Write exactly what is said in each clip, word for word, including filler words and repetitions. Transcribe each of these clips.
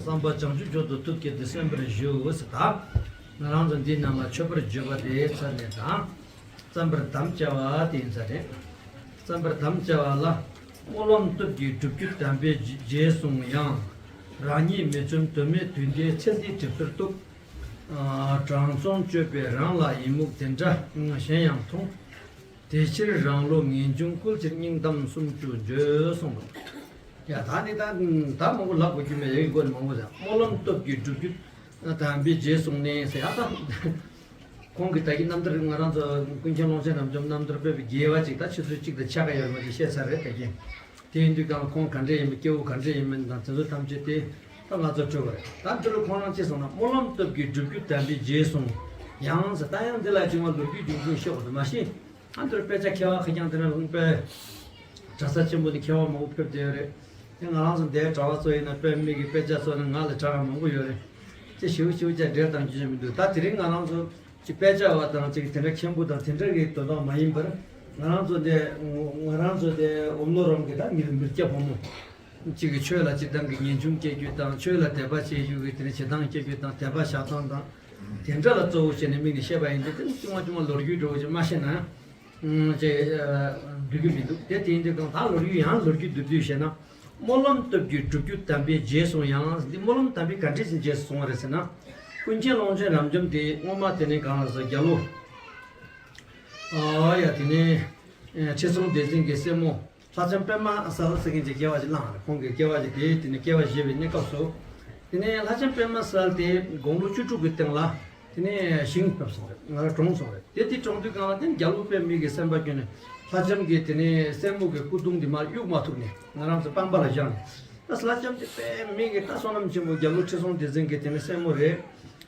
བསམ་པ་བྱང་ཆུབ་མཆོག་ཏུ་ཐུགས་བསྐྱེད་དེ་གསན་པར་ཞུ་ཟེར། ད་ང་རང་ཚོ་འདི་རྣམས་ལ་མཆོད་པར་བརྗོད་པ་དེའི་ཚར་ནས་དང་། བརྩམ་པར་དམ་བཅའ་བ་དེ་ཡིན་ས་རེད། བརྩམ་པར་དམ་བཅའ་བ་ལ། སྨོན་ལམ་སྟོབས་ཀྱིས་སྒྲུབ་རྒྱུ་དམ་པའི་རྗེས་བཟུང་ཡང་། རང་ཉིད་མི་བཅོམ་དོན་མེད་དུས་འདའི་ཚེ་འདིའི་གྲིབ་སོར་གཏུབ། དྲང་སྲོང་སྤྱོད་པས་རང་ལ་ཡི་མུག་དེ་འདྲ་གཞན་ཡང་མཐོང་། དེ་ཕྱིར་རང་བློ་ངེས་འབྱུང་བསྐུལ་ཕྱིར་སྙིང་གཏམ་སུམ་ཅུ་བརྗོད་གསུངས་པ། ཡ་ད་ནི་ད་ད་མང་པོ་ལབ་དགོས་རྒྱུ་མེད། ཡ་གི་སྒོ་ནས་མང་པོ་ཟེར། སྨོན་ལམ་སྟོབས་ཀྱིས་སྒྲུབ་རྒྱུ་དམ་པའི་རྗེས་བཟུང་ནས་ཟེར་ཡ་ད། ཁོང་གིས་ད་གིན་རྣམ་ཐར་ང་རང་ཚོ་ཀུན་མཁྱེན་ཀློང་ཆེན་རབ་འབྱམས་རྣམ་ཐར་སྤེལ་བའི་རྒྱལ་བ་ཅིག་ད་ཆུ་ཚོད་གཅིག་དང་ཕྱེད་ཀ་ཡོད་མ་གཏོགས་བཤད་ཚར་རེད་ད་གིན། དེ་ཡིན་དུས་ཀྱང་ཁོང་ག་འདྲ་ཡིན་མིན་སྐྱེ་བོ་ག་འདྲ་ཡིན་མིན་དང་དེ་ཚོ་ཐམས་ཅད་དེ་ད་ང་ཚོ་སྤྲོད་པ་རེད། ད་འདི་རུ་ཁོང་རང་ཅི་གསུངས་ན། སྨོན་ལམ་སྟོབས་ཀྱིས་སྒྲུབ་རྒྱུ་དམ་པའི་རྗེས་བཟུང་ཡང་ཟེར། ད་ཡང་འདི་ལ་ཅིག་མ་ལོ་རྒྱུས་རྒྱུན་འཁྱོངས་ཤོག་འདུག་མ་གཞི། ཨ་འདིར་དཔེ་ཆ་མཁས་པ་ཁ་རྐྱང་དེ་འདྲ་ལུང་པའི་གྲྭ་ས་ཆེན་པོ་ནས་མཁས་པ་མང་པོ་ཕེབས་བསྡད་ཡོད་རེད། དེ་ང་རང་ཚོ་འདིའི་གྲྭ་བ་ཚོ་ཡིན་ན་དཔེ་མི་གི་དཔེ་ཆ་ཚོ་ནི་ང་ལས་དྲག་མང་པོ་ཡོད་རེད། དེ་ཞེ་པོ་ཞེ་པོ་ཅིག་འགྲེལ་བཏང་རྒྱུ་ཅིག་མི་འདུག་ད་དེ་རིང་ང་རང་ཚོ་ཅིག་དཔེ་ཆ་བ་དང་ཅིག་དེ་འདྲ་མཁན་པོ་དང་དེ་འདྲ་གི་དོན་དག་མ་ཡིན་པར། ང་རང་ཚོ་འདི་ང་རང་ཚོ་འདི་འོམ་ལོ་རོང་གི་ད་མི་མི་སྐྱ་ཕོ་མོ་གཅིག་གི་ཆོས་ལ་སྤྱིར་བཏང་གི་ངེས་འབྱུང་སྐྱེ་རྒྱུ་དང་། ཆོས་ལ་དད་པ་བྱེད་རྒྱུ་གི་དེ་ནི་བྱེད་སྟངས་སྐྱེ་རྒྱུ་དང་། དད་པ་བཞག་སྟངས་དང་། དེ་འདྲ་ལ་གཙོ་བོ་བྱས་ནས་དམིགས་ནས་བཤད་པ་ཡིན་ཏེ། དེ་ནི་ཅུང་མ་ཅུང་མ་ལོ་རྒྱུས་འདྲ་བོ་ཅིག་མ་བཤད་ན་ཅེས་འདོད་ཀྱི་མི་འདུག་དེ་དེ་ཡིན་དུས་གང་ལྟར་ལོ་རྒྱུས་ཡང་ལོ་རྒྱུས་བསྡུས་བསྡུས་བཤད་ན། སྨོན་ལམ་སྟོབས་ཀྱིས་སྒྲུབ་རྒྱུ་དམ་པའི་རྗེས་སུ་ཡང་། འདི་སྨོན་ལམ་དམ་པའི་ག་འདྲས་ཀྱི་རྗེས་སུ་སོང་བ་རེད་ཟེར་ན། ཀུན་མཁྱེན་ཀློང་ཆེན་རབ་འབྱམས་དེ་སྔོན་མ་དེ་ནས་གང་ལ་ཟེར་རྒྱལ་ལོ། ཨ་ཡ་དེ་ནས་ཁྲི་སྲོང་ལྡེ་བཙན་གྱི་སྲས་མོ་ལྷ་ལྕམ་པདྨ་གསལ་ཟེར་མཁན་གྱི་སྐྱེ་བ་ཞིག་བླངས་རེད། ཁོང་གི་སྐྱེ་བ་ཞིག་དེ་དེ་ནས་སྐྱེ་བ་བཞེས་པའི་གནས་སྐབས་སུ། དེ་ནས་ལྷ་ལྕམ་པདྨ་གསལ་དེ་དགུང་ལོ་བཅུ་དྲུག་གི་སྟེང་ལ། དེ་ནས་ཞིང་ཕེབས་སོང་རེད། ང་རང་གྲོངས་སོང་རེད། དེ་དེ་གྲོངས་དུས་གང་ལ་དེ་རྒྱལ་པོ་དཔེ་མི་གི་སེམས་པ་སྐྱོ་ནས་ལྷ་ལྕམ་གྱི་དེ་ནས་སྲས་མོ་གི་སྐུ་གདུང་དེ་མར་གཡུག་མ་ཐུབ་ནས་ང་རང་ཚོ་སྤང་པ་ལ་བཞག་ནས། ད་ལྷ་ལྕམ་དེ་དཔེ་མི་གི་ད་བསོད་ནམས་ཆེན་པོ་རྒྱལ་པོ་ཁྲི་སྲོང་ལྡེ་བཙན་གྱི་དེ་ནས་སྲས་མོ་རེད།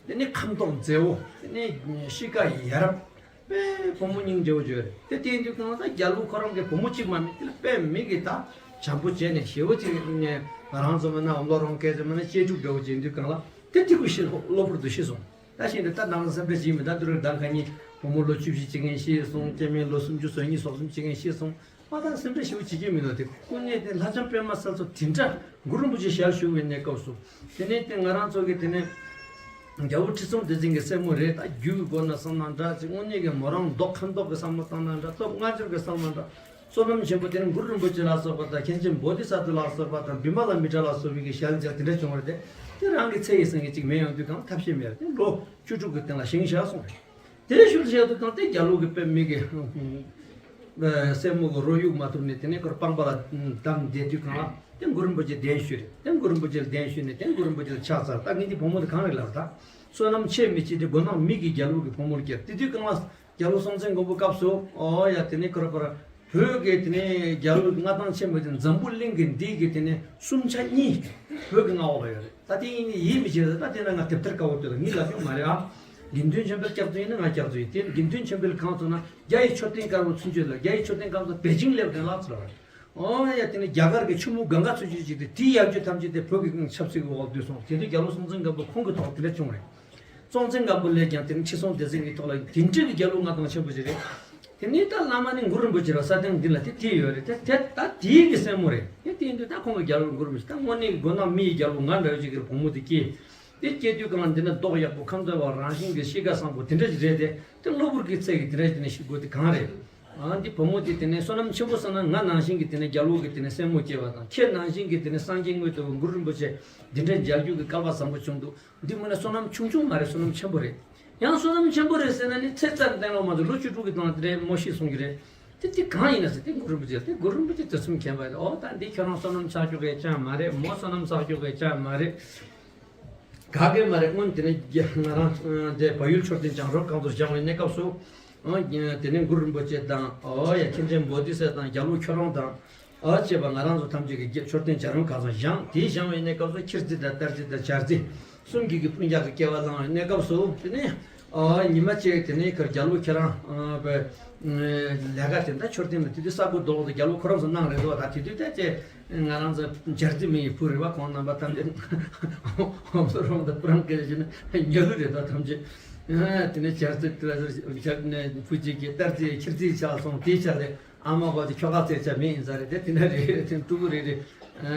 དེ་ནས་ཁམས་ཏོག་མཛེས་པོ། དེ་ནས་གཤིས་ཀ་ཡ་རབས། དཔེ་བུ་མོ་སྙིང་རྗེ་བོ་བརྗོད་རེད། དེ་དེ་དུས་གང་ལ་ད་རྒྱལ་པོ་ཁོ་རང་གི་བུ་མོ་གཅིག་མ་མེད་དེ་ལ་དཔེ་མི་གི་ད་བྱམས་པོ་བྱས་ནས་ཞེ་བོ་ཅིག་ནས་ང་རང་ཚོ་མིན་ན་འོམ་ལོ་རོང་སྐད་ཚོ་མིན་ན་གཅེས་ཕྲུག་འདྲ་བོ་ཅིག་ཡིན་དུས་གང་ལ་དེ་ཏི་ཀུ་ཤི་གློ་བུར་དུ་ཤི་སོང་། ད་ཤི་ནས་ད་ནང་ལ་སེམས་ཁྲལ་བྱེད་མི་ད་དུ་རེ་ཟླ་ཁ་ཉིན་བུ་མོ་ལོ་བཅུ་བཞི་ཅིག་ངན་ཤི་སོང་། སྐྱེ་དམན་ལོ་སུམ་ཅུ་སོ་གཉིས་སོ་གསུམ་ཅིག་ངན་ཤི་སོང་། ཨ་ད་སེམས་ཁྲལ་ཞེ་པོ་བྱེད་ཀྱི་མི་འདུག་དེ་ཀུན་ནས་དེ་ལྷ་ལྕམ་པདྨ་གསལ་ཚོ་དེ་འདྲ་གུ་རུ་རིན་པོ་ཆེ་ཞལ་བཞུགས་པའི་གནས་སྐབས་སུ། དེ་ནས་དེ་ང་རང་ཚོ་གི་དེ་ནས་རྒྱལ་པོ་ཁྲི་སྲོང་ལྡེ་བཙན་གྱི་སྲས་མོ་རེད། ད་རྒྱུད་ཀྱི་སྒོ་ནས་བསམ་ན་འདྲ་ཅིག་དངོས་གནས་ཀྱི་མོ་རང་མདོག་ཁ་མདོག་གི་བསམ་བློ་བཏང་ན་འདྲ། སྟོབས་མངའ་འབྱོར་གྱི་བསམ་ན་འདྲ། བསོད་ནམས་ཆེན་པོ་དེ་ནས་གུ་རུ་རིན་པོ་ཆེ་ལ་སོགས་པ་དང་། མཁན་ཆེན་བོ་དྷི་ས་ཏྭ་ལ་སོགས་པ་དང་། བི་མ་ལ་མི་ཏྲ་ལ་སོགས་པའི་གི་ཞལ་མཇལ་དེ་འདྲ་བྱུང་བ་རེད་དེ། དེ་རང་གི་ཚེ་ཡི་སེང་གེ་གཅིག་མེད་ཡོང་དུས་གང་ཐབས་ཤེས་མེད་རེད། དེ་ལོ་བཅུ་དྲུག་གི་སྟེང་ལ་ཞིང་གཤེགས་སོང་རེད། དེ་ཞུ་བྱས་དུས་གང་དེ་རྒྱལ་པོ་གི་དཔེ་མི་གི་སྲས་མོ་གི་རོ་གཡུག་མ་ཐུབ་ནས་དེ་ནས་ཁོར་སྤང་པ་ལ་བསྡམས་བསྡད་དུས་གང་ལ་དེ་གུ་རུ་རིན་པོ་ཆེ་གདན་ཞུས་རེད། དེ་གུ་རུ་རིན་པོ་ཆེ་ལ་གདན་ཞུས་ནས་དེ་གུ་རུ་རིན་པོ་ཆེ་ལ་ཕྱག་འཚལ། ད་ངས་འདི་བུ་མོ་དེ་གང་རེད་ལབ། ད་བསོད་ནམས་ཆེ་མི་ཆེ་དེ་མགོ་ནག་མི་གི་རྒྱལ་པོ་གི་བུ་མོ་ལ་སྐྱེས། དེ་དུས་གང་ལ་རྒྱལ་པོ་སྲོང་བཙན་སྒམ་པོ་སྐབས་སུ། ཨོ་ཡ་དེ་ནས་ཁོ་ར་པར་བོད་ཀྱི་དེ་ནས་རྒྱལ་པོའི་མངའ་ཐང་ཆེན་པོ་དེ་འཛམ་བུ་གླིང་གི་འདི་གི་དེ་ནས་སུམ་ཆ་གཉིས་བོད་ཀྱི་མངའ་འོག་ལ་ཡོད་རེད། ད་དེ་ཡིན་ནི་ཡིད་མི་ཆེས་ད་དེ་ན་ང་དེབ་ཐེར་དཀར་པོ་དེ་ལ་ངས་ལབ་ཡོད་མ་རེད་ཨ། དགེ་འདུན་ཆོས་འཕེལ་སྐྱག་རྫུན་ཡིན་ན་ང་སྐྱག་རྫུན་ཡིན། དེ་དགེ་འདུན་ཆོས་འཕེལ་གང་ཚོ་ན་རྒྱ་ཡི་མཆོད་རྟེན་དཀར་པོ་ཚུན་ཆད་ལ། རྒྱ་ཡི་མཆོད་རྟེན་གང་ཚོ་པེ་ཅིང་སླེབས་དོན་ལ་ཚོ་ལ་རེད། ཨོ་ཡ་དེ་ནས་རྒྱ་གར་གྱི་ཆུ་མོ་གངྒཱ་ཚུན་ཆད་ཅིག་དེ་དེའི་ཡར་རྒྱུད་ཐམས་ཅད་དེ་བོད་ཀྱི་ཆབ་སྲིད་ཀྱི་འོག་བསྡུས་སོང་། དེ་དུས་རྒྱལ་པོ་སྲོང་བཙན་སྒམ་པོ་ཁོང་གི་ཐོག་དེ་འདྲ་བྱུང་རེད། སྲོང་བཙན་སྒམ་པོ་ལས་ཀྱང་དེ་ནི་ཁྲི་སྲོང་ལྡེ་བཙན་གྱི་ཐོག་ལ་དེ་འདྲ་གི་རྒྱལ་པོ་མངའ་ཐང་ཆེན་པོ་ཞིག་རེད། དེ་ནི་ད་བླ་མ་ནི་གུ་རུ་རིན་པོ་ཆེ་ར་ས་སྟེང་འདི་ལ་དེ་དེ་ཡོད་རེད། དེ་དེ་ད་དེའི་གི་སྲས་མོ་རེད། དེ་དེ་འདི་ད་ཁོང་གི་རྒྱལ་པོ་གུ་རུ་རིན་པོ་ཆེ་ད་དངོས་གནས་ཀྱི་མགོ་ནག་མི་ཡི་རྒྱལ་པོ་ང་འདྲ་བ་ཅིག་གི་བུ་མོ་དེ་སྐྱེས། དེ་སྐྱེས་དུས་གང་འདི་ན་མདོག་ཡག་པོ་ཁམས་བདེ་བ་རང་བཞིན་གྱི་གཤིས་ཀ་བཟང་པོ་དེ་འདྲ་ཞིག་རེད་དེ། དེ་གློ་བུར་གྱི་ཚད་ཀྱི་དེ་འདྲ་དེ་ནས་ཤི་དགོས་དེ་གང་རེད། ཨ་འདི་བུ་མོ་དེ་དེ་ནས་བསོད་ནམས་ཆེན་པོ་བསགས་ན་ང་ནང་བཞིན་གྱི་དེ་ནས་རྒྱལ་པོ་གི་དེ་ནས་སྲས་མོ་སྐྱེ་བ་དང་། ཁྱེད་ནང་བཞིན་གྱི་དེ་ནས་སངས་རྒྱས་དངོས་དེ་གུ་རུ་རིན་པོ་ཆེ་འདི་འདྲ་མཇལ་རྒྱུ་གི་སྐལ་བ་བཟང་པོ་བྱུང་འདུག་འདི་མིན་ན་བསོད་ནམས་ཆུང་ཆུང་མ་རེད། བསོད་ནམས་ཆེན་པོ་རེད། ཡང་བསོད་ནམས་ཆེན་པོ་རེད་ཟེར་ན་ནི་ཚེ་རྩ་བརྟན་ལོ་མ་གཏོགས་ལོ་བཅུ་དྲུག་གི་སྟེང་ལ་དེ་འདྲའི་མོ་ཤི་སོང་གི་རེད། དེ་དེ་གང་ཡིན་ན་ཟེར་དེ་གུ་རུ་རིན་པོ་ཆེ་དེ་གུ་རུ་རིན་པོ་ཆེ་དེ་ཚོ་མཁྱེན་པ་རེད། ཨོ་ད་འདི་ཁྱོད་རང་བསོད་ནམས་བསགས་རྒྱུ་གི་ཅང་མ་རེད། མོ་བསོད་ནམས་བསགས་རྒྱུ་གི་ཅང་མ་རེད། ག་གེ་མ་རེད། སྔོན་དེ་ནས་རྒྱ་ང་རང་དེ་བལ་ཡུལ་མཆོད་རྟེན་བྱང་རོལ་སྒང་དུ་བཞེངས་པའི་གནས་སྐབས་སུ། ཨ་དེ་ནས་གུ་རུ་རིན་པོ་ཆེ་དང་། ཨོ་ཡ་མཁན་ཆེན་བོ་དྷི་ས་ཏྭ་དང་རྒྱལ་པོ་ཁྱོད་རང་དང་། ཨ་བཅས་པ་ང་རང་ཚོ་ཐམས་ཅད་ཀྱིས་རྒྱ་མཆོད་རྟེན་བྱང་རོལ་སྒང་དུ་བཞེངས། དེའི་བཞེངས་པའི་གནས་སྐབས་སུ་ཁྱེར་རྩིས་དང་གཏར་རྩིས་དང་བྱར་རྩིས་གསུམ་གྱིས་ཀྱི་སྤུན་ཀྱག་གི་སྐྱེ་བ་བླངས་པའི་གནས་སྐབས་སུ། དེ་ནས་ཨ་ཉི་མ་གཅིག་དེ་ནས་ཁར་རྒྱལ་པོ་ཁྱེད་རང་ཨ་པའི་ལས་ཀ་དེ་འདྲ་མཆོད་རྟེན་ལ་དེ་དུས་ས་གོ་རྡོ་ལོག་ཏུ་རྒྱལ་པོ་ཁོ་རང་ཚོ་གནང་རེད་འདུག་ད་དེ་དུས་ད་ཅེ། ང་རང་ཚོ་བྱར་རྩི་མི་ཡི་བུ་རེད་བ། ཁོང་རྣམ་པ་ཐམས་ཅད་ཧོམ་སོ་རོང་དང་སྤུ་རང་སྐད་ཆ་ནི་ཉེ་ལུ་རེད་ད་ཐམས་ཅད། དེ་ནས་བྱར་རྩི་བྱར་ནས་བུ་གཅིག་གིས་གཏར་རྩི་ཁྱེར་རྩི་ཆགས་སོང་། དེའི་ཆ་ལས་ཨ་མ་བ་དེ་ཁྱོ་ག་བཙལ་ཆ་མེད་ཡིན་ས་རེད་དེ། དེ་འདྲ་རེད། དེ་ཕྲུ་གུ་རེ་རེ་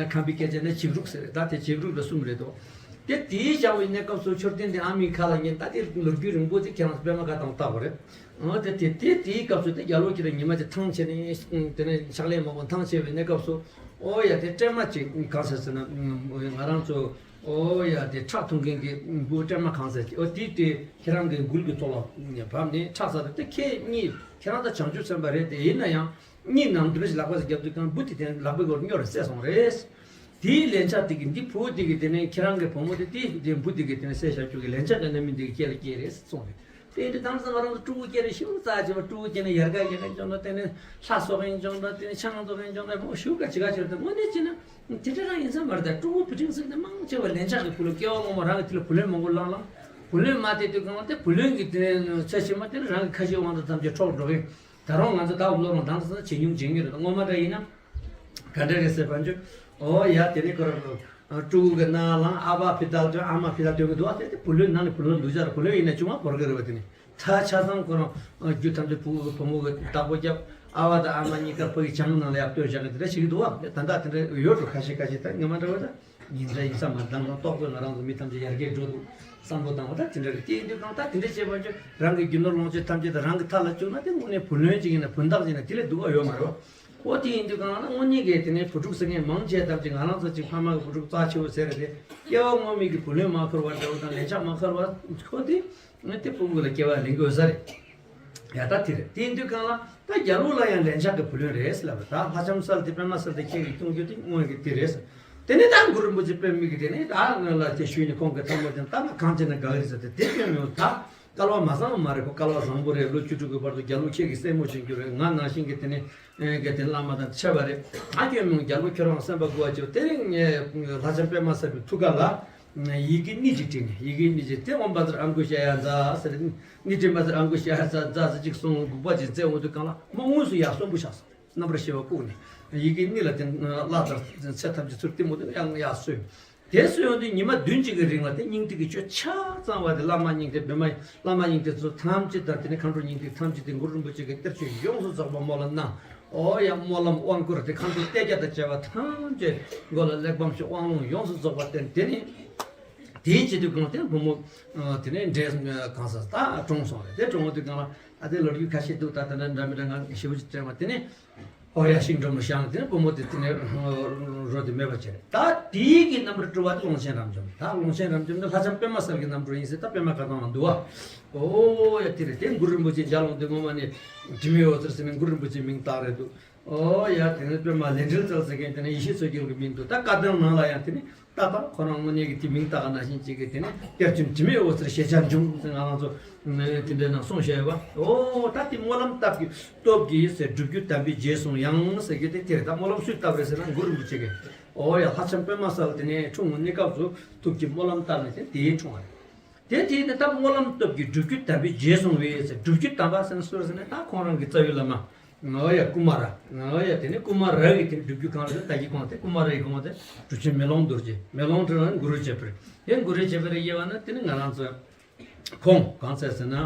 ཁམས་པའི་སྐད་ཆ་ནས་བྱིབས་རུག་ཟེར་རེད། ད་དེ་བྱིབས་རུག་ལ་གསུམ་རེད་དོ། དེ་དེའི་བཞག་པའི་གནས་སྐབས་སུ་མཆོད་རྟེན་དེ་ཨ་མའི་ཁ་ལ་ཉན། ད་དེ་ལོ་རྒྱུས་རིང་པོ་དེ་ཁྱེད་རང་ཚོ་པད་མ་ཁ་དང་བལྟ་དགོས་རེད། འོ་དེ་དེ་དེ་དེའི་སྐབས་སུ་དེ་རྒྱལ་པོ་ཁྱེད་རང་ཉི་མ་དེ་ཐང་ཆད་ནས་དེ་ནས་ཕྱག་ལས་མང་པོ་ཐང་ཆད་པའི་གནས་སྐབས་སུ། ཨོ་ཡ་དེ་སྲན་མ་ཅིག་གང་ཟེར་ཟེར་ན། ང་རང་ཚོ་ཨོ་ཡ་དེ་ཁྲག་འཐུང་མཁན་གྱི་བུ་སྲན་མ་གང་ཟེར་ཅིག་ཨོ་དེ་དེ་ཁྱེད་རང་གི་མགུལ་གྱི་ཐོག་ལ་བབས་ནས་ཁྲག་ཟ་དུས་དེ་ཁྱེད་གཉིས་ཁྱེད་རང་ད་བྱང་ཆུབ་སེམས་དཔའ་རེད། དེ་ཡིན་ན་ཡང་། གཉིས་ནང་དུ་ལག་པ་ཟིག་རྒྱབ་དུས་གང་བུ་དེ་དེ་ལག་པའི་སྒོར་སྨྱོ་རེ་བསད་སོང་རེད། དེའི་ལན་ཆགས་དེ་གི་འདི་བུ་དེ་གི་དེ་ནས་ཁྱེད་རང་གི་བུ་མོ་དེ་དེ་དེ་བུ་དེ་གི་དེ་ནས་བསད་བཞག་རྒྱུ་གི་ལན་ཆགས་གི་རྣམ་སྨིན་དེ་གི་སྐྱེ་ལ་སྐྱེ་རེད་གསུངས་རེད། དེ་འདི་དང་སང་ང་རང་ཚོ་ཕྲུ་གུ་སྐྱེ་རེ་ཞིབ་རྩ་བྱེད་པ་ཕྲུ་གུ་སྐྱེ་ནས་ཡར་ག་རྒྱག་གིན་འཇོག་འདྲ། དེ་ནས་ལྷ་གསོག་གིན་འཇོག་འདྲ། དེ་ནས་ཆང་འཇོག་གིན་འཇོག་འདྲ། མོ་ཞུ་ག་ཅི་ག་བྱེད་རེད། དངོས་གནས་བྱས་ན་དེ་འདྲ་རང་ཡིན་ས་མ་རེད། ད་ཕྲུ་གུ་བུ་ཕྲུག་ཟིག་དེ་མང་ཆེ་བ་ལན་ཆགས་ཀྱི་བུ་ལོན། སྐྱེ་བ་སྔོན་མ་རང་གི་དེ་ལ་བུ་ལོན་མང་པོ་བླངས་བླངས། བུ་ལོན་མ་སྟེར་དུས་གང་ལ་དེ་བུ་ལོན་གྱི་དེ་ཚད་ཕྱིན་མ་དེ་ནས་རང་གི་ཁ་ཞེ་དབང་དུ་ཙམ་གྱི་འཕྲོག་འགྲོ་གིན། ད་རུང་ང་ཚོ་ད་བློ་རུང་དང་ཚོ་ཇེ་ཉུང་ཇེ་ཉུང་རེད། སྔོན་མ་འདྲ་ཡིན་ན། ག་འདྲ་རེད་ཟེར་བ་འཇུ། ཨོ་ཡ་དེ་ནི་ཁོ་རང་ཕྲུ་གུ་གི་ནང་ལ་ཨ་ཕ་ཕི་ཏལ་སྟོན། ཨ་མ་ཕི་ཏལ་སྟོན་གི་འདུག་ཨ། དེ་དེ་བུ་ལོན་ནང་ནས་བུ་ལོན་བླུགས་བཞག་རེད། བུ་ལོན་ཡིན་ན་ཆུང་མ་བོར་གི་རེད་བ། དེ་ནི་ད་ཆ་ཚང་ཁོ་རང་རྒྱུ་ཐམས་ཅད་ཕྲུ་གུ་གི་བུ་མོ་གི་བདག་པོ་རྒྱབ། ཨ་བ་དང་ཨ་མ་གཉིས་ཀ་ཕ་གི་བྱང་ནང་ལ་ཡར་སྟོན་བཞག་གི་དེ་འདྲ་བྱེད་ཀྱི་འདུག་ཨ། ད་ལྟ་དེ་འདྲ་ཡོད་འགྲོ། ཁ་ཤས་ཁ་ཤས་ད་ངོ་མ་འདྲ་བ་ད། ཉིན་རེ་ཡིན་ས་མ་རེད། མདང་དང་ཏོག་ཙམ་ང་རང་ཚོ་མི་ཐམས་ཅད་ཡར་རྒྱས་འགྲོ་འདུག་བསམ་བློ་བཏང་བ་ད་དེ་འདྲ་རེད། དེ་ཡིན་དུས་གང་ལྟར་དེ་འདྲ་བྱས་པ་ཅིག་རང་གི་རྒྱུ་ནོར་ལོངས་སྤྱོད་ཐམས་ཅད་དེ་རང་གི་མཐའ་ལ་བཅུག་ན་དེ་དངོས་གནས་བུ་ལོན་ཅིག་ཡིན་ན་བུན་བདག་ཅིག་ཡིན་ན་དེ་ལས་སྡུག་པ་ཡོད་མ་རེད་བ། ཨོ་དེ་ཡིན་དུས་གང་ལ་དངོས་གནས་ཀྱི་དེ་ནས་བུ་ཕྲུག་ཟེར་མཁན་མང་ཆེ་ཐམས་ཅད་ང་རང་ཚོ་ཅིག་ཕ་མ་གི་བུ་ཕྲུག་རྩ་ཆེ་བོ་ཟེར་རེད་དེ། སྐྱེ་བ་སྔོན་མའི་གི་བུ་ལོན་མ་འཁུར་བ་འདྲ་བོ་དང་ལན་ཆགས་མ་འཁུར་བ་ཁོ་དེ་ངས་དེ་ཕྲུ་གུ་ལ་སྐྱེ་བ་ལེན་དགོས་ས་རེད། ཡ་ད་དེ་རེད། དེ་ཡིན་དུས་གང་ལ་ད་རྒྱལ་པོ་ལ་ཡང་ལན་ཆགས་ཀྱི་བུ་ལོན་རེད་ཟེར་ལབ་པ། ད་ལྷ་ལྕམ་གསལ་དེ་པད་མ་གསལ་དེ་ཁྱེད་ཀྱིས་སྐྱོང་རྒྱུ་དེ་དངོས་ཀྱི་དེ་རེད་ཟེར། དེ་ནས་ད་གུ་རུ་རིན་པོ་ཆེ་པད་མ་གི་དེ་ནས་ད་ང་ལ་དེ་ཞུས་ནས་ཁོང་གི་ཐལ་མོ་དེ་ད་ང་གང་བྱས་ན་དགའ་གི་རེད་ཟེར་ཏེ་དེ་སྐྱོན་མེད་པ། ད་སྐལ་བ་མ་བཟང་བ་མ་རེད། ཁོ་སྐལ་བ་བཟང་པོ་རེད། ལོ་བཅུ་དྲུག་གི་བར་དུ་རྒྱལ་པོ་ཁྱེད་ཀྱི་སྲས་མོ་བྱེད་རྒྱུ་རེད། ང་ནང་བཞིན་གྱི་དེ་ནས་གི་དེ་བླ་མ་དང་ཕྱད་པ་རེད། ད་སྐྱོན་མེད། རྒྱལ་པོ་ཁྱོད་རང་སེམས་པ་དགའ་བ་བྱེད། དེ་རིང་ངས་ལྷ་ལྕམ་པད་མ་གསལ་པའི་ཐུགས་ཀ་ལ། ཡི་གེ་གཉིས་ཅིག་བྲིས་ནས། ཡི་གེ་གཉིས་ཅིག་དེ་ཨོཾ་བཛྲ་ཨ་མགུ་ཤ་ཡ་ཛ་ཟེར། གཉིས་བྲིས། བཛྲ་ཨ་མགུ་ཤ་ཡ་ཛ་ཛ་ཟེར་གཅིག་གསུང་དགུག་པ་ཅིག་བསྩལ་འོང་དུས་གང་ལ་མོ་དངོས་སུ་ཡར་གསོན་པོ་བཞག་སོང་། རྣམ་པར་ཤེས་པ་བཀུག་ནས་ཡི་གེ་གཉིས་ལ་དེ་བླ་དང་ཚེ་ཐམས་ཅད་ཚུར་བསྟིམ་འོང་དུས་ཡང་ཡར་གསོན། དེ་གསོན་འོང་དུས་ཉི་མ་བདུན་ཅིག་གི་རིང་ལ་དེ་སྙིང་ཐིག་གི་ཆོས་ཆ་ཚང་བ་དེ་བླ་མ་སྙིང་ཐིག་པད་མ་བླ་མ་སྙིང་ཐིག་ཚོ་ཐམས་ཅད་དང་དེ་ནས་མཁའ་འགྲོ་སྙིང་ཐིག་ཐམས་ཅད་དེ་གུ་རུ་རིན་པོ་ཆེ་གི་གཏེར་ཆོས་ཡོངས་སུ་རྫོགས་པ་མོ་ལ་གནང་། ཨོ་ཡ་སྨོན་ལམ་དབང་བསྐུར་དེ་མཁའ་འགྲོ་གཏད་རྒྱ་དང་བཅས་པ་ཐམས་ཅད་མགོ་ལ་གླེགས་བམ་ཞིག་དབང་ལུང་ཡོངས་སུ་རྫོགས་པ་བསྟན། དེ་ནས་དེའི་བྱེད་དུས་གང་དེ་བུ་མོ་དེ་ནས་འདྲེས་གང་ས་ད་གྲོངས་སོང་རེད། དེ་གྲོངས་དུས་གང་ལ་ཨ་དེ་ལོ་རྒྱུས་ཁ་ཤས་འདུག་ད་དེ་འདྲ་འདྲ་མི་འདྲ་ང་ཞེ་པོ་ཅིག་དྲན་པ། དེ་ནས་ཨོ་ཡ་ཤིང་སྒྲོམ་ལ་བཞག་དེ་ནས་བུ་མོ་དེ་དེ་ནས་རོ་དེ་མེད་པ་བྱས་རེད། ད་དེའི་གི་རྣམ་རོལ་སྤྲུལ་པ་དེ་ཀློང་ཆེན་རབ་འབྱམས། ད་ཀློང་ཆེན་རབ་འབྱམས་ནི་ལྷ་ལྕམ་པད་མ་གསལ་གྱི་རྣམ་རོལ་ཡིན་ཟེར། ད་པད་མ་ཁ་ཐང་ལ་འདུག་བ། ཨོ་ཡ་དེ་རེད། དེ་གུ་རུ་རིན་པོ་ཆེ་ལྗགས་ལུང་དེ་སྔོན་མ་ནས་དྲི་མེད་འོད་ཟེར་ཟེར་ནས་གུ་རུ་རིན་པོ་ཆེའི་མིང་བཏགས་རེད་འདུག་ཨོ་ཡ་དེ་ནས་པད་མ་ལས་འབྲེལ་ཚལ་ཟེར་མཁན་དེ་ནས་ཡེ་ཤེས་མཚོ་རྒྱལ་གྱི་མིང་འདུག་ད་བཀའ་གདམས་ནང་ལ་ཡང་དེ་ནས་ཏག་ཏག་ཁོ་རང་དངོས་གནས་ཀྱི་དེ་མིང་བཏགས་པ་ནང་བཞིན་གཅིག་གི་དེ་ནས་དབྱར་ཆེན་དྲི་མེད་འོད་ཟེར་ཞེས་བྱར་འབྱུང་ཟེར་ང་རང་ཚོ་དེ་འདྲའི་ནང་གསུངས་བཞག་ཡོད་པ། ཨོ་ད་དེ་སྨོན་ལམ་བཏབ་ཀྱི་སྟོབས་ཀྱིས་ཟེར་སྒྲུབ་བརྒྱུད་དམ་པའི་རྗེས་སུ་ཡང་ཟེར་རྒྱུ་དེ་དེ་རེད། ད་སྨོན་ལམ་སུས་བཏབ་རེད་ཟེར་ན་གུ་རུ་རིན་པོ་ཆེ་གིས། ཨོ་ཡ་ལྷ་ལྕམ་པད་མ་གསལ་དེ་ནས་འཁྲུངས་གནས་སྐབས་སུ་ཐུགས་ཀྱི་སྨོན་ལམ་བཏབ་ནས་དེ་དེའི་འཁྲུངས་པ་རེད། དེ་དེ་ནི་ད་སྨོན་ལམ་སྟོབས་ཀྱིས་སྒྲུབ་བརྒྱུད་དམ་པའི་རྗེས་སུ་ཡང་ཟེར། སྒྲུབ་བརྒྱུད་དམ་པ་ཟེར་ན་སུ་རེད་ཟེར་ན་ད་ཁོང་རང་གི་རྩ་བའི་བླ་མ། ཨོ་ཡ་ཀུ་མ་ར། ཨོ་ཡ་དེ་ནི་ཀུ་མ་ར་གི་དེ་སྒྲུབ་བརྒྱུད་གང་རེད་ད་གི་གོང་དེ་ཀུ་མ་ར་ཡི་གོང་དེ་གྲུབ་ཆེན་མེ་ལོང་རྡོ་རྗེ། མེ་ལོང་དེ་རང་གུ་རུ་བྱེད་པ་རེད། དེ་གུ་རུ་བྱེད་པ་རེད་དབྱེ་བ་ན་དེ་ནི་ང་རང་ཚོ་ཁོང་གང་ཚད་ཟེར་ན།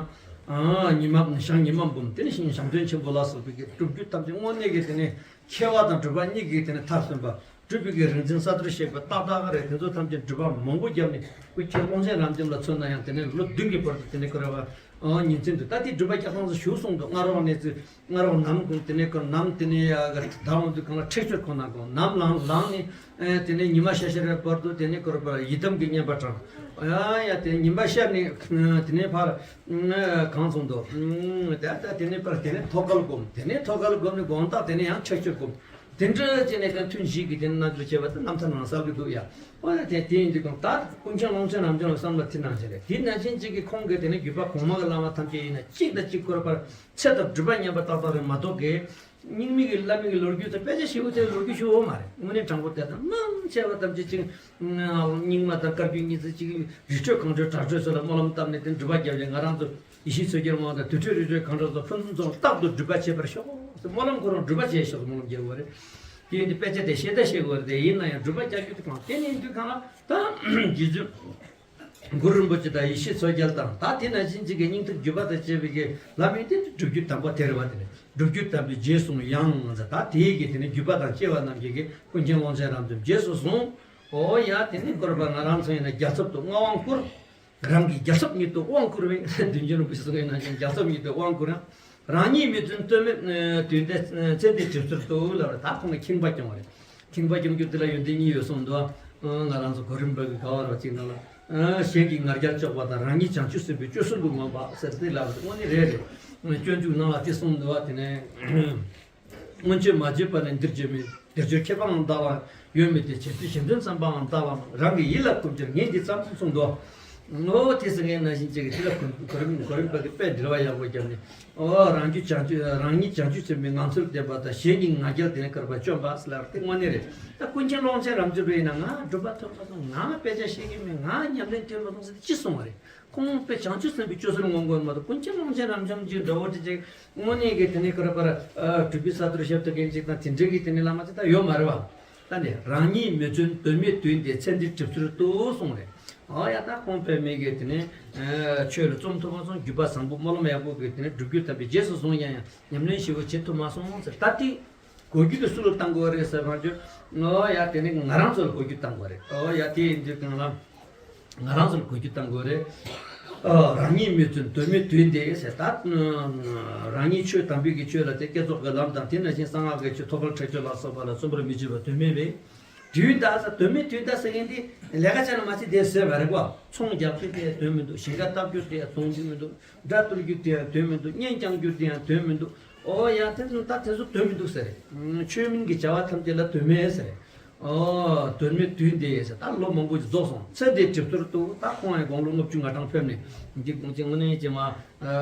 ཨ་ཉི་མ་ཞང་ཉི་མ་འབུམ་དེ་ནི་ཞང་སྟོན་ཆེན་པོ་ལ་སོགས་པའི་གི་སྒྲུབ་བརྒྱུད་ཐམས་ཅད་དངོས་གནས་ཀྱི་དེ་ནི་མཁས་པ་དང་གྲུབ་པ་གཉིས་ཀྱིས་དེ་ནི་མཐར་སོན་པ། སྒྲུབ་པའི་གི་རིག་འཛིན་གསར་དུ་གཤེགས་པ་ཏག་ཏག་རེད། དེ་ཚོ་ཐམས་ཅད་སྒྲུབ་པ་མང་པོ་བརྒྱབ་ནས་ཀུན་མཁྱེན་ཀློང་ཆེན་རབ་འབྱམས་ལ་མཚོན་ན་ཡང་དེ་ནས་ལོ་བདུན་གྱི་བར་དུ་དེ་ནས་ཁོ་ར་བ་ཨང་ཉིན་མཚན་དུ་ད་དེ་སྒྲུབ་པ་རྒྱག་སྟངས་སུ་ཞུ་གསུངས་འདུག་སྔ་རོགས་ནས་ཚུལ་སྔ་རོགས་ནམ་དགུང་དེ་ནས་ཁོ་ནམ་དེ་ནས་ཡ་ག་ཟླ་འོང་དུས་གང་ལ་ཁྲེགས་ཆོད་ཁོ་ན་དགོངས། ནམ་ལངས་ལངས་ནས་དེ་ནས་ཉི་མ་ཤར་ཤར་བར་དུ་དེ་ནས་ཁོ་ར་བ་ཡི་དམ་གྱི་བསྙེན་པ་བགྲང་། ཡ་ཡ་དེ་ཉི་མ་ཤར་ནས་དེ་ནས་ཕར་གང་སོང་འདུག་ད་ད་དེ་ནས་ཕར་དེ་ནས་ཐོད་རྒལ་སྒོམ། དེ་ནས་ཐོད་རྒལ་སྒོམ་ནས་དགོང་དག་དེ་ནས་ཡང་ཁྲེགས་ཆོད་སྒོམ། དེ་འདྲ་བྱས་ནས་ཀྱང་ཐུན་བཞི་གི་དེ་ནང་དུ་བྱས་པ་དེ་རྣམ་ཐར་ནང་གསལ་གྱི་འདུག་ཡ། འོ་ན་དེ་དེ་ཡིན་དུས་ཀྱང་ད་ཀུན་མཁྱེན་ཀློང་ཆེན་རབ་འབྱམས་ལ་བསམ་བློ་དེ་གནང་བྱས་རེད། དེ་ནང་བཞིན་གཅིག་གི་ཁོང་གི་དེ་ནས་བརྒྱུད་པ་གོང་མ་གི་བླ་མ་ཐམས་ཅད་ཡིན་ན་གཅིག་དང་གཅིག་ཁོ་ར་བར་ཚེ་དང་སྒྲུབ་པ་མཉམ་པ་ཏག་ཏག་རེད་མ་གཏོགས་གི། རྙིང་མའི་གི་བླ་མའི་གི་ལོ་རྒྱུས་དང་དཔེ་ཆ་ཞིག་དེ་ལོ་རྒྱུས་ཞུ་འོ་མ་རེད། དངོས་གནས་དྲང་པོ་དེ་དང་མང་ཆེ་བ་ཐམས་ཅད་གཅིག་རྙིང་མ་དང་བཀའ་བརྒྱུད་གཉིས་ཚེ་གཅིག་རི་ཁྲོད་གངས་ཁྲོད་བྲག་ཁྲོད་སོགས་ལ་སྨོན་ལམ་བཏབ་ནས་དེ་སྒྲུབ་པ་བརྒྱབ་ནས་ང་རང་ཚོ། ཡེ་ཤེས་མཚོ་རྒྱལ་དབང་དང་དུར་ཁྲོད་རི་ཁྲོད་གངས་ཁྲོད་སོགས་ཕུན་སུམ་ཚོགས་རྟག་ཏུ་སྒྲུབ་པ་བྱེད་པར་ཤོག་སྨོན་ལམ་ཁོ་རང་སྒྲུབ་པ་བྱེད་ཤོག་སྨོན་ལམ་རྒྱག་དགོས་རེད། དེ་ཡིན་དུས་དཔེ་ཆ་དེ་ཤེས་ད་ཤེས་དགོས་རེད། དེ་ཡིན་ན་ཡང་སྒྲུབ་པ་རྒྱག་རྒྱུ་དེ་གང་དེ་ནས་ཡིན་དུས་གང་ལ་ད་རྗེ་བཙུན་གུ་རུ་རིན་པོ་ཆེ་དང་ཡེ་ཤེས་མཚོ་རྒྱལ་དང་ད་དེ་ནང་བཞིན་གཅིག་གི་སྙིང་ཐིག་བརྒྱུད་པ་དང་བཅས་པའི་གི་བླ་མའི་དེ་སྒྲུབ་བརྒྱུད་དམ་པ་དེ་རེད་བ། དེ་ནས་སྒྲུབ་བརྒྱུད་དམ་པའི་རྗེས་སུ་ཡང་ད་དེའི་གི་དེ་ནས་བརྒྱུད་པ་དང་བཅས་པ་རྣམས་ཀྱིས་ཀུན་མཁྱེན་ཀློང་ཆེན་རབ་འབྱམས་རྗེས་སུ་བཟུང་། ཨོ་ཡ། དེ་ནི་སྐོར་པ་ང་རང་ཚོ་ཡིན་ན་རྒྱལ་ཚབ་ཏུ་མངའ་དབང་བསྐུར། རང་གི་རྒྱལ་ཚབ་ཉིད་དུ་དབང་བསྐུར་བས། བདུད་འཇོམས་རིན་པོ་ཆེ་གསུང་གི་ནང་བཞིན་རྒྱལ་ཚབ་ཉིད་དུ་དབང་བསྐུར་ཡང་། རང་ཉིད་མི་བརྫུན་དོན་མེད་དོན་ལྡན་ཚེ་འདིའི་གྲིབ་སོལ་དུ་ལབ་རེད། ད་ཁོང་གིས་ཁེངས་པ་སྐྱོང་བ་རེད། ཁེངས་པ་སྐྱོང་རྒྱུ་དེ་ལ་ཡོན་ཏན་གཉིས་ཡོད་གསུངས་འདུག་ང་རང་ཚོ་གོ་རིམ་པ་གི་ག་བ་ར་གཅིག་ནང་ལ། གཞན་གྱི་ང་རྒྱལ་གཅོག་པ་དང་། རང་ཉིད་བྱང་ཆུབ་སེམས་དཔའི་སྤྱོད་ཚུལ་དུ་མངོན་པ་ཟེར་ཏེ་ལབ་རེད། དངོས་གནས་རེད་རེད། སྤྱོད་འཇུག་ནང་ལ་དེ་གསུངས་འདུག་དེ་ནས། སྔོན་ཆད་མ་བརྗོད་པ་ནི་འདིར་བརྗོད་མེད། དེར་བརྗོད་མཁས་པའང་བདག་ལ་ཡོད་མོད་དེ། བྱས་ཚུལ་གཞན་དོན་བསམ་པའང་བདག་ལ་མང་། རང་གི་ཡིད་ལ་གོམས་ཕྱིར་ངས་འདི་ཙམ་གསུངས་སོ། ཨོ་དེ་ཟེར་མཁན་ནང་བཞིན་ཅིག་གི་དེ་ལ་གོ་རིམ་གོ་རིམ་པ་གི་དཔེ་འགྲེལ་བ་ཡག་པོ་བརྒྱབ་ནས། ཨོ་རང་རྒྱུད་བྱང་ཆུབ་རང་ཉིད་བྱང་ཆུབ་སེམས་དཔའི་ངང་ཚུལ་ལྡན་པ་དང་། གཞན་གྱི་ང་རྒྱལ་དེ་ནས་བསྐལ་པ་བཅོམ་པ་ཟེར་ལབ་དེ་དངོས་གནས་རེད། ད་ཀུན་མཁྱེན་ཀློང་ཆེན་རབ་འབྱམས་པ་ཡིན་ན། ང་སྒྲུབ་པ་ཐོབ་མ་སོང་། ང་དཔེ་ཆ་ཤེས་ཀྱི་མེད། ང་ཉམས་ལེན་ཐོན་མ་སོང་ཟེར་ཅི་གསུང་བ་རེད། ཁོང་དཔེ་བྱང་ཆུབ་སེམས་དཔའི་སྤྱོད་ཚུལ་མངོན་དགོས་མ་གཏོགས། ཀུན་མཁྱེན་ཀློང་ཆེན་རབ་འབྱམས་ཀྱི་འདྲ་བོ་དེ་ཅིག་དངོས་གནས་ཀྱི་དེ་ནས་ཁོ་ར་པར་གྲུབ་པའི་ས་རྡོར་ཞབས་ཏོག་མཁན་ཅིག་དང་དེ་འདྲའི་གི་དེ་ནས་བླ་མ་ཅིག་ད་ཡོད་མ་རེད་བ། ད་ནི་རང་ཉིད་མི་བརྫུན་དོན་མེད་དོན་ལྡན་ཚེ་འདིའི་གྲིབ་སོལ་དུ་གསུངས་རེད། ཨོ་ཡ། ད་ཁོང་དཔེ་མེད་ཀྱི་དེ་ནས་ཆོས་ལ་རྩོམ་ཐུབ་མ་སོང་། རྒྱུད་པ་བཟང་པོ་སྨོན་ལམ་ཡག་པོ་གི་དེ་ནས་སྒྲུབ་བརྒྱུད་དམ་པའི་རྗེས་སུ་བཟུང་ཡང་ཡང་ཉམས་ལེན་ཞིབ་པོ་བྱེད་ཐུབ་མ་སོང་ཟེར། ད་དེ་གོ་རྒྱུ་དེ་སུ་ལ་བཏང་དགོས་རེད་ཟེར་བ་ཅོ། ཨོ་ཡ། དེ་ནི་ང་རང་ཚོ་ལ་གོ་རྒྱུ་བཏང་དགོས་རེད། ཨོ་ཡ། དེ་ཡིན་དུས་གང་ལ། ང་རང་ཚོ་ལ་གོ་རྒྱུ་བཏང་དགོས་རེད། ཨ། རང་ཉིད་མི་བརྫུན་དོན་མེད་དོན་ལྡན་ཟེར། ད་རང་ཉིད་ཆོས་དམ་པའི་གི་ཆོས་ལ་དེ་བསྐྱེད་རྫོགས་ཀྱི་ལམ་དང་། དེ་ནང་བཞིན་གསང་སྔགས་ཀྱི་ཆོས་ཐོབ་པར་ཁྲེགས་ཆོད་ལ་སོགས་པ་ལ་བརྩོན་པར་མི་བྱེད་པ་དོན་མེད་པས། དུས་འདའ་ས། དོན་མེད་དུས་འདའ་ས་ཡིན་ཏེ་ལས་ཀ་བྱས་ན་མ་ཚད་དེ་ཟེར་བ་རེད་བ། ཚོང་རྒྱག་རྒྱུ་དེ་དོན་མི་འདུག་ཞིང་ཁ་བཏབ་རྒྱུ་དེ་དོན་མི་འདུག་སྒྲ་གཏོར་རྒྱུ་དེ་དོན་མི་འདུག་གཉེན་རྐྱང་རྒྱུ་དེ་ཡང་དོན་མི་འདུག་ཨོ་ཡ། དེ་ཚོ་ད་དེ་ཚོ་དོན་མི་འདུག་ཟེར། ཆོས་མིན་གྱི་བྱ་བ་ཐམས་ཅད་ལ་དོན་མེད་ཟེར། ཨོ། དོན་མེད་དུས་འདའ་ས། ད་ལོ་མང་པོ་ཞིག་རྫོགས་སོང་། ཚེ་འདིའི་གྲིབ་སོལ་དུ། ད་ཁོང་ཡང་དགུང་ལོ་ལྔ་བཅུ་ང་གྲངས་ཕེབས་ནས། འདི་དགོངས་ཅིང་དངོས་གནས་ཀྱི་མ།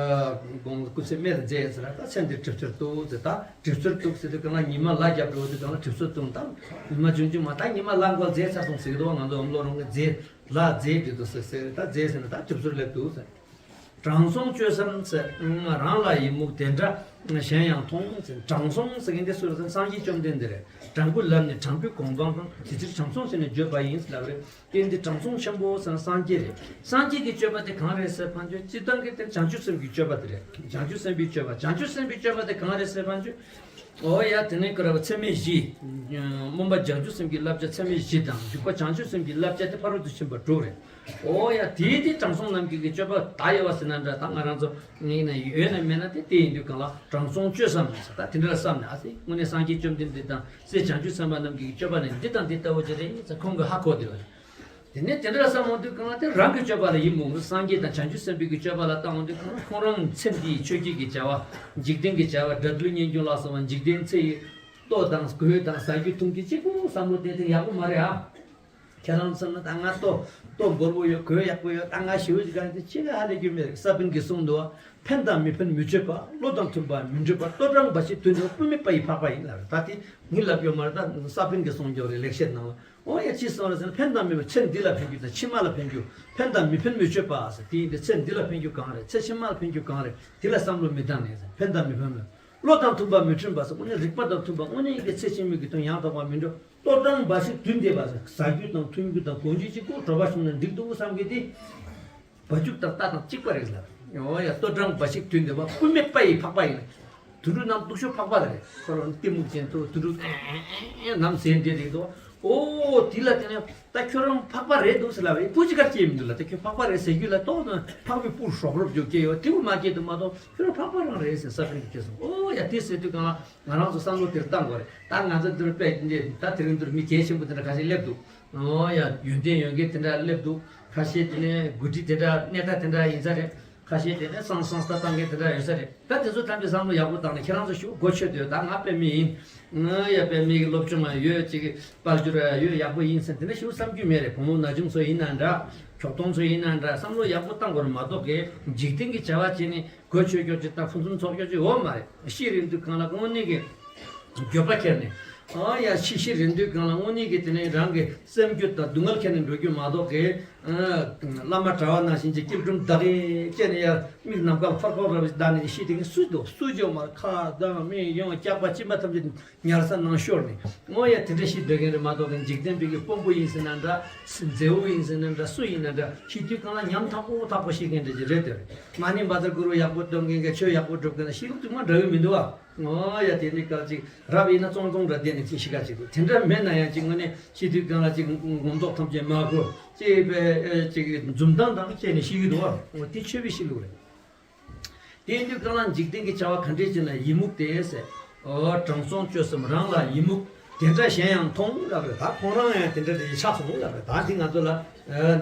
དགོངས་སྐུ་ཚེ་སྨད་ལ་མཛད་ཟེར། ད་ཚེ་འདིའི་གྲིབ་སོལ་དུ་ཟེར། ད་གྲིབ་སོལ་དུ་ཟེར་དུས་གང་ལ་ཉི་མ་ལ་རྒྱབ་འགྲོ་དུས་གང་ལ་གྲིབ་སོལ་དུ། ད་ཉི་མ་ཆུང་ཆུང་མ། ད་ཉི་མ་ལ་འགོ་མཛད་ཚར་སོང་ཟེར་གི་འདུག་ང་ཚོ་འོམ་ལོ་རང་གི་མཛད་ལ་མཛད་དུས་དུ་ཟེར་ཟེར། ད་མཛད་ཟེར་ན་ད་གྲིབ་སོལ་སླེབས་འདུག་ཟེར། དྲང་སྲོང་སྤྱོད་བསམ་ཟེར། རང་ལ་ཡི་མུག་དེ་འདྲ་གཞན་ཡང་མཐོང་ཟེར། དྲང་སྲོང་ཟེར་མཁན་དེ་སུ་རེད་ཟེར་ན་སངས་རྒྱས་བཅོམ་ལྡན་འདས་རེད། དྲང་པོའི་ལམ་ནི་དྲང་པོའི་གོ་འཕང་དང་། དེ་ཕྱིར་དྲང་སྲོང་ཞེས་ནི་བརྗོད་པ་ཡིན་ཟེར་ལབ་རེད། དེ་འདི་དྲང་སྲོང་ཆེན་པོ་ཟེར་ན་སངས་རྒྱས་རེད། སངས་རྒྱས་ཀྱི་སྤྱོད་པ་དེ་གང་རེད་ཟེར་བ་ཅོ། སྤྱིར་བཏང་གི་དེ་བྱང་ཆུབ་སེམས་ཀྱི་སྤྱོད་པ་དེ་རེད། བྱང་ཆུབ་སེམས་དཔའི་སྤྱོད་པ། བྱང་ཆུབ་སེམས་དཔའི་སྤྱོད་པ་དེ་གང་རེད་ཟེར་བ་ཅོ། ཨོ་ཡ། དེ་ནས་ཀ་ར་བ་ཚད་མེད་བཞི། སྨོན་པ་བྱང་ཆུབ་སེམས་ཀྱི་བསླབ་བྱ་ཚད་མེད་བཞི་དང་། འཇུག་པ་བྱང་ཆུབ་སེམས་ཀྱི་བསླབ་བྱ་དེ་ཕ་རོལ་ཏུ་ཕྱིན་པ་དྲུག་རེད། ཨོ་ཡ། དེའི་དེ་དྲང་སྲོང་རྣམས་ཀྱི་གི་སྤྱོད་པ་ད་ཡོད་པ་ཟེར་ན་འདྲ། ད་ང་རང་ཚོ་ངེས་ན་ཡོད་ན་མེད་ན་དེ་དེ་ཡིན་དུས་གང་ལ་དྲང་སྲོང་སྤྱོད་བསམ་ཟེར། ད་དེ་འདྲ་བསམ་ནས། ཨ་ཙི། དངོས་གནས་སངས་རྒྱས་བཅོམ་ལྡན་འདས་དང་སྲས་བྱང་ཆུབ་སེམས་དཔའ་རྣམས་ཀྱི་གི་སྤྱོད་པ་ནི་འདི་དང་འདི་ལྟ་བུ་ཅིག་རེད་ཟེར་ཁོང་གིས་ཧ་གོ་བསྡད་པ་རེད། དེ་ནས་དེ་འདྲ་བསམ་འོང་དུས་གང་ལ་དེ་རང་གི་སྤྱོད་པ་ལ་ཡིད་མུག་ནས། སངས་རྒྱས་དང་བྱང་ཆུབ་སེམས་དཔའི་གི་སྤྱོད་པ་ལ་བལྟ་འོང་དུས་གང་ལ་ཁོང་རང་ཚེ་འདིའི་ཆོས་བརྒྱད་ཀྱི་བྱ་བ། འཇིག་རྟེན་གྱི་བྱ་བ། དགྲ་འདུལ་གཉེན་སྐྱོང་ལ་སོགས་པ་འཇིག་རྟེན་ཚེ་ཡི་ལྟོ་དང་གོས་དང་ཟ་རྒྱུ་འཐུང་རྒྱུ་གཅིག་པུ་བསམ་བློ་གཏད་དེ་ཡག་པོ་མ་རེད་ཨ། ཁྱེད་རང་ཚོ་ན་ད་ང་ལྟོ་ལྟོ་འབོར་པོ་ཡོད། གོས་ཡག་པོ་ཡོད། ད་ང་ཞེ་པོ་ཅིག་ག་དེ་ཅི་ག་ཧ་ལས་རྒྱུ་མེད། ས་པཎ་གྱིས་གསུངས་འདུག་ཕན་དང་མི་ཕན་མི་བརྗོད་པ། བློ་དང་མཐུན་པ་མི་འགྲོས་པ། ལྟོ་འགྲངས་འབའ་ཞིག་དུས་འདིར་བ། སྤུ་མེད་པ་ཡི་འཕགས་པ་ཡིན་ལབ་རེད། ད་དེ་ངས་ལབ་ཡོད་མ་རེད། ད་ས་པཎ་གྱིས་གསུངས་ཡོད་རེད། ལེགས་བཤད་ནང་ལ། ཨོ་ཡ། ཅི་གསུངས་རེད་ཟེར་ན། ཕན་དང་མི་ཕན། ཚེ་འདི་ལ་ཕན་རྒྱུ་དང་ཕྱི་མ་ལ་ཕན་རྒྱུ། ཕན་དང་མི་ཕན་མི་བརྗོད་པ་ཟེར། དེ་ཡིན་དུས་ཚེ་འདི་ལ་ཕན་རྒྱུ་གང་རེད། ཚེ་ཕྱི་མ་ལ་ཕན་རྒྱུ་གང་རེད། དེ་ལ་བསམ་བློ་མི་བཏང་ནས་ཟེར། ཕན་དང་མི་ཕན་མེད། བློ་དང་མཐུན་པ་མི་མཐུན་པ་ཟེར། དངོས་གནས་རིག་པ་དང་མཐུན་པ། དངོས་གནས་ཀྱི་ཚེ་ཕྱི་མའི་གི་དོན་ཡང་དག་པ་མི་འགྲོ། ལྟོ་འགྲངས་འབའ་ཞིག་དུས་འདིར་བ་ཟེར། ཟ་རྒྱུ་དང་འཐུང་རྒྱུ་དང་གོན་རྒྱུ་གཅིག་པུ་གྲོད་པ་ཞུམ་ན་འགྲིག་འདུག་བསམ་གི་དེ། བ་ཕྱུགས་དང་རྟ་དང་གཅིག་པ་རེད་ལ། ཨོ་ཡ། ལྟོ་འགྲངས་འབའ་ཞིག་དུས་འདིར་བ། སྤུ་མེད་པ་ཡི་འཕགས་པ་ཡིན། དུད་འགྲོ་རྣམས་སྡུག་ཤོས་འཕགས་པ་རེད། ཁོ་རང་གཏི་མུག་ཅན་དུ་དུད་འགྲོ་ནམ་ཟས་འདྲེ་རེད་དོ། ཨོ་དེ་ལ་དེ་ནས་ད་ཁྱོད་རང་འཕགས་པ་རེད་འདུག་ཟེར་ལབ་པ་ཡིན། སྤུ་ཅི་གར་སྐྱེས་མི་འདུག་ལ། ད་ཁྱོད་འཕགས་པ་རེད་ཟེར་རྒྱུ་ལ་ཏོག་ཙམ་འཕགས་པའི་སྤུར་རོབ་རོབ་རྒྱུ་སྐྱེ་ཡོད། དེ་བུ་མ་སྐྱེས་དུ་མ་གཏོགས་ཁྱོད་རང་འཕགས་པ་རང་རེད་ཟེར་ས་པཎ་གྱིས་སྐྱེས་སོང་། ཨོ་ཡ། དེ་ཟེར་དུས་གང་ལ་ང་རང་ཚོ་བསམ་བློ་དེར་བཏང་དགོས་རེད། ད་ང་ཚོ་འདིར་དཔེ་འདི་ད་དེ་རིང་འདིར་མི་གལ་ཆེན་པོ་དེ་འདྲ་ཁ་ཤས་སླེབས་འདུག་ཨོ་ཡ། ཡོན་ཏན་ཡོད་མཁན་དེ་འདྲ་སླེབས་འདུག་ཁ་ཤས་དེ་ནས་འགོ་ཁྲིད་དེ་འདྲ་གནས་སྟངས་དེ་འདྲ་ཡིན་ས་རེད། ཁ་ཤས་དེ་ནས་སང་སང་ས་བཏང་མཁན་དེ་འདྲ་ཡོད་ས་རེད། ད་དེ་ཚོ་ཐམས་ཅད་བསམ་བློ་ཡག་པོ་བཏང་ནས་ཁྱེད་རང་ཚོ་ཞུ་གོ་ཆོད་དོ། ད་ང་དཔེ་མི་ཡིན། ང་ཡ་དཔེ་མི་གི་སློབ་སྦྱོང་ཡོད་ཅིག་དཔལ་འབྱོར་ཡོད་ཡག་པོ་ཡིན་ཟེར་དེ་འདྲ་ཞུ་བསམ་རྒྱུ་མེད་རེད། བུ་མོ་ན་ཆུང་ཚོ་ཡིན་ན་འདྲ། ཁྱོག་ཐོང་ཚོ་ཡིན་ན་འདྲ། བསམ་བློ་ཡག་པོ་བཏང་དགོས་རེད་མ་གཏོགས་གི་འཇིག་རྟེན་གྱི་བྱ་བ་བྱས་ནས་གོ་ཆོད་ཀྱོག་ཅིག་དང་ཕུན་སུམ་ཚོགས་ཀྱོག་ཅིག་ཡོད་མ་རེད། ཤི་རན་དུས་གང་ལ་དངོས་གནས་ཀྱི་འགྱོད་པ་ཁྱེར་ནས། ཨ་ཡ། ཤི་ཤི་རན་དུས་གང་ལ་དངོས་གནས་ཀྱི་དེ་ནས་རང་གི་སེམས་རྒྱུད་དང་སྡུག་བསྔལ་ཁྱེར་ནས་འགྲོ་རྒྱུ་མ་གཏོགས་གི། ཨ། བླ་མ་གྲྭ་བ་ནང་བཞིན་གྱི་སྐྱིལ་ཀྲུང་བདག་གིས་བཅད་ནས་ཡར་མིག་ནམ་མཁའ་ལ་ཕར་ཕར་ར་བ་བདའ་ནས་ཤི་དེ་གིན་སུས་འདུག་སུས་འཇོག་མ་རེད། ཁ་གདངས་མིག་ཡོང་། སྐྱག་པ་གཅིན་པ་ཐམས་ཅད་ཉལ་ས་ནང་ཤོར་ནས། དངོས་ཡ་དེ་འདྲ་ཤི་བསྡད་མཁན་རེད་མ་གཏོགས་གི་འཇིག་རྟེན་པའི་གི་དཔོན་པོ་ཡིན་ཟེར་ན་འདྲ། མཛེས་པོ་ཡིན་ཟེར་ན་འདྲ། སུ་ཡིན་ན་འདྲ། ཤི་དུས་གང་ལ་ཉམ་ཐག་པོ་ཐག་པོ་ཤི་མཁན་འདྲ་ཅིག་རེད་དེ། མ་ཎི་བཛྲ་གུ་རུ་ཡག་པོ་འདོན་མཁན་གྱི་ཆོས་ཡག་པོ་སྒྲུབ་མཁན་ལ་ཤི་ལུགས་དུ་མ་འདྲ་གི་མི་འདུག་ཨ། ཨོ་ཡ་དེ་ནི་སྐབས་ཅིག་རབ་ཡིན་ན་ཙོང་ཙོང་འདྲ་བསྡད་ནས་ཅིག་ཤི་ཁ་ཅིག་འདུག་དེ་འདྲ་མེད་ན་ཡང་ཅིག་དངོས་གནས་ཤི་དུས་གང་ལ་ཅིག་ངོ་མདོག་ཐམས་ཅད་མ་གོ་ཅིག་པའི་ཅིག་འཛུམ་མདངས་དང་བཅས་ནས་ཤི་གི་འདུག་བ། འོ་དེ་ཆོས་པའི་ཤི་ལུགས་རེད། དེ་ཡིན་དུས་གང་ལ་འཇིག་རྟེན་གྱི་བྱ་བ་ག་འདྲས་བྱས་ན་ཡི་མུག་དེ་ཟེར། ཨོ་དྲང་སྲོང་སྤྱོད་གསུམ་རང་ལ་ཡི་མུག་དེ་འདྲ་གཞན་ཡང་མཐོང་ལབ་རེད། ད་ཁོང་རང་ཡང་དེ་འདྲ་དེ་ཆགས་སོང་ལབ་རེད། ད་འདི་ང་ཚོ་ལ་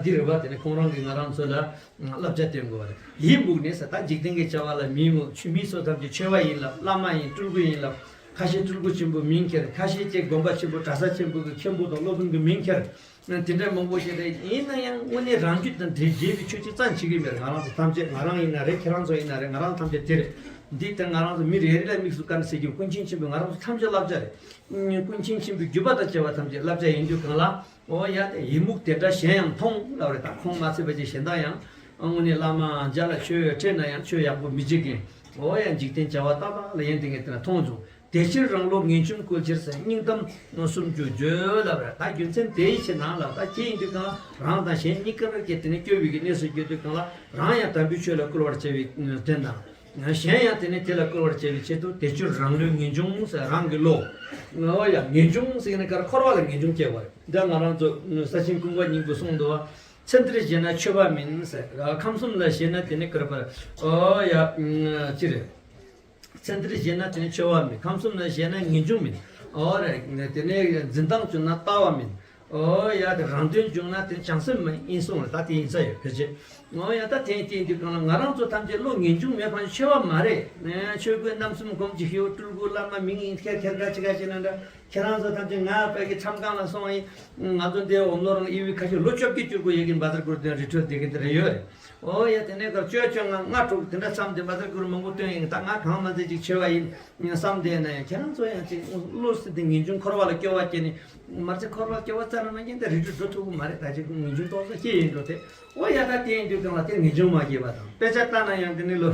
འདི་རེད་བ། དེ་ནི་ཁོང་རང་གིས་ང་རང་ཚོ་ལ་བསླབ་བྱ་སྟོན་དགོས་པ་རེད། ཡི་མུག་ནི་ཟེར་ད་འཇིག་རྟེན་གྱི་བྱ་བ་ལ་མི་མུག་ཆུ་མིག་སོགས་ཐམས་ཅད་མཆོད་པ་ཡིན་ལབ། བླ་མ་ཡིན་སྤྲུལ་སྐུ་ཡིན་ལབ། ཁ་ཤས་སྤྲུལ་སྐུ་ཆེན་པོའི་མིང་ཁྱེར། ཁ་ཤས་ཀྱིས་དགོན་པ་ཆེན་པོ་གྲྭ་ས་ཆེན་པོ་གི་མཁན་པོ་དང་སློབ་དཔོན་གྱི་མིང་ཁྱེར། དེ་འདྲའི་མང་པོ་ཞིག་རེད། ཡིན་ན་ཡང་དངོས་གནས་རང་རྒྱུད་དང་འབྲེལ་འབྲེལ་བའི་ཆོས་ཅིག་རྩ་ནས་བྱེད་ཀྱི་མེད། ང་རང་ཚོ་ཐམས་ཅད་ང་རང་ཡིན་ན་རེད། ཁྱེད་རང་ཚོ་ཡིན་ན་རེད། ང་རང་ཐམས་ཅད་དེ་རེད། འདི་ལྟར་ང་རང་ཚོ་མི་རེ་རེ་ལ་དམིགས་སུ་བཀར་ནས་ཟེར་རྒྱུ་ཀུན་མཁྱེན་ཆེན་པོས་ང་རང་ཚོ་ཐམས་ཅད་བསླབ་བྱ་རེད། ཀུན་མཁྱེན་ཆེན་པོའི་བརྒྱུད་པ་དང་བཅས་པ་ཐམས་ཅད་བསླབ་བྱ་ཡིན་དུས་གང་ལ། ཨོ་ཡ་དེ་ཡི་མུག་དེ་འདྲ་གཞན་ཡང་མཐོང་ལབ་རེད། ད་ཁོང་མ་ཚད་པ་ཅིག་གཞན་དག་ཡང་དངོས་གནས་བླ་མ་མཇལ་ལ་ཆོས་ཁྲིད་ན་ཡང་ཆོས་ཡག་པོ་མི་བྱེད་མཁན། ཨོ་ཡ་འཇིག་རྟེན་བྱ་བ་ཏག་ཏག་ལ་ཡན་དེ་ངས་དེ་ན་མཐོང་བྱུང་། དེ་ཕྱིར་རང་བློ་ངེས་འབྱུང་བསྐུལ་ཕྱིར་ཟེར་སྙིང་གཏམ་སུམ་ཅུ་བརྗོད་ལབ་རེད། ད་རྒྱུ་མཚན་དེའི་ཕྱིར་ན་ལབ། ད་ཁྱེད་ཡིན་དུས་གང་ལ་རང་དང་གཞན་གཉིས་ཀར་གྱི་དེ་ནས་སྐྱོ་བའི་གི་གནས་སུ་སྐྱོ་དུས་གང་ལ་རང་ཡང་དམ་པའི་ཆོས་ལ་བསྐུལ་བར་བྱ་བའི་དོན་དང་། གཞན་ཡང་དེ་ནས་དེ་ལ་བསྐུལ་བར་བྱ་བའི་ཆེད་དུ་དེ་ཕྱིར་རང་བློའི་ངེས་འབྱུང་ཟེར་རང་གི་བློ། ཨོ་ཡ་ངེས་འབྱུང་ཟེར་ནས་གར་འཁོར་བ་ལ་ངེས་འབྱུང་སྐྱེ་བ་རེད། འདི་ང་རང་ཚོ་ས་ཆེན་ཀུན་དགའ་སྙིང་པོས་གསུངས་འདུག་བ། ཚེ་འདིར་བཞེད་ན་ཆོས་པ་མིན་ཟེར། ཁམས་གསུམ་ལ་བཞེད་ན་དེ་ནས་གར་པར། ཨོ་ཡ་ཅི་རེད། ཚེ་འདིར་བཞེད་ན་དེ་ནི་ཆོས་པ་མིན། ཁམས་གསུམ་ལ་བཞེད་ན་ངེས་འབྱུང་མིན། ཨོ་རེད། དེ་ནས་འཛིན་སྟངས་བྱུང་ན་ལྟ་བ་མིན། ཨོ་ཡ་དེ་རང་དོན་བྱུང་ན་དེ་བྱང་སེམས་མིན་ཡིན་གསུངས་རེད། ད་དེ་ཡིན་ས་ཡོད་ཕལ་ཆེར། ཨོ་ཡ་ད་དེ་ཡིན་དེ་ཡིན་དུས་གང་ལ་ང་རང་ཚོ་ཐམས་ཅད་བློ་ངེས་འབྱུང་མེད་པ་ཆོས་པ་མ་རེད། ཆོས་གོས་རྣམ་གསུམ་སྒོམ་གྱི་ཤེས་བོ་སྤྲུལ་སྐུ་བླ་མ་མིང་ཡིན་ཁྱེར་ཁྱེར་ག་ཅི་ག་ཅི་ན་འདྲ། ཁྱེད་རང་ཚོ་ཐམས་ཅད་ང་བལ་གྱི་མཚམས་ཁང་ལ་སོང་ཡིན། ང་ཚོ་འདིའི་འོམ་ལོ་རང་ཨི་བི་ཁ་ཤས་ལོ་བཅོ་བརྒྱད་བཅུ་དགུ་ཡོད་ཀྱི་བཛྲ་གུ་རུ་དོན་རི་ཁྲོད་བསྡད་ཀྱི་འདི་རེ་ཡོད་རེད། ཨོ་ཡ་དེ་ནས་གར་བཅོ་བཅོ་ལྔ་ལྔ་དྲུག་དེ་འདྲ་མཚམས་དེ་བཛྲ་གུ་རུ་མང་པོ་བཏོན་ཡིན། ད་ང་གང་མ་ཚད་ཅིག་ཆེ་བ་ཡིན་བསམ་བསྡད་ན་ཡང་ཁྱེད་རང་ཚོ་ཡང་ཅིག་བློ་སྲིད་དེ་ངེས་འབྱུང་འཁོར་བ་ལ་སྐྱོ་བ་སྐྱེ་ནས་མ་ཚད་འཁོར་བ་སྐྱོ་བ་རྩ་ནས་མ་སྐྱེ་ན་ད་རི་ཁྲོད་འགྲོ་ཐུབ་ཀྱི་མ་རེད། ད་ཅིག་ངེས་འབྱུང་ཏོག་ཙམ་སྐྱེ་ཡིན་འགྲོ་དེ། ཨོ་ཡ་ད་དེ་ཡིན་དུས་གང་ལ་དེ་ངེས་འབྱུང་མ་སྐྱེས་པ་དང་དཔེ་ཆ་ལྟ་ན་ཡང་དེ་ནི་ལོ་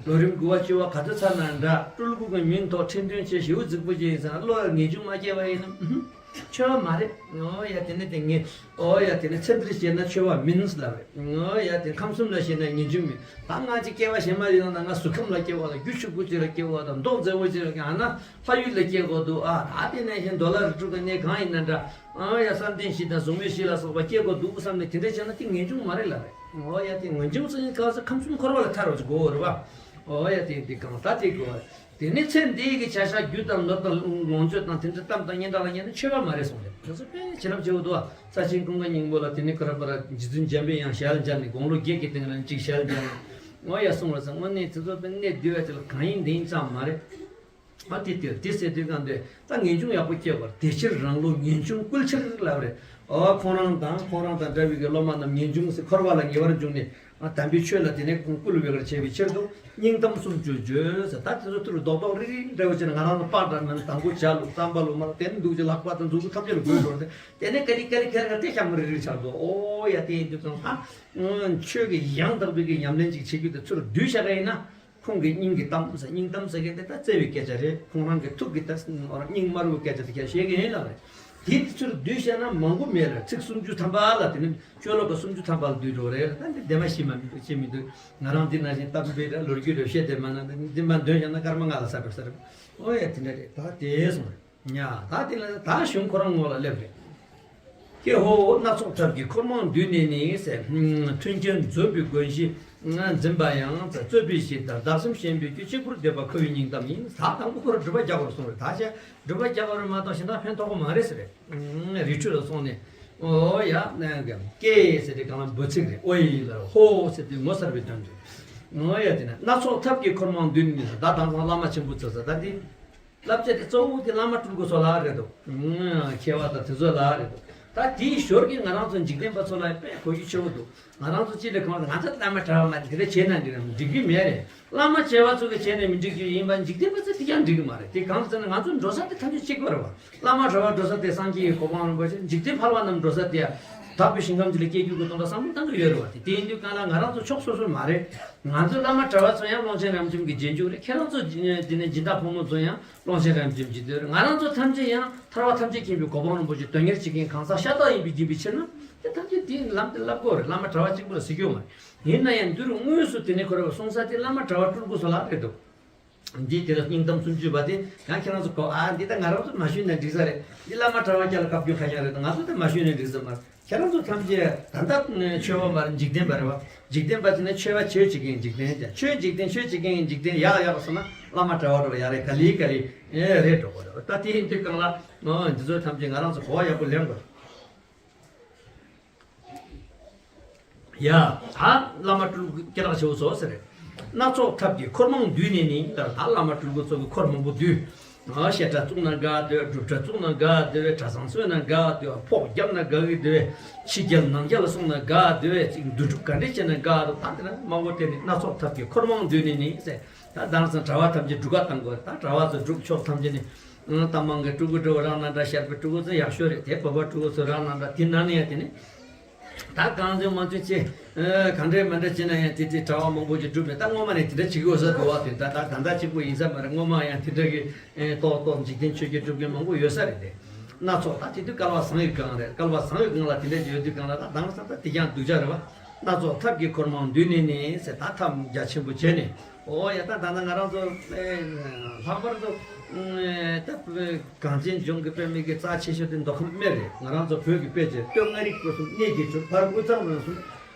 ལོ་རིམ་དགུ་བ་བཅུ་བ་ག་ཚོད་ཚར་ན་འདྲ། སྤྲུལ་སྐུ་གི་མིང་ཐོག་ཁྲི་འདོན་བྱས་ཞེའུ་རྫིག་པོ་ཅན་ཡིན་ཟེར་ན་བློ་ལ་ངེས་འབྱུང་མ་སྐྱེས་པ་ཡིན་ན་ཆོས་པ་མ་རེད། ཨོ་ཡ་དེ་ནི་དེ་ངེས། ཨོ་ཡ་དེ་ནི་ཚེ་འདིར་བྱས་ན་ཆོས་པ་མིན་ལབ་རེད། ཨོ་ཡ་དེ་ཁམས་གསུམ་ལ་བྱས་ན་ངེས་འབྱུང་མིན། ད་ང་ཅིག་སྐྱེ་བ་གཞན་མ་ཡིན་ན་ང་གཟུགས་ཁམས་ལ་སྐྱེ་བ་ལ་རྒྱུ་ཕྱུག་པོ་ཅིག་ལ་སྐྱེ་བ་དང་མདོག་མཛེས་པོ་ཅིག་ལ་སྐྱེ་ཨ་ན་ལྷ་ཡུལ་ལ་སྐྱེ་དགོས་འདུག་ཨ་ད་དེ་ནས་གཞན་མདོ་ལ་རི་ཁྲོད་ཀྱི་གནས་གང་ཡིན་ན་འདྲ། ཨོ་ཡ་བསམ་གཏན་བཞི་དང་གཟུགས་མེད་བཞི་ལ་སོགས་པ་སྐྱེ་དགོས་འདུག་བསམ་ནས་དེ་འདྲ་བྱས་ན་དེ་ངེས་འབྱུང་མ་རེད་ལབ་རེད། ཨོ་ཡ་དེ་ངེས་འབྱུང་ཟེར་གང་ཟེར་ཁམས་གསུམ་འཁོར་བ་ལ་ཐར་བ་ཅིག་དགོས་རེད་བ། ཨོ་ཡ་དེ་དེ་གང་ད་དེ་དགོས་བ། དེ་ནས་ཚེ་འདིའི་གི་བྱ་བཞག་རྒྱུ་དང་ནོར་དང་ལོངས་སྤྱོད་དང་དེ་འདྲ་གཏམ་དང་སྙན་གྲགས་ལ་ཉན་ན་ཆོས་པ་མ་རེད་གསུངས་རེད། དེ་ཚོ་དཔེ་བྱིན་རླབས་ཆེ་བོ་འདུག་ཨ། ས་ཆེན་ཀུན་དགའ་སྙིང་པོ་ལ་དེ་ནས་ཀ་ར་པ་ར་རྗེ་བཙུན་འཇམ་པའི་དབྱངས་ཞལ་མཇལ་ནས་དགུང་ལོ་བརྒྱད་ཀྱི་སྟེང་ལ་གཅིག་ཞལ་མཇལ་ནས་ངོ་ཡ་གསུངས་ར་ཟེར། དངོས་གནས་དེ་ཚོ་དཔེ་གནད་བསྡུས་པ་དེ་ལ་གང་ཡིན་འདི་ཡིན་ཙམ་མ་རེད། ཨ་དེ་དེར་དེ་ཟེར་དུས་གང་དེ་ད་ངེས་འབྱུང་ཡག་པོ་སྐྱེ་བར་དེ་ཕྱིར་རང་བློ་ངེས་འབྱུང་བསྐུལ་ཕྱིར་ལབ་རེད། ཨོ་ཁོང་རང་དང་ཁོང་རང་དང་འདྲ་བའི་གི་སློབ་མ་རྣམས་ངེས་འབྱུང་ཟེར་འཁོར་བ་ལ་ངེས་པར་འབྱུང་ནས། དམ་པའི་ཆོས་ལ་དེ་ནས་བསྐུལ་བའི་བར་བྱེད་པའི་ཕྱིར་དུ་སྙིང་གཏམ་སུམ་ཅུ་བརྗོད་ཟེར། ད་དེ་ཚོ་ཐུར་རྡོག་རྡོག་རིལ་རིལ་འདྲ་བོ་བྱས་ན་ང་རང་ཚོ་པར་འདྲ་མིན་དང་པོ་ཇ་བླུགས་རྩམ་པ་བླུགས་མ་བླུགས་དེ་ནས་འདུག་ཅེས་ལག་པ་དང་མཛུབ་གུ་ཐམས་ཅད་ལ་འགུལ་འགྲོ་རེད། དེ་ནས་ཀ་རི་ཀ་རི་ཀ་རི་ཀ་དེ་ཤ་མ་རིལ་རིལ་ཆགས་འདུག་ཨོ་ཡ་དེ་ཡིན་དུས་ཙང་ད་ཆོས་ཀྱི་ཡང་དག་པའི་གི་ཉམས་ལེན་ཅིག་བྱེད་རྒྱུ་དེ་ཚུར་བསྡུས་བཞག་ག་ཡིན་ན། ཁོང་གི་སྙིང་གི་གཏམ་ཟེར། སྙིང་གཏམ་ཟེར་མཁན་དེ་ད་བརྩེ་བའི་སྐད་ཆ་རེད། ཁོང་རང་གི་ཐུགས་ཀྱི་ད་སྙིང་དམར་བོའི་སྐད་ཆ་དེ་ཁྱེད་བཤད་ཀྱི་ཡིན་ལབ་རེད། དེ་ཚུར་བསྡུས་བཤད་ན་མང་པོ་མེད་རེད། ཚིག་སུམ་ཅུ་ཐམ་པ་ལ་དེ་ནི་ཤོ་ལོ་ཀ་སུམ་ཅུ་ཐམ་པ་ལ་བསྡུས་འགྲོ་རེད། ད་འདི་བདེ་མ་ཤི་མ་མི་འདུག་ཅི་མི་འདུག་ང་རང་འདི་ནང་བཞིན་སྟབས་འབེབས་ར་ལོ་རྒྱུས་ར་བཤད་དེ་མ་ན་འདི་མ་འདོན་བཞག་ན་སྐར་མ་ལྔ་ལ་ས་འགྲོ་ས་རེད། ཨོ་ཡ་དེ་འདྲ་རེད། ད་དེ་སོང་རེད། ཉ། ད་དེ་ལ་ད་གཞུང་ཁོ་རང་ངོ་ལ་སླེབས་རེད། ཀྱེ་ཧོ། སྣ་ཚོགས་ཐབས་ཀྱིས་འཁོར་མང་བསྡུས་ནས་ནི་ཟེར། མཐུན་རྐྱེན་འཛོམས་པའི་སྒོ་བཞི་འཛིན་པ་ཡང་། རྩོད་པའི་གཞི་དང་བདག་སེམས་ཞེན་པའི་རྒྱུ། གཅིག་པུར་འདོད་པ་ཁོ་བོའི་སྙིང་གཏམ་ཡིན། ད་དང་པོ་ཁོ་རང་སྒྲུབ་པ་རྒྱག་པར་སོང་རེད། ད་ཆ་སྒྲུབ་པ་རྒྱག་པར་མ་གཏོགས་གཞན་དག་ཕན་ཐོགས་པ་མ་རེད་ཟེར་རེད། རི་ཁྲོད་ལ་སོང་ནས། ཨོ་ཡ། ཀྱེ་ཟེར་དེ་གང་ལ་འབོད་ཚིག་རེད། ཨོ་ཡི་ལ་ཧོ་ཟེར་དེ་ངོ་མཚར་བའི་དོན་དུ། ཨོ་ཡ་དེ་ནས་སྣ་ཚོགས་ཐབས་ཀྱིས་འཁོར་མང་བསྡུས་ནས་ཟེར། ད་དང་སང་བླ་མ་ཆེན་པོ་ཚོ་ཟེར་ད་དེ། བསླབ་བྱ་དེ་གཙོ་བོ་དེ་བླ་མ་སྤྲུལ་སྐུ་ཚོ་ལ་རེད་འདུག་མཁས་པ་དང་དེ་ཚོ་ལ་རེད་འདུག་ད་དེའི་ཞོར་གྱི་ང་རང་ཚོ་འཇིག་རྟེན་པ་ཚོ་ལ་དཔེ་གོ་རྒྱུ་ཆེ་བོ་འདུག་ང་རང་ཚོ་ཅི་ལས་གང་ལ་ང་ཚོ་བླ་མ་གྲྭ་བ་མ་དེ་འདྲ་བྱས་ན་འགྲིག་རམ་འགྲིག་གི་མེད་རེད། བླ་མ་བྱས་པ་ཚོ་གི་བྱས་ནས་མི་འགྲིག་རྒྱུ་ཡིན་པ་འཇིག་རྟེན་པ་ཚོ་དེ་ཀྱང་འགྲིག་གི་མ་རེད། དེ་གང་ཟེར་ན་ང་ཚོ་འགྲོ་ས་དེ་ཐམས་ཅད་གཅིག་པ་རེད་བ། བླ་མ་གྲྭ་བ་འགྲོ་ས་དེ་སངས་རྒྱས་ཀྱི་གོ་འཕང་རིན་པོ་ཆེ། འཇིག་རྟེན་ཕལ་བ་རྣམས་འགྲོ་ས་དེ་དག་པའི་ཞིང་ཁམས་ཅིག་ལ་སྐྱེ་རྒྱུ་གི་དོན་དག་བསམ་བློ་བཏང་གི་ཡོད་རེད་བ། དེ་དེ་ཡིན་དུས་གང་ལ་ང་རང་ཚོ་ཕྱོགས་སོ་སོ་མ་རེད། ང་ཚོ་བླ་མ་གྲྭ་བ་ཚོ་ཡང་ཀློང་ཆེན་རབ་འབྱམས་ཀྱི་རྗེས་འཇུག་རེད། ཁྱེད་རང་ཚོ་དེ་ནས་སྦྱིན་བདག་ཕོ་མོ་ཚོ་ཡང་ཀློང་ཆེན་རབ་འབྱམས་ཀྱི་རྗེས་འཇུག་རེད། ང་རང་ཚོ་ཐམས་ཅད་ཡང་ཐར་པ་ཐམས་ཅད་མཁྱེན་པའི་གོ་འཕང་རིན་པོ་ཆེ་དོན་གཉེར་བྱེད་མཁན་གང་ཟག་ཤ་སྟག་ཡིན་པའི་རྒྱུ་མཚན་གྱིས་ཕྱིར་ན་དེ་ཐམས་ཅད་དེའི་ལམ་དེ་བསླབ་དགོས་རེད། བླ་མ་གྲྭ་བ་གཅིག་པུ་ལ་ཟེར་རྒྱུ་མ་རེད། ཡིན་ན་ཡང་འདི་རུ་དངོས་སུ་དེ་ནས་ཁོ་ར་བ་གསུང་ས་དེ་བླ་མ་གྲྭ་བ་སྤྲུལ་སྐུ་ཚོ་ལ་རེད་འདུག་འདི་དེ་ལ་སྙིང་གཏམ་སུམ་ཅུ་པ་དེ་ཡང་ཁྱེད་རང་ཚོ་གོ། ཨ་འདི་ད་ང་རང་ཚོ་མ་ཞུས་ན་འགྲིག་ས་རེད། འདི་བླ་མ་གྲྭ་པ་སྐྱ་ལ་བཀའ་བཀྱོན་ཁ་རྐྱང་རེད། ང་ཚོ་ད་མ་ཞུས་ན་འགྲིག་ས་མ་རེད། ཁྱེད་རང་ཚོ་ཐམས་ཅད་ད་ལྟ་ཆོས་པ་མ་རེད། འཇིག་རྟེན་པ་རེད་བ། འཇིག་རྟེན་པ་དེ་ནི་ཆོས་པ་ཆོས་བྱེད་མཁན་འཇིག་རྟེན་ཀྱང་། ཆོས་འཇིག་རྟེན་ཆོས་བྱེད་མཁན་འཇིག་རྟེན་ཡག་ཡག་པ་སོང་ན་བླ་མ་གྲྭ་པ་འགྲོ་བ་ཡག་རེད། ག་ལེ་ག་ལེ་ཨེ་རེད་འགྲོ་གི་རེད། ད་དེ་ཡིན་དུས་གང་ལ་འདི་ཚོ་ཐམས་ཅད་ང་རང་ཚོ་གོ་བ་ཡག་པོ་ལེན་དགོས། ཡ། ད་བླ་མ་སྤྲུལ་སྐུ་སྐྱེ་ལག་བྱེའུ་ཚོ་ཟེར། སྣ་ཚོགས་ཐབས་ཀྱིས་འཁོར་མང་བསྡུས་ནས་ནི། ལ་ད་བླ་མ་སྤྲུལ་སྐུ་ཚོ་གི་འཁོར་མང་པོ་བསྡུས། ཨ་བཤད་གྲྭ་བཙུགས་ན་དགའ་བསྡད། སྒྲུབ་གྲྭ་བཙུགས་ན་དགའ་བསྡད། གྲྭ་ཚང་བཙུགས་ན་དགའ་བསྡད། ཕོགས་བརྒྱབ་ན་དགའ་གི་བསྡད། ཕྱི་རྒྱལ་ནང་རྒྱལ་ལ་སོང་ན་དགའ་བསྡད། ཅིག་འདུ་སྒྲུབ་ག་འདྲས་བྱས་ན་དགའ་འདུག་ད་དེ་ན་མང་པོ་བསྟན་ནས། སྣ་ཚོགས་ཐབས་ཀྱིས་འཁོར་མང་བསྡུས་ནས་ནི་ཟེར། ད་དེང་སང་གྲྭ་པ་ཐམས་ཅད་སྒྲུབ་ཁ་བཏང་དགོས། ད་གྲྭ་པ་ཚོ་སྒྲུབ་ཕྱོགས་ཐམས་ཅད་ནི། ཨང་། ད་མང་གི་སྤྲུལ་སྐུ་སྒྲུབ་རང་རྣམ་གྲྭ། ཤར་པའི་སྤྲུལ་སྐུ་ཚོ་ཡག་ཤོས་རེད། དེ་བོད་པ་སྤྲུལ་སྐུ་ཚོ་རང་རྣམ་གྲྭ། དེ་ནང་ནས་ཡང་དེ་ནི་ད་གང་ཚོད་མང་ཚོད་ཅེས་གང་འདྲས་མི་འདྲ་བྱས་ན་ཡང་དེ་དེ་གྲྭ་པ་མང་པོ་ཅིག་སྒྲུབ་པས། ད་སྔོན་མ་ནས་དེ་འདྲ་བྱེད་ཀྱི་ཡོད་ས་འདུག་བ། དེ་ད་ད་ད་ལྟ་གཅིག་པུ་ཡིན་ས་མ་རེད། སྔོན་མ་ཡང་དེ་འདྲ་གི་ཨེ་ཏོག་ཏོག་འཇིག་རྟེན་ཆོས་བརྒྱུད་སྒྲུབ་མཁན་མང་པོ་ཡོད་ས་རེད་དེ། སྣ་ཚོགས་ད་དེ་དུས་བསྐལ་པ་བཟང་བའི་སྒང་རེད། བསྐལ་པ་བཟང་བའི་སྒང་ལ་དེ་འདྲ་ཅིག་ཡོད་དུས་སྒང་ལ། ད་དེང་སང་ད་དེ་ཀྱང་སྡུག་ཅག་རེད་བ། སྣ་ཚོགས་ཐབས་ཀྱིས་འཁོར་མང་བསྡུས་ནས་ནི་ཟེར། ད་ཐབས་རྒྱ་ཆེན་པོ་བྱས་ནས། ཨོ་ཡ། ད་ད་ལྟ་ང་རང་ཚོ་ཨེ་ལྷག་པར་དུ་ཨེ་ད་གངས་ཅན་ལྗོངས་ཀྱི་པད་མ་གི་རྩ་ཆེ་ཤོས་དེ་མདོ་ཁམས་སྨད་རེད། ང་རང་ཚོ་བོད་ཀྱི་དཔེ་ཆ། སྟོད་མངའ་རིས་སྐོར་གསུམ་གནས་ཀྱི་གྲོལ། བར་དབུས་གཙང་རོལ་གསུམ་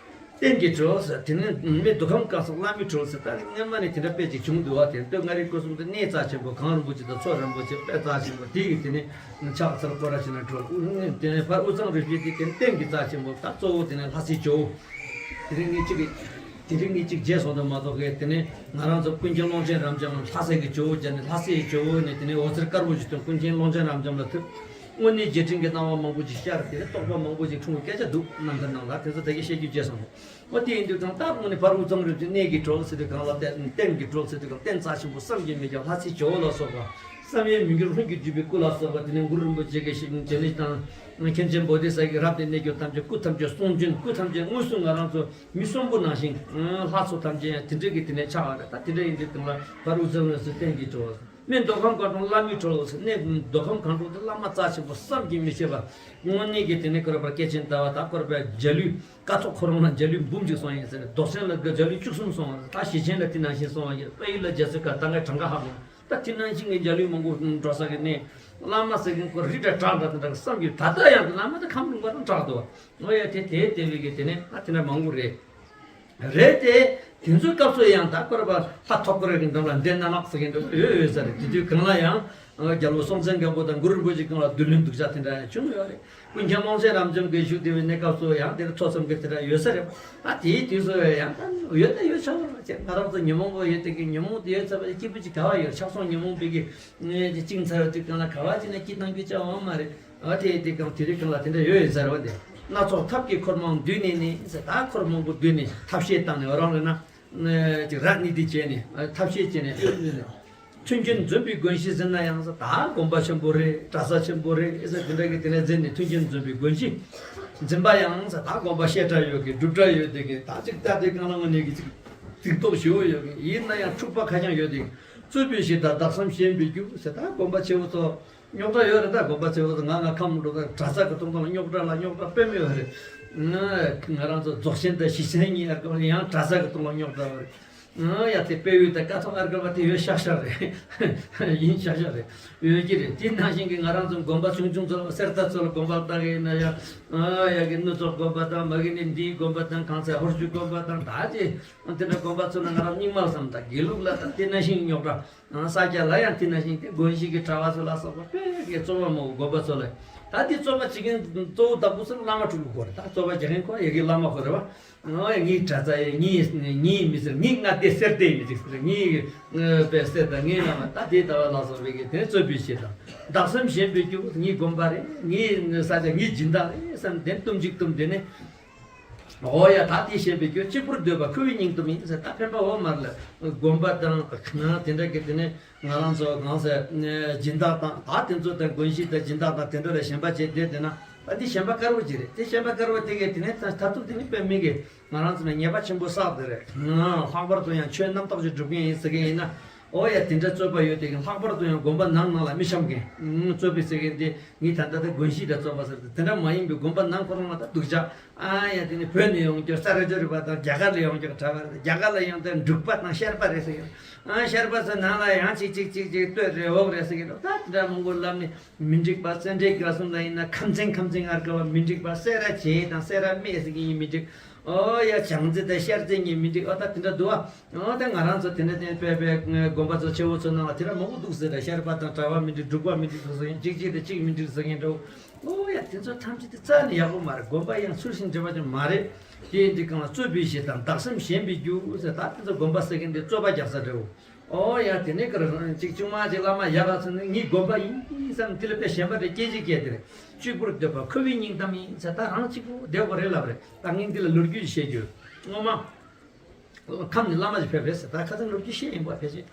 རྟེན་གྱི་གྲོལ་ཟེར། དེ་ནས་སྨད་མདོ་ཁམས་དཀར་གསུམ་བླ་མའི་གྲོལ་ཟེར། ད་སྔོན་མ་ནས་དེ་འདྲ་དཔེ་ཅིག་བྱུང་འདུག་བ། དེ་སྟོད་མངའ་རིས་སྐོར་གསུམ་དུ་གནས་རྩ་ཆེན་པོ། གངས་རིན་པོ་ཆེ་དང་མཚོ་རིན་པོ་ཆེ། དཔེ་རྩ་ཆེན་པོ་དེ་གི་དེ་ནས་ཕྱག་འཚལ་སྐོར་ར་བྱས་ན་གྲོལ། དེ་ནས་བར་དབུས་གཙང་རོལ་པའི་དེ་རྟེན་གྱི་རྩ་ཆེན་པོ། ད་གཙོ་བོ་དེ་ནས་ལྷ་སའི་ཇོ་བོ། དེ་རིང་ངེད་ཅིག་གིས་དེ་རིང་ངེད་ཅིག་མཇལ་སོང་དུ་མ་གཏོགས་གི། དེ་ནས་ང་རང་ཚོ་ཀུན་མཁྱེན་ཀློང་ཆེན་རབ་འབྱམས་ལ་ལྷ་སའི་གི་ཇོ་བོ་བྱས་ནས། ལྷ་སའི་ཇོ་བོ་ནས་དེ་ནས་འོད་ཟེར་དཀར་པོ་ཞིག་ཐོན། ཀུན་མཁྱེན་ཀློང་ཆེན་རབ་འབྱམས་ལ་ཐུག། དངོས་གནས་རྗེས་དྲན་གྱི་སྣང་བ་མང་པོ་ཞིག་ཤར། དེ་ནས་རྟོགས་པ་མང་པོ་ཞིག་འཁྲུངས་པའི་སྐད་ཆ་འདུག་རྣམ་ཐར་ནང་ལ། དེ་ཚོ་ད་གིན་བཤད་རྒྱུ་བརྗེད་སོང་། འོ་དེ་ཡིན་དུས་ཀྱང་ད་དངོས་གནས་བར་དབུས་གཙང་རོལ་པའི་གནས་ཀྱི་གྲོལ་ཟེར་དུས་སྒང་ལ། རྟེན་རྟེན་གྱི་གྲོལ་ཟེར་དུས་སྒང་། རྟེན་རྩ་ཆེན་པོ་བསམ་གྱིས་མི་ཁྱབ་ལྷ་སའི་ཇོ་བོ་ལ་སོགས་པ། བསམ་ཡས་མི་འགྱུར་ལྷུན་གྱིས་གྲུབ་པའི་སྐུ་ལ་སོགས་པ། དེ་ནས་གུ་རུ་རིན་པོ་ཆེ་གི་ཞིང་དེ་ནས་དང་། མཁན་ཆེན་བོ་དྷི་ས་ཡི་རབ་ཏུ་གནས་གྱུར་ཐམས་ཅད། སྐུ་ཐམས་ཅད་མངོན་སུམ། ང་རང་ཚོ་མངོན་སུམ་ང་རང་ཚོ་མི་གསོན་པོ་ནང་བཞིན། ལྷ་ཚོ་ཐམས་ཅད་ཡང་དེ་འདྲ་གི་དེ་ནས་ཆགས་པ་རེད། ད་དེ་འདྲ་ཡིན་དུས་སྒང་ལ་བར་དབུས་གཙང་རོལ་ཟེར་རྟེན་གྱི་གྲོལ། སྨད་མདོ་ཁམས་མཁར་གྲོང་བླ་མའི་གྲོལ་ཟེར། སྨད་མདོ་ཁམས་མཁར་གྲོང་དུ་བླ་མ་རྩ་ཆེན་པོ་བསམ་གྱིས་མི་ཁྱབ་པ། དངོས་གནས་ཀྱི་དེ་ནས་ཁོ་ར་པར་སྐྱེས་ཆེན་ཟླ་བ་དང་། ཁོ་ར་པར་འཇའ་ལུས་ཀཿཐོག་ཁོ་རང་ལ་འཇའ་ལུས་འབུམ་གཅིག་སོང་ཡིན་ཟེར། རྫོགས་ཆེན་ལ་འཇའ་ལུས་བཅུ་གསུམ་སོང་བ། ད་ཞེ་ཆེན་ལ་དེ་ནང་བཞིན་སོང་བ་ཡིན། དཔལ་ཡུལ་ལ་རྒྱ་མཚོའི་ཁ། ད་ངའི་གྲངས་ཀ་ཧ་གོ། ད་དེ་ནང་བཞིན་གྱི་འཇའ་ལུས་མང་པོ་འགྲོ་ས་གི་གནས། བླ་མ་ཟེར་མཁན་ཁོ་རི་འདྲ་བྲག་འདྲ་དེ་འདྲ་བསམ་གྱིས། ད་ལྟ་ཡང་དེ་བླ་མ་དེ་ཁམས་ལུང་པ་དང་བྲག་ཏུ་བ། འོ་ཡ། དེ་དེ་དེ་བས་ཀྱི་དེ་ནས་ད་དེ་འདྲ་མང་པོ་རེད། རེད་དེ། དེ་ཚོའི་སྐབས་སུ་ཡང་ད་ཁོ་ར་པ་ལྷ་ཐོག་ཁོ་ར་གི་འགྲམ་ལ་འདྲེ་སྣ་ལག་ཟེར་མཁན་འདྲ་ཡོད་ཡོད་ས་རེད། དེ་དུས་སྒང་ལ་ཡང་རྒྱལ་པོ་སྲོང་བཙན་སྒམ་པོ་དང་གུ་རུ་རིན་པོ་ཆེ་སྒང་ལ་བདུད་བློན་གདུག་ཅག་དེ་འདྲ་ཡང་བྱུང་ཡོད་རེད། ཀུན་མཁྱེན་ཀློང་ཆེན་རབ་འབྱམས་ཀྱི་བཞུགས་བསྡད་པའི་གནས་སྐབས་སུ་ཡང་དེར་ཐོ་འཚམས་ཀྱི་དེ་འདྲ་ཡོད་ས་རེད། ཨ་དེའི་དུས་སུ་ཡང་ད་ཡོད་ད་ཡོད་ཆགས་པ་བྱས། ང་རང་ཚོ་ཉོན་མོངས་པ་ཡོད་དེ་གི། ཉོན་མོངས་དེ་ཡོད་ཚར་བ་སྐྱིད་པོ་ཅིག་ག་བ་ཡོད། ཆགས་སོགས་ཉོན་མོངས་པའི་གི་ཅིག་བཅིངས་ཚར་བའི་དུས་སྒང་ལ་ག་བ་ཅིག་ན་སྐྱིད་ཐང་གི་ཅང་འོང་མ་རེད། ཨ་དེ་དེ་སྒང་དེ་རིང་སྒང་ལ་དེ་འདྲ་ཡོད་ཡིན་ས་རེད་བ། དེ་སྣ་ཚོགས་ཐབས་ཀྱིས་འཁོར་མང་བསྡུས་ནས་ནི་ཟེར། ད་འཁོར་མང་པོ་བསྡུས་ནས་ཐབས་ཤེས་བཏང་ནས། རང་རེད་ན་ཅིག་ར་ནི་དེ་བྱས་ནས་ཐབས་ཤེས་བྱས་ནས་ཡོད་ནི་ནི། མཐུན་རྐྱེན་འཛོམས་པའི་དགོན་གཞི་ཟེར་ན་ཡང་ཟེར། ད་དགོན་པ་ཆེན་པོ་རེད། གྲྭ་ས་ཆེན་པོ་རེད་ཟེར། དེ་འདྲ་གི་དེ་ནས་འཛིན་ནས། མཐུན་རྐྱེན་འཛོམས་པའི་དགོན་གཞི་འཛིན་པ་ཡང་ཟེར། ད་དགོན་པ་བཤད་གྲྭ་ཡོད་གི། སྒྲུབ་གྲྭ་ཡོད་དེ་གི། ད་ཅིག་ལྟ་དེ་སྒང་ལ་དངོས་གནས་གི་ཅིག་གཟིགས་རྟོག་ཞེ་པོ་ཡོད་གི། ཡིན་ན་ཡང་འཁྲུག་པ་ཁ་རྐྱང་ཡོད་དེ་གི། རྩོད་པའི་གཞི་དང་བདག་བསམ་ཞེན་པའི་རྒྱུ་ཟེར། ད་དགོན་པ་ཆེ་བོ་ཚོ་རྙོག་དྲ་ཡོད་རེད། ད་དགོན་པ་ཆེ་བོ་ཚོ་ང་ང་ཁམས་འགྲོ་ད་གྲྭ་ས་གི་ཐོག་ཐོག་ལ་རྙོག་དྲ་ལ་རྙོག་དྲ་དཔེ་མི་ཡོད་རེད། ང་ང་རང་ཚོ་རྫོགས་ཆེན་དང་ཞེ་ཆེན་གཉིས་ཨར་ཀ་ཡང་གྲྭ་ས་གི་ཐོག་ལ་རྙོག་དྲ་ཡོད་རེད། ང་ཡ་དེ་དཔལ་ཡུལ་དང་ཀཿཐོག་ཨར་ཀ་བ་དེ་ཡོད་ཤག་ཤག་རེད། ཡིན་ཤག་ཤག་རེད། ཡོད་ཀྱི་རེད། དེ་ནང་བཞིན་གྱི་ང་རང་ཚོ་དགོན་པ་ཆུང་ཆུང་ཚོ་ལ། གསེར་རྟ་ཚོ་ལ་དགོན་པ་བཏགས་ཡིན་ན་ཡང་། ཡ་གི་སྣུབས་ཚོགས་དགོན་པ་དང་། མ་གི་ནི་འདིའི་དགོན་པ་དང་། གངས་སེང་ཧོར་ཆུ་དགོན་པ་དང་། ད་ཅི་དེ་འདྲ་དགོན་པ་ཚོ་ལ་ང་རང་སྙིང་མ་བསམ། ད་དགེ་ལུགས་ལ་ད་དེ་ནང་བཞིན་རྙོག་དྲ། ས་སྐྱ་ལ་ཡང་དེ་ནང་བཞིན་དེ་དགོན་གཞི་གི་གྲྭ་པ་ཚོ་ལ་སོགས་པ་དཔེ་གི་རྩོད་པ་མང་པོ། དགོན་པ་ཚོ་ལ། ད་དེ་རྩོད་པ་བྱེད་མཁན་གཙོ་བོ་དང་པོ་ཚོ་བླ་མ་སྤྲུལ་སྐུ་ཁོ་རེད། ད་རྩོད་པ་རྒྱག་མཁན་ཁོ་ཡ་གི་བླ་མ་ཁོ་རེད་བ། ཨོ་ཡ་ངའི་གྲྭ་ཚང་ཡིན། ངའི་ངའི་མི་ཟེར། ངའི་ང་དེ་གསེར་དེ་མི་འགྲིག་ཟེར། ངའི་པའི་གསེར་དང་ངའི་བླ་མ། ད་དེ་ལྟ་བ་ལ་སོགས་པའི་གི་དེ་རྩོད་པའི་གཞི་དང་། བདག་བསམ་ཞེན་པའི་རྒྱུ། ངའི་དགོན་པ་རེད། ངའི་ས་ཆ། ངའི་སྦྱིན་བདག་རེད་བསམ་དེ་གཏུམ་གཅིག་གཏུམ། དེ་ནས། འོ་ཡ། ད་དེ་ཞེན་པའི་རྒྱུ། གཅིག་པུར་འདོད་པ་ཁུ་བའི་སྙིང་སྟོབས་ཡིན་ཟེར། ད་ཕན་པ་འོ་མར་ལ་དགོན་པ་དང་དེ་འདྲ་གི་དེ་ནས་ང་རང་ཚོ་གང་ཟེར་སྦྱིན་བདག་དང་། ད་དེ་ཚོ་དང་དགོན་གཞི་དང་སྦྱིན་བདག་དང་དེ་འདྲ་ལ་ཞེན་པ་བྱས་བསྡད་དེ་ན། ད་འདི་ཞེན་པ་དཀར་པོ་ཅིག་རེད། དེ་ཞེན་པ་དཀར་པོ་དེ་གས་དེ་ནས་ད་ད་ཐུབ་དེ་ནི་དཔེ་མི་གི་ང་རང་ཚོ་ལ་ཉེས་པ་ཆེན་པོ་བསགས་བསྡད་རེད། ལྷག་པར་དུ་ཡང་ཆོས་རྣམ་དག་ཅིག་སྒྲུབ་མཁན་ཡིན་ཟེར་མཁན་ཡིན་ན། ཨོ་ཡ་དེ་འདྲ་རྩོད་པ་ཡོད་དེ་གི། ལྷག་པར་དུ་ཡང་དགོན་པ་ནང་ནང་ལ་མི་འཆམ་མཁན་རྩོད་པའི་ཟེར་མཁན་དེ་ངས་ད་ལྟ་ད་དགོན་གཞིས་འདྲ་རྩོད་པ་ཟེར་ཏེ་དེ་འདྲ་མ་ཡིན་པའི་དགོན་པ་ནང་ཁོ་རང་ལ་ད་སྡུག་ཅག་ཨ་ཡ་དེ་ནི་བོད་ནས་ཡོང་རྒྱུ་ས་ར་ཇོ་རི་པ་དང་རྒྱ་གར་ལ་ཡོང་རྒྱུ་གྲྭ་པ་རེད། རྒྱ་གར་ལ་ཡོང་དུས་འབྲུག་པ་དང་ཤར་པ་རེད་ཟེར་གི། ཨ་ཤར་པ་ཚོ་ནང་ལ་ཡང་ཅིག་ཅིག་ཅིག་ཅིག་སྟོད་རེད་འོག་རེད་ཟེར་གི་འདུག་ད་དེ་འདྲ་མང་པོ་ལབ་ནས་མི་འགྲིག་པ། བཙན་འབྲེལ་དགའ་གསུམ་ལ་ཡིན་ན་ཁམས་ཚན་ཁམས་ཚན་ཨར་ཀ་བ་མི་འགྲིག་པ། སེ་ར་བྱེས་དང་སེ་ར་སྨད་ཟེར་གི་ཡིན་མི་འགྲིག་ཨོ་ཡ་བྱང་རྩེ་དང་ཤར་རྩེ་གཉིས་མི་འགྲིག་ཨོ་ད་དེ་འདྲ་འདུག་ཨ། ཨོ་ད་ང་རང་ཚོ་དེ་འདྲ་དེ་དཔེ་དཔེ་དགོན་པ་ཚོ་ཆེ་བོ་ཚོ་ནང་ལ་དེ་འདྲ་མང་པོ་འདུག་ཟེར། ད་ཤར་པ་དང་གྲྭ་པ་མི་འགྲིག་འབྲུག་པ་མི་འགྲིག་ཟེར་ཡིན། གཅིག་གཅིག་དང་གཅིག་མི་འགྲིག་ཟེར་མཁན་འདྲ་བོ། ཨོ་ཡ་དེ་ཚོ་ཐམས་ཅད་དེ་རྩ་ནས་ཡག་པོ་མ་རེད། དགོན་པ་ཡང་ཚུལ་བཞིན་འགྲིག་པ་ཅིག་མ་རེད། དེ་ཡིན་དུས་གང་ལ་རྩོད་པའི་གཞི་དང་བདག་སེམས་ཞེན་པའི་རྒྱུ་ཟེར། ད་དེ་ཚོ་དགོན་པ་ཟེར་མཁན་དེ་རྩོད་པ་རྒྱག་ས་འདྲ་བོ། ཨོ་ཡ་དེ་ནས་ཀར་ཅིག་ཆུང་མ་ཅིག་བླ་མ་ཡག་ག་ཚོད་ནས་ངའི་དགོན་པ་ཡིན་བསམ། དེ་ལ་དཔེ་ཞེན་པ་དེ་སྐད་ཅིག་སྐད་དེ་རེད། གཅིག་པུར་སྡོད་པ་ཁོ་བོའི་སྙིང་གཏམ་ཡིན་ཟེར། ད་རང་གཅིག་པུ་བསྡད་དགོས་རེད་ལབ་རེད། ད་ངས་འདི་ལ་ལོ་རྒྱུས་བཤད་རྒྱུ་སྔོན་མ། ཁམས་ནས་བླ་མ་ཅིག་ཕེབས་རེད་ཟེར། ད་ཁ་སང་ལོ་རྒྱུས་བཤད་ཡིན་པ་ཕལ་ཆེར།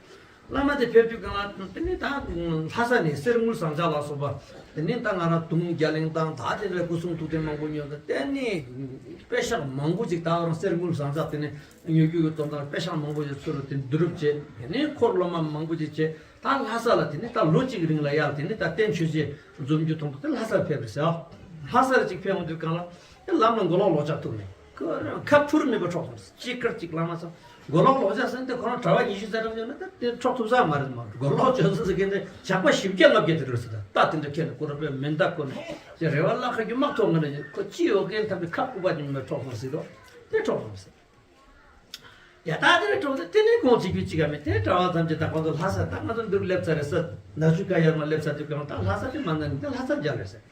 བླ་མ་དེ་ཕེབས་དུས་གང་ལ་དེ་ནས་ད་ལྷ་ས་ནས་གསེར་དངུལ་ཟངས་ལྕགས་ལ་སོགས་པ་དེ་ནས་ད་ང་རང་དུང་རྒྱ་གླིང་དང་ད་དེ་འདྲ་སྐུ་གསུང་ཐུགས་རྟེན་མང་པོ་ཉོས། ད་དེ་ནས་དཔེ་ཤག་མང་པོ་ཅིག་ད་རང་གསེར་དངུལ་ཟངས་ལྕགས་དེ་ནས་ཉོ་རྒྱུ་གི་དོན་དག་དཔེ་ཤག་མང་པོ་ཅིག་ཚུར་དེ་བསྡུ་རུབ་བྱས། དེ་ནས་འཁོར་སློབ་མ་མང་པོ་ཅིག་བྱས། ད་ལྷ་ས་ལ་དེ་ནས་ད་ལོ་གཅིག་རིང་ལ་ཡར་དེ་ནས་ད་རྟེན་མཆོད་བྱེད་འཛོམས་རྒྱུ་མཐོང་དུས་དེ་ལྷ་སར་ཕེབས་རེད་ཟེར། ཨ་ལྷ་སར་ཅིག་ཕེབས་འོང་དུས་གང་ལ་དེ་ལམ་ལ་མགོ་ལོག་ལོག་ལྕགས་ཐུག་ནས། ཁོ་རང་ཁ་འཕུར་མེད་པར་འཕྲོག་སོང་། ཅི་དཀར་ཅིག་བླ་མ་ཚོ་མགོ་ལོག་ལོག་ལྕགས་ཟེར་ཏེ་ཁོ་རང་གྲྭ་པ་ཉི་ཤུ་རྩ་གྲངས་ཡོད་ན་ད་དེ་འཕྲོག་ཐུབ་ས་མ་རེད། མ་མགོ་ལོག་ལོག་ལྕགས་ཟེར་མཁན་དེ་ཇག་པ་བཞི་བརྒྱ་ལྔ་བརྒྱ་དེ་རེད་ཟེར། ད་ད་དེ་འདྲ་ཁྱེད་ནས་ཁོ་རང་པས་མེ་མདའ་བསྐོར་ནས་ཅི་རེ་བ་བརླག་ཁ་རྒྱུ་དམག་ཐོག་ངོ་ནས་ཁོ་ཅི་ཡོད་མཁན་ཐམས་ཅད་ཁ་སྐུད་པ་ཅིག་མེད་འཕྲོག་སོང་ཟེར་རོ། དེ་འཕྲོག་སོང་ཟེར། ཡ་ད་དེ་རེད་འགྲོ་ཟེར། དེ་ནས་ཁོང་བྱེད་རྒྱུ་ཅི་ག་མེད། དེ་གྲྭ་པ་ཐམས་ཅད་ད་ཁོང་ཚོ་ལྷ་ས་ད་ང་ཚོ་འདིར་སླེབས་ཚར་རེད་ཟེར། ནག་ཆུ་ཁ་ཡར་མར་སླེབས་ཚར་དུས་གང་ད་ལྷ་ས་དེ་མ་ན་ནི་དེ་ལྷ་སར་མཇལ་རེད་ཟེར།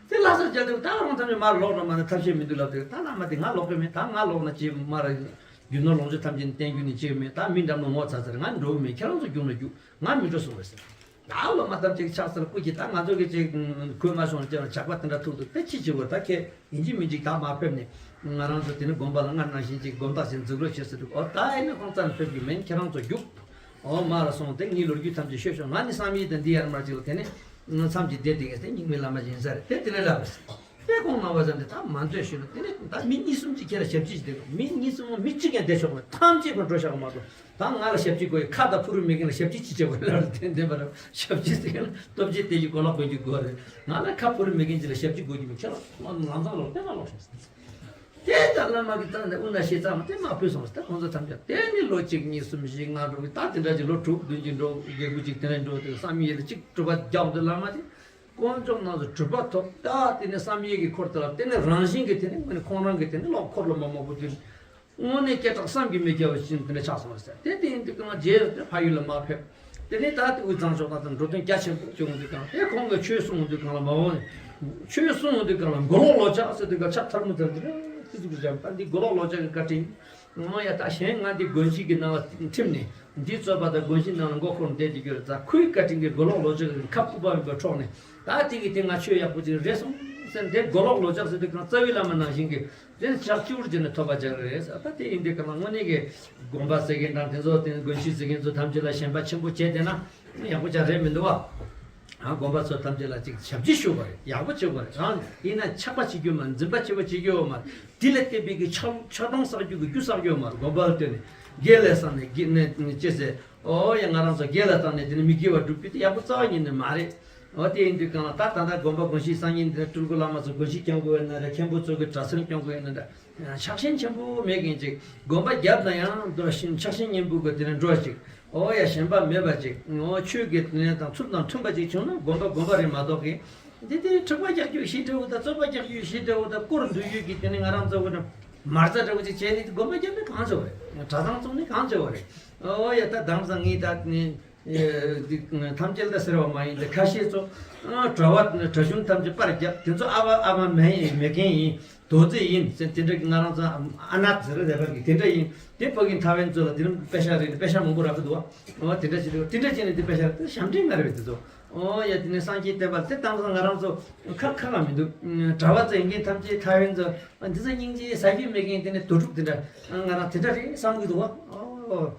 དེ་ལྷ་སར་མཇལ་དུས་ད་རང་ཐམས་ཅད་མར་ལོག་རོགས་མ་ནི་ཐབས་ཤེས་མི་འདུག་ལབ་དུས་ད་བླ་མ་དེ་ང་ལོག་གི་མེད། ད་ང་ལོག་ན་ཅི་མར་རྒྱུ་ནོར་ལོངས་སྤྱོད་ཐམས་ཅད་བསྟན་རྒྱུ་ནི་ཅི་མེད། ད་མི་འགྲམ་ལ་ངོ་ཚ་ཚར། ང་འགྲོ་གི་མེད། ཁྱེད་རང་ཚོ་རྒྱུགས་ན་རྒྱུགས། ང་མི་འགྲོ་གསུངས་པས་ཟེར། ད་སློབ་མ་ཐམས་ཅད་ཕྱག་འཚལ་སྐུ་མཁྱེན། ད་ང་ཚོ་གི་ཅིག་གོས་མ་སོང་ཅེས་ཇག་པ་དེ་འདྲ་ཐུག་འདུག་དེ་ཅི་བྱེད་དགོས། ད་ཁྱེད་ཡིན་གཅིག་མིན་གཅིག་ད་མར་ཕེབས་ནས་ང་རང་ཚོ་དེ་ནི་དགོན་པ་ལ་སྔར་ནང་བཞིན་ཅིག་དགོན་བདག་ཅིག་འཛུགས་རོགས་བྱེད་ཟེར་དུས། ཨོ་ད་ཨེ་ནི་ཁོང་རྩ་ནས་ཕེབས་ཀྱི་མིན། ཁྱེད་རང་ཚོ་རྒྱུགས། ཨོ་མར་ལ་སོང་སྟེ་ངའི་ལོ་རྒྱུས་ཐམས་ཅད་ཤོད་ཤོག་ང་ནི་བསམ་ཡས་དང་འདི་ཡར་མར་ཅིག་ལ་དེ་ནི་མཚམས་ཀྱི་བསྡད་དེ་གས་དེ་རྙིང་མའི་བླ་མ་ཡིན་ས་རེད། དེ་དེ་ནས་ལབ་པས། དེ་ཁོང་མ་བ་ཙམ་དེ་ད་མ་འདོད་ཞུས་ལ། དེ་ནས་ད་མི་གཉིས་གསུམ་ཅིག་ཁྱེད་ལ་ཞབས་ཕྱི་ཞིག་བསྡད་དགོས། མི་གཉིས་གསུམ་མི་གཅིག་ཀྱང་བསྡད་ཆོག་མེད། ཐམས་ཅད་ཁོང་འགྲོ་བཞག་མ་གཏོགས། ད་ང་ལ་ཞབས་ཕྱི་དགོས་ཡོད། ཁ་དང་ཕུ་རུ་མེད་མཁན་ལ་ཞབས་ཕྱི་ཅི་བྱེད་དགོས་ལབ་རེད། དེ་འདྲ་པ་རེད། ཞབས་ཕྱི་ཟེར་མཁན་ལ་སྟོབས་ཆེན་དེ་ཡི་གོ་ལག་གོན་རྒྱུ་དགོས་རེད། ང་ལ་ཁ་ཕུ་རུ་མེད་མཁན་ཅིག་ལ་ཞབས་ཕྱི་དགོས་ཀྱི་མེད། ཁྱེད་རང་ལམ་སང་ལོག་དཔེ་མ་ལོག་ཤོག་ཟེར། དེ་ལྟར་བླ་མ་གིས་བཏང་ནས་དབུ་མནའ་ཤེས་ཙམ་དེ་མ་ཕུལ་སོང་ཟེར། ད་ཁོང་ཚོ་ཐམས་ཅད་དེ་ནི་ལོ་གཅིག་གཉིས་གསུམ་བཞི་ལྔ་དྲུག་ད་དེ་འདྲ་ཅིག་ལོ་དྲུག་བདུན་ཅིག་འགྲོ། བརྒྱད་དགུ་ཅིག་དེ་ནས་འགྲོ་དུས་བསམ་ཡས་ལ་གཅིག་སྒྲུབ་པ་རྒྱག་དུས་བླ་མ་དེ་དཀོན་མཆོག་རྣམས་སུ་གྲུབ་པ་ཐོབ། ད་དེ་ནས་བསམ་ཡས་ཀྱི་འཁོར་དེ་ལ་དེ་ནས་རང་བཞིན་གྱིས་དེ་ནས་དངོས་གནས་ཁོང་རང་གི་དེ་ནས་ལོག་འཁོར་ལོ་མ་མང་པོ་དེ་དངོས་གནས་སྐད་གྲགས་བསམ་གྱིས་མི་ཁྱབ་པ་ཞིག་དེ་འདྲ་ཆགས་སོང་བ་ཟེར། དེ་དེ་ཡིན་དུས་གང་རྗེས་དེ་ཕ་ཡུལ་ལ་མར་ཕེབས། དེ་ནས་ད་དེ་དབུས་གཙང་ཕྱོགས་དང་དེ་འགྲོ་དོན་རྒྱ་ཆེན་པོ་བྱུང་དུས་གང་དེ་ཁོང་གིས་ཆོས་གསུང་དུས་གང་ལ་མ་འོངས་ནས་ཆོས་གསུང་དུས་གང་ལ་མགོ་ལོག་ལོ་ལྕགས་ཟེར་དུས་གང་ཕྱག་ཐལ་མོ་དེ་འདི་འདྲ་ཏི་ཙུག་ཙུག་བྱས། ད་འདི་མགོ་ལོག་ལོ་ལྕགས་ཀྱི་བཀའ་དྲིན། ཨོ་ཡ་ད་གཞན་ང་འདི་དགོན་གཞིས་ཀྱི་ནང་ལ་ཁྲིམས་ནས་འདི་རྩོད་པ་དང་དགོན་གཞིས་ནང་ལ་མགོ་འཁོར་བསྡད་ཀྱི་ཡོད་རེད། ད་ཁོའི་བཀའ་དྲིན་གྱིས་མགོ་ལོག་ལོ་ལྕགས་ཀྱི་ཁ་སྤུ་པ་མེད་པར་འཕྲོག་ནས། ད་དེ་གི་དེ་ང་ཆོས་ཡག་པོ་ཅིག་རེད་སོང་ཟེར། འདི་མགོ་ལོག་ལོ་ལྕགས་ཟེར་དུས་གང་རྩ་བའི་བླ་མ་ནང་བཞིན་གྱི་དེ་ཕྱག་བཅུ་པར་བྱས་ནས་ཐོབ་པ་ཅིག་རེད་ཟེར། ད་དེ་ཡིན་དུས་གང་ལ་དངོས་གནས་ཀྱི་དགོན་པ་ཟེར་མཁན་དང་དེ་ཚོ་དེ་དགོན་གཞིས་ཟེར་མཁན་ཚོ་ཐམས་ཅད་ལ་ཞེན་པ་ཆེན་པོ་བྱས་བསྡད་ན་ཡག་པོ་ཅིག་རེད་མི་འདུག་བ། ཨ་དགོན་པ་ཚོ་ཐམས་ཅད་ལ་ཅིག་ཞབས་ཕྱི་ཞུ་བ་རེད། ཡག་པོ་བྱེད་དགོས་རེད། རང་ཡིན་ན་ཆགས་པ་བྱེད་རྒྱུ་མ་རེད། འཛིན་པ་བྱེད་པ་བྱེད་རྒྱུ་ཡོད་མ་རེད། དེ་ལ་བརྟེན་པའི་གི་ཆགས་ཆགས་སྡང་བསགས་རྒྱུ་གི་རྒྱུ་བསགས་རྒྱུ་ཡོད་མ་རེད། དགོན་པ་ལ་བརྟེན་ནས་དགེ་ལས་བསགས་ནས་དགེ་ནས་ཅི་ཟེར། ཨོ་ཡ་ང་རང་ཚོ་དགེ་ལ་བཏང་ནས་དེ་ནི་མི་དགེ་བ་སྒྲུབ་རྒྱུ་དེ་ཡག་པོ་རྩ་བ་ཉིད་ནས་མ་རེད། ཨོ་དེ་ཡིན་དུས་གང་ལ་ད་ད་ལྟ་དགོན་པ་དགོན་གཞིས་སང་ཉིན་དེ་སྤྲུལ་སྐུ་བླ་མ་ཚོ་དགོན་གཞིས་སྐྱོང་དགོས་ཡོད་ན་རེད། མཁན་པོ་ཚོ་གི་གྲྭ་སར་སྐྱོང་དགོས་ཡོད་ན་འདྲ། ཆགས་ཞེན་ཆེན་པོ་མེད་མཁན་ཅིག་དགོན་པ་བརྒྱབ་ན་ཡང་འགྲོ་ཞིང་ཆགས་ཞེན་གཉེན་པོ་གི་དེ་ནས་འགྲོ་ཅིག་ཨོ་ཡ་ཞེན་པ་མེད་པ་ཅིག་ཨོ་ཆོས་ཀྱི་དེ་ནས་དང་ཚུལ་དང་མཐུན་པ་ཅིག་བྱུང་ན་དགོན་པ་དགོན་པ་རེད་མ་གཏོགས་གི། འདི་དེ་འཁྲུག་པ་རྒྱག་རྒྱུ་ཞེ་དྲག་པོ་དང་རྩོད་པ་རྒྱག་རྒྱུ་ཞེ་དྲག་པོ་དང་དཀོར་འདོད་ཡུལ་གྱི་དེ་ནས་ང་རང་ཚོ་གི་མ་རྩ་འདྲ་པོ་ཅིག་བྱས་ནས་དགོན་པ་བརྒྱབ་ན་གང་བྱེད་པ་རེད། གྲྭ་ཚང་བཙུགས་ནས་གང་བྱེད་པ་རེད། ཨོ་ཡ་ད་དེང་སང་ངས་ད་ནི། འདི་ཐམས་ཅད་ལ་ཟེར་བ་མ་ཡིན་ཏེ་ཁ་ཤས་ཚོ་གྲྭ་བ་གྲྭ་གཞུང་ཐམས་ཅད་པར་བརྒྱབ། དེ་ཚོ་ཨ་བ་ཨ་མ་མེད་མེད་མཁན་ཡིན། དོ་ཚིགས་ཡིན་ཟེར་དེ་འདྲ་གི་ང་རང་ཚོ་ཨ་ནད་ཟེར་རེད་པར་གི་དེ་འདྲ་ཡིན། དེ་ཕ་གི་མཐའ་དབན་ཚོ་ལ་དེ་རིང་པེ་ཤ་རེད། པེ་ཤ་མང་པོ་རག་གི་འདུག་བ། དེ་འདྲ་བྱེད་དུས་དེ་འདྲ་བྱས་ནས་དེ་པེ་ཤ་རེད། དེ་ཞབས་འདྲེན་མ་རེད་པས་དེ་ཚོ། ཨོ་ཡ་དེ་ནས་སངས་རྒྱས་བསྟན་པ་དེ་དེང་སང་ང་རང་ཚོ་ཁག་ཁག་ལ་མི་འདུག་གྲྭ་བ་ཚོ་ཡིན་མཁན་ཐམས་ཅད་མཐའ་དབན་ཚོ་འདི་ཚོ་སྙིང་རྗེ་ཟ་རྒྱུ་མེད་མཁན་དེ་ནས་དུག་སྦྲུལ་དེ་འདྲ་ང་རང་དེ་འདྲ་རེད་བསམ་གི་འདུག་བ། ཨོ།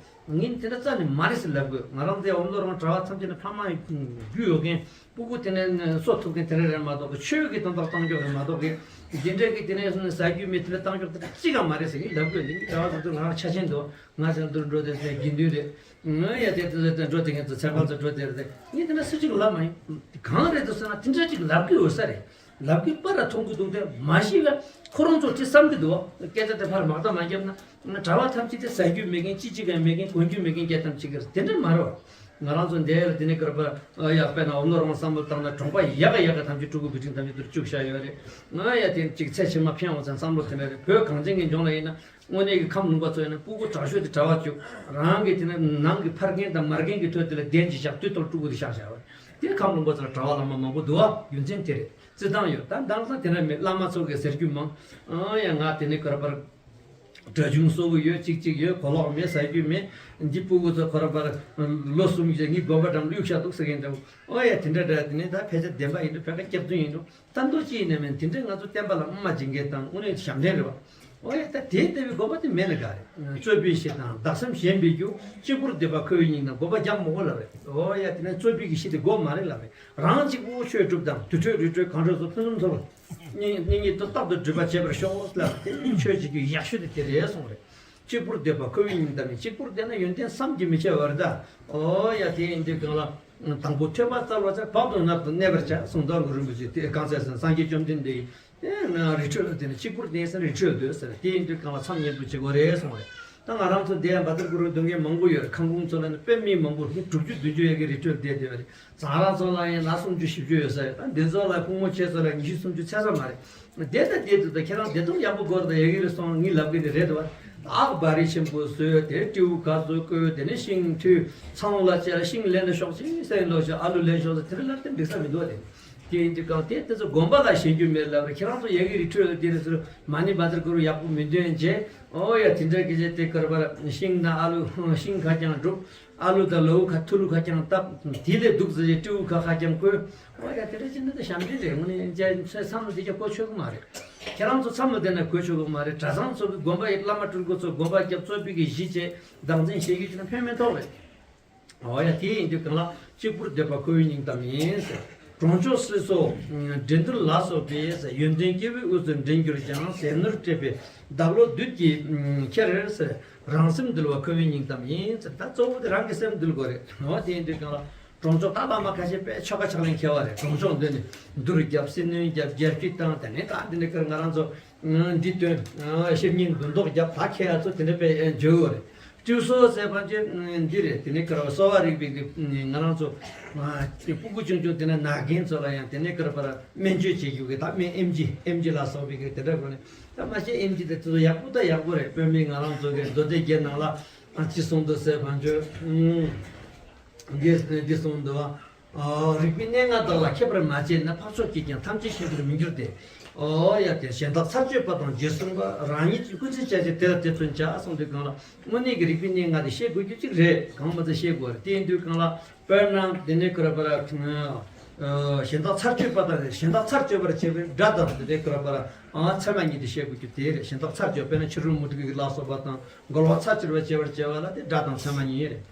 ངས་དེ་འདྲ་རྩ་ནས་མ་རེད་ཟེར་ལབ་དགོས། ང་རང་ཚོའི་ཨོམ་ལོ་རང་གྲྭ་བ་ཐམས་ཅད་ནི་ཕ་མ་རྒྱུས་ཡོད་མཁན། སྤུ་གུ་དེ་ནས་གསོ་ཐུབ་མཁན་དེ་འདྲ་རེད་མ་གཏོགས་གི། ཆོས་ཀྱི་དོན་དག་གཏོང་རྒྱུ་རེད་མ་གཏོགས་གི། འདི་འདྲ་གི་དེ་ནས་ཟ་རྒྱུ་མེད། དེ་འདྲ་གཏོང་རྒྱུ་དེ་འདྲ་གཅིག་ཀྱང་མ་རེད་ཟེར་གི་ལབ་དགོས། འདི་གི་གྲྭ་བ་དེ་ཚོ་ང་རང་ཆ་ཆེན་འདུག་ང་ཚོ་འདུར་འགྲོ་དེ་ཚོའི་དགེ་འདུན་རེད། ང་ཡ་དེ་དེ་དེ་འགྲོ་དེ་ངས་ཚོ་ཚེ་ཕར་ཚོ་འགྲོ་དེ་རེད། ངས་དེ་འདྲ་སུ་གཅིག་ལབ་མ་ཡིན། གང་རེད་འདུག་ཟེར་ན་དེ་འདྲ་གཅིག་ལབ་གི་ཡོད་ས་རེད། ལབ་གི་པར་མཐོང་གི་འདུག་དེ་མ་ཤེས་པ་ཁོ་རང་ཚོ་དེ་བསམ་གི་འདུག་སྐད་ཆ་དེ་ཕར་མ་བཏང་མ་བརྒྱབ་ན། གྲྭ་བ་ཐམས་ཅད་དེ་ཟ་རྒྱུ་མེད་མཁན། ཅི་ཅི་གང་མེད་མཁན། གོན་རྒྱུ་མེད་མཁན་སྐད་ཐམས་ཅད་ཀྱི་རེད། དེ་འདྲ་མ་རེད་བ། ང་རང་ཚོ་འདས་ལ་དེ་ནས་ཀར་པ་ཡ་དཔེར་ན་འོ་ལོ་རང་བསམ་བློ་བཏང་ན་གྲོང་པ་ཡག་ག་ཡག་ག་ཐམས་ཅད་ཕྲུ་གུ་བུ་ཆུང་ཐམས་ཅད་དུ་བཅུག་བཞག་ཡོད་རེད། ང་ཡ་དེ་ཅིག་ཚེ་ཕྱི་མ་ཕན་འོང་ཚན་བསམ་བློ་དེ་འདྲ་རེད། བོད་གངས་ཅན་གྱི་ལྗོངས་ལ་ཡིན་ན། དངོས་གནས་ཀྱི་ཁམས་ལུང་པ་ཚོ་ཡིན་ན་སྤུ་གུ་དྲག་ཤོས་དེ་གྲྭ་བ་བཅུག་རང་གི་དེ་ནས་ནང་གི་ཕ་རྒན་དང་མ་རྒན་གྱི་ཐོད་དེ་ལ་གདན་གྱི་བཞག་དུས་ཐོག་ཕྲུ་གུ་དེ་བཞག་བཞག་བ། དེ་ཁམས་ལུང་པ་ཚོ་ལ་གྲྭ་བ་བླ་མ་མང་པོ་འདུག་བ། རྒྱུ་མཚན་དེ་རེད། བརྩི་སྟངས་ཡོད། ད་དེང་སང་དེ་འདྲ་མེད། བླ་མ་ཚོ་གིས་ཟེར་རྒྱུ་མང་། ཨང་ཡ་ང་དེ་ནས་ཀར་པར་སྒྲ་ཆུང་གསོ་གི་ཡོད། ཅིག་ཅིག་ཡོད། གོ་ལོག་མེད། ཟ་རྒྱུ་མེད། འདི་སྤུ་གུ་ཚོ་ཁོ་རང་པར་ལོ་གསུམ་བཞི་ངའི་དགོན་པ་འགྲམ་གཡུག་བཞག་འདུག་ཟེར་མཁན་འདྲ་བོ། ཨོ་ཡ་དེ་འདྲ་འདྲ། དེ་ནས་ད་ཕལ་ཆེར་བདེན་པ་ཡིན་འགྲོ། ཕལ་ཁ་སྐྱག་རྫུན་ཡིན་འགྲོ། ད་མདོ་ཅི་ཡིན་ནའི་མིན། དེ་འདྲའི་ང་ཚོ་བསྟན་པ་ལ་དབུ་མ་འབྱིན་མཁན་དང་དངོས་གནས་ཞབས་འདྲེན་རེད་བ། ཨོ་ཡ་ད་དེ་ལྟ་བུའི་དགོན་པ་དེ་མེད་ན་དགའ་རེད། རྩོད་པའི་གཞི་དང་བདག་སེམས་ཞེན་པའི་རྒྱུ། གཅིག་པུར་སྡོད་པ་ཁོ་བོའི་སྙིང་དང་། དགོན་པ་རྒྱག་མི་དགོས་ལབ་རེད། ཨོ་ཡ་དེ་ནས་རྩོད་པའི་གཞི་དེ་དགོས་མ་རེད་ལབ་རེད། རང་གཅིག་པུ་ཆོས་སྒྲུབ་དང་དུར་ཁྲོད་རི་ཁྲོད་གངས་ཁྲོད་སོགས་ཕུན་སུམ་ཚོགས་པ་སྙིང་སྙིང་ཉིད་དུ་རྟག་ཏུ་སྒྲུབ་པར་བྱེད་པར་ཤོག་ལབ། དེ་ནི་ཆོས་བྱེད་རྒྱུ་ཡག་ཤོས་དེ་དེ་རེད་གསུངས་རེད། གཅིག་པུར་སྡོད་པ་ཁོ་བོའི་སྙིང་དམ་ཡིན། གཅིག་པུར་བསྡད་ན་ཡོན་ཏན་བསམ་གྱིས་མི་ཁྱབ་པ་རེད་ད། ཨོ་ཡ་དེ་ཡིན་དུས་གང་ལ། དང་པོ་ཐོས་པ་སྩལ་བར་བྱ། བག་ཏུ་མནར་དུ་གནས་པར་བྱ་གསུངས། ད་གུ་རུ་རིན་པོ་ཆེ་དེ་གང་ཟེར་ཟེར་ན་སངས་རྒྱས་བཅོམ་ལྡན་འདས་ཀྱིས་དེ་ན་རི་ཁྲོད་ལ་དེ་ནི་གཅིག་པུར་བསྡད་ཟེར་ན་རི་ཁྲོད་སྡོད་ཟེར། དེ་ཡིན་དུས་གང་ལ་མཚམས་སྙན་པོ་བྱེད་དགོས་རེད་གསུངས་རེད། ད་ང་རང་ཚོ་འདི་ཡང་བཛྲ་གུ་རུ་འདོན་མཁན་མང་པོ་ཡོད་རེད། ཁང་ཁོངས་ཚོ་ལ་ནི་དཔེ་མི་མང་པོ་མི་དྲུག་ཅུ་བདུན་ཅུ་ཡ་གི་རི་ཁྲོད་བསྡད་བསྡད་པ་རེད། ཚང་ར་ཚོ་ལ་ཡང་ན་སུམ་ཅུ་བཞི་བཅུ་ཡོད་ས་ཡོད། ད་འདི་ཚོ་ལ་ཕུང་མོ་ཆེ་ཚོ་ལ་ཉི་ཤུ་སུམ་ཅུ་ཚད་ས་མ་རེད། བསྡད་ད་བསྡད་འདུག་ད་ཁྱེད་རང་བདེ་སྟོབས་ཡག་པོ་དགོས་རེད། ད་ཡ་གི་རེད་སོང་ངས་ལབ་གི་ནི་རེད་དོ། ཨག་བ་རི་ཆེན་པོ་བཟོས། དེ་སྤྲེའུ་ག་ཚོད་བསྐོས། དེ་ནས་ཤིང་ཐུད་ཚང་ལ་བཅད་ལ་ཤིང་ལེན་ན་ཤོག་ཅིག་ཟེར་ལོ་ཞིག་ཨ་ལུ་ལེན་ཤོག་ཟེར། དེ་རིང་ལབ་དེ་འགྲིག་ས་མི་འདུག་དེ། དེ་ཡིན་དུས་གང་དེ་དེ་ཚོ་དགོན་པ་ལ་ཞེན་རྒྱུ་མེད་ལབ་རེད། ཁྱེད་རང་ཚོ་ཡ་གི་རི་ཁྲོད་ལ་དེ་རེད་ཟེར། མ་ཎི་བཛྲ་གུ་རུ་ཡག་པོ་མི་འདོན་བྱས། ཨོ་ཡ་དེ་འདྲ་གི་བྱས་དེ་ཀར་པར་ཤིང་དང་ཨ་ལུ་ཤིང་ཁ་རྐྱང་སྒྲུབ། ཨ་ལུ་དང་ལོའུ་ཁ་ཐུ་ལུ་ཁ་རྐྱང་བཏབ། དེ་ལས་སྡུག་ཟེར་བྱས་སྤྲེའུ་ཁ་ཁ་རྐྱང་བསྐོས། ཨོ་ཡ་དེ་འདྲ་བྱས་ན་ད་ཞབས་འདྲེན་རེད། དངོས་གནས་ཚོའི་མཚམས་ལ་དེ་རྒྱ་གོ་ཆོད་གི་མ་རེད། ཁྱེད་རང་ཚོ་མཚམས་ལ་བསྡད་ན་གོ་ཆོད་གི་མ་རེད། གྲྭ་ཚང་ཚོ་གི་དགོན་པ་ཡི་བླ་མ་སྤྲུལ་སྐུ་ཚོ་དགོན་པ་རྒྱབ་རྩོད་པའི་གི་གཞི་བྱས་བདག་འཛིན་བྱེད་རྒྱུ་བྱས་ན་ཕན་མི་ཐོགས་རེད། འོ་ཡ་དེ་ཡིན་དུས་གང་ལ་གཅིག་པུར་སྡོད་པ་ཁོ་བོའི་སྙིང་གཏམ་ཡིན་ཟེར། གྲོང་ཆོག་སྲིད་སོགས་འགྲན་བསྡུར་ལ་སོགས་པས་ཟེར། ཡོན་ཏན་སྐྱེ་བོའི་དབུས་སུ་འགྲན་གྱུར་ཀྱང་། ཟས་ནོར་སྤྲད་པས་བདག་བློ་བདུད་ཀྱིས་ཁྱེར་ཟེར། རང་སེམས་འདུལ་བ་ཁོ་བོའི་སྙིང་གཏམ་ཡིན་ཟེར། ད་གཙོ་བོ་དེ་རང་གི་སེམས་འདུལ་དགོས་རེད། འོ་དེ་ཡིན་དུས་གང་ལ་གྲོང་ཆོག་ད་བླ་མ་ཁ་ཤས་དཔེ་ཆོ་ག་ཕྱག་ལེན་མཁས་པ་རེད། གྲོང་ཆོག་འདི་ནས་འདུར་རྒྱབ་སྲི་གནོན་རྒྱབ་རྒྱལ་ཕྱི་བཏང་། དེ་ནས་ད་འདི་འདྲ་ཀར་ང་རང་ཚོ་འདི་སྟོན་བཤེར་སྙིང་འདུན་ལྡོག་རྒྱབ་ད་ཁྱེད་ཡ་ཚོ་དེ་འདྲ་དཔེ་འཇོལ་བོ་རེད། སྤྲེའུ་གསོ་ཟེར་བ་ཅན་འདི་རེད། དེ་ནས་ཀར་བ་གསོ་བ་རིག་པའི་གི་ང་རང་ཚོ་སྤུ་གུ་ཆུང་ཆུང་དེ་ནས་ན་རྒན་ཚོ་ལ་ཡང་དེ་ནས་ཀར་བར་སྨན་བཅོས་བྱེད་རྒྱུ་གི་ད་སྨན་ཨེམ་ཆི་ཨེམ་ཆི་ལ་སོགས་པའི་གི་དེ་འདྲ་དགོས་ནས། ད་མ་གཞི་ཨེམ་ཆི་དེ་ཚོ་ཡག་པོ་ད་ཡག་པོ་རེད། དཔེ་མི་ང་རང་ཚོ་གི་མདོ་སྡེ་བརྒྱད་ནང་ལ་ཅི་གསུངས་འདུག་ཟེར་བ་ཅན་འདི་འདི་གསུངས་འདུག་རིག་པའི་གནས་ལྔ་དག་ལ་མཁས་པར་མ་དཔྱད་ན། འཕགས་ཚོགས་ཀྱིས་ཀྱང་ཐམས་ཅད་མཁྱེན་པར་མི་འགྱུར་ཏེ། ཨོ་ཡ་དེ་གཞན་དག་ཚར་གཅོད་པ་དང་རྗེས་བཟུང་བ། རང་ཉིད་ཀུན་གཞི་བྱ་ཕྱིར་དེ་ལ་དེ་བརྩོན་བྱ་གསུངས་དུས་གང་ལ། དངོས་གནས་ཀྱི་རིག་པའི་གནས་ལྔ་དེ་ཤེས་དགོས་རྒྱུ་གཅིག་རེད། གང་མ་ཚད་ཤེས་དགོས་རེད། དེ་ཡིན་དུས་གང་ལ་དཔེར་ན་དེ་ནས་ཀར་པར་གཞན་དག་ཚར་གཅོད་པ་དང་། གཞན་དག་ཚར་གཅོད་པར་བྱེད་པའི་དགྲ་དང་དེ་ནས་ཀར་པར་ཚད་མ་གཉིས་དེ་ཤེས་དགོས་རྒྱུ་དེ་རེད། གཞན་དག་ཚར་གཅོད་དཔེར་ན་ཕྱི་རོལ་མུ་སྟེགས་ཀྱི་ལ་སོགས་པ་དང་འགལ་བ་ཚར་གཅོད་པར་བྱེད་པར་བྱེད་པ་ལ་དེ་དགྲ་དང་ཚད་མ་གཉིས་རེད།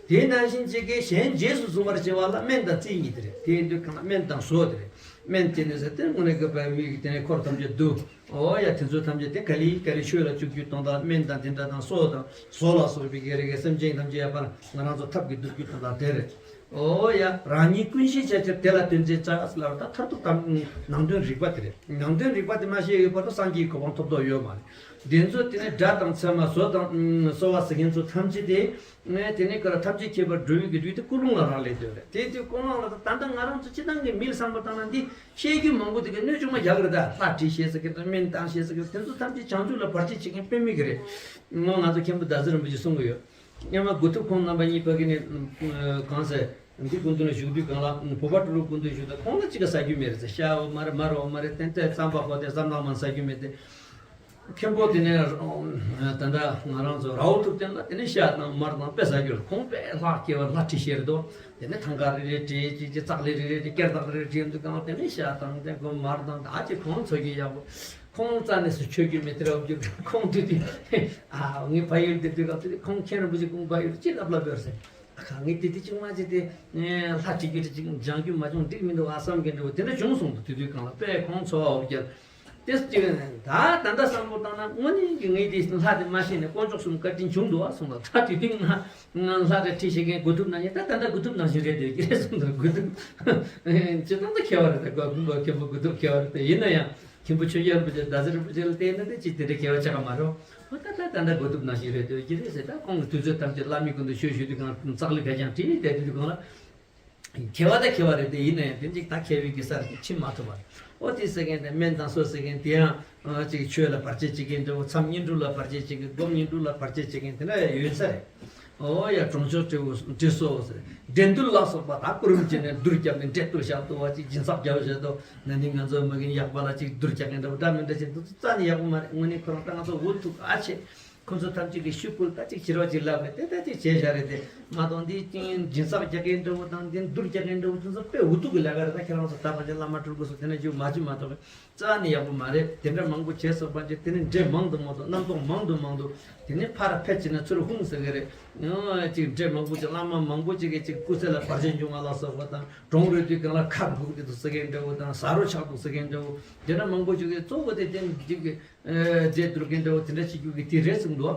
དེ་ནང་བཞིན་གཅིག་གིས་གཞན་རྗེས་སུ་བཟུང་བར་བྱེད་པ་ལ་སྨན་དང་རྩིས་གཉིས་དེ་རེད། དེ་ཡིན་དུས་གང་ལ་སྨན་དང་གསོ་དེ་རེད། སྨན་དེ་ནི་ཟེར་ཏེ་དངོས་གནས་ཀྱི་བའི་མི་གི་དེ་ནས་འཁོར་ཐམས་ཅད་བསྡུ། ཨོ་ཡ་དེ་ཚོ་ཐམས་ཅད་དེ་ག་ལེ་ག་ལེ་ཆོས་ལ་བཅུག་རྒྱུ་དང་། ད་སྨན་དང་དེ་འདྲ་དང་གསོ་དང་གསོ་ལ་སོགས་པའི་གི་རིགས་སེམས་ཅན་ཐམས་ཅད་ཡ་པར་ང་རང་ཚོ་ཐབས་ཀྱིས་བསྡུ་རྒྱུ་དང་ད་དེ་རེད། ཨོ་ཡ་རང་ཉིད་ཀུན་ཤེས་བྱ་ཕྱིར་དེ་ལ་དོན་མཛད་བྱ་ཟེར་ལབ་ད་མཐར་ཐུག་དང་ནང་དོན་རིག་པ་དེ་རེད། ནང་དོན་རིག་པ་དེ་མ་ཤེས་ཡོད་བར་དུ་སངས་རྒྱས་ཀྱི་གོ་འཕང་ཐོབ་ཐབས་ཡོད་མ་རེད། དེ་ཚོ་དེ་ནས་དགྲ་དང་ཚད་མ་གསོ་དང་གསོ་བ་ཟེར་མཁན་ཚོ་ཐམས་ཅད་དེ། ངས་དེ་ནས་ཀར་ཐམས་ཅད་མཁྱེན་པར་འགྲོ་བའི་གི་དུས་དེ་ཀུན་སློང་ལ་རག་ལས་དོན་རེད། དེ་དུས་ཀུན་སློང་ལ་ད་ལྟ་ང་རང་ཚོ་སྤྱི་བཏང་གི་མིའི་བསམ་བློ་བཏང་ན་འདི་བཤད་རྒྱུ་མང་པོ་དེ་གའི་སྣོད་བཅུད་མ་རྒྱག་གི་རེད། ད་ལྷ་བྲིས་བཤད་ཟེར་གི་དང་སྨན་བཏང་བཤད་ཟེར་གི་དེ་ཚོ་ཐམས་ཅད་བྱང་ཆུབ་ལ་བར་ཆད་བྱེད་མཁན་དཔེ་མེད་གི་རེད། ངོ་ང་ཚོ་མཁན་པོ་ཟླ་ཟེར་རིན་པོ་ཆེ་གསུང་གི་ཡོད། སྔོན་མ་དགུ་ཐུབ་ཁོང་རྣམ་པ་གཉིས་ཕ་གི་ནས་གང་ཟེར་འདི་སྐུ་མདུན་ལ་བཞུགས་དུས་གང་ལ་བོད་པ་སྤྲུལ་སྐུ་མདུན་བཞུགས་དུས་ཁོང་ལ་ཅི་ག་ཟ་རྒྱུ་མེད་རེད་ཟེར། ཤ་འོ་མ་རེད་མར་འོ་མ་རེད། ཏན་ཏན་རྩམ་པ་ཁོ་དེ་རྩམ་ནག་མ་ཟ་རྒྱུ་མེད་དེ། མཁན་པོ་དེ་ནས་ད་ལྟ་ང་རང་ཚོ་རའོ་ཐུབ་བསྟན་ལ་དེ་ནས་ཤ་དང་མར་དང་དཔེ་ཟ་རྒྱུར་ཁོང་དཔེ་ལྷག་སྐྱེ་བ་ལྷ་ཁྲིད་ཤེས་རེད་དོ། དེ་ནས་ཐང་ཀ་རེ་རེ་བྲིས་ཅིག་ཅིག་ཙག་ལི་རེ་རེ་དེ་སྐེར་ཐག་རེ་རེ་བྲིས་འདུག་གང་དེ་ནས་ཤ་དང་དེ་ཁོ་མར་དང་ད་ཅིག་ཁོང་ཚོ་གི་ཡག་པོ། ཁོང་རྩ་ནས་སུ་ཆོས་བརྒྱུད་མི་དེ་ར་བརྒྱུད། ཁོང་དེ་དུས་ཨ་ངའི་ཕ་ཡུལ་དེ་དུས་སྐབས་དེ་ཁོང་མཁན་རིན་པོ་ཆེ་ཁོང་ཕ་ཡུལ་ཅི་ལབ་ལབ་ཡོད་ཟེར། ཨ་ཁ་ངས་དེ་དུས་ཅིག་མ་བྱས་ཏེ་ལྷ་ཁྲིད་རྒྱུ་དེ་ཅིག་སྦྱང་རྒྱུ་མ་བྱུང་འགྲིག་མི་འདུག་ཨ་བསམ་གྱི་འདྲ་བོ་དེ་འདྲ་བྱུང་སོང་འདུག་དེ་དུས་གང་ལ་དཔེ་ཁོང་འཚོ་བ་འུ་རྒྱལ་དེ་ཅིག་ད་ད་ལྟ་བསམ་བློ་བཏང་ན་དངོས་གནས་ཀྱི་ངས་དེ་ལྷ་དེ་མ་ཤེས་ནས་དཀོན་མཆོག་གསུམ་བཀའ་དྲིན་བྱུང་འདུག་ཨ་གསུངས་ལ། ད་དེ་དུས་ང་ང་ལྷ་རེ་ཁྲིད་བྱེད་མཁན་དགུ་ཐུབ་ནང་བཞིན་ད་ད་ལྟ་དགུ་ཐུབ་ནང་བཞིན་རེད་འདོད་ཀྱི་རེད་གསུངས་འདུག་དགུ་ཐུབ་ཅི་ལྟར་ད་མཁས་པ་རེད། ད་དགོན་པ་མཁན་པོ་དགུ་ཐུབ་མཁས་པ་རེད། ད་ཡིན་ན་ཡང་མཁན་པོ་ཆོས་རྒྱལ་རིན་པོ་ཆེ་ཟླ་ཟེར་རིན་པོ་ཆེ་ལ་བལྟས་ན་ད་ཅི་དེ་འདྲ་མཁས་པ་ཆགས་ཀ་མ་རེད། ཨོ་ད་ད་ད་ད་དགུ་ཐུབ་ནང་བཞིན་རེད་འདོད་ཀྱི་རེད་ཟེར། ད་ཁོང་གི་དུས་ཚོད་ཐམས་ཅད་བླ་མའི་སྐུ་མདུན་ཞུ་ཞུ་དུས་གང་ཙག་ལི་བས་ཀྱང་བྲིས་བསྡད་དུས་གང་ལ། མཁས་པ་ད་མཁས་པ་རེད་དེ་ཡིན་ན་ཡང་དེ་ཅིག་ད་མཁས་པའི་གི་སར་ཕྱིན་མ་ཐུབ་པ་རེད། ཨོ་དེ་ཟེར་མཁན་དེ་སྨན་དང་གསོ་ཟེར་མཁན་དེ་ཡང་ཅིག་ཆོས་ལ་བར་ཆད་བྱེད་མཁན་འདྲ་བོ། མཚམས་བསྙེན་སྒྲུབ་ལ་བར་ཆད་བྱེད་མཁན། སྒོམ་བསྙེན་སྒྲུབ་ལ་བར་ཆད་བྱེད་མཁན་དེ་འདྲ་ཡང་ཡོད་ས་རེད། ཨོ་ཡ་གྲོང་ཆོག་སྤྲེའུ་སྤྲེལ་སོ་ཟེར། འགྲན་བསྡུར་ལ་སོགས་པ་ད་སྐུ་རིམ་བྱས་ནས་བསྡུར་རྒྱབ་ནས་འགྲན་བསྡུར་བཞག་འདུག་བ། ཅིག་སྦྱིན་སྲེག་རྒྱབ་བཞག་འདུག་ན་ནིང་ང་ཚོ་མ་གིན་ཡག་པ་ལ་ཅིག་བསྡུར་རྒྱག་མཁན་འདྲ་བོ་འདྲ་མི་འདྲ་བྱེད་འདུག་རྩ་ནས་ཡག་པོ་མ་རེད། དངོས་གནས་ཁོ་རང་ད་ང་ཚོ་འུ་ཐུག་ཨ་ཆེ། ཁོ་ཚོ་ཐམས་ཅད་ཀྱིས་ཤུགས་བསྐུལ་ད་ཅིག་བྱེད་རོགས་ཅིག་ལབ་རེད་དེ་ད་ཅིག་བྱས་བཞག་རེད་དེ་མ་གཏོགས་འདི་ཅིག་སྦྱིན་སྲེག་རྒྱག་མཁན་འདྲ་བོ་དང་འདི་བསྡུར་རྒྱག་མཁན་འདྲ་བོ་དེ་ཚོ་དཔེ་འུ་ཐུག་གི་ལས་ཀ་རེད། ད་ཁྱེད་རང་ཚོ་ད་ཕལ་ཆེར་བླ་མ་སྤྲུལ་སྐུ་སོགས་དེ་འདྲ་ཅིག་མ་བྱེད་མ་གཏོགས། རྩ་ནས་ཡག་པོ་མ་རེད། དེ་འདྲ་མང་པོ་བྱས་སོང་པ་ཅིག་དེ་ནས་འདྲེ་མང་དུ་མང་དུ་རྣམ་རྟོག་མང་དུ་མང་དུ་དེ་ནས་ཕར་ཕེབས་བྱས་ན་ཚུར་ཧུང་ཟེར་གི་རེད། ཨ་ཅིག་འདྲེ་མང་པོ་ཅིག་བླ་མ་མང་པོ་ཅིག་གིས་ཅིག་སྐུ་ཚེ་ལ་བར་ཆད་འབྱུང་བ་ལ་སོགས་པ་དང་། གྲོངས་རེད་དུས་གང་ལ་ཁ་འགུག་དེ་འདུག་ཟེར་མཁན་འདྲ་བོ་དང་། ཟ་རོ་ཆག་འདུག་ཟེར་མཁན་འདྲ་བོ་དེ་འདྲ་མང་པོ་ཅིག་གིས་གཙོ་བོ་དེ་དེ་འདྲ་ཅིག་གི་རྫས་བསྡུར་མཁན་འདྲ་བོ་དེ་འདྲ་བྱེད་རྒྱུ་གི་དེ་རེད་གསུངས་འདུག་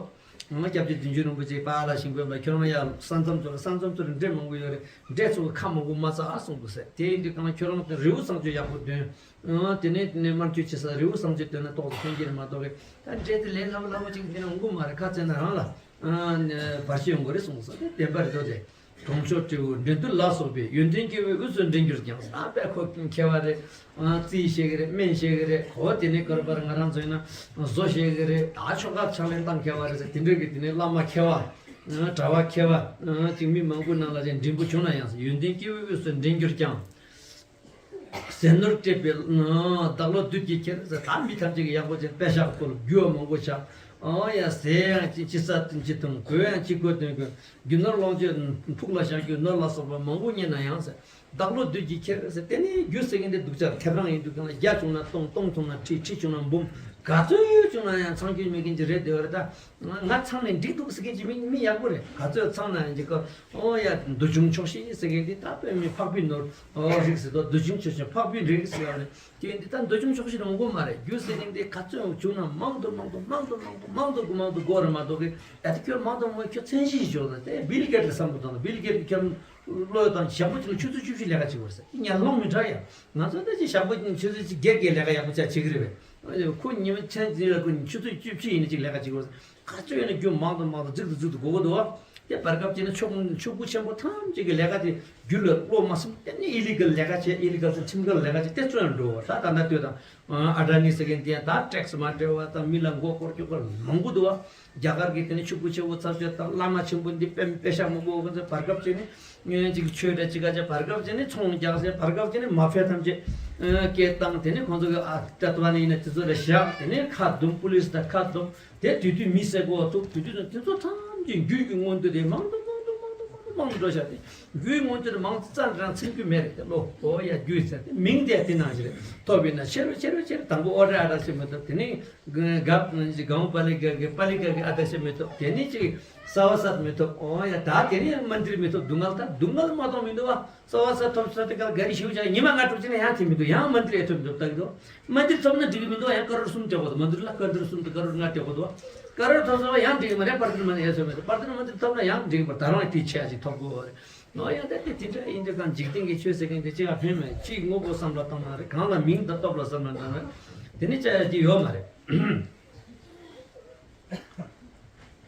ང་སྐྱབས་རྗེ་བདུད་འཇོམས་རིན་པོ་ཆེ་པཱ་ལགས་ཞིང་དཔོན་པ་ཁྱོད་རང་ཡར་ས་མཚམས་ཚོ་ལ་ས་མཚམས་ཚོ་ལ་འདྲེ་མང་པོ་ཡོད་རེད། འདྲེ་ཚོ་གི་ཁ་མང་པོ་མ་ཟ་ཨ་གསུངས་འདུག་ཟེར། དེ་ཡིན་དུས་གང་ལ་ཁྱོད་རང་དེ་རི་བོ་གསང་སྤྱོད་ཡག་པོ་འདོན། ཨ་དེ་ནས་དེ་ནས་དམར་མཆོད་བྱེད་ས་རི་བོ་གསང་སྤྱོད་འདོན་ན་ཏོག་ཙམ་ཕན་གྱི་རེད་མ་གཏོགས་རེད། ད་འདྲེ་དེ་ལས་སླ་པོ་སླ་པོ་ཅིག་འདི་ན་འོང་གི་མ་རེད། ཁ་བཙལ་ན་རང་ལ་ཨ་བར་ཆད་ཡོང་གི་རེད་གསུངས་སོང་། དེ་བདེན་པ་རེད་དོ་དེ། གྲོང་ཆོག་སྤྲེའུ་འགྲན་བསྡུར་ལ་སོགས་པའི། ཡོན་ཏན་སྐྱེ་བོའི་དབུས་སུ་འགྲན་གྱུར་ཀྱང་། ཨ་དཔེ་ཁོ་མཁས་པ་རེད། ཨ་རྩིས་ཤེས་ཀྱི་རེད། སྨན་ཤེས་ཀྱི་རེད། ཁོ་དེ་ནས་ཁོ་ར་པར་ང་རང་ཚོ་ཡིན་ན་བཟོ་ཤེས་ཀྱི་རེད། ད་ཆོ་ག་ཕྱག་ལེན་བཏང་མཁས་པ་རེད་ཟེར། དེ་འདྲ་གི་དེ་ནས་བླ་མ་མཁས་པ། ཨ་གྲྭ་པ་མཁས་པ། ཨ་ཅིག་མི་མང་པོ་ནང་ལ་ཅིག་འགྲན་པོ་བྱུང་ན་ཡང་ཟེར། ཡོན་ཏན་སྐྱེ་བོའི་དབུས་སུ་འགྲན་གྱུར་ཀྱང་། ཟས་ནོར་སྤྲད་པའི་བདག་བློ་བདུད་ཀྱིས་ཁྱེར་ཟེར། ད་མི་ཐམས་ཅད་ཀྱིས་ཡག་པོ་བྱས་དཔེ་ཤག་བསྐོལ། རྒྱུ་བ་མང་པོ་བཞག་ཨོ་ཡ་ཟས་ཡང་ཅི་ཅི་ཟ་ཅི་འཐུང་། གོས་ཡང་ཅི་དགོས་དོན་གོས། རྒྱུ་ནོར་ལོངས་སྤྱོད་ཕུགས་ལ་བཞག་རྒྱུ་ནོར་ལ་སོགས་པ་མང་པོ་རྙེད་ན་ཡང་ཟེར། བདག་བློ་བདུད་ཀྱིས་ཁྱེར་ཟེར། དེ་ནས་རྒྱུ་ཟེར་མཁན་དེ་སྡུག་ཅག་ཐེབས་རང་ཡིན་དུས་གང་ལ་བརྒྱ་བྱུང་ན་སྟོང་། སྟོང་བྱུང་ན་ཁྲི། ཁྲི་བྱུང་ན་འབུམ། ག་ཚོད་བྱུང་ན་ཡང་ཚང་རྒྱུ་མེད་མཁན་ཅིག་རེད་དེ་བ་རེད་ད། ང་ཚང་ནས་འགྲིག་འདུག་ཟེར་མཁན་ཅིག་མི་མི་ཡག་པོ་རེད། ག་ཚོད་ཚང་ན་ཡང་ཅིག་ག་ཨོ་ཡ་འདོད་ཆུང་ཆོག་ཤེས་ཟེར་མཁན་དེ་ད་དཔེ་མི་འཕགས་པའི་ནོར་ཨོ་རིགས་ཟེར་དོ། འདོད་ཆུང་ཆོག་ཤེས་འཕགས་པའི་རིགས་ཟེར་བ་རེད། དེ་འདི་ད་འདོད་ཆུང་ཆོག་ཤེས་རང་དགོས་མ་རེད། རྒྱུ་ཟེར་མཁན་དེ་ག་ཚོད་བྱུང་ན་མང་དུ་མང་དུ་མང་དུ་མང་དུ་མང་དུ་མང་དུ་དགོས་རེད་མ་གཏོགས་གི་ཨ་ད་ཁྱོད་མང་དུ་མང་ཁྱོད་མཚན་གཞི་ཞིག་ཆོག་ད་དེ་བིལ་གེ་ཊི་བསམ་བློ་བཏང་ན། བིལ་གེ་ཊི་ཁྱོད་བློ་དང་ཞག་པོ་གཅིག་ལ་ཆུ་ཚོད་བཅུ་བཞི་ལས་ཀ་བྱེད་དགོས་ཟེར། ཉན་ལོང་མི་འདྲ་ཡ། ང་ཚོ་ད་ཅི་ཞག་པོ་ཆུ་ཚོད་གཅིག་བརྒྱད་བརྒྱད་ལས་ཀ་ཡག་པོ་ཅག་བྱེད་ཀྱི་རེད་པས། ཁོ་ཉི་མ་མཚན་གཅིག་ལ་ཁོ་ཆུ་ཚོད་བཅུ་བཞི་ཡིན་ན་གཅིག་ལས་ཀ་བྱེད་དགོས་ཟེར། ག་ཚོད་ཡིན་ན་རྒྱུ་མང་དུ་མང་དུ་རྫིག་ཏུ་རྫིག་ཏུ་དགོས་ཀྱི་འདུག་བ། དེ་བར་སྐབས་ཅིག་ནི་ཕྱུག་ཕྱུག་པོ་ཆེན་པོ་ཐམས་ཅད་ཀྱི་ལས་ཀ་དེ་རྒྱུ་ལ་བློ་མ་སེམས་དེ་ནི་ཨི་ལི་གལ་ལས་ཀ་བྱེད། ཨི་ལི་གལ་ཟེར་ཁྲིམས་འགལ་ལས་ཀ་བྱེད། དེ་ཚོ་ཡང་འགྲོ་བ། ད་ད་ལྟ་ལྟོས་དང་ཨ་ཌ་ནི་ཟེར་མཁན་དེ་ཡང་ད་ཊེག་སི་མ་སྤྲད་པ་དང་མི་ལ་མགོ་སྐོར་སྐྱོ་སྐོར་མང་པོ་འདུག་བ། རྒྱ་གར་གྱི་དེ་ནི་ཕྱུག་པོ་ཆེན་པོ་ཚབ་ཆེ་དང་བླ་མ་ཆེན་པོ་འདི་དཔེ་དཔེ་ཤག་མང་པོ་ཁོ་ཚོ་བར་སྐབས་ཅིག་ནི་ཅིག་ཆོས་འདྲ་ཅིག་ག་ཅིག་བར་སྐབས་ཅིག་ནི་ཚོང་རྒྱག་ཟེར། བར་སྐབས་ཅིག་ནི་མ་ཕེ་ཐམས་ཅད་སྐད་བཏང་། དེ་ནི་ཁོང་ཚོ་གི་ཨ་ཏ་ཏ་བ་ནི་ཡིན་ན་དེ་ཚོ་ལ་བཞག་དེ་ནི་ཁ་བརྡུང་། པུ་ལིས་དང་ཁ་བརྡུང་། དེ་དུས་དུས་མི་བསད་དགོས་ཐུག་དུས་དུས་དེ་ཚོ་ཐམས་ཅད་རྒྱུ་གི་མངོན་འདོད་དེ་མང་དུ་མང་དུ་མང་དུ་མང་དུ་མང་དུ་འགྲོ་བཞག་དེ་རྒྱུའི་མངོན་འདོད་དེ་མང་ཙམ་རང་ཚིམ་རྒྱུ་མེད་རེད། དེ་ལོ་ཨོ་ཡ་རྒྱུ་ཟེར་དེ་མིང་དེ་དེ་ནང་བཞིན་རེད། ཐོབ་པས་ན་ཆེ་རུ་ཆེ་རུ་ཆེ་རུ་དང་པོ་ཨོ་ར་ཨ་ར་ཆེ་མི་ཐོབ། དེ་ནི་ག་གང་པ་ལི་ག་གི་པ་ལི་ག་གི་ཨ་ད་ཆེ་མི་ཐོབ། དེ་ནི་ཅིག་ས་བ་སད་མི་ཐོབ། ཨོ་ཡ་ད་དེ་ནི་མན་དིར་མི་ཐོབ། སྡུག་བསྔལ་ད་སྡུག་བསྔལ་མ་གཏོང་མི་འདུག་བ། ས་བ་སད་ཐོབ་ས་དེ་ག་ག་རི་ཤིའུ་ཅག་ཉི་མ་ལྔ་དྲུག་ཅིག་ན་ཡང་དེ་མི་འདུག་ཡང་མན་དིར་ཨེ་ཐོབ་འདུག་ད་གི་འདུག་མན་དིར་ཐོབ་ན་འགྲིག་གི་མི་འདུག་ཡང་ཀ་རོར་གསུམ་སྤྲད་དགོས་འདུག་མན་དིར་ལ་ཀ་རོར་གསུམ་དང་ཀ་རོར་ལྔ་སྤྲད་དགོས་འདུག་ཀ་རོར་ཐོབ་སོང་བ་ཡང་འགྲིག་གི་མ་རེད། པར་དིར་མན་དིར་ཨེ་ཐོབ་མི་འདུག་པར་དིར་མན་དིར་ཐོབ་ན་ཡང་འགྲིག་པར་ད་རང་དེ་ཆེ་ཞིག་ཐོབ་དགོས་རེད། ཨོ་ཡ་ད་དེ་དེ་འདྲ་ཡིན་དུས་གང་འཇིག་རྟེན་གྱི་ཆོས་ཟེར་མཁན་དེ་ཅི་ཡང་ཕན་མེད། གཅིག་དངོས་པོ་བསམ་བློ་བཏང་ན་རེད། གང་ལ་མིང་དང་སྟོབས་ལ་བསམ་བློ་བཏང་ན་རེད། དེ་ནི་ཅི་ཡང་ཅི་ཡོད་མ་རེད།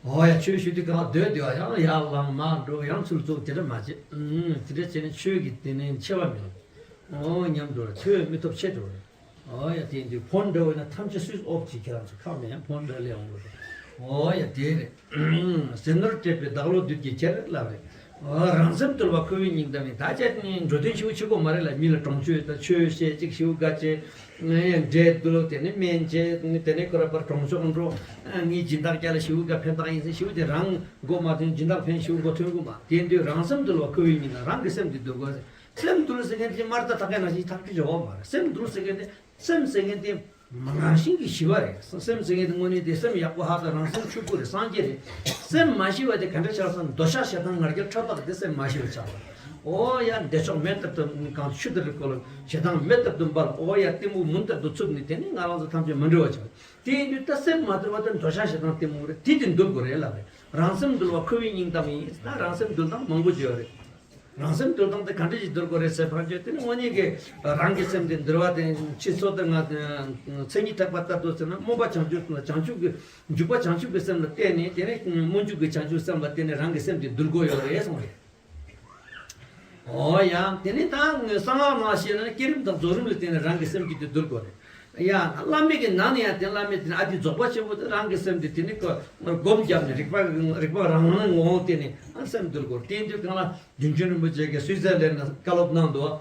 ཨོ་ཡ་ཆོས་ཞུ་དུས་གང་ལ་སྡོད་སྡོད་ཡང་ཡར་ལངས་མར་འགྲོ་ཡང་ཚུར་ཙོག་དེ་འདྲ་མ་བྱེད། ཨུམ་དེ་འདྲ་བྱས་ནས་ཆོས་ཀྱི་དེ་ནས་ཆེ་བ་མེད། ཨོ་ཉམས་འགྲོ་རེད། ཐོས་མི་ཐོབ་ཆེ་འགྲོ་རེད། ཨོ་ཡ་དེ་ཡིན་དུས་ཕོན་འདྲ་བོ་ཡིན་ན་ཐམས་ཅད་སུས་ཨོབ་ཅིག་ཁྱེད་རང་ཚོ་ཁག་མེད་ཡང་ཕོན་འདྲ་ལས་འོང་གི་རེད། ཨོ་ཡ་དེ་རེད། ཟས་ནོར་སྤྲད་པའི་བདག་བློ་བདུད་ཀྱིས་ཁྱེར་ལབ་རེད། ཨོ་རང་སེམས་དུལ་བ་ཁོ་བོའི་སྙིང་གཏམ་ཡིན། ད་ཅི་འགྲོ་དོན་ཞིའུ་ཆེ་གོ་མ་རེད་ལ། མི་ལ་གྲོང་ཆོས་དང་ཆོས་བཤད་ཅིག་ཞིའུ་དགའ་ཆེ། ངས་འདྲེ་འདུལ་དེ་ནས་སྨན་བྱེད་དེ་ནས་ཁོ་ར་པར་གྲོང་ཆོག་འགྲོ། ངའི་སྦྱིན་བདག་རྒྱ་ལ་ཞིའུ་དགའ་ཕན་ཐོགས་ཡིན་ཟེར་ཞིའུ་དེ་རང་མགོ་མ་ཐོན། སྦྱིན་བདག་ཕན་ཞིའུ་མགོ་ཐོན་གོ་མ། དེ་དུས་རང་སེམས་དུལ་བ་ཁོ་བོའི་སྙིང་གཏམ། རང་གི་སེམས་དེ་དུལ་དགོས་ཟེར། སེམས་འདུལ་ཟེར་མཁན་དེ་དམར་རྟ་ཐག་ཁའི་ནང་བཞིན་ཐག་གཅོད་བྱེད་དགོས་མ་རེད། སེམས་འདུལ་ཟེར་མཁན་དེ་སེམས་ཟེར་མཁན་དེ་ མ་ངར་ཞིང་གི་ཞི་བ་རེད། སེམས་ཟེར་མཁན་དེ་དངོས་གནས་དེ་སེམས་ཡག་པོ་ཧ་ད་རང་སེམས་ཕྱུག་པོ་རེད། སངས་རྒྱས་རེད། སེམས་མ་ཞི་བ་དེ་ག་འདྲ་ཆགས་སམ། འདོད་ཆགས་ཞེ་སྡང་ང་རྒྱལ་ཕྲག་དོག་དེ་སེམས་མ་ཞི་བ་ཆགས་སོང་། ཨོ་ཡ་འདོད་ཆགས་མེ་ལྟར་དུ་གང་ཆུ་ལྟར་དུ་བསྐོལ། ཞེ་སྡང་མེ་ལྟར་དུ་འབར། ཨོ་ཡ་གཏི་མུག་མུན་ལྟར་དུ་འཚུབས་ནས་དེ་ནི་ང་རང་ཚོ་ཐམས་ཅད་མ་འདྲི་བ་ཆགས། དེ་ཡིན་དུས་ད་སེམས་མ་འདུལ་བ་དེ་འདོད་ཆགས་ཞེ་སྡང་གཏི་མུག་རེད། དེ་དེ་འདུལ་དགོས་རེད་ལབ་རེད། རང་སེམས་འདུལ་བ་ཁོ་བོའི་སྙིང་གཏམ་ཡིན། ད་རང་སེམས་འདུལ་སྟངས་མང་པོ་བརྗོད་རེད། རང་སེམས་འདུལ་སྟངས་དེ་ག་འདྲ་ཞིག་འདུལ་དགོས་རེད་ཟེར་ཕར་བརྗོད་དེ་ནི་དངོས་གནས་ཀྱི་རང་གི་སེམས་དེ་འདུལ་བ་དེ་ཕྱི་སོ་དང་ང་མཚན་ཉིད་ཐེག་པ་ལྟར་དུ་ཟེར་ན་སྨོན་པ་བྱང་ཆུབ་བྱང་ཆུབ་ཀྱི་འཇུག་པ་བྱང་ཆུབ་ཀྱི་སེམས་ལ་བརྟེན་ནས་དེ་ནས་སྨོན་འཇུག་གི་བྱང་ཆུབ་སེམས་ལ་བརྟེན་ནས་རང་གི་སེམས་དེ་འདུལ་དགོས་ཡོད་རེད་གསུངས་རེད། ཨོ་ཡ། དེ་ནི་ད་གསང་སྔགས་ནང་བཤད་ན་བསྐྱེད་རིམ་དང་རྫོགས་རིམ་ལ་བརྟེན་ནས་རང་གི་སེམས་རྒྱུད་དེ་འདུལ་དགོས་རེད། ཡ། བླ་མེད་ཀྱི་ནང་ནས་ཡང་དེ་བླ་མེད་དེ་ནི་ཨ་ཏི་རྫོགས་པ་ཆེན་པོ་དེ་རང་གི་སེམས་དེ་དེ་ནི་ཁོ་སྒོམ་བརྒྱབ་ནས་རིག་པ་རིག་པ་རང་ངོ་བོ་བརྟེན་ནས་ཨ་སེམས་འདུལ་དགོས། དེ་དུས་གང་ལ་རྒྱུན་ཆེན་རིན་པོ་ཆེ་གིས་སུའི་ཙེར་ལན་ལ་བཀའ་སློབ་གནང་འདུག།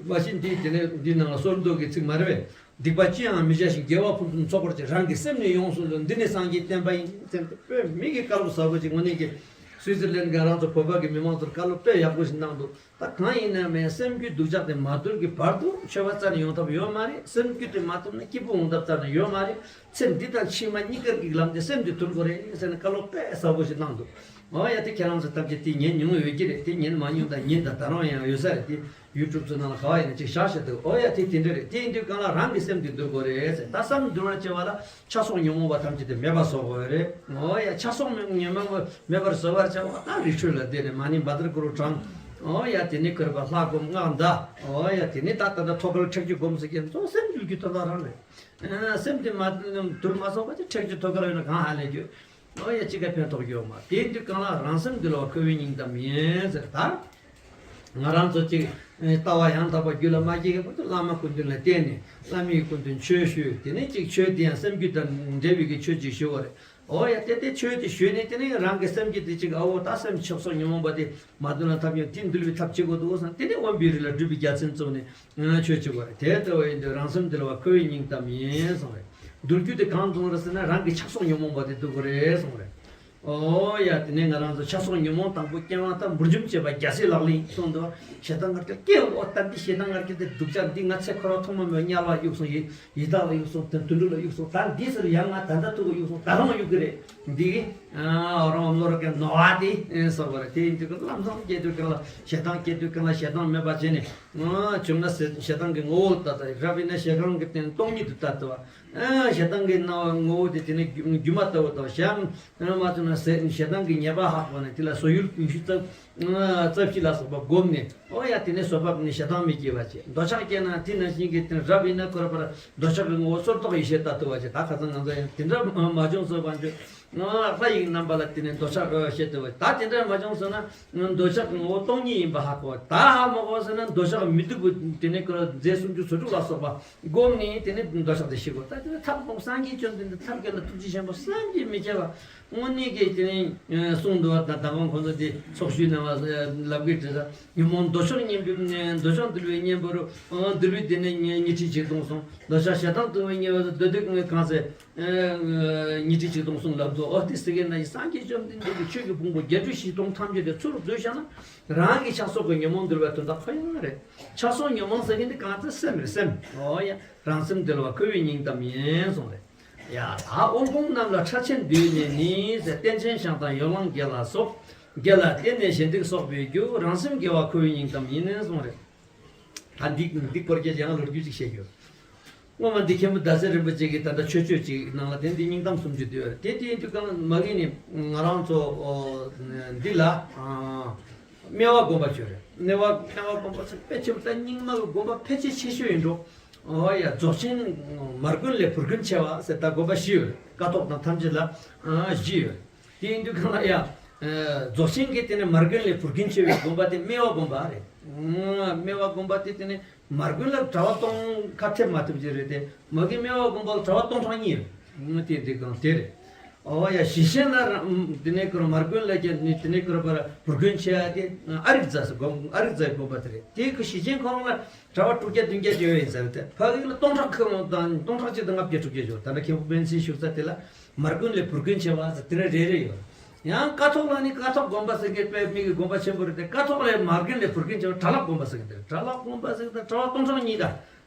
མ་གཞི་འདི་དེ་ནི་འདི་ནང་ལ་སོར་མདོ་གི་ཚིག་མ་རེད་པས། སྡིག་པ་ཅི་ཡང་མི་བྱ་ཞིང་། དགེ་བ་ཕུན་སུམ་ཚོགས་པར་བྱེད། རང་གི་སེམས་ནི་ཡོངས་སུ་བསླུ། འདི་ནི་སངས་རྒྱས་བསྟན་པ་ཡིན། ཟེར་ཏེ་དཔེ་མི་གི་བཀའ་སློབ་ཟབ་པོ་ཅིག་དངོས་གནས་ཀྱི་སུའི་ཙེར་ལན་གྱི་ང་རང་ཚོ་བོད་པ་གི་མི་མང་ཚོར་བཀའ་སློབ་དཔེ་ཡག་པོ་ཞིག་གནང་འདུག། ད་གང་ཡིན་ན་མིན་སེམས་རྒྱུད་སྡུག་ཅག་དེ་མ་དུལ་གྱི་བར་དུ་ཆོས་པ་རྩ་ནས་ཡོང་ཐབས་ཡོད་མ་རེད། སེམས་རྒྱུད་དེ་མ་དུལ་ན་སྐྱིད་པོ་ཡོང་ཐབས་རྩ་ནས་ཡོད་མ་རེད། ཚེ་འདི་དང་ཕྱི་མ་གཉིས་ཀར་གྱི་ལམ་དེ་སེམས་དེ་དུལ་དགོས་རེད་ཟེར་ནས་བཀའ་སློབ་དཔེ་ཟབ་པོ་ཞིག་གནང་འདུག། འོ་ཡ། དེ་ཁྱེད་རང་ཚོ་ཐམས་ཅད་དེ་ཉན་མྱོང་ཡོད་ཀྱི་རེད། དེ་ཉན་མ་མྱོང་དང་ཉན་དང་ད་རུང་ཡང་ཡོད་ས་རེད། དེ་ཡུ་ཊུབ་ཚོ་ནང་ལ་ག་བ་ཡིན་ན་ཅིག་བཞག་བཞག་འདུག། འོ་ཡ། དེ་དེ་འདྲ་རེད། དེ་ཡིན་དུས་གང་ལ་རང་གི་སེམས་དེ་འདུལ་དགོས་རེད་ཟེར། ད་བསམ་འདུལ་བར་བྱ་བ་ལ་ཆགས་སོགས་ཉོན་མོངས་པ་ཐམས་ཅད་དེ་མེད་པར་བཟོ་དགོས་རེད། འོ་ཡ། ཆགས་སོགས་ཉོན་མོངས་པ་མེད་པར་བཟོ་བར་བྱ་བ་ད་རི་ཁྲོད་ལ་བསྡད་ནས་མ་ཎི་བཛྲ་གུ་རུ་བགྲང་། འོ་ཡ། དེ་ནས་ཁོ་ར་པ་ལྷ་སྒོམ་སྔགས་བཟླ། འོ་ཡ། དེ་ནས་ད་ད་ད་ཐོད་རྒལ་ཁྲེགས་ཆོད་སྒོམ་ཟེར་གྱིན་ཚོ་སེམས་འདུལ་རྒྱུ་ཐོབ་ཐང་རང་རེད། སེམས་དེ་མ་དུལ་མ་སོང་བ་དེ་ཁྲེགས་ཆོད་ཐོད་རྒལ་ཡོད་ན་གང་ཧ་ལས་རྒྱུ། ཨོ་ཡ། ཅི་ག་ཕན་ཐོགས་ཡོད་མ། དེ་དུས་གང་ལ་རང་སེམས་འདུལ་བ་ཁོ་བོའི་སྙིང་གཏམ་ཡིན་ཟེར་ད། ང་རང་ཚོ་གཅིག་ལྟ་བ་ཡང་དག་པ་རྒྱུད་ལ་མ་སྐྱེས་པ་དེ་བླ་མ་སྐུ་མདུན་ལ་བསྟེན་ནས་བླ་མའི་སྐུ་མདུན་ཆོས་ཞུས། དེ་ནས་གཅིག་ཆོས་དེ་ཡང་སེམས་རྒྱུད་དང་འབྲེལ་བའི་གི་ཆོས་ཅིག་ཞུ་བ་རེད། ཨོ་ཡ། དེ་དེ་ཆོས་དེ་ཞུས་ནས་དེ་ནས་རང་གི་སེམས་རྒྱུད་དེ་གཅིག་ཨ་འོ་ད་སེམས་ཆགས་སོགས་ཉོན་མོངས་པ་དེ་མ་དུལ་ན་ཐབས་ཡོད། དེ་འདུལ་བའི་ཐབས་བྱེད་དགོས་འདུག་བསམ་དེ་ནས་དབེན་པའི་རི་ལ་སྒྲུབ་པའི་རྒྱལ་མཚན་བཙུགས་ནས། ཆོས་བྱེད་དགོས་རེད། དེ་ལྟ་བུ་ཡིན་དུས་རང་སེམས་འདུལ་བ་ཁོ་བོའི་སྙིང་གཏམ་ཡིན་གསུངས་རེད། འདུལ་རྒྱུ་དེ་གང་གསུངས་རེད་ཟེར་ན་རང་གི་ཆགས་སོགས་ཉོན་མོངས་པ་དེ་འདུལ་དགོས་རེད་གསུངས་རེད། ཨོ་ཡ། དེ་ནས་ང་རང་ཚོ་ཆགས་སོགས་ཉོན་མོངས་དང་པོ་སྐྱེ་བ་དང་འབུར་འཇོམས་བྱེད་པ་རྒྱལ་སྲས་ལག་ལེན་གསུངས་འདུག། ཞེ་སྡང་ང་རྒྱལ་སྐྱེ་འོ་ད་འདི་ཞེ་སྡང་ང་རྒྱལ་དེ་སྡུག་ཅག་འདི་ང་ཚེ་འཁོར་བ་ཐོག་མ་མེད་དམྱལ་བ་གཡུག་སོང་། ཡི་ཡི་དྭགས་ལ་གཡུག་སོང་། དུད་འགྲོ་ལ་གཡུག་སོང་། ད་འདི་ཟེར་ཡང་ང་ད་ལྟ་ཐུག་གི་གཡུག་སོང་། ད་རུང་གཡུག་གི་རེད། འདི་གི་ཨ་རང་བློ་ར་གན་ནོ་བ་དེ་ཨེ་སོགས་པ་རེད། དེ་ཡིན་དུས་ཀྱང་ལམ་སང་སྐྱེ་དུས་ཀྱང་ལ་ཞེ་སྡང་སྐྱེ་དུས་ཀྱང་ལ་ཞེ་སྡང་མེད་པ་བྱས་ནས། ཨ་བྱུང་ན་ཞེ་སྡང་གི་ངོ་བོ་ལ་ལྟ་ལྟ། རབ་ཡིན་ན་ཞེ་སྡང་གི་སྟེང་སྟོང་ཉིད་དུ་ལྟ་ལྟ་བ། ཨ་ཞེ་སྡང་གི་སྣང་བ་ངོ་བོ་དེ་དེ་ནི་སྒྱུ་སྒྱུ་མ་ལྟ་བུ་ལྟ་བ། ཞེ་སྡང་མ་བྱུང་ན་ཞེ་ཞེ་སྡང་གི་ཉེས་པ་ཧ་གོ་ནས་དེ་ལ་བཟོད་ཡུལ་ཉི་ཤུ་རྩ་རྩ་བཞི་ལ་སོགས་པ་བསྒོམས་ནས། ཨོ་ཡ། དེ་ནས་བཟོད་པ་ནི་ཞེ་སྡང་མི་སྐྱེ་བ་བྱེད། འདོད་ཆགས་སྐྱེས་ན་དེ་ནང་བཞིན་གྱི་དེ་རབ་ཡིན་ན་ཁོ་ར་པར་འདོད་ཆགས་ཀྱི་ངོ་བོ་སོར་རྟོག་ཡེ་ཤེས་ལྟ་ལྟ་བ་བྱེད། ད་ཁ་སང་ང་ཚོ་ཡང་དེ་འདྲ་མ་བྱུང་ཟེར་བ་འཇོག། ལྷ་ཡི་རྣམ་པ་ལ་དེ་ནས་འདོད་ཆགས་ཤེས་ཏེ་བ། ད་དེ་འདྲ་མ་བྱུང་ཟེར་ན་འདོད་ཆགས་ཀྱི་ངོ་བོ་སྟོང་ཉིད་ཡིན་པ་ཧ་གོ། ད་ཧ་མ་གོ་ཟེར་ན་འདོད་ཆགས་མི་སྡུག་པ་དེ་ནས་ཀྱི་རྫས་སུམ་ཅུ་སོ་དྲུག་ལ་སོགས་པ་བསྒོམས་ནས་དེ་ནས་འདོད་ཆགས་དེ་ཞི་དགོས། ད་དེ་ནས་ཐབས་སྐོང་སངས་རྒྱས་བཅོམ་ལྡན་འདས་ཐབས་མཁས་ལ་ཐུགས་རྗེ་ཆེན་པོ་བསམ་གྱིས་མི་ཁྱབ་པ་དངོས་གནས་ཀྱི་དེ་ནས་གསུངས་འདུག་བ། ད་ད་གང་ཁོང་ཚོ་དེ་ཚོགས་ཞུས་གནང་བ་ལབ་གི་འདྲ། ཉོན་མོངས་འདོད་ཆགས་གཉེན་པོའི་འདོད་ཆགས་འདུལ་བའི་གཉེན་པོ་རུ། འདུལ་བའི་སྡེ་ནས་ཉི་ཁྲི་ཆིག་སྟོང་གསུངས། འདོད་ཆགས་ཞེ་སྡང་གཏོང་བའི་གཉེན་པོ་འདོད་འདོད་གང་ཟེར། ཉི་ཁྲི་ཆིག་སྟོང་གསུངས་ལབ་འདུག། ཨོ་དེ་ཟེར་གྱི་ན་ཡི་སངས་རྒྱས་བཅོམ་ལྡན་འདས་ཀྱི་ཆོས་ཀྱི་ཕུང་པོ་བརྒྱད་ཁྲི་བཞི་སྟོང་ཐམས་ཅད་དེ་ཚུར་བསྡུས་བཞག་ན། རང་གི་ཆགས་སོགས་ཀྱི་ཉོན་མོངས་འདུལ་བའི་དོན་དག་ཁོ་ཡང་རེད། ཆགས་སོགས་ཉོན་མོངས་ཟེར་གྱི་འདི་གང་ཚེ་སེམས་རེད་སེམས། ཨོ་ཡ། རང་སེམས་འདུལ་བ་ཁོ་བོའི་སྙིང་གཏམ་ཡིན་གསུངས་རེད། ཡ་ད་དབུ་འཕང་རྣམས་ལ་ཕྲ་ཕྱིན་བསྡུས་ནས་ནི་ཟེར། རྟེན་ཅན་ཞིང་དང་ཡོ་ལང་བརྒྱད་ལ་སོགས། བརྒྱད་ལ་བརྟེན་ནས་ཞི་འགྲིག་གསོག་པའི་རྒྱུ། རང་སེམས་དགེ་བ་ཁོ་བོའི་སྙིང་གཏམ་ཡིན་གསུངས་རེད། ད་འདི་འདི་སྐོར་གྱི་ཡང་ལོ་རྒྱུས་ཅིག་བཤད་རྒྱུ། སྔོན་མ་འདི་མཁན་པོ་ཟླ་ཟེར་རིན་པོ་ཆེ་གིས་ད་ལྟ་ཆོས་སྤྱོད་ཅིག་ནང་ལ་དེ་འདི་སྙིང་གཏམ་སུམ་ཅུ་འདུས་པ་རེད། དེ་དེ་ཡིན་དུས་གང་མ་གི་ནི་ང་རང་ཚོ་འདི་ལ་སྨེ་བ་དགོན་པ་ཅིག་ཡོད་རེད། སྨེ་བ་སྨེ་བ་དགོན་པ་ཚོ་དཔེ་ཆེན་པོ། ད་རྙིང་མ་གི་དགོན་པ་ཕལ་ཆེར་ཆེ་ཤོས་ཡིན་འགྲོ། ཨོ་ཡ། རྫོགས་ཆེན་མར་དགོན་ལས་བུ་དགོན་ཆེ་བ་ཟེར་ད་དགོན་པ་བཞི་ཡོད་རེད། ཀཿཐོག་དང་ཐམས་ཅད་ལ་བཞི་ཡོད་རེད། དེ་ཡིན་དུས་གང་ལ་ཡ། རྫོགས་ཆེན་གྱི་དེ་ནས་མར་དགོན་ལས་བུ་དགོན་ཆེ་བའི་དགོན་པ་དེ་སྨེ་བ་དགོན་པ་རེད། སྨེ་བ་དགོན་པ་དེ་དེ་ནས་མར་དགོན་ལ་གྲྭ་པ་སྟོང་ཁ་ཐེབས་མ་ཐེབས་ཀྱི་རེད་དེ། མ་གི་སྨེ་བ་དགོན་པ་ལ་གྲྭ་པ་སྟོང་ཕྲག་གཉིས་རེད། དེ་དེ་གང་དེ་རེད། ཨོ་ཡ། ཞེས་བཤད་ན་རང་དེ་ནས་ཁོ་ར་མར་དགོན་ལ་ཀྱི་ནི་དེ་ནས་ཁོ་ར་པར་བུ་དགོན་ཆེ་ཡ་དེ་ཨ་རིག་རྫ་ཟེར་དགོན། ཨ་རིག་རྫའི་དགོན་པ་དེ་རེད། དེ་ཁོ་ཞེས་བཤད་ཁོ་རང་ལ་གྲྭ་པ་དྲུག་བརྒྱ་བདུན་བརྒྱ་ཅིག་ཡོད་ཡིན་ཟེར་ཏེ། ཕ་གི་ལ་སྟོང་ཕྲག་ཁ་མོ་དང་སྟོང་ཕྲག་གཅིག་དང་ལྔ་བརྒྱ་དྲུག་བརྒྱ་ཡོད། ད་ནི་མཁན་པོ་པཎ་ཆེན་བཞུགས་ས་དེ་ལ་མར་དགོན་ལས་བུ་དགོན་ཆེ་བ་ཟེར་དེ་འདྲ་རེ་རེ་ཡོད། ཡང་ཀཿཐོག་ལ་ནི་ཀཿཐོག་དགོན་པ་ཟེར་མཁན་དཔེ་མི་གི་དགོན་པ་ཆེན་པོ་རེད་དེ། ཀཿཐོག་ལས་མར་དགོན་ལས་བུ་དགོན་ཆེ་བ་གྲྭ་ལག་དགོན་པ་ཟེར་མཁན་དེ་རེད། གྲྭ་ལག་དགོན་པ་ཟེར་མཁན་དེ་གྲྭ་པ་སྟོང་ཕྲག་གཉིས་དང་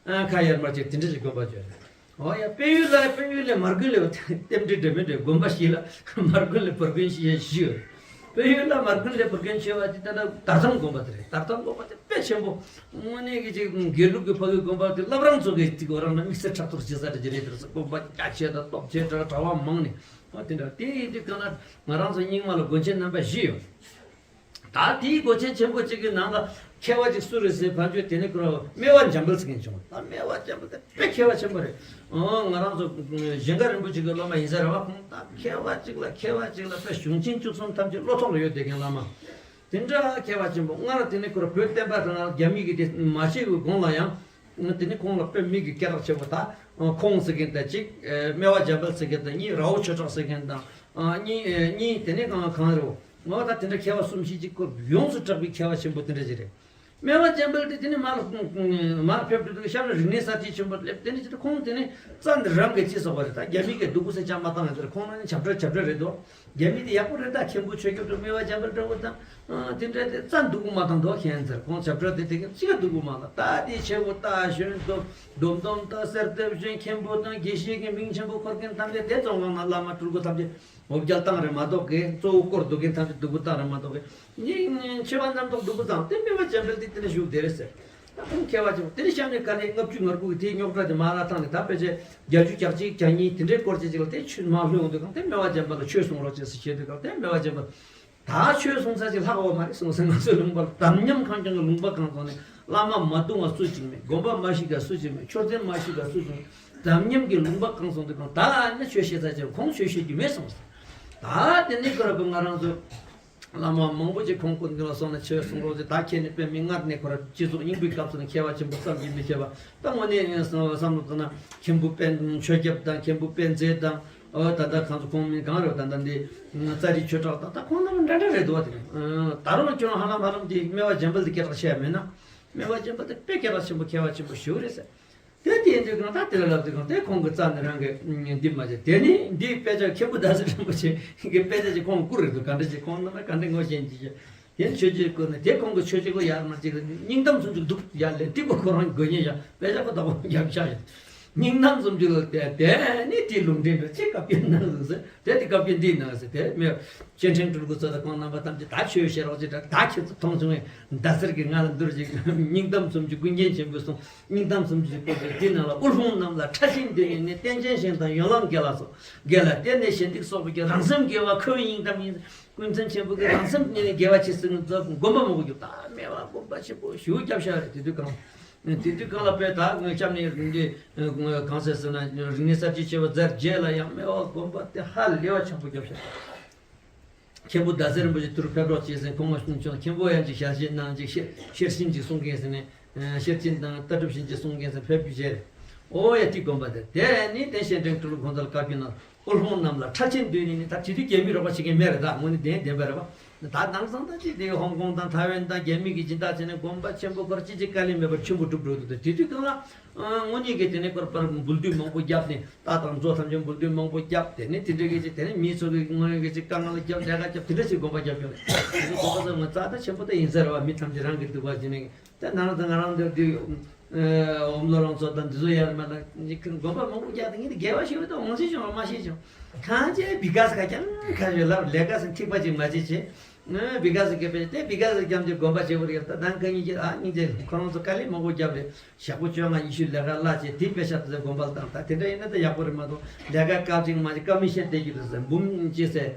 ཁ་ཡར་མར་ཅིག་དེ་འདྲ་ཞིག་དགོན་པ་ཅིག་ཡོད་རེད། ཨོ་ཡ། དཔལ་ཡུལ་ལ་དཔལ་ཡུལ་ལས་མར་ཁུ་ལས་རྟེན་འབྲེལ་འདྲ་མི་འདྲ། དགོན་པ་བཞི་ལ་མར་ཁུ་ལས་བར་ཁུ་བཞི་ཡ་བཞི་ཡོད། དཔལ་ཡུལ་ལ་མར་ཁུ་ལས་བར་ཁུ་ཆེ་བ་དེ་ད་ལྟ་དར་ཐང་དགོན་པ་དེ་རེད། དར་ཐང་དགོན་པ་དེ་དཔེ་ཆེན་པོ། དངོས་གནས་ཀྱི་ཅིག་དགེ་ལུགས་ཀྱི་ཕ་གི་དགོན་པ་དེ་བླ་བྲང་ཚོ་གི་ཅིག་འོ་རང་ན་དམིགས་བསལ་ཕྲག་དོག་བྱེད་ས་རེད། ཅི་རེད་དེ་རེད། དགོན་པ་རྒྱ་ཆེ་དང་སྟོབས་ཆེ་དང་གྲྭ་བ་མང་ནས། ཨོ་དེ་འདྲ་དེ་ཡིན་དུས་གང་ན་ང་རང་ཚོ་རྙིང་མ་ལ་དགོན་ཆེན་རྣམ་པ་བཞི་ཡོད། ད་དེའི་སྒོ་ཆེན་ཆེན་པོ་གཅིག་གི་ནང་ལ་མཁས་པ་གཅིག་སུ་རེད་ཟེར་བར་བརྗོད། དེ་ནས་ཁོ་རང་སྨེ་བ་འཇམ་དཔལ་ཟེར་མཁན་བྱུང་། ད་སྨེ་བ་འཇམ་དཔལ་དེ་དཔེ་མཁས་པ་ཆེན་པོ་རེད། ཨོ་ང་རང་ཚོ་གཞན་དགའ་རིན་པོ་ཆེ་གི་སློབ་མ་ཡིན་ས་རེད་བ། ཁོང་ད་མཁས་པ་གཅིག་ལ་མཁས་པ་གཅིག་ལ་དཔེ་གཞུང་ཆེན་བཅུ་གསུམ་ཐམས་ཅད་བློ་ཐོག་ལ་ཡོད་བསྡད་མཁན་བླ་མ། དེ་འདྲ་མཁས་པ་ཆེན་པོ། སྔར་དེ་ནས་ཁོ་རང་བོད་བསྟན་པ་དང་རྒྱ་མི་གི་དེ་མ་ཤེས་པའི་གོང་ལ་ཡང་། དེ་ནི་ཁོང་ལ་དཔེ་མི་གི་སྐད་གྲགས་ཆེ་བོ། ད་ཁོང་ཟེར་མཁན་དང་གཅིག་སྨེ་བ་འཇམ་དཔལ་ཟེར་མཁན་དང་གཉིས་རྭ་བོ་ཆོས་གྲགས་ཟེར་མཁན་དང་། གཉིས་གཉིས་དེ་ནས་གང་གང་རེད། ངོ་ད་དེ་འདྲ་མཁས་པ་གསུམ་བཞི་གཅིག་སྐོར་ཡོངས་སུ་གྲགས་པའི་མཁས་པ་ཆེན་པོ་དེ་འདྲ་ཅིག་རེད། སྨེ་བ་འཇམ་དཔལ་དེ་དེ་ནི་མར་མར་ཕེབས་དུས་གཤམ་ལ་རིག་གནས་གསར་བརྗེ་ཆེན་པོ་སླེབས། དེ་ནི་ཅི་ད་ཁོང་དེ་ནི་རྩ་འདི་རང་གི་ཅི་ཟེར་བ་རེད། ད་རྒྱ་མི་གི་སྡུག་པོ་ཟེར་ཅང་མ་བཏང་ཡོད་ཟེར། ཁོང་ན་ནི་བྱབས་ཁྲ་བྱབས་ཁྲ་རེད་དོ། རྒྱ་མི་དེ་ཡག་པོ་རེད། ད་མཁན་པོ་ཆོས་སྐྱབས་དང་སྨེ་བ་འཇམ་དཔལ་འདྲ་བོ་དང་། དེ་འདྲ་དེ་རྩ་འདུག་མ་བཏང་དོ་མཁན་ཟེར། ཁོང་བྱབས་ཁྲ་དེ་དེ་ག་ཅི་ག་འདུག་མ་བཏང་། ད་དེ་ཆེ་བོ་ད་གཞོན་དུ་སྡོམ་སྡོམ་ད་གསེར་ལྟེབ་གཞོན་མཁན་པོ་དང་དགེ་བཤེས་ཀྱི་མིང་ཆེན་པོ་འཁོར་མཁན་ཐམས་ཅད་དེ་བཙོན་ཁང་ནང་བླ་མ་སྤྲུལ་སྐུ་ཐམས་ཅད་འོ་བརྒྱལ་བཏང་རེད་མ་གཏོགས་གི། གཙོ་བོ་སྐོར་འདུག་མཁན་ཐམས་ཅད་སྡུག་པོ་བཏང་རེད་མ་གཏོགས་གི། ཉིན་ཆེ་བ་རྣམ་རྟོག་སྡུག་པོ་བཏང་། དེ་སྨེ་བ་འཇམ་དཔལ་དེ་དེ་ནས་བཞུགས་བསྡད་རེད་ཟེར། ད་ཁོང་མཁས་པ་ཆེན་པོ་དེ་ནས་གཤམ་ནས་ག་ལེ་ལྔ་བཅུ་ང་དགུ་གི་དེའི་རྙོག་དྲ་དེ་མ་ལ་ཐང་ནས་ད་ཕལ་ཆེར་བརྒྱད་ཅུ་གྱ་གཅིག་གྱ་གཉིས་དེ་འདྲའི་སྐོར་ཅིག་ཅིག་ལ་དེ་ཆུ་མ་ལྷོད་འོང་དུས་གང་དེ་སྨེ་བ་འཇམ་དཔལ་ལ་ཆོས་གསུང་རོགས་བྱེད་ཟེར་བཤད་དུས་གང་དེ་སྨེ་བ་འཇམ་དཔལ། ད་ཆོས་གསུང་ས་ཅིག་ལྷག་ཡོད་མ་རེད་གསུངས་ཟེར། ང་ཚོའི་ལུང་པ་ལ་དམ་ཉམས་ཁང་ཁྱོན་གྱི་ལུང་པ་གང་སོང་ནས་བླ་མ་མ་བརྡུང་བ་སུ་གཅིག་མེད། དགོན་པ་མ་བཤིག་ག་སུ་གཅིག་མེད། མཆོད་རྟེན་མ་བཤིག་ག་སུ་གཅིག་མེད། དམ་ཉམས་ཀྱི་ལུང་པ་གང་སོང་དུས་གང་ད་ནི་ཆོས་བཤད་ས་ཅིག་ཁོང་ཆོས་བཤད་རྒྱུ་མེད་གསུངས་ཟེར། ད་དེ་ནི་ཁོ་ར་བུ་ང་རང་ཚོ་བླ་མ་མང་པོ་ཅིག་ཁོང་སྐུ་མདུན་ལ་སོང་ནས་ཆོས་གསུང་རོགས་ཟེར། ད་ཁྱེད་ནི་དཔེ་མི་སྔར་ནས་ཁོ་ར་སྤྱི་ཚོགས་རྙིང་པའི་སྐབས་སུ་ནི་མཁས་པ་ཆེན་པོ་བསམ་གྱིས་མི་ཁྱབ་པ། ད་དངོས་གནས་བསམ་བློ་བཏང་ན་མཁན་པོ་དཔལ་ཆོས་སྐྱབས་དང་། མཁན་པོ་དཔལ་མཛེས་དང་། ཨོ་ད་ལྟ་ཁོང་ཚོ་ཁོང་མིན་གང་རེད། ད་ལྟ་འདི་རྩ་རི་ཆོས་གྲགས་དང་། ད་ཁོང་རྣམ་པ་འདྲ་འདྲ་རེད་འདུག་བ། དེ་ནི་ད་རུང་ཁྱོད་རང་ཧ་ལམ་ཧ་ལམ་གྱི་སྨེ་བ་འཇམ་དཔལ་དེ་སྐད་གྲགས་ཆེ་ཡ་མེད་ན། སྨེ་བ་འཇམ་དཔལ་དེ་དཔེ་སྐད་གྲགས་ཆེན་པོ་མཁས་པ་ཆེན་པོ་ཞིག་རེད་ཟེར། དེ་དེ་ཡིན་དུས་གང་ད་དེ་ལ་ལབ་དུས་གང་དེ་ཁོང་གི་རྩ་ནས་རང་གི་འདི་མ་བྱས། དེ་ནི་འདིའི་དཔེ་ཆ་མཁན་པོ་ཟླ་ཟེར་རིན་པོ་ཆེ་གི་དཔེ་ཆ་ཅིག་ཁོང་བསྐུར་རེད་འདུག་ག་འདྲ་ཅིག་ཁོང་རྣམ་པ་ག་འདྲ་ངོ་ཤེས་ཀྱི་ཅིག་དེ་ནི་ཆོས་རྗེ་སྐུ་ནི་དེ་ཁོང་གི་ཆོས་རྗེ་སྐུ་ཡར་མར་ཅིག་སྙིང་གཏམ་སུམ་ཅུ་འདུག་ཡར་ལེན་ཏིག་པོ་ཁོ་རང་དགོས་ཉེ་ཡ་དཔེ་ཆ་ཁོ་ད་བོ་རྒྱབ་ཤ་ཡོད། སྙིང་གཏམ་སུམ་ཅུ་ལ་དེ་དེ་ནི་དེ་ལུང་འདྲེན་འདྲ་ཅིག་བཀའ་བརྒྱུད་ནང་ལུགས་ཟེར། དེ་དེ་བཀའ་བརྒྱུད་འདིའི་ནང་ཟེར། དེ་སྨེ་སྐྱེ་ཕྲེང་སྤྲུལ་སྐུ་ཚོ་དང་ཁོང་རྣམ་པ་ཐམས་ཅད་ད་ཆོས་བཤད་རོགས་ཅིག་འདྲ། ད་ཁྱེད་ཚོ་མཐོང་བྱུང་བས་ཟླ་ཟེར་གི་ང་ལ་འདུར་ཅིག་སྙིང་གཏམ་སུམ་ཅུ་ཀུན་མཁྱེན་ཆེན་པོས་གསུངས། སྙིང་གཏམ་སུམ་ཅུ་ཀུན་མཁྱེན་དེ་ནང་ལ་དབུལ་ཕོངས་རྣམས་ལ་ཁྲ་ཆེན་འདོད་ཡོན་ནི། རྟེན་ཅན་གཞན་དང་ཡོན་ལག་འགལ་ལ་སོགས། འགལ་ལ་བརྟེན་ནས་ཞེ་འདིག་སོགས་པའི་རང་སེམས་དགེ་བ་ཁོ་བོའི་སྙིང་གཏམ་ཡིན། ཀུན་མཁྱེན་ཆེན་པོ་གི་རང་སེམས་ཉིད་ནས་དགེ་བ་ཆེ་སྲིད་ཀྱང་དགོན་པ་མང་པོ་རྒྱབ། ད་སྨེ་བ་དགོན་པ་ཆེན་པོ་ཞེ་པོ་རྒྱབ་ཤ་རེད། དེ་དུས་གང་དེ་དུས་གང་ལ་དཔེ་ད་ངོས་སྐྱབས་ནས་འདི་གང་ཟེར་ཟེར་ན་རིག་གནས་གསར་བརྗེ་བྱས་པ་ཟེར་རྗེས་ལ་ཡང་སྨེ་བ་དགོན་པ་དེ་ཧ་ལས་པ་ཆེན་པོ་རྒྱབ་ཤ་རེད། མཁན་པོ་ཟླ་ཟེར་རིན་པོ་ཆེ་དུར་ཕེབས་རོགས་བྱས་ཟེར་ཁོང་ང་གསུང་བྱུང་། མཁན་པོ་ཡང་ཅིག་ཞལ་བཞེས་གནང་། ཅིག་ཤེར་ཤེར་ཕྱིན་ཅིག་གསུང་མཁན་ཟེར་ནས། ཤེར་ཕྱིན་དང་ལྟ་གྲུབ་ཕྱིན་ཅིག་གསུང་མཁན་ཟེར་ཕེབས་རྒྱུ་བྱས་རེད། ཨོ་ཡ་དེ་དགོན་པ་དེ་དེ་ནི་དེ་སྤྱན་འདྲེན་སྤྲུལ་སྐུ་ཁོང་ཚོ་ལ་བཀའ་བརྒྱུད་ནང་དབུལ་ཕོངས་རྣམས་ལ་ཁྲ་ཆེན་འདོད་ནི་ནི། ད་དེ་དུས་རྒྱ་མི་རོགས་པ་བྱེད་མཁན་མེད་རེད། ད་དངོས་གནས་བདེན་བདེན་པ་རེད་པ། ད་དེང་སང་ད་ཅིག་དེ་ཧོང་ཀོང་དང་ཐའེ་ཝན་དང་རྒྱ་མི་གི་སྦྱིན་བདག་བྱས་ནས་དགོན་པ་ཆེན་པོ་སྐོར་ཅི་ཅིག་དཀའ་ལས་མེད་པར་ཆེན་པོ་སྒྲུབ་འགྲོ་འདུག་དེ་དུས་གང་ལ་དངོས་གནས་ཀྱི་དེ་ནས་སྐོར་པར་འབུལ་སྡུད་མང་པོ་བརྒྱབ་ནས། རྟ་དང་མཛོ་ཐམས་ཅད་འབུལ་སྡུད་མང་པོ་བརྒྱབ། དེ་ནས་དེ་འདྲ་གི་ཅིག་དེ་ནས་མི་ཚོ་གི་དངོས་གནས་ཀྱི་ཅིག་དཀའ་ངལ་བརྒྱབ། ལས་ཀ་བརྒྱབ། དེ་འདྲ་ཞིག་དགོན་པ་བརྒྱབ་ཀྱང་རེད། དེ་ཚོ་དགོན་པ་ཚོ་ང་རྩ་ད་ཆེན་པོ་ད་ཡིན་ཟེར་བ། མི་ཐམས་ཅད་རང་གི་སྡུག་པ་བྱས་ནས། ད་ང་རང་ཚོ་ང་རང་འདིར་འདི་ཨོམ་ལོ་རང་ཚོ་དང་འདི་ཚོ་ཡར་མར་ལ་དགོན་པ་མང་པོ་རྒྱག་དང་ངས་དགེ་བ་ཞིག་ཡོད་དང་འོང་ཚེ་བྱུང་བ་མ་ཤེས་བྱུང་། གང་ཅི་བི་ག་ས་ག་ཀྱང་ཁ་ཡོད་ལབ། ལས་ཀ་ས་ཐིགས་པ་ཅིག་མ་བྱེད་བྱེད། བི་ག་ས་ག་པས་དེ་བི་ག་ས་རྒྱབ་དེ་དགོན་པ་བྱེད་དགོས་རེད། ད་ནང་ཁ་ཉིན་གྱི་ཨ་སྙིང་རྗེ་ཁོ་རང་ཚོ་དཀའ་ལས་མང་པོ་བརྒྱབ་རེད། ཞག་པོ་བཅོ་ལྔ་ཉི་ཤུ་ལས་ཀ་གླ་བྱས་དེ་པེ་ཤ་དེ་ཚོ་དགོན་པ་ལ་བཏང་། ད་དེ་འདྲ་ཡིན་ན་ད་ཡག་པོ་རེད་མ་གཏོགས་ལས་ཀ་སྐབས་ཅིག་མ་བྱེད་ཀ་མི་ཤན་དེ་གི་རེད་ཟེར། འབུམ་ཅི་ཟེར།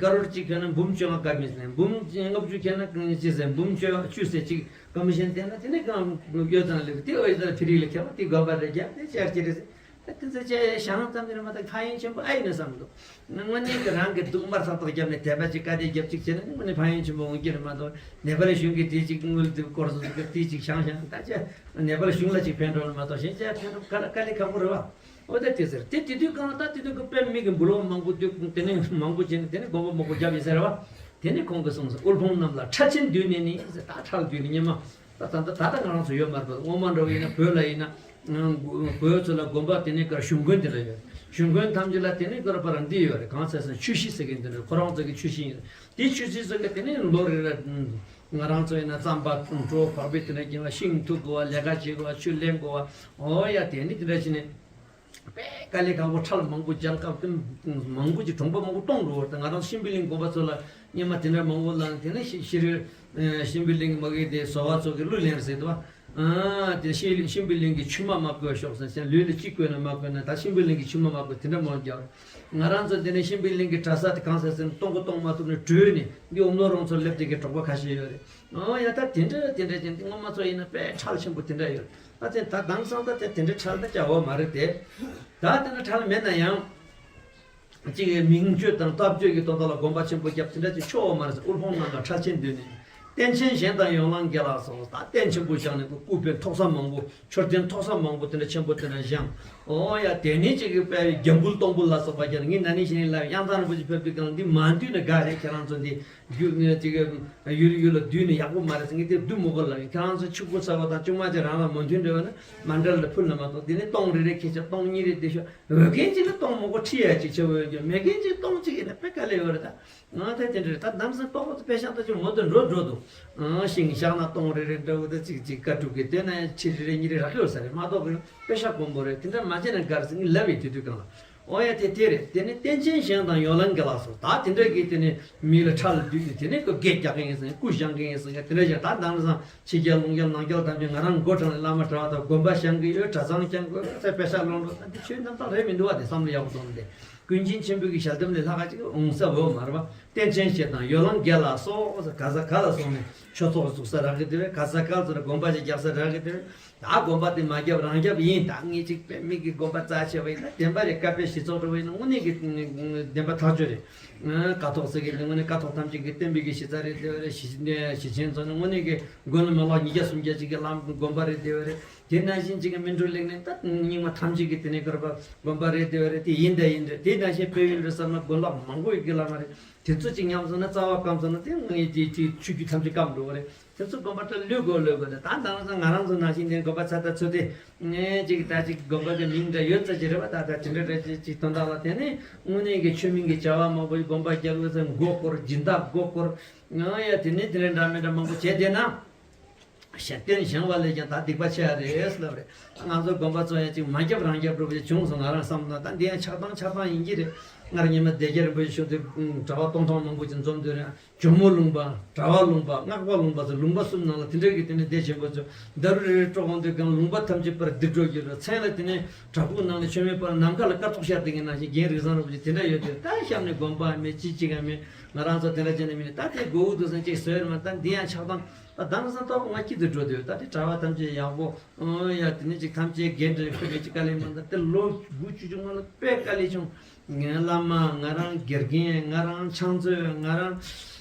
ཀ་རོར་གཅིག་ཁྱོན་ན་འབུམ་བཅོ་ལྔ་ཀ་མི་ཟེར། འབུམ་ལྔ་བཅུ་ཁྱོན་ན་ཅི་ཟེར། འབུམ་བཅུ་བཅུ་ཟེར་གཅིག་ཀ་མི་ཤན་བསྟན་ན་དེ་ནས་གང་ཡོད་ཙང་ལེགས། དེ་འོ་ཡོད་ཙང་ཕི་རིག་ལ་ཁྱད་པར་དེ་དགོན་པ་རེ་རྒྱབ་དེ་ཆེར་ཅི་རེད་ཟེར། ད་དེ་ཚོ་ཅེ་ཞང་ཙམ་དེ་རེད་མ་གཏོགས་ཕན་ཡོན་ཆེན་པོ་ཨེ་ཡིན་ན་བསམ་འདུག་དངོས་གནས་ཀྱི་རང་གི་སྡུག་དམར་ཏག་ཏག་བརྒྱབ་ནས་དད་པ་ཅིག་བཀའ་དྲིན་རྒྱབ་ཅིག་བྱས་ན་དངོས་གནས་ཕན་ཡོན་ཆེན་པོ་འོང་གི་རེད་མ་གཏོགས། ནེ་པ་ལི་གཞུང་གིས་དེ་ཅིག་དངུལ་དེ་སྐོར་སོ་སོ་གིས་དེ་ཅིག་བཞེངས་བཞེངས་ད་ཅེ་ནེ་པ་ལི་གཞུང་ལ་ཅིག་ཕན་འགྲོ་ནི་མ་གཏོགས་གཞན་ཅེ་ཕན་ཐོགས་དཀའ་ལས་ཁག་པོ་རེད་བ། འོ་ད་དེ་ཟེར་དེ་དེ་དུས་གང་ལ་ད་དེ་དུས་ཀྱི་དཔེ་མི་གི་འབུལ་བ་མང་པོ་དུས་དེ་ནས་མང་པོ་བྱས་ནས་དེ་ནས་དགོན་པ་མང་པོ་བརྒྱབ་ཡིན་ཟེར་བ། དེ་ནས་ཁོང་གིས་གསུངས་སོ། དབུལ་ཕོངས་རྣམས་ལ་ཁྲ་ཆེན་འདོད་ནས་ནི་ཟེར། ད་ཁྲ་ལ་འདོད་ནི་སྙེ་མ། ད་ད་ད་ད་ང་རང་ཚོ་ཡོད་མ་རེད་པ། སྔོན་མ་འདྲ་བོ་ཡིན་ན་བོད་ལ་ཡིན་ན། བོད་ཚོ་ལ་དགོན་པ་དེ་ནས་གར་གཞུང་དགོན་དེ་ལ་ཡོད། གཞུང་དགོན་ཐམས་ཅད་ལ་དེ་ནས་གར་པར་འདི་ཡོད་རེད། གང་ཟེར་ཟེར་ཆུ་བཞི་ཟེར་མཁན་དེ་འདྲ་ཁོ་རང་ཚོ་གི་ཆུ་བཞི་ཡིན། དེ་ཆུ་བཞི་ཟེར་གི་དེ་ནས་ལོ་རེ་རེ། ང་རང་ཚོ་ཡིན་ན་རྩམ་པ་གྲོ་བག་ཕེབས་དེ་འདྲ་གྱིན་ལ་ཤིང་འཐུ་དགོས་པ། ལས་ཀ་བྱེད་དགོས་པ། ཆུ་ལེན་དགོས་པ། འོ་ཡ་དེ་ནི་དེ་འདྲ་བྱས་ནས། དཔེ་དཀའ་ལས་ཁག་པོ། ཁྲལ་མང་པོ་རྒྱག་སྐབས་དེ་མང་པོ་ཅིག་གྲོང་པ་མང་པོ་སྟོངས་འགྲོ་བར་དང་། ང་རང་ཤིང་བུ་གླིང་དགོན་པ་ཚོ་ལ་སྔོན་མ་དེ་འདྲ་མང་པོ་ལངས། དེ་ནས་ཤི་ཤི་རི་ཤིང་བུ་གླིང་མ་གི་དེ་བཟོ་བ་ཚོ་གི་གླུ་ལེན་ཟེར་དུས། ཨ་དེ་ཤིང་ཤིང་བུ་གླིང་གི་ཆུན་མ་མ་བསྐོལ་ཤོག་ཟེར། ལུས་ལ་གཅིག་བསྐོལ་ན་མ་བསྐོལ་ན། ད་ཤིང་བུ་གླིང་གི་ཆུན་མ་མ་བསྐོལ། དེ་འདྲ་མང་རྒྱག་ང་རང་ཚོ་དེ་ནས་ཤིང་བུ་གླིང་གི་གྲྭ་ས་དེ་གང་ཟེར་ཟེར་ན་སྟོང་གི་སྟོང་མ་ཐུབ་ནས་བྲོས་ནས། འདི་ཨོམ་ལོ་རོང་ཚོར་སླེབས་དེ་གི་གྲོགས་པོ་ཁ་ཤས་ཡོད་རེད། ཨོ་ཡ། ད་དེ་འདྲ་དེ་འདྲ་ཅན་དེ་སྔོན་མ་ཚོ་ཡིན་ན་དཔེ་ཁྲལ་ཆེན་པོ་དེ་འདྲ་ཡོད། ད་དེ་ད་དེང་སང་ད་དེ་དེ་འདྲ་ཁྲལ་ད་རྒྱག་འོ་མ་རེད་དེ། ད་དེ་འདྲ་ཁྲལ་མེད་ན་ཡང་། གཅིག་གི་མིང་བཅོས་དང་བཏབ་བཅོས་ཀྱི་དོན་དག་ལ་དགོན་པ་ཆེན་པོ་བརྒྱབ་དེ་འདྲ་ཅིག་ཆོག་འོ་མ་རེད་ཟེར། དབུལ་ཕོངས་རྣམས་ལ་ཁྲལ་ཆེན་བསྡུས་ནས། བསྟན་ཆེན་གཞན་དང་ཡོ་ལང་རྒྱལ་ལ་སོགས། ད་རྟེན་ཆེན་པོ་བཞེངས་ནས་སྐུ་པའི་ཐོག་ས་མང་པོ། མཆོད་རྟེན་ཐོག་ས་མང་པོ་དེ་འདྲ་ཆེན་པོ་དེ་འདྲ་བཞེངས། ཨོ་ཡ། དེ་ནས་ཅིག་གི་དཔེ་རྒྱ་འབུལ་གཏོང་འབུལ་ལ་སོགས་པ་རྒྱག་ནས། ངས་ན་ནིང་ཞིག་ནས་ལབ། གཡང་ཚང་རིན་པོ་ཆེ་ཕེབས་དུས་གང་ལ་འདི་མ་བསྡུས་ན་དགའ་རེད། ཁྱེད་རང་ཚོ་འདི་རྒྱུ་ཅིག་ཡུལ་ཡུལ་ལ་བསྡུས་ན་ཡག་པོ་མ་རེད་ཟེར། ངས་དེ་བསྡུ་མི་དགོས་ལབ། ཁྱེད་རང་ཚོ་ཕྱུག་པོ་ཚ་བ་དང་ཆུང་མ་ཅིག་རང་ལ་མ་མཐུན་འདྲ་བ་ན་མ་འདྲ་ལ་ཕུལ་ན་མ་གཏོགས། དེ་ནས་སྟོང་རེ་རེ་ཁྱེད་ཅག་སྟོང་གཉིས་རེ་བསྡུས་ཤོག་འོས་མཁན་ཅིག་ལ་སྟོང་མང་པོ་ཁྲི་ཡ་ཅིག་ཆེ་བོ་ཡོད་ཀྱང་། མེད་མཁན་ཅིག་སྟོང་གཅིག་ཡིན་ན་དཔེ་དཀའ་ལས་ཡོད་རེད་ད། ང་ད་དེ་འདྲ་རེད། ད་གནམ་ས་ཏོག་ཙམ་དཔེ་ཤག་ད་ཅིག་མོ་དེ་འགྲོ་འགྲོ་འདུག་ཨང་། ཤིང་བཞག་ན་སྟོང་རེ་རེ་འདྲ་བོ་ད་ཅིག་ཅིག་དཀའ་སྤྲུག་གི། དེ་ན་ཡང་ཁྲི་རེ་རེ་གཉིས་རེ་རག་གི་ཡོད་ས་རེད་མ་གཏོགས། གི་དཔེ་ཤག་དཀོན་པོ་རེད། དེ་འདྲ་མ་བྱས་ན་དགའ་རེད་ཟེར་ངས་ལབ་ཡོད་དེ་དུས་གང་ལ། ཨོ་ཡ། དེ་དེ་རེད། དེ་ནས་བསྟན་ཆེན་གཞན་དང་ཡོ་ལང་རྒྱལ་ལ་སོགས། ད་དེ་འདྲ་གི་དེ་ནས་མི་ལ་ཁྲལ་བསྡུས་ནས། དེ་ནས་ཁོ་སྐད་རྒྱག་གི་ཡིན་ཟེར། སྐུ་བཞེངས་གི་ཡིན་ཟེར། དེ་འདྲ་བྱས། ད་དེང་སང་ཕྱི་རྒྱལ་ལུང་རྒྱལ་ནང་རྒྱལ་ཐམས་ཅད་ང་རང་འགོ་དྲངས་ནས་བླ་མ་གྲྭ་པ་དང་དགོན་པ་བཞེངས་གི་ཡོད། གྲྭ་ཚང་བཞེངས་གི་ཡོད། ཚེ་དཔེ་ཤག་ལོངས་འགྲོ། ད་འདི་ཆོས་རྣམ་དག་རེད་མི་འདུག་བ། དེ་བསམ་བློ་ཡག་པོ་གཏོང་དེ། ཀུན་མཁྱེན་ཆེན་པོ་གི་ཞལ་འདེབས་ལས་ལྷག་ག་ཅིག་འོང་ས་འོ་མ་རེད་པ། བསྟན་ཆེན་གཞན་དང་ཡོ་ལང་རྒྱལ་ལ་སོགས། ག་ས་ག་ལ་སོང་ནས་ཆོས་ཚོགས་འཛུགས་ས་རག་གི་དེ་བས། ག་ས་ག་ལ་སོང་ནས་དགོན་པ་ཞིག་རྒྱག་ས་རག་གི་དེ་བས། ད་དགོན་པ་དེ་མ་རྒྱབ་རང་རྒྱབ་ཡིན། ད་ངས་ཅིག་དཔེ་མི་གི་དགོན་པ་རྩ་ཆེ་བ་ཡིན་ན་བདེན་པ་རེད། བཀའ་པའི་གཞི་ཚོགས་འགྲོ་བ་ཡིན་ན་དངོས་གནས་ཀྱི་བདེན་པ་ཐག་ཆོད་རེད། ཀཿ་ཐོག་ཟེར་གི་དེ་དངོས་གནས་ཀཿ་ཐོག་ཐམས་ཅད་ཀྱི་བསྟན་པའི་གི་གཞི་རྩ་རེད་དེ་བས་རེད། ཞི་ཞི་ཆེན་ཚོ་ནི་དངོས་གནས་ཀྱི་དགོན་ལ་མ་ལོག་ཉིས་བརྒྱ་སུམ་བརྒྱ་ཅིག་གི་བླ་དགོན་པ་རེད་དེ་བས་རེད། དེ་ནང་བཞིན་གཅིག་གི་སྨིན་གྲོལ་གླིང་ནས་ད་རྙིང་མ་ཐམས་ཅད་ཀྱི་དེ་ནས་གར་པ་དགོན་པ་རེད་དེ་བས་རེད། དེ་ཡིན་ད་ཡིན་རེད། དེ་ནང་བཞིན་དཔལ་ཡུལ་རེད་བསམ་ན་དགོན་ལག་མང་པོ་ཡི་གི་བླ་མ་རེད། དེ་ཚོ་གཅིག་མཉམ་སོང་ན་རྩ་བ་སྐམ་སོང་ན་དེ་ངའི་དེ་དེ་ཆོས་བརྒྱུད་ཐམས་ཅད་སྐམ་འགྲོ་བ་རེད། དེ་ཚོ་དགོན་པ་ད་ལུས་དགོས་ལུས་དགོས་ད། ད་ད་ང་ཚོ་ང་རང་ཚོ་ནང་བཞིན་དེ་དགོན་པ་ཚ་ད་ཚོ་དེ་ངས་གཅིག་ད་གཅིག་དགོན་པ་གི་མིང་འདྲ་ཡོད་ཙམ་ཅིག་རེད་པ། ད་ད་དེ་འདྲ་རེད་ཅིག་ཅིག་དོན་དག་ལ་དེ་ནས་དངོས་གནས་ཀྱི་ཆོས་མིང་གི་བྱ་བ་མང་པོ་ཞིག་དགོན་པ་རྒྱག་དགོས་ཚེ་མགོ་སྐོར་སྦྱིན་བདག་མགོ་སྐོར། ང་ཡ་དེ་ནས་དེ་འདྲ་འདྲ་མི་འདྲ་མང་པོ་བྱས་བསྡད་ན། ཞབས་བརྟན་བཞེངས་པ་ལས་ཀྱང་ད་སྡིག་པ་ཆེ་བ་རེད་ལབ་རེད། ང་ཚོ་དགོན་པ་ཚོ་ཡང་ཅིག་མ་རྒྱབ་རང་རྒྱབ་འགྲོ་བའི་བྱུང་སོང་། ང་རང་བསམ་ན་ད་འདི་ཡང་ཆགས་སྡང་ཆགས་སྡང་ཡིན་གྱི་རེད། སྔར་ཉི་མ་སྡེ་བརྒྱད་རིན་པོ་ཆེ་ཞུ་དུས་གྲྭ་པ་སྟོང་ཕྲག་མང་པོ་ཅིག་འཛོམས་དུས་རེད། ཇོ་མོ་ལུང་པ། གྲྭ་པ་ལུང་པ། སྔགས་པ་ལུང་པ་ཟེར་ལུང་པ་གསུམ་ནང་ལ་དེ་འདྲ་གི་དེ་ནས་སྡེ་ཆེན་པོ་ཚོ་ཟླ་རུ་རེ་རེ་སྤྲོ་འོང་དུས་གང་ལུང་པ་ཐམས་ཅད་པར་སྡིག་གྲོགས་ཀྱི་རོ། མཚན་ལ་དེ་ནས་བྲག་ཕུག་ནང་ལ་མཆོད་མེ་སྤར། ནམ་མཁའ་ལ་སྐར་ཚོགས་ཤར་དེ་གི་ནང་བཞིན་རྒན་རིགས་བཟང་རིན་པོ་ཆེ་དེ་འདྲ་ཡོད་དེ། ད་གཤམ་ནས་དགོན་པ་མེད་ཅི་ཅི་ག་མེད། ང་རང་ཚོ་དེ་འདྲ་བྱས་ནས་མིན་ནས་ད་དེ་མགོ་བོ་འདུག་སེ་ཅིག་བཟོས་མ། ད་འདི་ཡང་ཆགས་སྡང་། ད་དེང་སང་ལྟ་བུ་ང་སྐྱིད་དུ་འགྲོ་དུས་ད་དེ་གྲྭ་པ་ཐམས་ཅད་ཡག་པོ། ཨོ་ཡ། དེ་ནས་ཅིག་ཐམས་ཅད་རྒན་འདྲ་ཁོ་ནས་ཅིག་དཀའ་ལས་མ་འདང་། དེ་ལོ་དགུ་བཅུ་བཅོ་ལྔ་ལ་དཔེ་དཀའ་ལས་བྱུང་། ངའི་བླ་མ། ང་རང་དགེ་རྒན། ང་རང་ཕྱག་མཛོད། ང་རང་།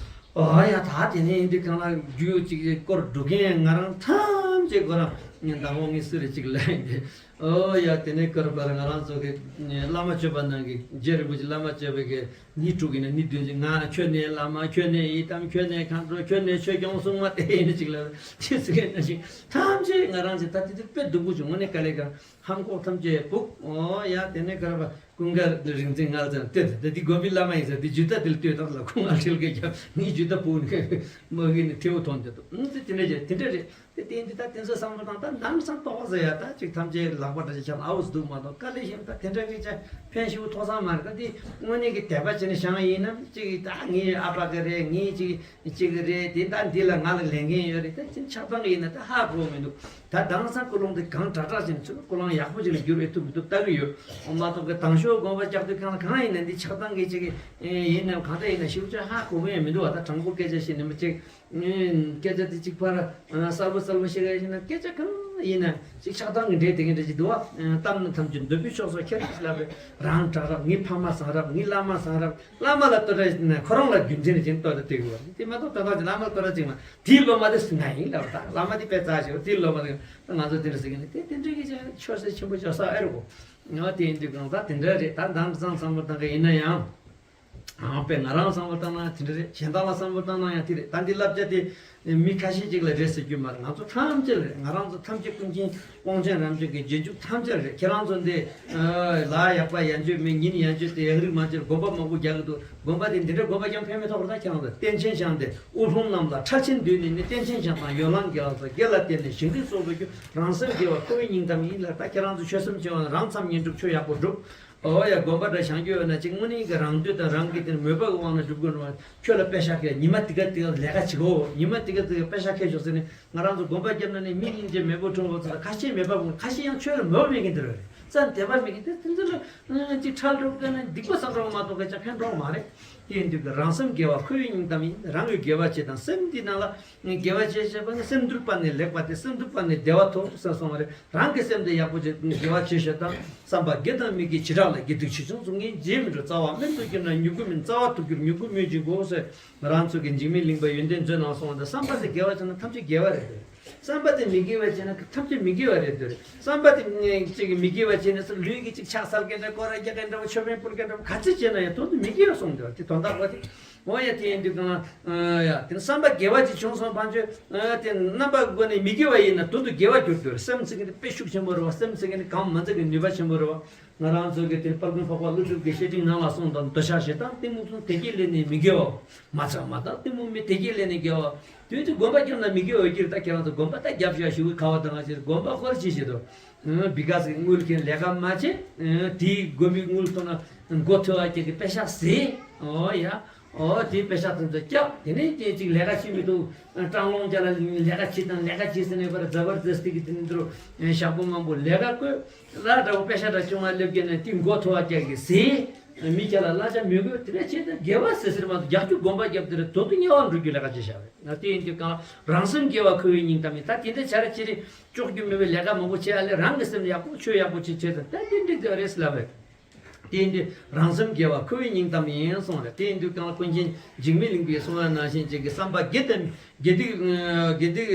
ཨོ་ཡ། ད་དེ་ནས་ཡིན་དུས་གང་ལ་རྒྱུ་ཅིག་སྐོར་སྒྲུབ་མཁན། ང་རང་ཐམས་ཅད་ཁོ་རང་ངའི་མདང་དགོང་ངའི་སུ་རེད་ཅིག་ལབ་ཡིན་ཏེ། ཨོ་ཡ། དེ་ནས་སྐོར་པར་ང་རང་ཚོ་གི་བླ་མ་སྤྱོད་པ་ནང་གི་རྗེ་རིན་པོ་ཆེ་བླ་མ་སྤྱོད་པའི་གི་ཉིན་དྲུག་ཡིན་ན་ཉིན་བདུན་ཅིག་ང་ཁྱོད་ནས་བླ་མ། ཁྱོད་ནས་ཡི་དམ། ཁྱོད་ནས་མཁའ་འགྲོ། ཁྱོད་ནས་ཆོས་སྐྱོང་སྲུང་མ་དེ་ཡིན་ཅིག་ལ་ཅི་ཟེར་གི་ན་ཞིག་ཐམས་ཅད་ང་རང་ཅིག་ད་དེ་དུས་དཔེ་སྡུག་པོ་བྱུང་། དངོས་གནས་དཀའ་ལས་ཁག་ཧམ་ཁོག་ཐམས་ཅད་ཕུག་ཨོ་ཡ། དེ་ནས་གར་པ་ཀུན་དགའ་རིག་འཛིན་ངལ་ཙང་ལྟོས་ད། དེ་འདི་དགོན་པའི་བླ་མ་ཡིན་ཟེར། དེ་ཇུས་ད་དེ་ལ་ལྟོས་དང་ལ་ཁོང་ང་ཁྲིལ་གི་རྒྱབ་ངའི་ཇུས་ད་ཕུག་ནས་མ་གི་ནས་ཐེའུ་ཐོན་དེ་དུ་ཨང་ཙི་དེ་འདྲ་བྱས་དེ་འདྲ་རེད། དེ་དེ་འདི་ད་དེ་ཚོ་བསམ་བློ་བཏང་། ད་ནམ་སང་ཏོག་ཟེར་ཡ། ད་ཅིག་ཐམས་ཅད་ལག་པ་འདྲ་ཅིག་ཆགས་ཨའུ་སྡུག་མ་གཏོགས་དཀའ་ལས་ཞིག་ད་དེ་འདྲ་གི་ཅིག་ཕན་ཞིག་ཐོགས་ས་མ་རེད། ད་དེ་དངོས་གནས་ཀྱི་དད་པ་བྱས་ནས་བཞེངས་ཡིན་ནམ་ཅིག་ད་ངའི་ཨ་ཕ་གི་རེད། ངའི་ཅིག་ཅིག་གི་རེད། དེ་ད་འདི་ལ་ང་ལ་ལས་འགན་ཡོད་རེད། ད་ཅིག་ཆགས་སྡང་གི་ཡིན་ན་ད་ཧ་གོ་མི་འདུག་ད་དེང་སང་ཀུན་སློང་དེ་གང་དྲག་དྲག་བྱས་ནས་ཚུར་ཀུན་སློང་ཡག་པོ་ཅིག་ལ་བསྒྱུར་ཨེ་ཐུབ་མི་ཐུབ་ལྟ་གི་ཡོད། འོ་མ་གཏོགས་ཀྱི་དང་ཤོས་དགོངས་པ་རྒྱག་དུས་གང་ལ་གང་ཡིན་ན་འདི་ཆགས་སྡང་གི་ཅིག་ཡིན་ནམ་གང་འདྲ་ཡིན་ན་ཞིབ་ཆ་ཧ་གོ་གི་ཡང་མི་འདུག་བ། ད་དྲང་པོ་སྐད་ཆ་བཤད་ནས་མི་ཅིག་སྐད་ཆ་དེ་གཅིག་པར་གསལ་པོ་གསལ་པོ་བཤད་ག་ཡིན་ན་སྐད་ཆ་གང་ཡིན་ན་ཅིག་ཆགས་སྡང་གི་འདྲེ་དེ་གི་འདྲ་ཅིག་འདུག་བ། གཏམ་ནི་ཐམས་ཅད་འདོད་པའི་ཕྱོགས་སུ་ཁྱེར་ཞེས་ལབ་པས། རང་དྲག་རབ། ངའི་ཕ་མ་བཟང་རབ། ངའི་བླ་མ་བཟང་རབ། བླ་མ་ལ་བསྟོད་ར་ན་ཁོ་རང་ལ་རྒྱུ་མཚན་ཅན་བསྟོད་ར་དེ་གི་བ། དེ་མ་གཏོགས་ད་ལྟ་ཅིག་བླ་མ་བསྟོད་ར་ཅིག་མ་དེའི་སློབ་མ་དེ་ང་ཡིན་ལབ། ད་བླ་མ་དེ་དཔེ་རྩ་ཆེ་བ་དེའི་སློབ་མ་དེ་ང་ཚོ་དེ་འདྲ་ཟེར་གི་ནི་དེ་དེ་འདྲ་གི་ཆོས་སེ་ཆེན་པོ་ཅོ་ས་ཨེ་རུ་གོ། ང་དེ་ཡིན་དུས་གང་ལྟར་དེ་འདྲ་རེད། ད་དེང་སང་བསམ་བློ་བཏང་གི་ཡིན་ན་ཡང་། ཨང་། དཔེ་ང་རང་བསམ་བློ་བཏང་ན་དེ་འདྲ་རེད། གཞན་དག་ལ་བསམ་བློ་བཏང་ན་ཡང་དེ་རེད། ད་འདི་བསླབ་བྱ་དེ་མི་ཁ་ཤས་ཅིག་ལ་རེད་ཟེར་རྒྱུ་མ་རེད། ང་ཚོ་ཐམས་ཅད་ལ་རེད། ང་རང་ཚོ་ཐམས་ཅད་ཀུན་མཁྱེན་དབང་ཆེན་རབ་འབྱམས་ཀྱི་རྗེས་འཇུག་ཐམས་ཅད་ལ་རེད། ཁྱེད་རང་ཚོ་འདི་ལ་ཡག་པ་ཡང་བརྗོད་མེད། ཉིན་ཡང་བརྗོད་དེ་ཡང་རིག་མ་བྱེད་དགོན་པ་མང་པོ་རྒྱག་གི་འདུག། དགོན་པ་དེ་འདི་འདྲ་དགོན་པ་རྐྱང་ཕན་མི་ཐོགས་པར། ད་ཁྱེད་རང་ཚོ་སྟན་ཆེན་བཞེངས་ཏེ། དབུ་འཕང་བསྣམས་ལ་ཁྲ་ཆེན་བསྡུས་ནས་ནི། སྟན་ཆེན་བཞེངས་དང་ཡོ་ལང་རྒྱལ་ལ་སོགས། དགེ་ལ་བརྟེན་ནས་ཞིང་ཁྲིད་སོགས་ལ་བསྒྱུར། རང་སེམས་དགེ་བ་ཁོ་བོས་སྙིང་གཏམ་ཡིན་ལ། ད་ཁྱེད་རང་ཚོ་ཆོས་སེམས་ཆེ་བ་ན་རང་མཚམས་ཉིན་སྒྲུབ་ཆོས་ཡག་པོ་སྒྲུབ། ཨོ་ཡ། དགོན་པ་འདྲ་བཞེངས་རྒྱུ་ཡོད་ན་ཅིག་དངོས་གནས་ཀྱི་རང་འདོད་དང་རང་གི་དེ་མོས་པ་གི་དབང་ལ་སྒྲུབ་དགོས་ན། ཁྱོད་ལ་པེ་ཤག་ཁེལ། ཉི་མ་དེ་ག་དེ་ག་ལས་ཀ་བྱེད་དགོས། ཉི་མ་དེ་ག་དེ་ག་པེ་ཤག་ཁེལ་ཤོག་ཟེར་ནས། ང་རང་ཚོ་དགོན་པ་བརྒྱབ་ན་ནི་མི་སྙིང་རྗེ་མེད་པོ་འཁྲུངས་པ་ཚོ་ལ་ཁ་ཞེ་མེད་པ། ཁ་ཞེ་ཡང་ཆོས་ལ་མོས་པ་མེད་མཁན་དེ་རེད། བསམ་དད་པ་མེད་མཁན་དེ་དེ་ཚོ་ལ་ཅིག་ཁྲལ་སྒྲུབ་དགོས་ན་སྡིག་པ་བསགས་འགྲོ་བ་མ་གཏོགས་སྐད་ཆ་ཕན་འགྲོ་བ་མ་རེད། དེ་ཡིན་དུས་ཀྱི་རང་སེམས་དགེ་བ་ཁོ་བོས་སྙིང་གཏམ་ཡིན། རང་གི་དགེ་བ་བྱེད་དང་། སེམས་འདི་ནང་ལ་དགེ་བ་བྱེད་བྱེད་པ་ནི། སེམས་འདུལ་བ་ནི་ལེགས་པ་སྟེ། སེམས་འདུལ་བ་ནི་བདེ་བ་ཐོབ་ཟེར་གསུངས་པ་རེད། རང་གི་སེམས་དེ་ཡག་པོ་བྱེད། དགེ་བ་བྱེད་ཤེས་དང་། བསམ་པ་དགེ་དང་མི་དགེ་བྱེ་བྲག་ལས། དགེ་སྡིག་ཆེ་ཆུང་གཟུགས་བརྙན་རྗེས་མི་འགྲོ། རྩ་བ་སྨན་དུ་གྱུར་ན་མྱུ་གུ་སྨིན། རྩ་བ་དུ་གྱུར་མྱུ་གུ་སྨིན་གྱི་གོ་ཟེར། ང་རང་ཚོ་གི་འཇིགས་མེད་གླིང་པ་ཡོན་ཏན་མཛོད་ནང་གསུངས་པ་འདི། བསམ་པ་དེ་དགེ་བ་བྱས་ན་ཐམས་ཅད་དགེ་བ་རེད། བསམ་པ་དེ་མི་དགེ་བ་བྱས་ན་ཐམས་ཅད་མི་དགེ་བ་རེད་འདོད་རེད། བསམ་པ་དེ་ཅིག་མི་དགེ་བ་བྱས་ན་ལུས་ཀྱི་ཅིག་ཕྱག་འཚལ་མཁན་འདྲ། སྐོར་ར་རྒྱག་མཁན་འདྲ། མཆོད་པ་ཕུལ་མཁན་འདྲ། ག་ཚོད་བྱས་ན་ཡང་དོན་དུ་མི་དགེ་བ་སོང་འདོད་དེ་དོན་དག་པ་དེ། འོ་ཡ། དེ་ཡིན་དུས་གང་ཡ་དེ་བསམ་པ་དགེ་བ་ཅིག་བྱུང་སོང་། ཕན་ཆོད་དེ་རྣམ་པ་སྒོ་ནས་མི་དགེ་བ་ཡིན་ན་དོན་དུ་དགེ་བ་འགྱུར་འདོད་རེད། སེམས་ཟེར་མཁན་དེ་དཔེ་ཤུགས་ཆེན་པོ་རེད་བ། སེམས་ཟེར་མཁན་དེ་གང་མ་ཚད་ཀྱི་ནུས་པ་ཆེན་པོ་རེད་བ། ང་རང་ཚོ་གི་དེ་དཔལ་མགོན་འཕགས་པ་ཀླུ་སྒྲུབ་ཀྱི་བཤེས་སྤྲིང་ནང་ལ་གསུངས་དང་། འདོད་ཆགས་ཞེ་སྡང་གཏི་མུག་གསུམ། དེ་སྐྱེས་ལས་ནི་མི་དགེ་བ། མ་ཚང་མ་དང་གཏི་མུག་མེད། དེ་སྐྱེས་ལས་ནི་དགེ་བ། དུས་དུས་དགོན་པ་བརྒྱབ་ན་མི་དགེ་བ་འགྱུར། ད་ཁྱེད་རང་ཚོ་དགོན་པ་ད་བརྒྱབ་ཤག་ཞུ་གི་ཁ་བ་དང་ང་ཕྱིར་དགོན་པ་སྐོར་ཅི་བྱེད་དོ། བི་ག་སི་དངུལ་མཁན་ལས་ཀ་མ་བྱེད། དེའི་དགོན་པའི་དངུལ་ཐོག་ན་མགོ་ཐོས་པ་ཀྱི་པེ་ཤག་ཟས། ཨོ་ཡ། ཨོ་དེའི་པེ་ཤག་དེ་ཚོ་བརྒྱབ། དེ་ནས་དེ་ཅིག་ལས་ཀ་བྱེད་མི་འདུག། སྲང་ལོང་རྒྱ་ལ་ལས་ཀ་བྱེད་དང་། ལས་ཀ་བྱེད་ཟེར་ནས་པར་ཛ་བར་དསྟི་གི་དེ་འདྲ་ཞག་པོ་མང་པོ་ལས་ཀ་བསྐོས། ལ་འདྲ་བོ་པེ་ཤག་འདྲ་བྱུང་བ་སླེབས་ཀྱི་ནས་དེ་མགོ་ཐོ་བ་རྒྱག་གི་ཟས། མི་སྐྱ་ལ་གླ་ཆ་མི་དགོས། དེ་འདྲ་བྱས་ཏེ་དགེ་བ་ཟེར་ཟེར་མ་གཏོགས། རྒྱག་རྒྱུ་དགོན་པ་བརྒྱབ་དེ་རེད། དོ་དུ་དམྱལ་བ་འགྲོ་རྒྱུ་ལས་ཀ་བྱེད་བཞག་རེད། ང་དེ་ཡིན་དུས་གང་རང་སེམས་དགེ་བ་ཁོ་བོའི་སྙིང་གཏམ་ཡིན། ད་དེ་འདྲ་བྱ་ར་ཅི་རེད། ལྕོགས་རྒྱུ་མེད་པའི་ལས་ཀ་མང་པོ་བྱེད་ཨ་ལས། རང་གི་སེམས་ཡག་པོ་ཆོས་ཡག་པོ་བྱེད་བྱེད་དང་། ད་དེ་འདྲ་དེ་རེད་ལབ་རེད། དེ་ཡིན་དུས་རང་སེམས་དགེ་བ་ཁོ་བོའི་སྙིང་གཏམ་ཡིན་གསུངས་རེད། དེ་ཡིན་དུས་གང་ཀུན་མཁྱེན་འཇིགས་མེད་གླིང་པས་གསུངས་པ་ནང་བཞིན་ཅིག་གི་བསམ་པ་དགེ་དང་དགེ་སྡིག་དགེ་སྡིག་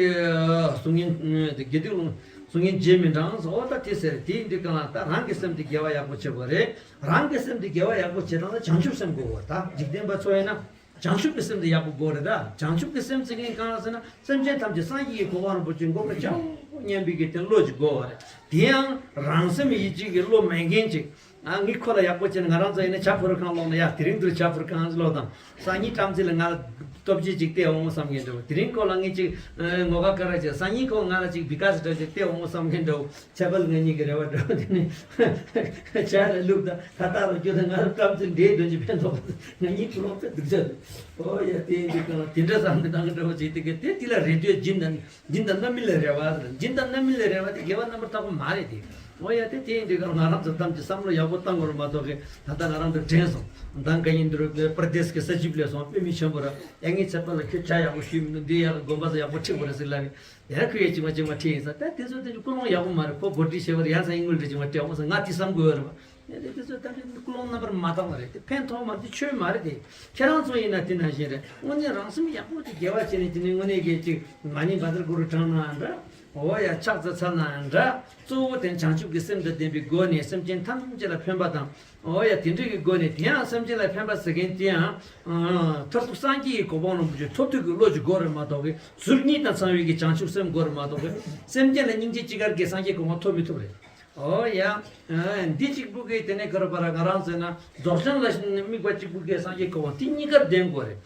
གཟུགས་བརྙན་དགེ་སྡིག་གཟུགས་བརྙན་རྗེས་མི་འབྲང་ཟེར། ཨོ་ད་དེ་ཟེར། དེ་ཡིན་དུས་གང་ལ་ད་རང་གི་སེམས་དེ་དགེ་བ་ཡག་པོ་བྱེད་དགོས་རེད། རང་གི་སེམས་དེ་དགེ་བ་ཡག་པོ་བྱེད་སྟངས་ལ་བྱང་ཆུབ་སེམས་དགོས་པ། ད་འཇིག་རྟེན་པ་ཚོ་ཡིན་ན། བྱང་ཆུབ་ཀྱི་སེམས་དེ་ཡག་པོ་དགོས་རེད། ད་བྱང་ཆུབ་ཀྱི་སེམས་ཟེར་མཁན་གང་ཟེར་ན། སེམས་ཅན་ཐམས་ཅད་སངས་རྒྱས་ཀྱི་གོ་འཕང་རིན་པོ་ཆེ་འགོད་པར་བྱའོ་སྙམ་པའི་གི་དེ་བློ་ཅིག་དགོས་པ་རེད། དེ་ཡང་རང་སེམས་ཡིད་ཆེས་ཀྱི་བློ་མེད་མཁན་ཅིག། ཨ་ངས་ཁོ་ལ་ཡག་པོ་བྱས་ན། ང་རང་ཚོ་ཡིན་ན་བྱ་ཕོར་ཁང་སློག་ན་ཡ། དེ་རིང་འདིར་བྱ་ཕོར་ཁང་སློག་དང་། སང་ཉིན་བྲམ་ཟེ་ལ་ང་ལ་སྟོབས་ཆེ་ཅིག་སྟེར་འོང་བསམ་མཁན་འདྲ་བོ། དེ་རིང་ཁོ་ལ་ངས་ཅིག་ངོ་དགའ་དཀར་ར་བྱས། སང་ཉིན་ཁོ་ང་ལ་ཅིག་བི་ཀ་སི་འདྲ་ཅིག་སྟེར་འོང་བསམ་མཁན་འདྲ་བོ། ཁྱད་པར་ང་གཉིས་ཀྱི་རེ་བ་འདྲ་བོ། དེ་ནས་བྱ་ལ་བླུགས་དང་། ད་ལྟ་རུ་སྐྱོ་དང་། ང་རང་བྲམ་ཟེ་འདྲེའི་དོན་གྱི་ཕན་ཐོགས་པ། ང་གཉིས་ཁོ་ལོག་པའི་སྡུག་ཅག་རེད། ཨོ་ཡ། དེ་ཡིན་དུས་གང་ལ་དེ་འདྲ་བསམ་བློ་བཏང་གི་འདྲ་བོ་བྱེད་དེ་གི་དེ་དེ་ལ་རེ་ལྟོས་སྦྱིན་དང་། སྦྱིན་དང་རྣམ་སྨིན་ལ་རེ་བ་ཟེར། སྦྱིན་དང་རྣམ་སྨིན་ལ་རེ་བ་དེ་དགེ་བ་རྣམ་པར་དག་པ་མ་རེད་དེ། ཨོ་ཡ། དེ་དེ་ཡིན་དུས་གང་ལ་ང་རང་ཚོ་ཐམས་ཅད་བསམ་བློ་ཡག་པོ་བཏང་དགོས་རེད་མ་གཏོགས་གི། ད་ལྟ་ང་རང་ཚོ་དྲན་སོང་། ད་ག་ཡིན་འདུག་པར་དེས་ཀྱི་ས་ཇིབ་ལས་སོང་། དཔེ་མི་ཆེན་པོ་ར། ཡ་ངའི་ཚེ་པ་ལ་ཁྱོད་བྱ་ཡག་པོ་ཞུས་མི་འདུག། འདི་ཡག་དགོན་པ་ཚོ་ཡག་པོ་ཁྲིད་དགོས་རེད་ཟེར་ལབ་ཡིན། ཡ་ཁོས་ཡ་ཅིག་མ་ཅིག་མ་ཁྲིད་ཡིན་ས། ད་དེ་ཚོ་དེ་ཚོ་ཀུན་སློང་ཡག་པོ་མ་རེད། ཁོ་གོ་སྒྲིག་བྱས་པར་ཡ་ས་ཡིན་དངུལ་འདྲ་ཅིག་མ་སྤྲད་འོང་ས། ང་དེ་བསམ་དགོས་རེད་བ། ཡ་དེ་དེ་ཚོ་ད་དེ་ཀུན་སློང་རྣམ་པར་མ་དག་པ་རེད། དེ་ཕན་ཐོགས་མ་རེད། དེ་ཆོས་མ་རེད། དེ་ཁྱེད་རང་ཚོ་ཡིན་ན་དེ་ནང་བཞིན་རེད། དངོས་གནས་རང་སེམས་ཡག་པོ་དེ་དགེ་བ་བྱས་ནས། དེ་ནས་དངོས་གནས་ཀྱི་ཅིག་མ་ཎི་བཛྲ་གུ་རུ་བགྲངས་ན་འདྲ། འོ་ཡ། ཕྱག་འཚལ་ཚར་ན་འདྲ། གཙོ་བོ་དེ་བྱང་ཆུབ་ཀྱི་སེམས་དང་ལྡན་པའི་སྒོ་ནས་སེམས་ཅན་ཐམས་ཅད་ལ་ཕན་པ་དང་། འོ་ཡ། དེ་འདྲ་གི་སྒོ་ནས། དེ་ཡང་སེམས་ཅན་ལ་ཕན་པ་ཟེར་མཁན་དེ་ཡང་མཐར་ཐུག་སངས་རྒྱས་ཀྱི་གོ་འཕང་རིན་པོ་ཆེ་ཐོབ་ཐུབ་ཀྱི་བློ་ཅིག་དགོས་རེད་མ་གཏོགས་གི། ཟུར་གཉིས་དང་ཚང་བའི་གི་བྱང་ཆུབ་སེམས་དགོས་རེད་མ་གཏོགས་གི། སེམས་ཅན་ལ་སྙིང་རྗེ་ཅི་དགར་གྱིས་སངས་རྒྱས་གོ་འཕང་ཐོབ་མི་ཐུབ་རེད། འོ་ཡ། འདི་གཅིག་པུ་གིས་དེ་ནས་ག་རེ་བ་ར། ང་རང་ཟེར་ན་རྫོགས་བྱང་ལ་དམིགས་པ་གཅིག་པུ་གིས་སངས་རྒྱས་གོ་འཕང་དེ་གཉིས་ཀར་ལྡན་དགོས་རེད།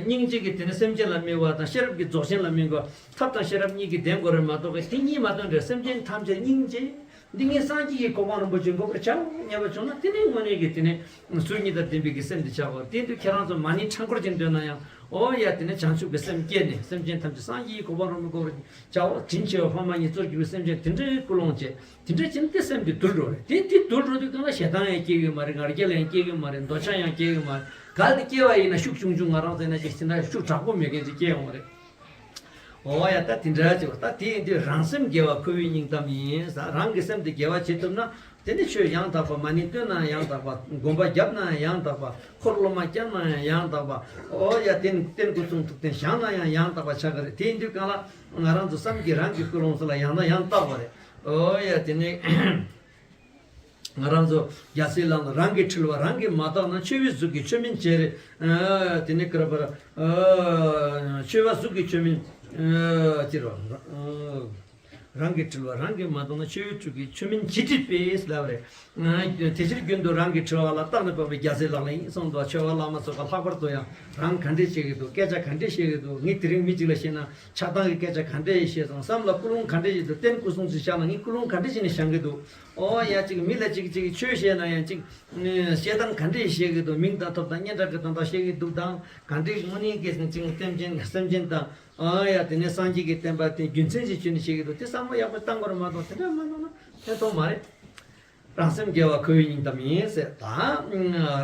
སྙིང་རྗེ་གིས་དེ་ནི་སེམས་ཅན་ལ་དམིགས་པ་དང་། ཤེས་རབ་ཀྱིས་རྫོགས་བྱང་ལ་དམིགས་པ། ཐབས་དང་ཤེས་རབ་གཉིས་ཀྱིས་ལྡན་དགོས་རེད་མ་གཏོགས་གི། དེ་གཉིས་མ་ལྡན་རེད། སེམས་ཅན་ཐམས་ཅད་སྙིང་རྗེ། འདི་ངས་སངས་རྒྱས་ཀྱི་གོ་འཕང་རིན་པོ་ཆེ་འགོག་པར་བྱའོ་སྙམ་པ་བྱུང་ན། དེ་ནི་དངོས་གནས་ཀྱི་དེ་ནི་ཟུར་གཉིས་དང་ལྡན་པའི་གི་སེམས་དེ་ཆགས་དགོས་རེད། དེ་དུས་ཁྱེད་རང་ཚོ་མ་ཎི་ཕྲེང་སྐོར་ཅིག་འདོན་ན་ཡང་། འོ་ཡ། དེ་ནི་བྱང་ཆུབ་ཀྱི་སེམས་བསྐྱེད་ནས་སེམས་ཅན་ཐམས་ཅད་སངས་རྒྱས་ཀྱི་གོ་འཕང་རིན་པོ་ཆེ་འགོག་པར་བྱའོ། དྲིན་ཆེ་བའི་ཕ་མ་ཉིད་གཙོར་གྱུར་པའི་སེམས་ཅན་དེ་འདྲའི་ཀུན་སློང་བྱས། དེ་འདྲ་བྱས་ན་དེ་སེམས་དེ་དུལ་འགྲོ་རེད། དེ་དེ་དུལ་འགྲོ་དུས་གང་ལ་ཞེ་སྡང་ཡང་སྐྱེ་གི་མ་རེད། ང་རྒྱལ་ཡང་སྐྱེ་གི་མ་རེད། འདོད་ཆགས་ཡང་སྐྱེ་གི་མ་རེད། གལ་ཏེ་སྐྱེ་བ་ཡིན་ན་ཤུགས་ཆུང་ཆུང་། ང་རང་ཚོ་ན་ཅིག་ཕྱིན་ན་ཤུགས་དྲག་པོ་མེད་མཁན་ཅིག་སྐྱེ་ཡོང་བ་རེད། འོ་ཡ། ད་དེ་འདྲ་བྱེད་པ། ད་དེ་ཡིན་དུས་རང་སེམས་དགེ་བ་ཁོ་བོའི་སྙིང་གཏམ་ཡིན་ས། རང་གི་སེམས་དེ་དགེ་བ་བྱེད་ཐུབ་ན། དེ་ནི་ཆོས་ཡང་དག་པ། མ་ཎི་བཏོན་ན་ཡང་དག་པ། དགོན་པ་བརྒྱབ་ན་ཡང་དག་པ། འཁོར་སློབ་མ་བསྐྱངས་ན་ཡང་དག་པ། འོ་ཡ། རྟེན་རྟེན་སྐུ་གསུང་ཐུགས་རྟེན་བཞེངས་ན་ཡང་ཡང་དག་པ་ཆགས་ཀྱི་རེད། དེ་ཡིན་དུས་གང་ལ་ང་རང་ཚོ་བསམ་གྱིས་རང་གི་ཀུན་སློང་ཚོ་ལ་ཡང་དང་ཡང་བརྟག་པ་རེད། འོ་ཡ། དེ་ནི། ང་རང་ཚོ་རྒྱལ་སྲས་ལག་ན་རང་གི་འཁྲུལ་བ་རང་གིས་མ་བརྟགས་ན། འཆོལ་བའི་གཟུགས་ཀྱིས་འཆོལ་མིན་བྱེད་རེད། ཨ། དེ་ནས་ཀར་པར། ཨ། འཆོལ་བ་གཟུགས་ཀྱིས་འཆོལ་མིན། ཨ། ཅི་རེད། ཨ། རང་གི་འཁྲུལ་བ་རང་གིས་མ་བརྟགས་ན། འཆོལ་བའི་གཟུགས་ཀྱིས་འཆོལ་མིན་བྱེད་སྲིད་པས་ལབ་རེད། ཨ། དེ་ཕྱིར་རྒྱུན་དུ་རང་གི་འཁྲུལ་བ་ལ་བརྟགས་ནས་དཔོག་པའི་རྒྱལ་སྲས་ལག་ལེན་ཡིན་གསུངས་འདུག། འཆོལ་བ་བླ་མ་ཚོ་ག་ལྷག་པར་དུ་ཡང་རང་ག་འདྲས་བྱེད་ཀྱི་འདུག། སྐད་ཆ་ག་འདྲས་བཤད་ཀྱི་འདུག། ངས་དེ་རིང་མི་གཅིག་ལ་བཤད་ན་ཆགས་སྡང་གི་སྐད་ཆ་ག་འདྲས་བཤད་སོང་། བསམ་ལ་ཀུན་སློང་ག་འདྲས་ཡིན་འདུག། རྟེན་སྐུ་གསུང་ཚིག་བཞག་ན་ངས་ཀུན་སློང་ག་འདྲས་བྱས་ནས་བཞེངས་ཀྱི་འདུག། ཨོ་ཡ། ཅིག་མི་ལ་ཅིག་ཅིག་ཆོས་བཤད་ན་ཡང་ཅིག་བཤད་སྟངས་ག་འདྲས་བཤད་ཀྱི་འདུག། མིང་དང་ཐོབ་དང་སྙན་གྲགས་ཀྱི་དོན་དག་བཤད་ཀྱི་འདུག་དང་། ག་འདྲས་དངོས་གནས་ཀྱི་ཅིག་སེམས་ཅན་སེམས་ཅན་དང་། ཨོ་ཡ། དེ་ནས་སངས་རྒྱས་ཀྱི་བསྟན་པ་དེ་རྒྱུ་མཚན་ཅིག་བརྗོད་ནས་བཤད་ཀྱི་འདུག། དེ་བསམ་བློ་ཡག་པོ་བཏང་དགོས་རེད་མ་གཏོགས་དེ་འདྲ་མ་གཏོང་ན་ཕན་ཐོགས་མ་རེད། རང་སེམས་དགེ་བ་ཁོ་བོའི་སྙིང་གཏམ་ཡིན་ཟེར། ད་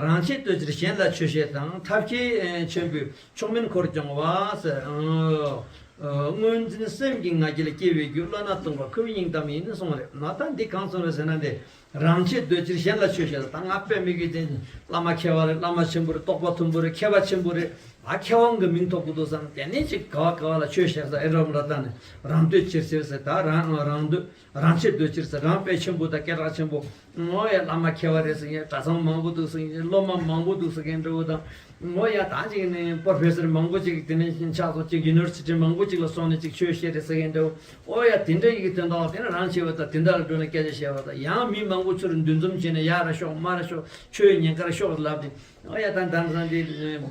རང་ཆས་བསྟོད་ཕྱིར་གཞན་ལ་ཆོས་བཤད་དང་། ཐབས་མཁས་ཆེན་པོས་མཆོག་དམན་འཁོར་སྐྱོང་བ་ཟེར། ཨ། ཨ། སྔོན་འཛིན་སེམས་ཀྱི་ང་རྒྱལ་སྐྱེ་བའི་རྒྱུ། བློ་སྣ་སྟོང་པ་ཁོ་བོའི་སྙིང་གཏམ་ཡིན་གསུངས་རེད། ང་ད་འདི་གང་གསུངས་རེད་ཟེར་ན། འདི་རང་ཆས་བསྟོད་ཕྱིར་གཞན་ལ་ཆོས་བཤད་དང་། ང་དཔེ་མི་སྲིད་དེ་བླ་མ་མཁས་པ་རེད། བླ་མ་ཆེན་པོ་རེད། རྟོགས་པ་མཐོན་པོ་རེད། མཁས་པ་ཆེན་པོ་རེད། ཨ། མཁས་དབང་གི་མིང་ཐོབ་དགོས་འདུག་བསམ། དེ་ནས་ཅིག་ག་བ་ག་བ་ལ་ཆོས་བཤད་ས་ཨེ་རོམ་ར་ད་ནི། རང་བསྟོད་ཕྱིར་ཟེར་ཟེར། ད་རང་རང་བསྟོད། རང་ཆས་བསྟོད་ཕྱིར་ཟེར། རང་དཔེ་ཆེན་པོ་དང་སྐད་གྲགས་ཆེན་པོ། ངོ་ཡ། བླ་མ་མཁས་པ་རེད་ཟེར་མཁན། གྲྭ་ཚང་མང་པོ་འདུག་ཟེར་མཁན། སློབ་མ་མང་པོ་འདུག་ཟེར་མཁན་འདྲ་བོ་དང་། ངོ་ཡ། ད་ཅིག་ནི་པོ་རོ་ཕེ་སར་མང་པོ་ཅིག་དེ་ནས་ཆགས་སོང་། ཅིག་ཡུ་ནི་ཝར་སི་ཊི་མང་པོ་ཅིག་ལ་སོང་ནས་ཅིག་ཆོས་བཤད་རེད་ཟེར་མཁན་འདྲ་བོ། ཨོ་ཡ། དེ་འདྲ་ཡི་གེ་དོན་དག་དེ་ནི་རང་ཆེ་བ་དང་དེ་འདྲ་ལ་འགྲོ་ནས་སྐད་ཆ་བཤད་པ་དང་། ཡང་མི་མང་པོ་ཚུར་འདུ་འཛོམས་བྱས་ནས་ཡར་ཤོག་མར་ཤོག་ཆོས་ཉན་གར་ཤོག་ལབ་དེ། ཨོ་ཡ། ད་དེང་སང་དེ་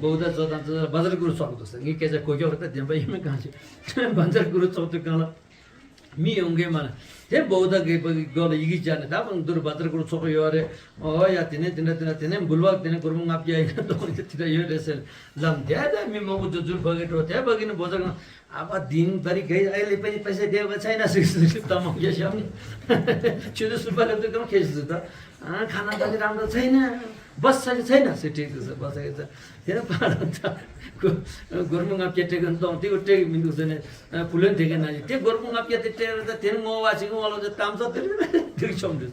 བོའུ་དྷ་ཚོ་དང་དེ་ཚོ་བཛྲ་གུ་རུ་ཚོགས་འདུག་ཟེར། ངས་སྐད་ཆ་གོ་ཀྱོག་རེད། ད་བདེན་པ་ཡིན་མིན་གང་ཤེས། བཛྲ་གུ་རུ་ཚོགས་དུས་སྒང་ལ། མི་ཡོང་མཁན་མ་རེད། དེ་བོའུ་དྷ་གི་མགོ་ལ་ཡི་གེ་སྦྱར་ནས། ད་ཕར་འདུར་བཛྲ་གུ་རུ་ཚོགས་ཡོད་རེད། ཨོ་ཡ། དེ་ནས་དེ་འདྲ་དེ་འདྲ། དེ་ནས་འབུལ་བ་དེ་ནས་སྒོར་མོ་ལྔ་བརྒྱ་ཡིན་ན་གཏོང་རྒྱུ་དེ་འདྲ་ཡོད་རེད་ཟེར་ལབ། དེ་ད་མི་མང་པོ་དེ་ཚུར་ཕ་གི་འགྲོ། དེ་ཕ་གི་ནས་བོའུ་དྷ་གང་། ཨ་ཕ་དིན་པ་རི་གེ་ཨེ་ལེ་པ་ནི་པ་ཤ་དེ་བ་ཚའི་ན་སིག་སིག་ད་མང་རྒྱ་ཤམ་ནི། ཆུ་དུ་སུ་པ་རབ་ཏུ་གང་ཁེ་ཤི་ད། ཨ་ཁ་ན་ད་ནི་རང་ད་ཚའི་ན། བ་ས་གི་ཚའི་ན་སི་ཏྲིག་ཏུ་ཟེར། བ་ས་གི་ཚ། དེ་ན་པ་ར་ད་གོ་སྒོར་མོ་ལྔ་བརྒྱ་སྤྲད་གི་གཏོང་། དེ་གོ་སྤྲད་གི་མི་འདུག་ཟེར་ནས། ཨ་བུ་ལོན་དེ་གི་ན་ཡི་དེ་སྒོར་མོ་ལྔ་བརྒྱ་དེ་སྤྲད་ར། ད་དེ་ནི་ངོ་བ་ཞིག་ངོ་ལོ་དེ་དམ་ཚ་དེ་རིག་ཆོམ་དུ།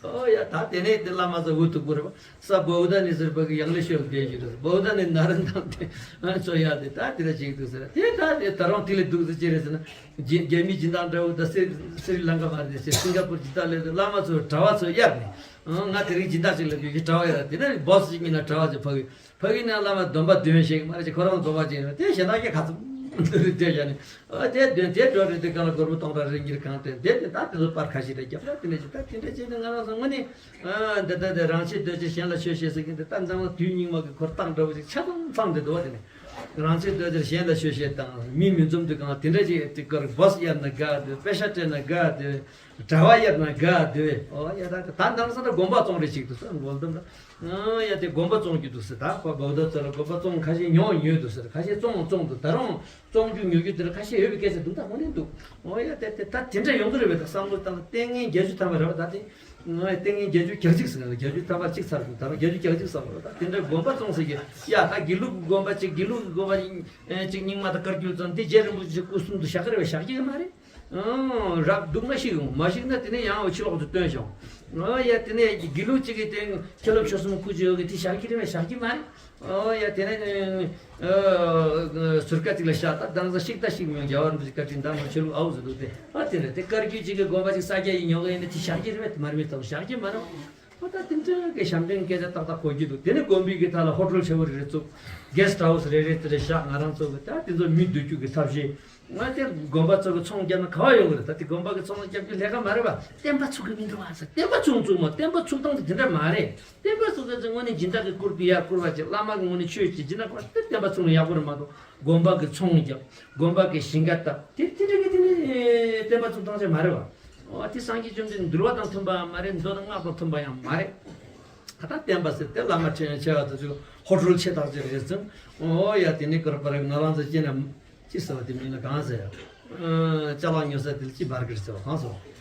ཨོ་ཡ། ད་དེ་ནས་དེ་བླ་མ་ཚོ་འུ་ཐུག་པོ་རེད་པ། ས་བོའུ་དྷ་ནི་ཟེར་བ་གི་ཡང་ལེ་ཤོད་བསྡད་ཞུ་རེད། བོའུ་དྷ་ནི་ན་ར་འདམ་དེ་ཚོ་ཡ་དེ་ད་དེ་འདྲ་བྱེད་ཀྱི་འདུག་ཟེར། དེ་ད་དེ་ད་རུང་དེ་ལས་སྡུག་ཟེར་ཅི་རེད་ཟེར་ན། རྒྱ་རྒྱ་མི་སྦྱིན་བདག་འདྲ་བོ་ད་སི་སི་རི་ལང་ཀ་མ་རེད་ཟེར། སིང་ག་པུར་སྦྱིན་བདག་ལས་དེ་བླ་མ་ཚོ་གྲྭ་བ་ཚོ་གཡར་ནས། ཨང་། ང་དེ་རིང་སྦྱིན་བདག་ཅིག་ལ་ཡོད་ཀྱི། གྲྭ་བ་ཡར། དེ་ནས་བོ་སི་ཅིག་མིན་ན་གྲྭ་བ་ཅིག་ཕ་གི་ཕ་གི་ནས་བླ་མ་སྡོམ་པ་འདོན་ཤེས་ཀྱི་མ་རེད་ཅེས། ཁོ་རང་སྡོམ་པ་ཅིག་ཡིན་ན་དེ་གཞན་དག་གི་ཁ་ཚུམ་དེ་བྱས་ནས། ཨ་དེ་འདོན་དེ་འགྲོ་རེད། དེ་ག་ལ་སྒོར་མོ་སྟོང་ཕྲག་རེ་གཉིས་གང་སྟེར། དེ་དེ་ད་དེ་ཚོ་པར་ཁ་ཤས་རེ་རྒྱབ་ལ་དེ་འདྲ་ཅིག་ད་དེ་འདྲ་བྱས་ནས་ང་རང་ཚོ་དངོས་གནས། ཨ་འདི་ལྟ་དེ་རང་ཆས་བསྟོད་ཕྱིར་གཞན་ལ་ཆོས་བཤད་ཟེར་མཁན་དེ་ད་འཛམ་གླིང་དུས་སྙིགས་མ་གི་འཁོར་སྟངས་འདྲ་བོ་ཅིག་ཆ་ཚང་ཚང་བསྡད་འདུག་བ། དེ་ནས་རང་ཆས་བསྟོད་ཕྱིར་གཞན་ལ་ཆོས་བཤད་དང་། མི་མི་འཛོམས་དུས་གང་དེ་འདྲ་ཅིག་དེ་གར་བོ་སི་གཡར་ན་དགའ་འདོད། པེ་ཤ་སྤྲད་ན་དགའ་འདོད། གྲྭ་བ་གཡར་ན་དགའ་འདོད། ཨོ་ཡ། ད་ད་འདང་ས་ད་དགོན་པ་བཙོང་རེ་ཅིག་འདུག་ས། མགོ་འདོམས་ད། ཨ་ཡ། དེ་དགོན་པ་བཙོང་རྒྱུ་འདུག་ཟེར། ད་ཁོ་བོའུ་དྷ་ཚོ་ལ་དགོན་པ་བཙོང་ཁ་ཤས་ཉོ་ཉོས་འདུག་ཟེར། ཁ་ཤས་བཙོང་བཙོང་འདུག། ད་རུང་བཙོང་རྒྱུ་ཉོ་རྒྱུ་དེ་ལ་ཁ་ཤས་ཡོད་པའི་སྐད་ཆ་འདུག། ད་དངོས་གནས་འདུག། ཨོ་ཡ། དེ་དེ་ད་དེ་འདྲ་ཡོང་གི་རེད་པས། ད་བསམ་བློ་བཏང་ན་ལྟས་ངན་བརྒྱད་ཅུ་ཐམ་པ་རེད་པ། ད་དེ་ལྟས་ངན་བརྒྱད་ཅུ་གྱ་གཅིག་ཟེར་ན་བརྒྱད་ཅུ་ཐམ་པ་གཅིག་ཚར་འདུག། ད་རུང་བརྒྱད་ཅུ་གྱ་གཅིག་བསམ་བློ། ད་དེ་འདྲ་དགོན་པ་བཙོང་ཟེར་གྱི། ཡ་ད་དགེ་ལུགས་ཀྱི་དགོན་པ་གཅིག། དགེ་ལུགས་ཀྱི་དགོན་པ་གཅིག་རྙིང་མ་དང་བཀའ་བརྒྱུད་ཙམ་དེ་རྗེ་རིན་པོ་ཆེ་སྐུ་གསུང་དུ་བཞག་གི་རེད་པས། བཞག་གི་མ་རེད། ཨང་། རབ་སྡུག་ན་ཤི་གི་མ་ཤི་ན་དེ་ནས་ཡང་ཕྱི་ལོགས་སུ་བཏོན་ཤོག། ཨོ་ཡ། དེ་ནས་དགེ་ལུགས་གཅིག་གི་སྟེང་མཁན་སློབ་ཆོས་གསུམ་སྐུ་མཆོད་ཡོད་གི་དེ་བཞག་གི་རེད་པས། བཞག་གི་མ་རེད། ཨོ་ཡ། དེ་ནས་ཨ་ཟུར་ཀ་གཅིག་ལ་བཞག། ད་དེང་སང་ཤིག་ད་ཤིག་མིན། རྒྱལ་བ་རིན་པོ་ཆེ་བཀའ་དྲིན་དང་ཆོས་ལུགས་ཨའུ་ཟེར་འདུག་སྟེ། ཨ་དེ་རེད། དེ་བཀའ་བརྒྱུད་གཅིག་གི་དགོན་པ་གཅིག་ས་སྐྱ་ཡིས་ཉོ་གི་ཡིན་ན་དེ་བཞག་གི་རེད་པས། དེ་མ་རེད་མི་ཐོག་བཞག་གི་མ་རེད། ཨོ་ད་དེ་འདྲ་གི་ཞབས་འདྲེན་སྐད་ཆ་ཏག་ཏག་གོ་རྒྱུ་འདུག། དེ་ནས་དགོན་པའི་གི་ཐད་ལ་ཧོ་ཊེལ་ཆེ་བོ་རེ་རེ་བཙུགས། གེ་སི་ཊི་ཧའུ་སི་རེ་རེ་དེ་རེ་བཞག། ང་རང་ཚོ་གི་ད་དེ་ཚོ་མི་སྡོད་རྒྱུ་གི་ཐབས་ཤེས། ང་དེ་དགོན་པ་ཚོ་གི་ཚོང་བརྒྱབ་ན་ག་བ་ཡོང་གི་རེད། ད་དེ་དགོན་པ་གི་ཚོང་བརྒྱབ་རྒྱུ་ལས་ཀ་མ་རེད་པ། བསྟན་པ་ཚུགས་གི་མི་འདུག་ཨ་ཟེར། བསྟན་པ་ཚུགས་ཚུགས་མ། བསྟན་པ་ཚུགས་སྟངས་དེ་དེ་འདྲ་མ་རེད། བསྟན་པ་ཚུགས་ཚུགས་ཚུགས་དངོས་གནས་སྦྱིན་བདག་གི་བཀུར་དགོས་ཡ། བཀུར་བ་བྱེད། བླ་མ་གི་དངོས་གནས་ཆོས་བྱེད། སྦྱིན་བདག་བཀུར་དེ་བསྟན་པ་ཚུགས་ན་ཡག་པོ་རེད་མ་གཏོགས། དགོན་པ་གི་ཚོང་བརྒྱབ། དགོན་པ་གི་ཞིང་ཁ་བཏབ། དེ་དེ་འདྲ་གི་དེ་ནི་བསྟན་པ་ཚུགས་སྟངས་ཅིག་མ་རེད་པ། ཨོ་དེ་སངས་རྒྱས་བཅོམ་ལྡན་འདུལ་བ་དང་མཐུན་པ་མ་རེད། མདོ་དང་སྔགས་དང་མཐུན་པ་ཡང་མ་རེད། ད་ལྟ་བསྟན་པ་ཟེར་དེ་བླ་མ་ཁྲི་ཆེ་བ་དེ་ཚོས་ཧོ་ཊེལ་ཆེ་ཐག་ཆོད་རེད་ཟེར། ཨོ་ཡ། དེ་ནས་ཀར་པར་ང་རང་ཚོ་སྐྱེས་ན་ཅི་ཟེར་བ་དེ་མིན་ན་གང་ཟེར། ཨ་ཅ་ལག་ཉོ་ས་དེ་ལ་ཅི་བར་གིར་ཟེར་བ་གང་ཟེར་བ།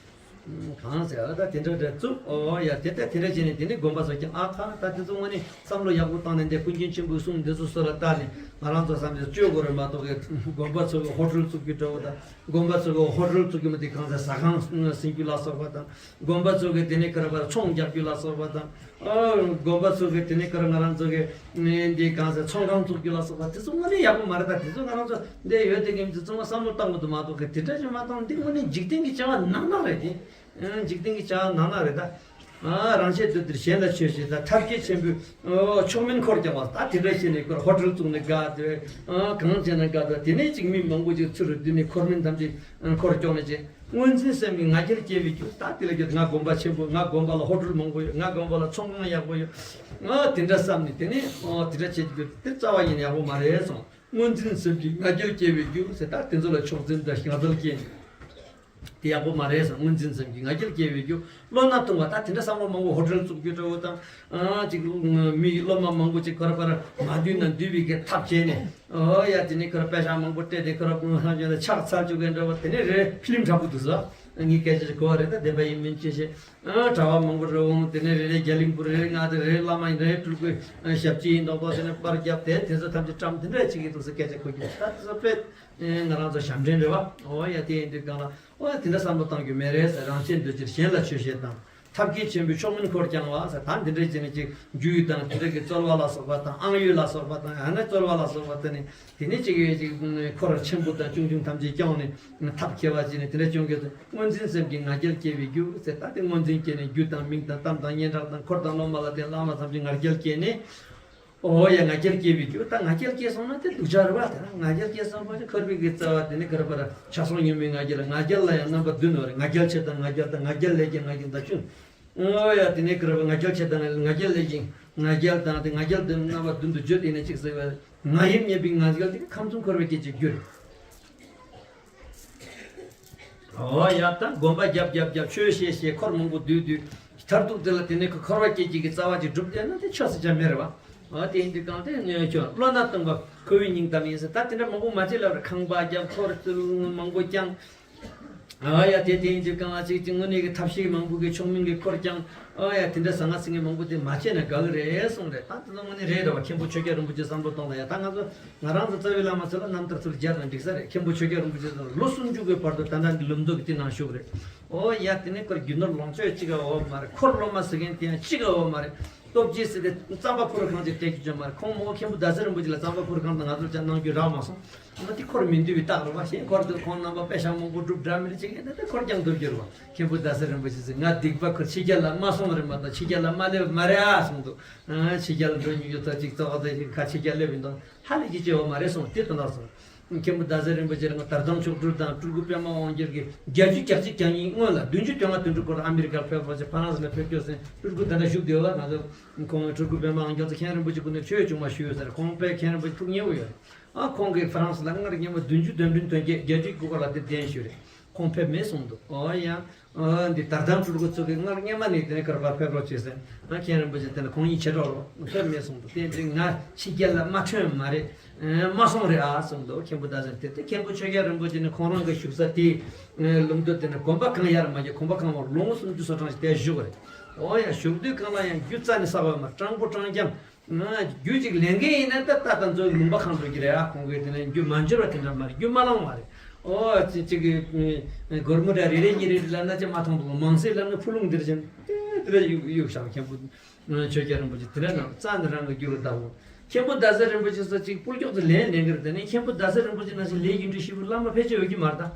གང་ཟེར་བ་ད་དེ་འདྲ་འདྲ་བཙུགས། ཨོ་ཡ། དེ་ལྟ་དེ་འདྲ་བྱས་ནས་དེ་ནས་དགོན་པ་ཚོ་ཀྱང་ཨ་ཁ་ད་དེ་ཚོ་དངོས་གནས་བསམ་བློ་ཡག་པོ་བཏང་ནས་འདི་ཀུན་མཁྱེན་ཆེན་པོའི་གསུང་འདི་ཚོ་སོ་ལ་བལྟས་ནས་ང་རང་ཚོ་བསམ་ཚུལ་བཅོས་དགོས་རེད་མ་གཏོགས་གི། དགོན་པ་ཚོ་གི་ཧོ་ཊེལ་བཙུགས་རྒྱུ་འདྲ་བོ་དང་། དགོན་པ་ཚོ་གི་ཧོ་ཊེལ་བཙུགས་རྒྱུ་མ་དེ་གང་ཟག་ཟ་ཁང་ཟིན་རྒྱུ་ལ་སོགས་པ་དང་། དགོན་པ་ཚོ་གི་དེ་ནས་ཀར་པར་ཚོང་རྒྱག་རྒྱུ་ལ་སོགས་པ་དང་། ཨ་དགོན་པ་ཚོ་གི་དེ་ནས་ཀར་ང་རང་ཚོ་གི་འདི་གང་ཟག་ཚོང་ཁང་བཙུགས་རྒྱུ་ལ་སོགས་པ་དེ་ཚོ་དངོས་གནས་ཡག་པོ་མ་རེད། ད་དེ་ཚོ་ང་རང་ཚོ་འདི་ཡོད་དེ་གི་མི་ཚོ་ཚང་མ་བསམ་བློ་བཏང་དགོས་འདུག་མ་གཏོགས་གི། དེ་འདྲ་ཞིག་མ་གཏོང་། འདི་དངོས་གནས་འཇིག་རྟེན་གྱི་བྱ་བ་ནང་ན་རེད་དེ། ཨ་འཇིག་རྟེན་གྱི་བྱ་བ་ནང་ན་རེད་ད། ཨ་རང་ཆས་འདོད་དེར་གཞན་ལ་ཆོས་བཤད་དང་། ཐབས་མཁས་ཆེན་པོས་ཨོ་མཆོག་མིན་འཁོར་བསྐྱངས་པ། ད་དེ་འདྲ་བྱས་ནས་ཁོར་ཧོ་ཊལ་བཙུགས་ནས་དགའ་སྟེ། ཨ་གང་བྱས་ན་དགའ་སྟེ། དེ་ནས་ཅིག་མི་མང་པོ་ཅིག་ཚུར་བསྡུས་ནས་འཁོར་མིན་ཐམས་ཅད་འཁོར་སྐྱོང་ནས་ཅིག་དངོས་འཛིན་སེམས་ཀྱིས་ང་རྒྱལ་སྐྱེ་བའི་རྒྱུ། ད་དེ་ལ་ཀྱི་ང་དགོན་པ་ཆེན་པོ། ང་དགོན་པ་ལ་ཧོ་ཊལ་མང་པོ་ཡོད། ང་དགོན་པ་ལ་ཚོང་ཁང་ཡག་པོ་ཡོད། ཨ་དེ་འདྲ་བསམ་ནས། དེ་ནས་ཨོ་དེ་འདྲ་བྱེད་རྒྱུ་དེ་རྩ་བ་ཡིན་ཡག་པོ་མ་རེད་གསུངས། དངོས་འཛིན་སེམས་ཀྱིས་ང་རྒྱལ་སྐྱེ་བའི་རྒྱུ་ཟེར། ད་དེ་ཚོ་ལ་མཆོག་འཛིན་དང་ང་རྒྱལ་སྐྱེ་ནས། དེ་ཡག་པོ་མ་རེད་ཟེར། དངོས་འཛིན་སེམས་ཀྱིས་ང་རྒྱལ་སྐྱེ་བའི་རྒྱུ། བློ་སྣ་གཏོང་བ། ད་དེ་འདྲ་བསམ་བློ་མང་པོ། ཧོ་ཊལ་བཙུགས་རྒྱུ་འདྲ་བོ་དང་། ཨ་ཅིག་མི་སློབ་མ་མང་པོ་ཅིག་ཁོ་ར་ཁོ་ར་མ་འདུས་ན་འདུས་པའི་གི་ཐབས་བྱས་ནས། ཨོ་ཡ་དེ་ནས་ཁོ་ར་པེ་ཤག་མང་པོ་སྤྲད་དེ། ཁོ་ར་ཕྱག་འཚལ་བཅུག་གི་འདྲ་བོ། དེ་ནས་རེ་ཕི་ལིམ་འདྲ་པོ་འདུག་ཟེར། ངའི་སྐད་ཆ་ཞིག་གོ་བ་རེད། ད་བདེན་པ་ཡིན་མིན་ཅི་ཤེས། ཨ་གྲྭ་པ་མང་པོ་རེ་འོང་། དེ་ནས་རེ་རེ་རྒྱ་གླིང་བུ་རེ་རེ་མངགས་ཏེ། རེ་བླ་མ་ཡིན་རེ་སྤྲུལ་སྐུའི་ཞབས་ཕྱི་ཡིན་མདོག་མདོག་བྱས་ནས་པར་བརྒྱབ་སྟེ། དེ་ཚོ་ཐམས་ཅད་བཀྲམ། དེ་འདྲ་བྱེད་ཀྱི་འདུག་ཟེར་སྐད་ཆ་གོ་རྒྱུ། ད་དེ་ཚོ་དཔེ་ང་རང་ཚོ་ཞབས་འདྲེན་རེད་བ། འོ་ཡ་དེ་ཡིན་དུས་གང་ལ། འོ་ཡ་དེ་འདྲ་བསམ་བློ་གཏང་རྒྱུ་མེད་རེད་ཟེར། རང་ཆས་འདོད་ཕྱིར་གཞན་ལ་ཆོས་བཤད་དང་། ཐབས་མཁས་ཆེན་པོས་མཆོག་མིན་འཁོར་བསྐྱངས་པ་ཟེར། ད་འདི་འདྲ་བྱས་ནས་ཅིག་རྒྱུད་དང་དེ་འདྲ་གི་རྩོལ་བ་ལ་སོགས་པ་དང་། ཨང་ཡོད་ལ་སོགས་པ་དང་། ཡང་ན་རྩོལ་བ་ལ་སོགས་པ་དེ་ནི། དེ་ནས་ཅིག་ཡོད་ཅིག་འཁོར་ཆེན་པོ་དང་ཆུང་ཆུང་ཐམས་ཅད་བསྐྱངས་ནས། ཐབས་མཁས་པ་བྱས་ནས་དེ་འདྲ་བྱུང་གི། དངོས་འཛིན་སེམས་ཀྱིས་ང་རྒྱལ་སྐྱེ་བའི་རྒྱུ་ཟེར། ད་དེ་དངོས་འཛིན་སྐྱེས་ནས། རྒྱུ་དང་མིང་དང་གཏམ་དང་སྙན་གྲགས་དང་། འཁོར་དང་སློབ་མ་ལ་བརྟེན། བླ་མ་ཐམས་ཅད་ང་རྒྱལ་སྐྱེས་ནས། ཨོ་ཡ་ང་རྒྱལ་སྐྱེ་བའི་རྒྱུ། ད་ང་རྒྱལ་སྐྱེས་སོང་ན་དེ་སྡུག་ཅག་རེད་བ། དེ་ན་ང་རྒྱལ་སྐྱེས་སོང་བ་ཅིག་འཁོར་བའི་གི་རྩ་བ་དེ་ནི་ག་རེ་བ་ར། ཆགས་སོང་ཉོན་མོངས་ང་རྒྱལ། ང་རྒྱལ་ལ་ཡང་རྣམ་པ་བདུན་ཡོད་རེད། ང་རྒྱལ་ཆེ་དང་། ང་རྒྱལ་དང་། ང་རྒྱལ་ལས་སྐྱེས། ང་རྒྱལ་དང་། ཆུང་། ཨོ་ཡ་དེ་ནི་ག་རེ་བ། ང་རྒྱལ་ཆེ་དང་། ང་རྒྱལ་ལས་སྐྱེས། ང་རྒྱལ་དང་། དེ་ང་རྒྱལ་དེ་རྣམ་པ་བདུན་དུ་བརྗོད། དེ་ནས་ཅིག་ཟེར་བ། ང་ཡིར་རྙེད་པའི་ང་རྒྱལ་དེ་ཁམས་གསུམ་འཁོར་བའི་སྐྱེ་བྱེད་རྒྱུ་རེད། ཨོ་ཡ་ད་དགོན་པ་རྒྱབ་རྒྱབ་རྒྱབ། ཆོས་བཤད་བཤད། འཁོར་མང་པོ་བསྡུས་བསྡུས། མཐར་ཐུག་དེ་ལ་དེ་ནས་ཁོ་འཁོར་བ་སྐྱེ་བྱེད་ཀྱི་རྩ་བ་ཅིག་གྲུབ་བསྡད་ན་དེ་ཆོག་ས་ཆ་མེད་རེད་བ། ཨོ་དེ་ཡིན་དུས་གང་དེ་ངས་ཁྱོད་བློ་སྣ་གཏོང་བ་ཁོ་བོའི་སྙིང་གཏམ་ཡིན་ཟེར། ད་དེ་འདྲ་མང་པོ་མ་བྱེད་ལབ་རེད། ཁང་པ་རྒྱབ། འཁོར་ཚུལ་མང་པོ་བསྐྱངས། ཨ་ཡ་དེ་དེ་ཡིན་དུས་གང་ལ་ཅིག་ཅིག་དངོས་གནས་ཀྱི་ཐབས་ཤེས་མང་པོ་གིས་མཆོག་མིན་གྱི་འཁོར་བསྐྱངས། ཨ་ཡ་དེ་འདྲ་ཟང་ངེ་ཟིང་ངེ་མང་པོ་དེ་མ་བྱས་ན་དགའ་གི་རེད་གསུངས་རེད། ད་དེ་ཚོ་དངོས་གནས་རེད་རེད་བ། མཁན་པོ་ཆོས་རྒྱལ་རིན་པོ་ཆེ་བསམ་བློ་གཏོང་ལ་ཡ། ད་ང་ཚོ་ང་རང་ཚོ་རྩ་བའི་བླ་མ་ཚོ་ལ་རྣམ་ཐར་ཚུར་སྦྱར་ན་འགྲིག་ས་རེད། མཁན་པོ་ཆོས་རྒྱལ་རིན་པོ་ཆེ་ཚོ་ལོ་སུམ་ཅུ་གི་བར་དུ་ད་ལྟ་འདི་ལུང་རྟོགས་ཀྱི་དེ་ནང་བཞུགས་རེད། ཨོ་ཡ་དེ་ནས་ཁོར་རྒྱུ་ནོར་ལོངས་སྤྱོད་གཅིག་ག་ཡོད་མ་རེད། འཁོར་སློབ་མ་ཟེར་མཁན་དེ་ཡང་གཅིག་ག་ཡོད་མ་རེད། སྟོབས་རྒྱས་ཟེར་ཏེ་རྩམ་པ་ཕུ་རུ་ཁང་ཅིག་སྤྲད་རྒྱུ་ཅང་མ་རེད། ཁོང་མོ་མཁན་པོ་ཟླ་ཟེར་རིན་པོ་ཆེ་ལ་རྩམ་པ་ཕུ་རུ་ཁང་དང་ང་ཚོར་ཅང་གནང་རྒྱུ་རག་མ་སོང་། ང་དེ་འཁོར་མི་འདུས་པའི་རྟགས་རེད་བ། གཞན་འཁོར་དུ་ཁོང་རྣམ་པ་པེ་ཤག་མང་པོ་སྒྲུབ་འདྲ་མི་འདྲ་བྱེད་མཁན་དེ་འཁོར་རྐྱང་སྡོད་རྒྱུ་རེད་བ། མཁན་པོ་ཟླ་ཟེར་རིན་པོ་ཆེ་ཟེར། ང་སྡིག་པ་ཁུར་ཕྱི་རྒྱལ་ལ་མ་སོང་རེད་མ་གཏོགས་ཕྱི་རྒྱལ་ལ་མ་སླེབས་མ་རེད་ཨ་གསུངས་འདུག། ཨ་ཕྱི་རྒྱལ་ལ་འགྲོ་མྱོང་རྒྱུ་ཚོ་ཅིག་ཙོག་ཙེ་ཞིག་ཁ་ཕྱི་རྒྱལ་སླེབས་ཡིན་དང་ཧ་ལས་ཀྱི་སྐྱེ་བ་མ་རེད་གསུངས། དེ་དོན་དག་གསུངས། མཁན་པོ་ཟླ་ཟེར་རིན་པོ་ཆེ་རང་དར་དམ་མཆོག་སྤྲུལ་དང་སྤྲུལ་སྐུ་པདྨ་དབང་རྒྱལ་གྱིས་བརྒྱད་ཅུ་གྱ་གཅིག་གྱ་གཉིས་སྔོན་ལ་བདུན་ཅུ་དོན་ལྔ་དོན་དྲུག་སྐོར་ཨ་མི་རི་ཀར་ཕེབས་པ་ཅིག་ཕ་རན་སི་ལ་ཕེབས་སྐྱོད་ཟིན། སྤྲུལ་སྐུ་དེ་འདྲ་བཞུགས་བསྡད་ཡོད་ལ། ང་ཚོ་ཁོང་སྤྲུལ་སྐུ་པདྨ་དབང་རྒྱལ་ཚོ་མཁན་རིན་པོ་ཆེ་སྐུ་ནས་ཆོས་ཆུང་མ་ཞུས་ཡོད་ཟེར། ཁོང་དཔེ་མཁན་རིན་པོ་ཆེ་ཐུགས་མཉེས་པོ་ཡོད་རེད། ཨ་ཁོང་གིས་ཕ་རན་སི་ལ་སྔར་སྔོན་མ་བདུན་ཅུ་དོན་བདུན་དོན་བརྒྱད་བརྒྱད་ཅུའི་སྐུ་སྐོར་ལ་དེ་གདན་ཞུས་རེད། ཁོང་ཕེབས་མེད་གསུངས་འདུག། ཨོ་ཡ། ཨ་འདི་དར་དམ་སྤྲུལ་སྐུ་ཚོ་གིས་སྔར་སྔོན་མ་ནས་དེ་ནས་གར་བར་ཕེབས་རོགས་བྱེད་ཟེར། ཨ་མཁན་རིན་པོ་ཆེ་དེ་ལ་ཁོང་ཉིད་བྱེད་རོགས་རོགས་ཕེབས་མེད་གསུངས་འདུག། དེ་འདི་ང་ཕྱི་རྒྱལ་ལ་མ་ཐོན་མ་རེད། ཨ་མ་སོང་རེད་ཨ་གསུངས་འདུག། མཁན་པོ་ཟླ་ཟེར་དེ་དེ་མཁན་པོ་ཆོས་རྒྱལ་རིན་པོ་ཆེ་ནི་ཁོང་རང་གི་བཞུགས་ས་དེ་ཨ་ལུང་མདོ་དེ་ནས་དགོན་པ་གང་ཡར་མ་བརྒྱབ། གོམ་པ་གང་བར་ལོ་ངོ་སུམ་ཅུ་སོ་གྲངས་ཤིག་དེ་བཞུགས་པ་རེད། ཨོ་ཡ་བཞུགས་དུས་གང་ལ་ཡང་རྒྱུ་རྩ་ནས་བསགས་པ་མ་རེད། སྤྲང་པོ་སྤྲང་རྐྱང་། ང་རྒྱུ་ཅིག་ལེན་མཁན་ཡིན་ན་ད་ལྟ་ད་མཛོད་ལུང་པ་གང་འགྲོ་གི་རེད་ཨ། ཁོང་གིས་དེ་ནས་རྒྱུ་མ་འབྱོར་བ་དེ་འདྲ་མ་རེད། རྒྱུ་མ་བླངས་བ་རེད། ཨོ་ཅི་ཅིག་གི་སྒོར་མོ་འདྲ་རེ་རེ་གཉིས་རེ་རེ་ལབ་ན་ཅི་མ་མཐོང་འདུག། མང་སེ་ལབ་ན་ཕུ་ལུང་འདིར་ཕྱིན་དེ་འདྲ་གཡུག་གཡུག་བཞག། མཁན་པོ་ཆོས་རྒྱལ་རིན་པོ་ཆེ་དེ་འདྲ་ནང་རྩ་ནས་རང་གི་རྒྱུ་རུ་བདག་པོ། མཁན་པོ་ཟླ་ཟེར་རིན་པོ་ཆེ་སོགས་ཅིག་སྤུར་ཀྱོག་ཏུ་ལེན་ལེན་གི་རེད། དེ་ནས་མཁན་པོ་ཟླ་ཟེར་རིན་པོ་ཆེ་ནང་བཞིན་ལས་རྒྱུ་འབྲས་ཤེས་པའི་བླ་མ་ཕལ་ཆེར་ཡོད་ཀྱི་མ་རེད་ད།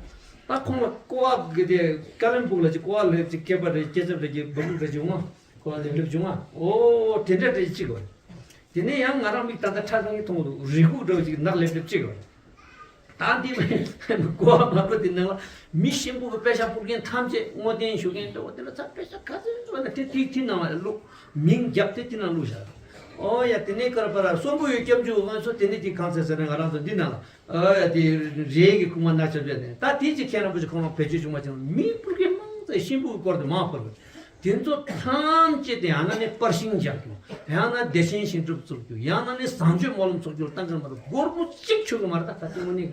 ད་ཁོང་ལ་ཀོ་བ་གི་དེ་ཀ་ལོན་སྦུག་ལ་ཅིག་ཀོ་བ་ལོས་ཅིག་སྐེད་པ་རེ་སྐེ་ཚབ་རེ་གི་སྦུག་རེ་ཅིག་འོང་། ཁོ་ལེབ་ལེབ་བྱུང་བ། ཨོ་དེ་འདྲ་འདྲ་གཅིག་བ། དེ་ནས་ཡང་ང་རང་མིག་ད་ལྟ་ཁྲ་ཁང་གི་མཐོང་འདུག། རི་ཁུག་འདྲ་བ་ཅིག་ནག་ལེབ་ལེབ་གཅིག་བ། ད་འདི་གོ་བ་མ་གོ་དེ་ནང་ལ་མི་གཤིན་པོ་གི་པེ་ཤ་ཕུལ་མཁན་ཐམས་ཅད་བསྔོ་རྟེན་ཞུ་མཁན་འདྲ་བོ་དེ་ལ་ཚ་པེ་ཤ་ག་ཚོད་བ་ན་དེ་དེ་དེ་ནང་ལ་བླུགས། མིང་རྒྱབ་སྟེ་དེ་ནང་བླུགས་བཞག། ཨོ་ཡ་དེ་ནས་ཀར་པ་ར་གསོན་པོ་ཡོད་སྐྱབས་འཇུག་དབང་ཚོ་དེ་ནས་དེ་གང་ཚེ་ཟེར་ན་ང་རང་ཚོ་འདི་ནང་ལ། ཨ་དེ་རེད་གི་ཁུག་མ་ན་ཆ་བྱས་ནས་ད་དེ་ཅི་མཁན་རིན་པོ་ཆེ་ཁོང་རང་བེད་སྤྱོད་བྱུང་བ་ཅང་མི་ཕུལ་གི་མང་ཙེ་གཤིན་པོའི་སྐོར་དུ་མང་ཕུལ་གི། དེ་ཚོ་ཐམས་ཅད་དེ་ཡང་ན་ནི་པར་ཤིང་རྒྱག་རྒྱུ། ཡང་ན་བདེ་ཆེན་ཞིང་སྒྲུབ་བཙུགས་རྒྱུ། ཡང་ན་ནི་བཟང་སྤྱོད་སྨོན་ལམ་ཚོགས་རྒྱུ་ལ་བཏང་གི་མ་གཏོགས་སྒོར་མོ་གཅིག་ཆོད་གི་མ་རེད། ད་ད་དེ་མོ་ནི་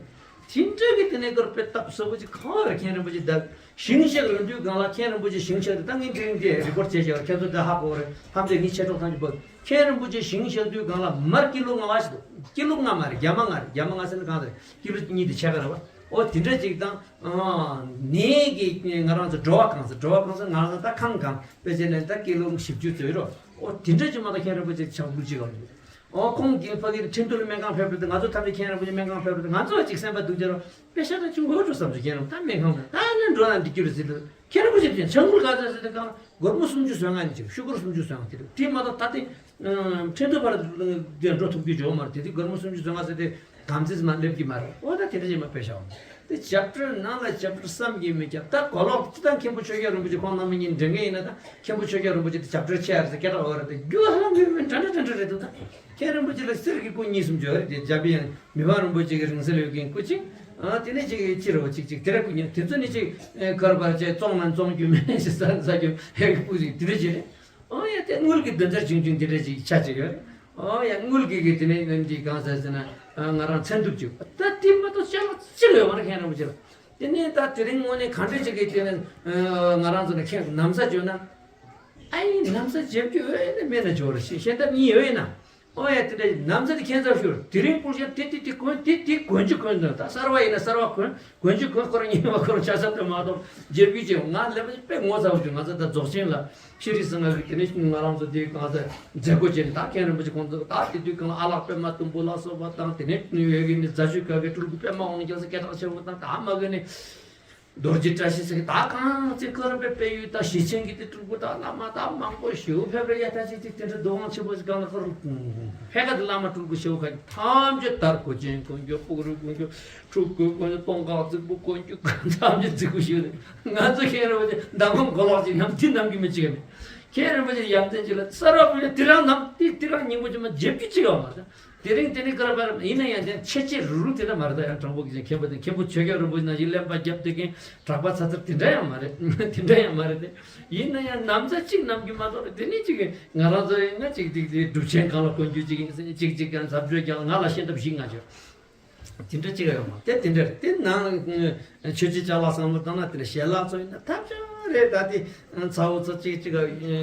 དེ་འདྲ་གི་དེ་ནས་སྐོར་དཔེ་སྟབས་གསལ་པོ་ཅིག་གང་བར་མཁན་རིན་པོ་ཆེ་ད་ཞིང་གཤེགས་ཡོང་དུས་སྒང་ལ་མཁན་རིན་པོ་ཆེ་ཞིང་གཤེགས་དེ་ད་ངས་འདི་རིང་འདི་རི་པོར་བྱས་བྱས་པ་ཁྱེད་ཚོ་ད་ཧ་གོ་རེད། ཐམས་ཅད་ངས་མཆེད་གྲོགས་ཐམས་ཅད་པོ། མཁན་རིན་པོ་ཆེ་ཞིང་གཤེགས་དུས་སྒང་ལ་མར་ཀི་ལོ་ལྔ་བ་ཞིག་འདུག། ཀི་ལོ་ལྔ་མ་རེད། རྒྱ་མ་ལྔ་རེད། རྒྱ་མ་ལྔ་ཟེར་ན་གང་རེད། ཀི་ལོ་གཉིས་དེ་ཕྱེད་ཀ་རེད་བ། ཨོ་དེ་འདྲ་ཅིག་དང་། ཨ་ནས་ཀྱི་ང་རང་ཚོ་འགྲོ་བ་གང་ཟེར། འགྲོ་བ་གང་ཟེར་ང་རང་ཚོ་ད་ཁང་གང་དཔེ་བྱས་ན་ད་ཀི་ལོ་བཞི་བཅུ་ཙམ་རེད། ཨོ་དེ་འདྲ་ཅིག་མ་གཏོགས་མཁན་རིན་པོ་ཆེ་ཆག་ལུགས་ཅིག་ག་མི་འདུག། ཨོ་ཁོང་གིས་ཕ་གིར་ཁྲིན་ཏུ་ལ་སྨན་ཁང་ཕེབས་རེད་དེ། ང་ཚོ་ཐམས་ཅད་མཁན་རིན་པོ་ཆེ་སྨན་ཁང་ཕེབས་རེད་དེ། ང་ཚོ་ཅིག་སེམས་པ་སྡུག་ཅག་རོ། པེ་ཤ་ད་ཅུང་གོ་འགྲོ་བསམ་ཚུལ་མཁན་རིན་པོ་ད་སྨན་ཁང་ཕེབས་ད་ནི་འགྲོ་ན་འགྲིག་རྒྱུ་རེད་ཟེར་དུས། མཁན་རིན་པོ་ཆེ་དེ་ཆང་ཁུར་ག་ཚོད་ཟེར་དུས་གང་སྒོར་མོ་སུམ་ཅུ་སོ་ལྔ་ནི་ཅིག་ཤུ་གུར་སུམ་ཅུ་སོ་ལྔ་དེ་རེད། དེ་མ་གཏོགས་ད་དེ་ཁྲིན་ཏུ་བར་དེ་འགྲོ་ཐུབ་རྒྱུ་ཅིག་ཡོད་མ་རེད། དེ་དུས་སྒོར་མོ་སུམ་ཅུ་སོ་ལྔ་ཟེར་དེ་གམ་ཙིག་མ་སླེབས་ཀྱི་མ་རེད། ཨོ་ད་དེ་འདྲ་ཅིག་མ་པེ་ཤ་འོང་། དེ་ཞབས་བྲོ་ནང་ལ་ཞབས་བྲོ་བསམ་གྱིས་མི་ཁྱབ། ད་གོ་ལོག་ཅི་ད་མཁན་པོ་ཆོས་རྒྱལ་རིན་པོ་ཆེ་ཁོང་རྣམ་པ་གཉིས་འདྲེན་མཁན་ཡིན་ན། ད་མཁན་པོ་ཆོས་རྒྱལ་རིན་པོ་ཆེ་དེ་ཞབས་བྲོ་ཆེ་ཡ་རེད་ཟེར་སྐད་གྲགས་ཡོད་རེད་དེ། རྒྱུ་ཧ་ལམ་མི་མི་འདྲ་འདྲ་འདྲ་འདྲ་རེད་འདུག་ད་མཁན་རིན་པོ་ཆེ་ལ་གསེར་གྱི་སྐུ་གཉིས་གསུམ་ཅིག་ཡོད་རེད་དེ། འཇམ་པའི་དབྱངས་མི་ཕམ་རིན་པོ་ཆེ་གི་རིང་བསྲེལ་ཡོད་མཁན་སྐུ་གཅིག་ཨ་དེ་ནས་ཅིག་ཅི་རེད་བ། ཅིག་ཅིག་དེ་ར་སྐུ་གཉིས། དེ་ཚོ་ནི་ཅིག་ཨེ་གར་བར་བྱས་བཙོང་ན་བཙོང་རྒྱུ་མེད་ཞེས་ཟ་ཟ་རྒྱུ་ཧེ་གི་སྐུ་གཅིག་དེ་འདྲ་ཅིག་རེད། ཨོ་ཡ་དེ་དངུལ་གྱི་འདི་འདྲ་ཆུང་ཆུང་འདི་འདྲ་ཅིག་ཆ་ཅིག་ཡོད་རེད། ཨོ་ཡ་དངུལ་གྱི་གི་དེ་ནས་འདི་གང་ཟེར་ཟེར་ན་ང་རང་མཚན་ཐུབ་ཅིག་ད་དེ་མ་གཏོགས་ཅ་ལག་ཅི་ལ་ཡོད་མ་རེད། མཁན་རིན་པོ་ཆེ་ལ། དེ་ནས་ད་དེ་རིང་དངོས་གནས་གང་འདྲ་ཅིག་གི་དེ་ནས་ང་རང་ཚོ་ནས་ཁྱེད་ན་བཟའ་བཅོས་ན། ཨ་ཡིན་ན་བཟའ་བཅོས་རྒྱུ་ཡོད་ན་མེད་ན་ཅོག་རེ་ཞིག་ཤེས་ཐབས་གཉིས་ཡོད་ན། ཨོ་ཡ་དེ་འདྲ་ན་བཟའ་དེ་ཁྱད་མཚར་ཤོས་དེ་རིང་སྤུར་ཤ་དེ་དེ་དེ་གོན་དེ་དེ་གོན་རྒྱུ་གོན་དང་། ད་གསར་བ་ཡིན་ན་གསར་བ་གོན། གོན་རྒྱུ་གོན། ཁོ་རང་ཉིན་མ་ཁོ་རང་ཆ་ཚང་དུ་མ་གཏོགས་རྒྱབ་རྒྱུ་ཅིག་ང་ལས་པ་དཔེ་ངོ་ཚ་བ་བྱུང་། ང་ཚོ་ད་རྫོགས་ཆེན་ལ་ཤེས་རིག་སེང་ལ་གི་དེ་ནས་ང་རང་ཚོ་དེ་གང་ཚ་མཛད་སྒོ་བྱས་ནས། ད་མཁན་རིན་པོ་ཆེ་ཁོང་ཚོ་ད་དེ་དུས་གང་ལ་ཨ་ལགས་པད་མ་དུམ་བུ་ལ་སོགས་པ་དང་། དེ་ནས་ཡོད་གི་ནི་རྫ་ཆུ་ག་གི་སྤྲུལ་སྐུ་པད་མ་འོང་ནས་རྒྱལ་ས་སྐད་གྲགས་ཆེ་བོ་དང་། ད་མ་གི་ནི་རྡོ་རྗེ་བཀྲ་ཤིས་ཟེར་གི་ད་གང་ཚེ་ཁོ་རང་པའི་དཔལ་ཡུལ་ད་ཞེ་ཆེན་གི་དེ་སྤྲུལ་སྐུ་ད་བླ་མ་ད་མང་པོ་ཞེ་བོ་ཕེབས་རེད་ཡ། ད་ཅིག་ཅིག་དེ་འདྲ་འདུ་ཁང་ཆེན་པོ་ཞིག་གང་ལ་ཁོ་རང་ཕེབས་ག་དེ་བླ་མ་སྤྲུལ་སྐུ་ཞེ་བོ་ག་ཐམས་ཅད་དར་གོས་ཅན་གོན་རྒྱུ། སྤུ་གུ་རུ་གོན་རྒྱུ། ཕྲུ་གུ་གོན་རྒྱུ། སྟོད་འགག་རྫིག་པོ་གོན་རྒྱུ། ཐམས་ཅད་རྫིག་པོ་ཞིག་རེད། ང་ཚོ་མཁན་རིན་པོ་ཆེ་མདང་དགོང་མགོ་ལོག་ཅིག་ནམ་དེ་ནམ་གི་མི་གཅིག་མེད། མཁན་རིན་པོ་ཆེ་ཡ་མཚན་ཅིག་ལ་ས་ར་བུ་ཡ་དེ་རང་ནམ་དེ་དེ་རང་སྙིང་པོ་ཅིག་མ་བརྗེད་རྒྱུ་གཅིག་ཡོད་མ་རེད། དེ་རིང་དེ་ནས་ཀར་པར་ཡིན་ན་ཡང་དེ་ཆེ་ཆེ་རུ་རུ་དེ་འདྲ་མ་རེད། ད་ཡང་དྲང་པོ་གི་ཅན་མཁན་པོ་དེ་མཁན་པོ་ཆོས་རྒྱལ་རིན་པོ་ཆེ་ནང་བཞིན་གླེན་པ་རྒྱབ་དེ་གིན་གྲགས་པ་ཚ་ཚ་དེ་འདྲ་ཡང་མ་རེད། དེ་འདྲ་ཡང་མ་རེད་དེ། ཡིན་ན་ཡང་ན་བཟའ་གཅིག་ནམ་རྒྱུན་མ་གཏོགས་རེད། དེ་ནས་ཅིག་ང་རང་ཚོ་ཡིན་ན་ཅིག་ཅིག་ཅིག་སྒྲུབ་ཆེན་གང་ལ་གོན་རྒྱུ་ཅིག་ཡིན། ཅིག་ཅིག་ཀྱང་ཟབ་ཆོས་ཀྱང་ང་ལ་ཤེས་ཐབས་ཤིག་ང་ཆོས་དེ་འདྲ་ཅིག་ཡོད་མ་དེ་དེ་འདྲ་རེད། དེ་ནང་ཆོས་བྱེད་ཅ་ལག་བསམ་བློ་བཏང་ན་དེ་འདྲ་ཞལ་ལག་ཚོ་ཡིན་ན་ཐབས་ཆག་རེད། ད་དེ་ཚ་བོ་ཚོ་གཅིག་གཅིག་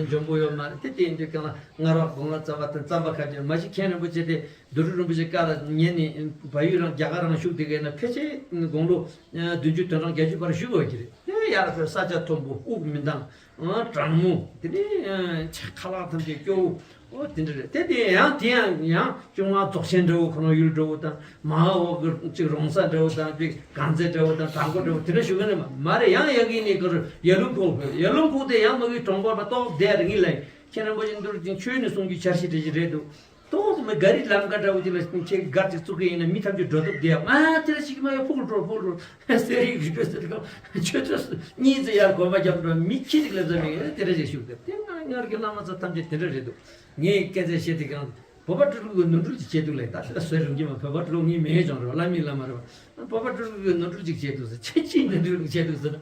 འཇོན་པོ་ཡོད་མ་རེད། དེ་དེ་འདྲ་གང་ལ་ང་རང་དགོང་ལ་རྩམ་པ་དང་རྩམ་པ་ཁ་ཅིག་མ་གཞི་མཁན་རིན་པོ་ཆེ་དེ་རྡོ་གྲུབ་རིན་པོ་ཆེ་བཀའ་ལ་ཉན་ནས་བལ་ཡུལ་རང་རྒྱ་གར་རང་བཞུགས་དེ་གས་ན་ཕལ་ཆེར་དགུང་ལོ་བདུན་ཅུ་དོན་གྲངས་བརྒྱད་ཅུ་བར་བཞུགས་ཡོད་ཀྱི་རེད། དེ་ཡར་ཕེབས་ས་ཆ་མཐོན་པོ་དབུགས་མི་འདང་གྲང་མོ་དེ་ནས་ཁ་ལག་ཐམས་ཅད་སྐྱོ་བོ་ཨོ་དེ་འདྲ་རེད། དེ་དེ་ཡང་དེ་ཡང་ཡང་ཅུང་མ་རྫོགས་ཆེན་འདྲ་བོ་ཁོ་རང་ཡུལ་འདྲ་བོ་དང་མ་འོག་གི་ཅིག་རོང་ས་འདྲ་བོ་དང་ཅིག་གངས་རྩེ་འདྲ་བོ་དང་དྭགས་པོ་འདྲ་བོ་དེ་འདྲ་བཞུགས་གི་ནི་མ་རེད། ཡང་ཡ་གི་ནི་ཁོ་རང་ཡར་ཀླུང་ཁུག་ཕེབས། ཡར་ཀླུང་ཁུག་དེ་ཡང་མ་གི་གྲོང་པ་མ་གཏོགས་བསྡད་རེད། ངི་ལ་མཁན་རིན་པོ་ཆེ་འདུར་ཅིང་ཆོས་ནི་གསུང་རྒྱུ་འཆར་གཞི་འདྲ་ཞིག་རེད་འདུག་ཏོག་ཙམ་ག་རི་ལམ་ཀ་འདྲ་བོ་ཅིག་ལ་ཁྱེད་སྒར་ཅིག་བཙུགས་ཀྱི་ཡིན་ན་མི་ཐམས་ཅད་འགྲོ་ཐུབ་བསྡད་ཡ། ང་དེ་ལ་ཞིག་མ་ཡོད། ཕུག་འགྲོ་ཕུག་འགྲོ་གསེར་ཡིག་རི་ཁྲོད་ཟེར་གང་ཆོས་ཚོ་གཉིས་ཙེ་ཡར་གོམ་པ་རྒྱབ་འགྲོ་མི་ཁྱི་ཅིག་ལ་ཟ་མི་དེ་འདྲ་ཞིག་ཞུགས་ཏེ་དེ་ང་སྔར་གྱི་བླ་མ་ཚོ་ཐམས་ཅད་དེ་འདྲ་རེད་འདུག་ངས་སྐད་ཆ་བཤད་དེ་གང་བོད་པ་སྤྲུལ་སྐུ་གི་ནོར་འཁྲུལ་ཅིག་བྱས་འདུག་ལས། ད་དེ་ལ་བཟོད་རུང་གི་མ། བོད་པ་སྤྲུལ་ངའི་མེད་ཀྱང་རེད་བ། བླ་མའི་བླ་མ་རེད་བ། བོད་པ་སྤྲུལ་སྐུ་གི་ནོར་འཁྲུལ་ཅིག་བྱས་འདུག་ཟེར། ཁྱེད་ཅིའི་ནོར་འཁྲུལ་བྱས་འདུག་ཟེར་ན།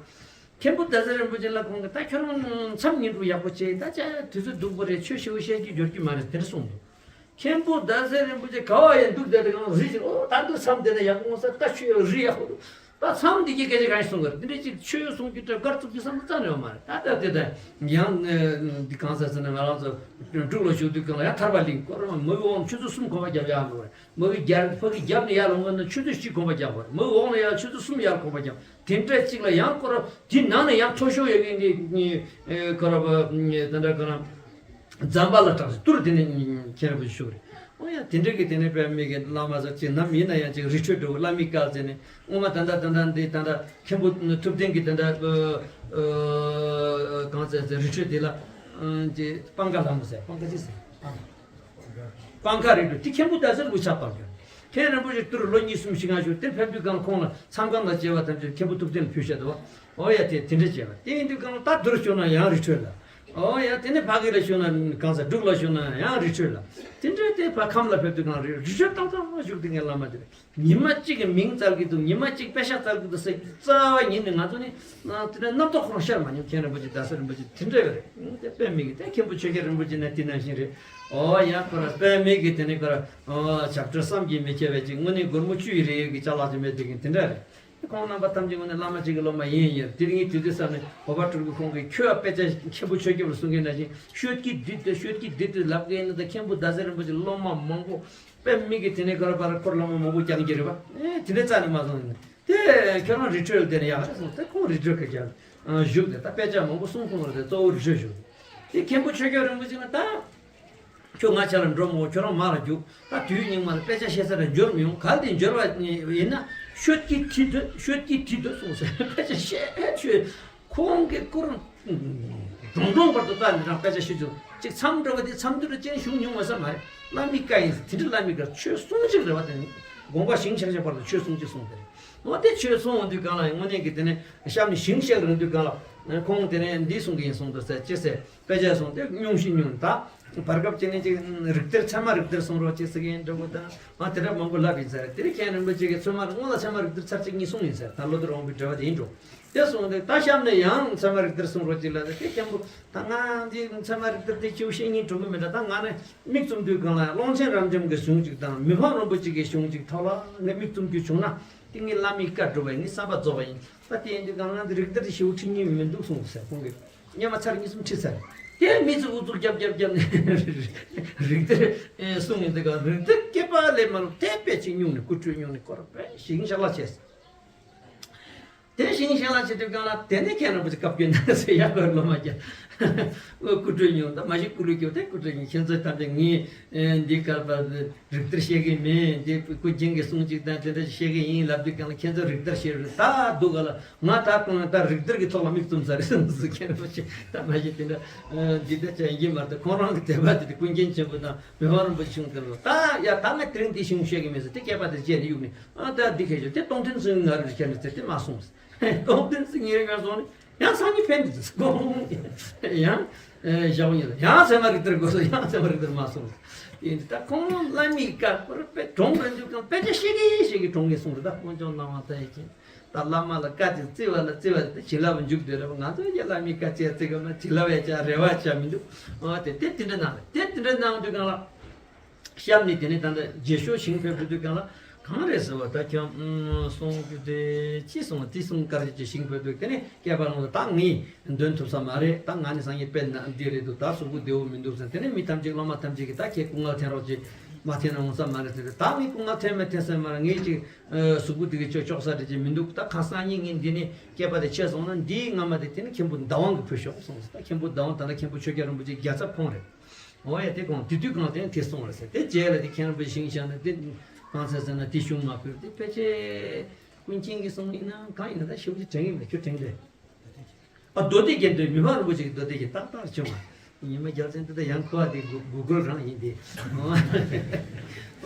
མཁན་པོ་ཟླ་ཟེར་རིན་པོ་ཆེ་ལ་ཁོང་གིས་ད་ཁྱོད་རང་མཚམས་ཉིན་དྲུག་ཡག་པོ་བྱས། ད་ཅག་དུས་ཚོད་སྡུག་པོ་རེད། ཆོས་ཞེ་པོ་བཤད་རྒྱུ་འབྱོར་རྒྱུ་མ་རེད། དེ་འདྲ་གསུངས་འདུག་མཁན་པོ་ཟླ་ཟེར་རིན་པོ་ཆེ་ག་བ་ཡང་འདུག་བསྡད་དེ་གང་རི་ཅིག་ཨོ་ད་འདུག་མཚམས་དེ་ན་ཡག་པོ་ས་ད་ཆུ་ཡག་རི་ཡག་པོ་འདུག་ད་མཚམས་འདི་གི་སྐད་ཆ་གང་ཞིག་གསུང་གི་རེད། འདི་འདྲ་ཅིག་ཆོས་གསུང་རྒྱུ་དྲ་སྒར་བཙུགས་རྒྱུ་བསམ་བློ་རྩ་ནས་ཡོད་མ་རེད། ད་ལྟ་དེ་ད་ཡང་འདི་གང་ཟེར་ཟེར་ན་ང་རང་ཚོ་འབྲུག་ལ་བཞུགས་དུས་གང་ལ་ཡང་ཐར་པ་གླིང་སྐོར་མ་མི་འོང་ཆུ་ཚོད་གསུམ་གོམ་པ་རྒྱབ་ཡག་འགྲོ་རེད། མ་གི་རྒྱབ་ཕ་གི་རྒྱབ་ནས་ཡར་ལ་སྔོན་ན་ཆུ་ཚོད་བཞི་གོམ་པ་རྒྱག་དགོས་རེད། མ་གི་འོག་ནས་ཡར་ཆུ་ཚོད་གསུམ་ཡར་གོམ་པ་རྒྱག་དེ་འདྲ་གཅིག་ལ་ཡང་ཁོ་ར་དེ་ནང་ནས་ཡང་མཐོ་ཤོས་ཡོད་མཁན་གྱི་ཁོ་ར་བ་དེ་འདྲ་ཁོ་ར་ཛམ་བྷ་ལ་གྲགས་སུ་ཏུར་དེ་ནས་མཁན་རིན་པོ་ཆེ་བཞུགས་རེད། ཨོ་ཡ་དེ་འདྲ་གི་དེ་ནས་དཔེ་མི་གི་བླ་མ་ཟེར་ཅིག་ནམ་ཡིན་ན་ཡང་ཅིག་རི་ཁྲོད་འགྲོ་བླ་མའི་བཀའ་བརྩེ་ནས་སྔོན་མ་ད་ལྟ་ད་ལྟ་འདི་ད་ལྟ་མཁན་པོ་ཐུབ་བསྟན་གྱི་ད་ལྟ་གང་ཟེར་ཟེར་རི་ཁྲོད་དེ་ལ་ཅིག་སྤང་ཁ་ལྷ་མོ་ཟེར་སྤང་ཁ་ཅི་ཟེར། སྤང་ཁ་རི་ཁྲོད་དེ་མཁན་པོ་ཟླ་ཟེར་ལུགས་ཆགས་པར་གྱུར། མཁན་རིན་པོ་ཆེ་ཏུར་ལོ་གཉིས་གསུམ་བཞི་ལྔ་བཞུགས་དེ་ཕེབས་དུས་གང་ཁོང་ལ་མཚམས་ཁང་ལ་བཅར་བ་ཐམས་ཅད་མཁན་པོ་ཐུབ་བསྟན་ལ་ཕུལ་བཞག་འདུག་ཨོ་ཡ་དེ་དེ་འདྲ་བྱས་པ་དེ་ཡིན་དུས་གང་ལ་ད་དུར་བྱུང་ན་ཡང་རི་ཁྲོད་ལ། ཨོ་ཡ་དེ་ནས་ཕ་གི་ལ་བྱུང་ན་གང་ཟེར་འབྲུག་ལ་བྱུང་ན་ཡང་རི་ཁྲོད་ལ། དེ་འདྲ་དེ་ཕ་ཁམས་ལ་ཕེབས་དུས་གང་རི་རི་ཁྲོད་ཏག་ཏག་བཞུགས་དེ་ངའི་བླ་མ་དེ་རེད། ཉི་མ་གཅིག་གི་མིང་བཙལ་གི་འདུག་ཉི་མ་གཅིག་པེ་ཤག་བཙལ་གི་འདུག་ཟེར་གི་རྩ་བ་ཉིད་ནས་ང་ཚོ་ནི་དེ་ནས་རྣམ་རྟོག་ཁོ་རང་ཤར་མ་མྱོང་། མཁན་རིན་པོ་ཆེ་ཟླ་ཟེར་རིན་པོ་ཆེ་དེ་འདྲ་ཡོད་རེད། དེ་དཔེ་མི་གི་དེ་མཁན་པོ་ཆོས་རྒྱལ་རིན་པོ་ཆེ་ནི་དེ་ནང་བཞིན་རེད། ཨོ་ཡ་ཁོ་ར་དཔེ་མི་གི་དེ་ནས་ཁོ་ར་ཨོ་ཞབས་བྲོ་བསམ་གྱིས་མི་ཁྱབ་པའི་ཅིག་དངོས་གནས་སྒོར་མོ་བཅུ་ཡི་རེ་ཡོད་གི་ཅ་ལག་ཅིག་མེད་དེ་གི་དེ་འདྲ་རེད། ཁོང་རྣམ་པ་ཐམས་ཅད་དངོས་གནས་བླ་མ་གཅིག་གི་སློབ་མ་ཡིན་ཡིན་རེད། དེ་རིང་དུས་ཚོད་བསམ་ནས་བོད་པ་སྤྲུལ་སྐུ་ཁོང་གིས་ཁྱོད་དཔེ་ཆ་མཁན་པོ་ཆོས་སྐྱབས་ལ་གསུང་མཁན་ནང་བཞིན་ཤོད་ཀྱི་བསྡུས་ཏེ་ཤོད་ཀྱི་བསྡུས་ཏེ་ལབ་མཁན་ཡིན་ན་ད་མཁན་པོ་ཟླ་ཟེར་རིན་པོ་ཆེ་སློབ་མ་མང་པོ། དཔེ་མི་གི་དེ་ནས་ག་ར་བར་འཁོར་བླ་མ་མང་པོ་བསྐྱངས་ཀྱི་རེད་པ། ཨེ་དེ་འདྲའི་རྩ་ནས་མ་སོང་ཡིན། དེ་ཁྱོད་རང་རི་ཁྲོད་ལ་བསྡད་ན་ཡག་རེད་གསུངས་ཏེ་ཁོང་རི་ཁྲོད་ཁ་རྒྱབ་བཞུགས་ཏེ་ད་དཔེ་ཆ་མང་པོ་གསུང་གསུང་རེད་དེ་གཙོ་བོ་རི་ཁྲོད་བཞུགས། དེ་མཁན་པོ་ཆོས་སྐྱབས་རིན་པོ་ཆེ་ན་ད་ ཁྱོད་ང་ཆ་ལ་འགྲོ་མོ་ཁྱོད་རང་མ་ལ་རྒྱུག་ད་དུས་སྙིགས་མ་ལ་དཔེ་ཆ་བཤད་ས་ལ་འབྱོར་མི་ཡོང་གལ་ཏེ་འབྱོར་བ་ཡིན་ན་ཤོད་ཀྱི་ཁྲིད་དོད་ཤོད་ཀྱི་ཁྲིད་དོད་གསུངས་ཟེར་དཔེ་ཆ་བཤད་ཆོས་ཁོང་གི་སྐུ་རང་འབྲོང་འབྲོང་བར་དུ་ལྟ་ནི་རང་དཔེ་ཆ་ཤོད་ཆོག་ཅིག་མཚམས་འགྲོ་བ་དེ་མཚམས་དུས་ལ་ཅན་བྱུང་མྱོང་བ་ས་མ་རེད། བླ་མའི་བཀའ་ཡིན་ཟེར་དེ་འདྲ་བླ་མའི་བཀའ་ཆོས་གསུང་ཅིག་རེ་བ་དེ་ནི་དགོངས་པ་ཞིང་ཆགས་ཆགས་བར་དུ་ཆོས་གསུང་ཅིག་གསུངས་ཏེ་རེད། འོ་དེ་ཆོས་གསུང་འོང་དུས་གང་ལ་དངོས་གནས་ཀྱི་དེ་ནས་གཤམ་ནས་ཞིང་གཤེགས་རིང་དུས་གང་ལ་ཁོང་དེ་ནས་འདི་གསུང་གི་ཡིན་གསུང་དུ་ཟེར་ཅི་ཟེར། དཔེ་ཆ་སོང་དེ་སྙུང་ཞིང་སྙུང་ད། བར་སྐབས་ཅིག་ནས་ཅིག་རིགས་གཏེར་ཚད་མ་རིགས་གཏེར་གསུང་རོགས་ཅེས་ཟེར་གྱི་ཡིན་འདྲ་བོ་དང་ཨ་དེ་འདྲ་མང་པོ་ལབ་ཡིན་ཟེར་དེ་རིང་མཁན་རིན་པོ་ཆེ་གིས་ཚད་མ་རིགས་སྔོན་ལ་ཚད་མ་རིགས་གཏེར་ཚར་གཅིག་གཉིས་གསུངས་ཡིན་ཟེར་ད་བློ་གཏེར་དབང་པོའི་འགྲེལ་པ་དེ་ཡིན་འགྲོ། དེ་སོང་དེ་ད་གཤམ་ནས་ཡང་ཚད་མ་རིགས་གཏེར་གསུང་རོགས་ཅེས་ལབ་ཟེར་དེ་མཁན་པོ་ད་ང་འདི་ཚད་མ་རིགས་གཏེར་དེ་ཁྱེའུ་བཤད་སྙིང་བྲོ་གི་མེད་འདྲ་ད་ང་ནི་མིག་བཙུམ་དུས་གང་ལ་ཀློང་ཆེན་རབ་འབྱམས་ཀྱི་གཞུང་གཅིག་དང་མི་ཕམ་རིན་པོ་ཆེ་གི་གཞུང་གཅིག་ཐོག་ལ་ངས་མིག་བཙུམ་རྒྱུ་བྱུང་ན་དེ་ངའི་བླ་མའི་བཀའ་སྒྲུབ་པ་ཡིན་ངའི་བསམ་པ་རྫོགས་པ་ཡིན། ད་དེ་ཡིན་དུས་གང་ལ་འདི་རིགས་གཏེར་ཞེ་པོ་ཁྲིད་མཁན་མི་འདུག་གསུངས་ཟེར་ཁོང་གིས། སྙན་མ་ཚར་གཉིས་གསུམ་ཁྲིད་ཚར། དེ་མི་ཚོས་ཨུ་ཚུགས་རྒྱབ་རྒྱབ་རྒྱབ་ནས་རིགས་གཏེར་གསུང་ཡིན་དུས་གང་རིགས་གཏེར་སྐེད་པ་ལས་མ་ལོག་དེ་དཔེ་ཅིག་སྙུང་ནས་སྐུ་ཁྲུས་སྙུང་ནས་སྐོར་དཔེ་ཞིང་ཤག་ལ་བྱས། དེ་ཞིང་ཤག་ལ་བྱེད་དུས་གང་ལ་དེ་ནས་མཁན་རིན་པོ་ཆེ་བཀའ་བཀྱོན་ན་ཟེར་ཡག་པར་ལོ་མ་རྒྱ་སྐུ་ཁྲུས་སྙུང་ད་མ་གཞི་སྐུ་ལུས་སྐྱོབ་དེ་སྐུ་ཁྲུས་སྙུང་ཁྱེད་ཚོས་ཐམས་ཅད་ངས་འདི་གར་པ། རིགས་གཏེར་བཤད་ཀྱི་མིན་དེ་ཀུན་མཁྱེན་གྱི་གསུང་གཅིག་དང་དེ་འདྲ་བཤད་ཀྱི་ཡིན་ལབ་དུས་གང་ལ་ཁྱེད་ཚོ་རིགས་གཏེར་བཤད་རེད་ད་སྡུག་ག་ལ་ང་ད་ཀུན་ད་རིགས་གཏེར་གྱི་ཐོག་ལ་མིག་བཙུམ་ས་རེད་གསུངས་སུ་མཁན་པོ་ཆེ་ད་མ་གཞི་དེ་འདྲ་འདི་ལྟ་ཅག་ཡིན་གྱི་མ་རེད་ཁོང་རང་གི་དད་པ་དེ་དེ་ཀུན་མཁྱེན་ཆེན་པོ་དང་མི་ཕམ་རིན་པོ་ཆེ་གསུང་གི་རེད་ད་ཡ་ད་ང་དེ་རིང་འདི་ཞིང་བཤད་ཀྱི་མིན་ཟེར་དེ་སྐད་པ་དེ་བཅད་ནས་གཡུག་ནས་ཨ་ད་འདི་ཁྱེད་ཆོ་དེ་སྟོང་ཐུན་ཚུན་ང་རེད་ཁྱེད་ནས་ཟེར་དེ་མ་གསུངས་སྟོང་ཐུན་ཚུན་ངེད་རེ་ག་སོང་ནས། ཡང་སང་ཉིན་ཕན་འདི་ཚོ་ཡང་ཞག་ཉིན་ཡང་ཚད་མ་རིགས་གཏེར་དགོས་སོ་ཡང་ཚད་མ་རིགས་གཏེར་མ་སོང་། དེ་འདི་ད་ཁོང་བླ་མའི་བཀའ་ཁོ་ར་དཔེ་གྲོང་རེ་འདུག་གང་དཔེ་ཆ་ཤེས་གི་ཤེས་གི་གྲོང་གི་གསུང་རེ་ད་དཀོན་མཆོག་གནང་བ་ད་ཡི་ཅིང་ད་བླ་མ་ལ་བཀའ་དེ་བརྩི་བ་ལ་བརྩི་བ་དེ་བྱིན་རླབས་འཇུག་འདོད་རེད་བ་ང་ཚོ་ཡ་བླ་མའི་བཀའ་བརྩི་བ་བརྩི་གི་མ་བྱིན་རླབས་ཡ་ཅག་རེ་བ་ཅག་མི་འདུག་ཨོ་དེ་དེ་དེ་འདྲ་གནང་རེད་དེ་དེ་འདྲ་གནང་དུས་གང་ལ། གཤམ་ནས་དེ་ནས་ད་ལྟ་རྗེས་ཤོག་ཞིང་ཕེབས་དུས་གང་ལ་གང་རེད་ཟེར་བ་ད་ཁྱོད་སོང་རྒྱུ་དེ་ཅི་སོང་དེ་སོང་དཀར་རྗེ་ཞིང་ཕེབས་དུས་དེ་ནས་སྐལ་པ་ལོངས་ད་ངས་འདོན་ཐུབ་ས་མ་རེད་ད་ང་ནི་སང་ཉིན་དཔེ་ན་འདི་རེད་འདུག་ད་གཟུགས་པོ་བདེ་བོ་མི་འདུག་ཟེར་དེ་ནས་མི་ཐམས་ཅད་སློབ་མ་ཐམས་ཅད་ཀྱིས་ད་ཁྱེད་སྐུ་ངལ་ཐེན་རོགས་ཅིག་མ་ཐེན་ན་འོང་ས་མ་རེད་ཟེར་ཏེ་ད་ངས་སྐུ་ངལ་ཐེན་མེད་ཐེན་ས་མ་རེད་ངས་ཅིག་གཟུགས་པོ་དེ་གི་ཅོ་ཅོག་ས་རེད་ཅིག་མི་འདུག་ད་ཁ་སང་ཉིན་ངས་འདི་ནས་སྐལ་པ་དེ་ཆད་སོང་ན་འདིའི་སྔ་མ་དེ་དེ་ནས་མཁན་པོ་ཟླ་དབང་གི་ཕུལ་ཤོག་གསུངས་ད་མཁན་པོ་ཟླ་དབང་ད་ལྟ་མཁན་པོ་ཆོས་རྒྱལ་རིན་པོ་ཆེ་བརྒྱ་རྩ་ཕོངས་རེད། འོ་ཡ་དེ་གོང་དེ་དུས་གང་དེ་དེ་སོང་རེད་ཟེར་དེ་རྗེས་ལ་དེ་མཁན་རིན་པོ་ཆེ་ཞིང་བཞག་ན་དེ་གང་ཟེར་ཟེར་ན་དེ་གཞུང་མ་ཕུལ་དེ་ཕལ་ཆེར་ཀུན་མཁྱེན་གྱིས་གསུངས་ཡིན་ན་གང་ཡིན་ན་ད་ཞེ་པོ་ཅིག་དྲན་གྱི་མེད་ཁྱོད་དྲན་གྱི་རེད། ཨ་མདོ་སྡེ་རྒྱན་དུ་མི་ཕམ་རིན་པོ་ཆེ་གི་མདོ་སྡེ་རྒྱན་ཏག་ཏག་བྱུང་བ། ཉི་མ་རྒྱལ་མཚན་དེ་ད་ཡང་ཁོ་བ་དེ་གུ་གུ་གུལ་རང་ཡིན་ཏེ།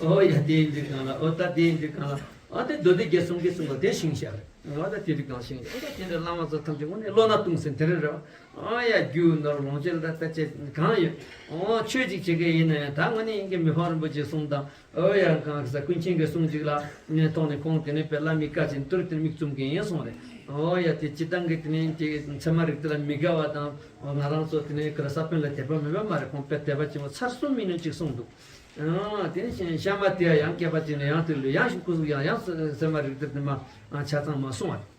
ཨོ་ཡ་དེ་ཡིན་དུས་གང་ལ་ཨོ་ད་དེ་ཡིན་དུས་གང་ལ་ཨ་དེ་མདོ་སྡེ་རྒྱན་གསུང་གི་གསུང་བ་དེ་ཞིང་བཞག་རེད། ཨོ་ད་དེ་དུས་གང་ཞིང་ཨོ་ད་དེ་འདྲ་བླ་མ་ཚོ་ཐམས་ཅད་དངོས་གནས་བློ་སྣ་གཏོང་ཟིན་དེ་རེད་རེད་བ། ཨོ་ཡ་རྒྱུ་ནོར་ལོངས་སྤྱོད་ལ་ད་ལྟ་ཅེས་གང་ཡོད། ཨོ་ཆོས་ཅིག་བྱེད་མཁན་ཡིན་ན་ཡང་ད་དངོས་གནས་ཡིན་གྱི་མི་ཕམ་རིན་པོ་ཆེ་གསུང་དང་། ཨོ་ཡ་གང་ཟེར་ཀུན་མཁྱེན་གྱི་གསུང་གཅིག་ལ་ནས་ཐོག་ནས་ཁོང་དེ་ནས་དཔེ་བླ་མའི་བཀའ་ཅན་ཏུར་དེར་མིག་བཙུམ་གི་ཡིན་གསུངས་རེད། ཨོ་ཡ་དེ་སྤྱི་བཏང་གི་དེ་ནས་དེ་ཚད་མ་རིགས་དེ་ལ་མི་དགའ་བ་དང་ང་རང་ཚོ་དེ་ནས་ག་རེ་ས་བོན་ལ་དད་པ་མེད་པ་མ་རེད་ཁོང་དཔེ་དད་པ་ཆེན་པོ་ཚར་གསུམ་མིན་ནོ་གཅིག་གསུངས་འདུག་ཨ་དེ་ནས་གཤམ་མ་དེ་ཡང་སྐལ་པ་ཅན་ལ་ཡང་དེ་ལུས་ཡང་ཞིག་སྐུ་གཟུགས་ཡང་ཡང་ཚད་མ་རིགས་དེ་དེ་མ་ཆ་ཚང་མ་གསུངས་བ་རེད།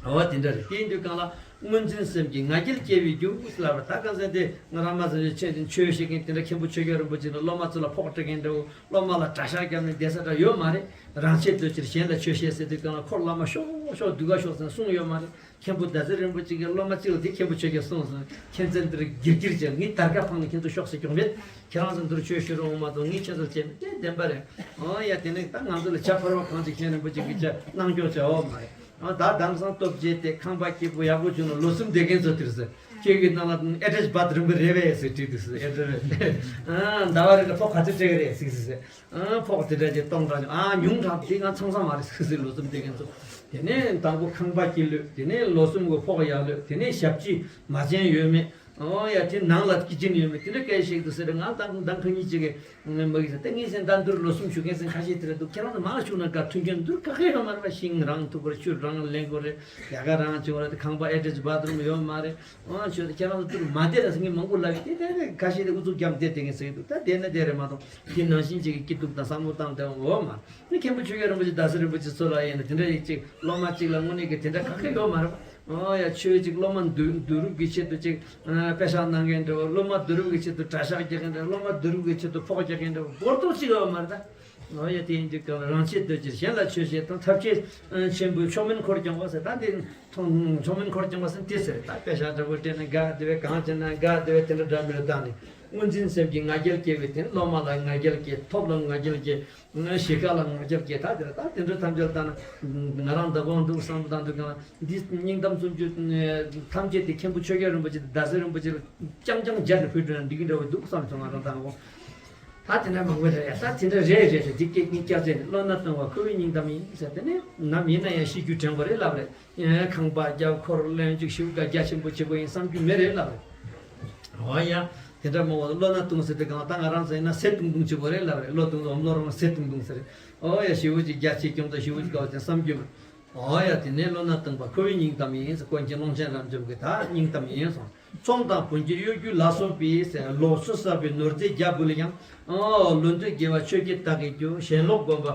འོ་དེ་འདྲ་རེད། དེ་ཡིན་དུས་གང་ལ་སྔོན་འཛིན་སེམས་ཀྱིས་ང་རྒྱལ་སྐྱེ་བའི་རྒྱུ་ལབ་པ་ད་གང་ཟེར་དེ་ང་རང་མ་ཟེར་ཆོས་དེ་ཆོས་བཤད་མཁན་དེ་འདྲ་མཁན་པོ་ཆོས་རྒྱལ་རིན་པོ་ཆེ་ནི་སློབ་མ་ཚོ་ལ་ཕོག་སྤྲད་མཁན་འདྲ་བོ་སློབ་མ་ལ་གྲྭ་ཤག་བརྒྱབ་ནས་བསྡད་ས་འདྲ་ཡོད་མ་རེད། རང་ཆས་འདོད་ཕྱིར་གཞན་ལ་ཆོས་བཤད་ཟེར་དུས་གང་ལ་ཁོ་བླ་མ་ཤོག་ཤོག་སྡུག་ག་ཤོག་ཟེར་ན་གསུངས་ཡོད་མ་རེད། མཁན་པོ་ཟླ་ཟེར་རིན་པོ་ཆེ་གིས་སློབ་མ་གཅིག་ལ་དེ་མཁན་པོ་ཆོས་རྒྱལ་གསུངས་སོང་མཁྱེན་བརྩེ་འདིར་སྒྱིར་སྒྱིར་བྱས་ངས་དར་དཀར་འཕངས་ནས་ཁྱེད་ཚོ་ཤོག་ཟེར་ཀྱོག་མེད། ཁྱེད་རང་ཚོ་འདིར་ཆོས་ཞུ་རོགས་མ་གཏོགས་ངས་ཁྱེད་ཚོར་བྱས་མེད་དེ་བདེན་པ་རེད། ཨོ་ཡ་དེ་ནས་ད་ང་ཚོ་ལ་བྱ་ཕོར་པ་གང་ཅིག་མཁན་རིན་པོ་ཆེ་གིས་བྱ་གནང་སྐྱོག་བྱ་འོག་མ་རེད། ཨ་ད་དེང་སང་སྟོབས་རྒྱས་ཏེ་ཁང་པ་སྐྱིད་པོ་ཡག་པོ་བྱུང་ན་ལོ་གསུམ་བསྡད་མཁན་ཚོ་དེར་ཟེར། ཁྱེད་ཀྱི་ནང་ལ་ཨེ་ཌི་རེ་སི་བཱ་ཐི་རུམ་གི་རེད་པས་ཟེར་བྲིས་འདུག་ཟེར་ཨེ་ཌི་རེ་སི་རེད། ཨ་ཟླ་བ་རེ་ལ་ཕོགས་ག་ཚོད་སྤྲད་གི་རེད་ཟེར་ཟེར་ཟེར། ཨ་ཕོགས་དེ་འདྲ་ཅིག་གཏོང་དྲགས་བྱུང་ཨ་ཉུང་དྲགས་དེ་ང་ཚང་ས་མ་རེད་ཟེར་ཟེར་ལོ་གསུམ་བསྡད་མཁན་ཚོ། དེ་ནས་དང་པོ་ཁང་པ་སྐྱིད་ལོས་དེ་ནས་ལོ་གསུམ་གི་ཕོགས་ཡག་ལོས་དེ་ནས་ཞབས་ཕྱི་མ་བྱན་ཡོད་མེད། ཨོ་ཡ་དེ་ནང་ལ་ཀི་ཅན་ཡོད་མེད་དེ་འདྲ་སྐད་ཞིག་ཏུ་ཟེར་ང་དང་དང་ཁ་ཉིན་གཅིག་གི་མ་གི་ཟེར་ཏེ་ངས་ཟེར་ད་འདུར་ལོ་གསུམ་ཞུ་མཁན་ཟེར་ཁ་ཤས་དེ་རེད་འདུག་ཁྱེད་རང་ཚོ་མང་ཞུ་ན་དགའ་མཐུན་རྐྱེན་འདུར་ཁ་ཁ་ཡོད་མ་རེད་པ། ཤིང་རང་ཐུག་གོ་རེད། ཆུ་རང་ལེན་གོ་རེད། ཡ་ག་རང་བྱུང་རེད། ཁང་པ་ཨེ་ཊེཆ་བཱ་ཐི་རུམ་ཡོད་མ་རེད། ཨོ་ཞུ་ཏེ་ཁྱེད་རང་ཚོ་འདུར་མ་བསྡད་ལ་ཟེར་ངས་མང་པོ་ལབ་ཡོད་དེ་དེ་ཁ་ཤས་དེ་ཨུ་ཚུགས་རྒྱབ་བསྡད་དེ་ངས་ཟེར་གི་འདུག་ད་བསྡད་ན་བསྡད་རེད་མ་གཏོགས་དེ་ནང་བཞིན་ཅིག་གི་སྐྱིད་སྡུག་དང་བསམ་བློ་བཏང་དེ་འོ་མ་ནི་མཁན་པོ་ཆོས་རྒྱལ་རིན་པོ་ཆེ་ཟླ་ཟེར་རིན་པོ་ཆེ་ཚོ་ལ་ཡིན་ན་དེ་འདྲ་ཡིག་ཅིག་སློབ་མ་གཅིག་ལ་དངོས་གནས་ཀྱི་དེ་འདྲ་ག་གེ་ཡོད་མ་རེད་པ། ཨོ་ཡ་ཆོས་ཅིག་སློབ་མ་བསྡུ་བསྡུ་རུབ་ཀྱི་ཆེད་དུ་ཅིག་ཨ་པེ་ཤག་གནང་མཁན་འདྲ་བོ། སློབ་མ་བསྡུ་རུབ་ཀྱི་ཆེད་དུ་གྲྭ་ཤག་རྒྱག་མཁན་འདྲ་བོ། སློབ་མ་བསྡུ་རུབ་ཀྱི་ཆེད་དུ་ཕོགས་རྒྱག་མཁན་འདྲ་བོ་སྒོར་རྡོག་གཅིག་ཡོད་མ་རེད་ད། ཨོ་ཡ་དེ་ཡིན་དུས་གང་ལ་རང་ཆས་འདོད་ཕྱིར་གཞན་ལ་ཆོས་བཤད་དང་ཐབས་ཤེས་ཆེན་པོས་མཆོག་དམན་འཁོར་སྐྱོང་བ་ཟེར་ད་འདི་མཐོང་མཆོག་དམན་འཁོར་སྐྱོང་བ་ཟེར་འདི་ཟེར་ད་པེ་ཤག་འདྲ་བོ་སྤྲད་ན་དགའ་བདེ་བས་གང་བྱས་ན་དགའ་བདེ་བས་དེ་འདྲ་འདྲ་མི་འདྲ་བཏང་ནས། དངོས་འཛིན་སེམས་ཀྱི་ང་རྒྱལ་སྐྱེ་བའི་དེ་ནི་སློབ་མ་ལ་ང་རྒྱལ་སྐྱེ། ཐོབ་ལ་ང་རྒྱལ་སྐྱེ། གཞིས་ཀ་ལ་ང་རྒྱལ་སྐྱེ། ད་དེ་ལ་ད་དེ་འདྲ་ཐམས་ཅད་ལ་ད་ནི་ང་རང་ད་དགོངས་འདུག་བསམ་བློ་བཏང་དུས་གང་ལ་འདི་སྙིང་གཏམ་སུམ་ཅུ་ཐམས་ཅད་དེ་མཁན་པོ་ཆོས་རྒྱལ་རིན་པོ་ཆེ་དང་ཟླ་ཟེར་རིན་པོ་ཆེ་ལ་རྐྱང་རྐྱང་སྦྱར་ནས་ཕུལ་འགྲོ་ན་འགྲིག་གི་འདྲ་བོ་འདུག་བསམ་སོང་། ང་རང་ད་དགོངས། ད་དེ་འདྲ་མང་པོ་རེད་ཡ། ད་དེ་འདྲ་རེད་རེད་རེད། འདི་སྐད་ངས་བསྐྱར་བཤད་ནས། བློ་སྣ་བཏང་བ་ཁོ་བོའི་སྙིང་གཏམ་ཡིན་ཟེར། དེ་ནས་ནམ་ཡིན་ན་ཡང་ཤི་རྒྱུ་དྲན་པ་རེད་ལབ་རེད། ཁང་པ་རྒྱབ་འཁོར་ལོན་ཅིག་ཞིབ་ག་རྒྱ་ཆེན་པོ་བྱེད་དགོས་ཡིན་བསམ་རྒྱུ་མེད་རེད་ལབ་རེད། འོ་ཡ། དེ་འདྲ་མང་བ་བློ་སྣ་བཏང་ཟེར་དུས་གང་ལ་ད་ང་རང་ཚོ་ཡིན་ན་ཟས་བཏུང་བཏུང་བྱེད་དགོས་རེད་ལབ་རེད། བློ་བཏང་ལ་བློ་རང་ཟས་བཏུང་བཏུང་ཟེར་རེད། འོ་ཡ། ཞེ་པོ་ཅིག་རྒྱ་ཆེ་ཀྱང་ད་ཞེ་པོ་ཅིག་ག་བ་ཅན་བསམ་རྒྱུ་མེད། འོ་ཡ། དེ་ནས་བློ་སྣ་བཏང་བ་ཁོ་བོའི་སྙིང་གཏམ་ཡིན་ཟེར། དཀོན་མཆོག་ཀློང་ཆེན་རབ་འབྱམས་ཀྱི་ད་སྙིང་གཏམ་ཡིན་གསུངས། ཚོང་དང་བུན་སྐྱེད་གཡོ་སྒྱུ་ལ་སོགས་པའི་ཟེར། ལོག་འཚོ་བསགས་པའི་ནོར་རྫས་རྒྱ་འབུལ་ཡང་། ཨོ། ལོ་འདོད་དགེ་བ་ཆོས་བརྒྱད་དག་གིས་རྒྱུ། ཞེན་ལོག་སྒོམ་པ་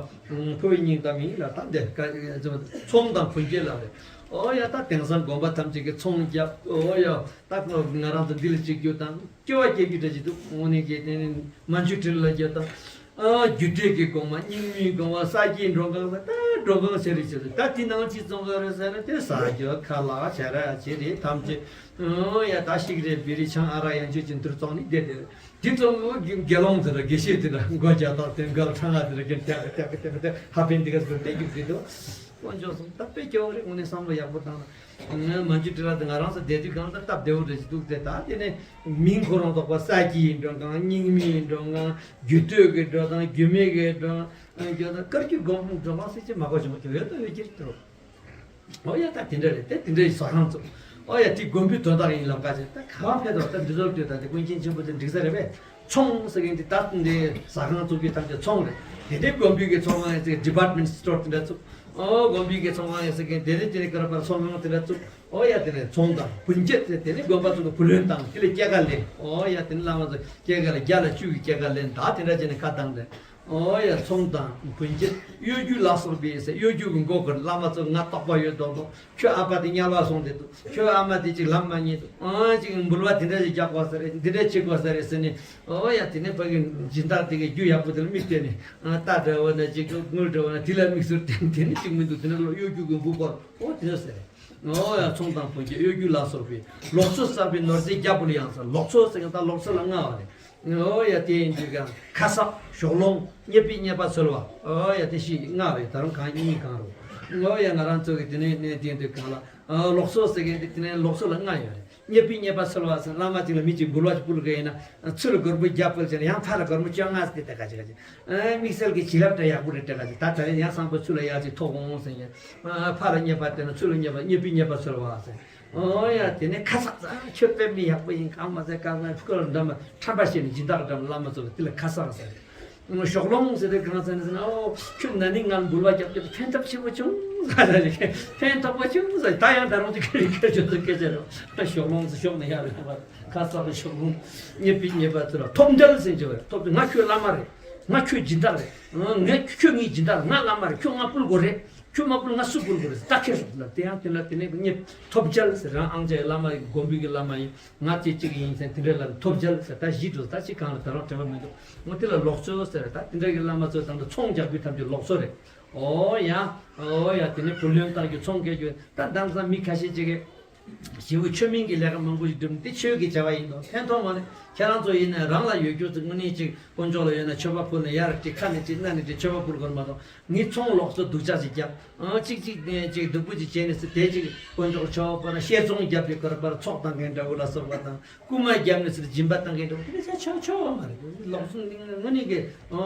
ཁོ་བོའི་སྙིང་གཏམ་ཡིན་ལ། ད་འདི་ཚོང་དང་བུན་སྐྱེད་ལ་རེད། ཨོ་ཡ། ད་དེང་སང་དགོན་པ་ཐམས་ཅད་ཀྱི་ཚོང་རྒྱབ། ཨོ་ཡ། ད་ང་རང་ཚོ་འདི་ལ་གཅིག་རྒྱུ་དང་སྐྱོ་བ་སྐྱེ་རྒྱུ་འདྲ་ཅིག་འདུག་དངོས་གནས་ཀྱི་དེ་ནི་མན་ཇུ་ཊི་ལ་རྒྱུ་དང་། ཨ། རྒྱུ་འབྲས་ཀྱི་སྒོ་མ། རྙིང་མའི་སྒོ་མ། ས་སྐྱའི་མགྲོན་ཁང་ཟེར། ད་མགྲོན་ཁང་ཆེ་རེ་ཆེ་རེ། ད་དེ་ནང་ཅི་བཙོང་ག་རེད་ཟེར་ན། དེ་ཟ་རྒྱུ་ཁ་ལག་ཆ་ར་ཆེ་རེ་ཐམས་ཅད། ཨོ་ཡ། ད་ཤིག་རེ་བི་རི་ཆང་ཨ་རག་ཡང་ཆོས་ཅན་དུར་བཙོང་ནི་བསྡད་དེ། དེ་བཙོང་གི་དགེ་སློང་དེ་ལ་དགེ་བཤེས་དེ་ལ་མགོ་རྒྱ་ཐག་དེ་འགལ་ཁྲང་ང་དེ་ལ་གན་ཏེག་ཏེག་ཏེག་ཏེག་ཧ་པན་དེ་ག་ཟེར་ཏེ་རྒྱུག་དེ་དོ། དཀོན་མཆོག་གསུམ། ད་དཔེ་སྐྱོ་བ་རེད། དངོས་གནས་བསམ་བློ་ཡག་པོ་བཏང་ན། ང་མན་ཇུ་ཊི་ལ་དེ་ང་རང་ཚོ་བསྡད་དུས་གང་ལྟར་སྟབས་བདེ་བོ་རེད་ཅིག་འདུག་སྟེ། ད་དེ་ནས་མིང་ཁོ་རང་ཐོགས་པ། ས་སྐྱའི་མགྲོན་ཁང་། རྙིང་མའི་མགྲོན་ཁང་། རྒྱུ་སྟོད་ཀྱི་མགྲོན་ཁང་། རྒྱུ་མེད་ཀྱི་མགྲོན་ཁང་། སྐྱོ་ན་དཀར་རྒྱུ་སྒོམ་མགྲོན་ཁང་ཟེར་ཅིག་མ་གོ་བྱུང་བ་ཅིག་ཡོད་དོ་ཡོད་ཀྱི་རེད་དོ། ཨོ་ཡ། ད་དེ་འདྲ་རེད། དེ་དེ་འདྲ་ཡི་ཟ་ཁང་བཙུགས། ཨོ་ཡ། དེ་དགོན་པའི་དོན་དག་ཡིན་ལབ་ཀ་ཅེ། ད་ག་བ་ཕེབས་དོ། ད་འདི་ཚོར་ལྟོས། ད་དེ་ཀུན་མཁྱེན་ཆེན་པོ་དེ་འགྲིག་ས་རེད་པས། ཚོང་ཟེར་མཁན་དེ་ད་འདི་ཟ་ཁང་བཙུགས་རྒྱུ་ཐམས་ཅད་ཚོང་རེད། དེ་འདྲའི་དགོན་པའི་གི་ཚོང་ཁང་ཡིན་ཟེར་མཁན་ཌི་པར་ཊི་མེན་ཊི་སི་ཊོར་དེ་འདྲ་བཙུགས། ཨོ། དགོན་པའི་གི་ཚོང་ཁང་ཡིན་ཟེར་མཁན་དེ་ནས་དེ་ནས་ཀ་ར་པར་ཚོང་ཁང་དེ་འདྲ་བཙུགས། ཨོ་ཡ། དེ་ནས་ཚོང་དང་བུན་སྐྱེད་ཟེར། དེ་ནས་དགོན་པ་ཚོ་གི་བུ་ལོན་བཏང་། དེ་ལས་སྐྱེད་ཀ་ལེན། ཨོ་ཡ། དེ་ནས་བླ་མ་ཚོ་སྐྱེད་ཀ་ལ་བརྒྱ་ལ་བཅུ་གི་སྐྱེད་ཀ་ལེན། ད་དེ་འདྲ་བྱས་ནས་ཁ་བཏང་དེ། ཨོ་ཡ། ཚོང་དང་བུན་སྐྱེད་གཡོ་སྒྱུ་ལ་སོགས་པའི་ཟེར། གཡོ་སྒྱུ་གི་མགོ་སྐོར། བླ་མ་ཚོ་ང་རྟོགས་པ་ཡོད་མདོག་མདོག་ཁྱོད་ཨ་ཕ་དེ་དམྱལ་བ་སོང་བསྡད་འདུག་ཁྱོད་ཨ་མ་དེ་ཅིག་ལམ་མ་རྙེད་འདུག་ཨང་ཅིག་འབུལ་བ་དེ་འདྲ་ཞིག་རྒྱག་དགོས་ས་རེད། འདི་འདྲ་བྱེད་དགོས་ས་རེད་ཟེར་ནས། ཨོ་ཡ། དེ་ནས་ཕ་གི་སྦྱིན་བདག་དེ་གི་རྒྱུ་ཡག་པོ་དེ་ལ་མིག་བལྟས་ནས། ཨ། རྟ་འདྲ་བོ་ན་ཅིག་དངུལ་འདྲ་བོ་ན་དེ་ལ་དམིགས་སུ་བསྟན། དེ་ནི་ཅིག་མི་འདུག་དེ་འདྲ་ལོ་གཡོ་སྒྱུ་གི་མགོ་སྐོར། ཨོ་དེ་འདྲ་ཟེར། ཨོ་ཡ། ཚོང་དང་བུན་སྐྱེད་གཡོ་སྒྱུ་ལ་སོགས་པའི། ལོག་འཚོ་བསགས་པའི་ནོར་རྫས་རྒྱ་འབུལ་ཡང་ཟེར། ལོག་འཚོ་ཟེར་མཁན་ད་ལོག་འཚོ་ལ་ལྔ་བ་རེད། ཨོ་ཡ། དེ་ཡིན་དུས་གང་ཁ་གསག་ཞོགས་ལོང་། རྙེད་པའི་རྙེད་པ་འཚོལ་བ། ཨོ་ཡ། དེ་བཞི་ལྔ་བ་རེད། ད་རུང་གང་གཉིས་གང་རུང་། ཨོ་ཡ། ང་རང་ཚོ་གི་དེ་ནས་ནས་དེ་ཡིན་དུས་གང་ལ། ཨ། ལོག་འཚོ་ཟེར་མཁན་དེ་དེ་ནས་ལོག་འཚོ་ལ་ལྔ་ཡོད་རེད། རྙེད་པའི་རྙེད་པ་འཚོལ་བ་ཟེར། བླ་མ་ཅིག་ལ་མི་གཅིག་འབུལ་བ་ཅིག་ཕུལ་དགོས་ཡིན་ན། ཚུར་ལ་སྒོར་མོ་བརྒྱ་ཕུལ་བྱས་ན་ཡང་ཕར་ལ་སྒོར་མོ་བཅོ་ལྔ་ཟེར་ཏེ་སྤྲད་ག་ཅིག་ག་ཅིག་ཨ། དམིགས་བསལ་གྱི་བྱིན་རླབས་འདྲ་ཡག་པོ་རེ་སྤྲད་ག་ཅིག་ད་ད་རེས་ཡང་བསམ་པ་ཚུར་ལ་ཡག་ཅིག་ཐོབ་འོང་ཟེར་ཡིན། ཨ། ཕར་ལ་རྙེད་པ་དེ་ན་ཚུར་ལ་རྙེད་པ། རྙེད་པའི་རྙེད་པ་འཚོལ་བ་ཟེར། ཨོ་ཡ། དེ་ནས་ཁ་གསག་ཟེར། ཁྱོད་དཔེ་མི་ཡག་པོ་ཡིན། གང་མ་ཟེར་གང་མ་ཁོ་ལ་འདྲ་མ་ཁྲམ་པ་བྱས་ནས་སྦྱིན་བདག་འདྲ་མ་བླ་མ་ཚོ་ལ་དེ་ལ་ཁ་གསག་ཟེར། ཞོགས་ལོང་ཟེར་དུས་གང་ཟེར་ན་ཟེར་ན། ཨོ། ཁྱོད་ན་ནིང་ང་འབུལ་བ་རྒྱབ་རྒྱབ་ཕན་ཐོགས་ཆེན་པོ་བྱུང་ཟེར། ཕན་ཐོགས་པོ་བྱུང་ཟེར། ད་ཡང་ད་རུང་ཅིག་ཁྱོད་ཁྱོད་ཚོ་སྐད་ཆ་རེད། ཞོགས་ལོང་ཟེར། ཞོགས་ནས་ཡར་རེད་པ། ཁ་གསག་རེད། ཞོགས་ལོང་། རྙེད་པའི་རྙེད་པ་ཚོ་ལ་ཐོབ་འཇལ་ཟེར་གྱི་རེད། ཐོབ། ང་ཁྱོད་བླ་མ་རེད། ང་ཁྱོད་སྦྱིན་བདག་རེད། ང་ཁྱོད་ངའི་སྦྱིན་བདག་རེད། ང་བླ་མ་རེད། ཁྱོད་ང་ཕུལ་དགོས་རེད། ཁྱོད་མ་ཕུལ་ང་སུ་ཕུལ་དགོས་རེད་ཟེར། ད་ཁྱེར་སོང་ལ། དེ་ཡང་དེ་ལ་དེ་ནས་རྙེད། ཐོབ་འཇལ་ཟེར། རང་ཨང་ཅག་བླ་མ་ཡིན། དགོན་པའི་གི་བླ་མ་ཡིན། ང་གཅིག་གཅིག་ཡིན་ཟེར། དེ་འདྲ་ལ་ཐོབ་འཇལ་ཟེར། ད་གཞི་འགྲོ་ད་གཅིག་གང་ལ་ད་རུང་དྲན་པ་མི་འདུག་འོ་དེ་ལ་ལོག་འཚོ་ཟེར། ད་དེ་འདྲ་གི་བླ་མ་ཚོ་དང་དུ་ཚོང་རྒྱག་རྒྱུ་ཐམས་ཅད་ལོག་འཚོ་རེད། ཨོ་ཡ། ཨོ་ཡ། དེ་ནས་བུ་ལོན་བཏང་རྒྱུ། ཚོང་རྒྱག་རྒྱུ། ད་དེང་སང་མི་ཁ་ཤས་ཅིག་གིས་ཞེ་པོ་ཆོས་མིན་གྱི་ལས་ཀ་མང་པོ་ཞིག་བསྒྲུབས་ནས། དེ་ཆོས་ཀྱི་བྱ་བ་ཡིན་ནོ། ཕན་ཐོགས་མ་རེད། ཁྱེད་རང་ཚོ་ཡིན་ན་རང་ལ་ཡོད་རྒྱུ་ཚོ་དངོས་གནས་ཅིག་དཀོན་མཆོག་ལ་ཡོད་ན་མཆོད་པ་ཕུལ་ནས། ཡར་ཁྲིད་ཁ་ནས་ཁྲིད་སྣ་ནས་ཁྲིད་མཆོད་པ་ཕུལ་དགོས་མ་གཏོགས། ངས་ཚོང་ལོག་འཚོ་སྡུག་ཅག་ཅིག་བརྒྱབ། ཨང་། གཅིག་གཅིག་ཅིག་སྡུག་པོ་ཅིག་བྱས་ནས་ཟེར། དེ་ཅིག་དཀོན་མཆོག་ལ་མཆོད་པ་ཕུལ་ན། བཤས་ཚོང་བརྒྱབ་པའི་སྐོར་པར་ཚོགས་བཏང་མཁན་འདྲ་བོ་ལ་སོགས་པ་དང་། རྐུན་མ་བརྒྱབ་ནས་ཟེར་སྦྱིན་པ་བཏང་མཁན་འདྲ་བོ་དེ་འདྲ་བྱས་ཆོག་ཆོག་པ་མ་རེད། ལོག་འཚོ་དངོས་གནས་ཀྱི་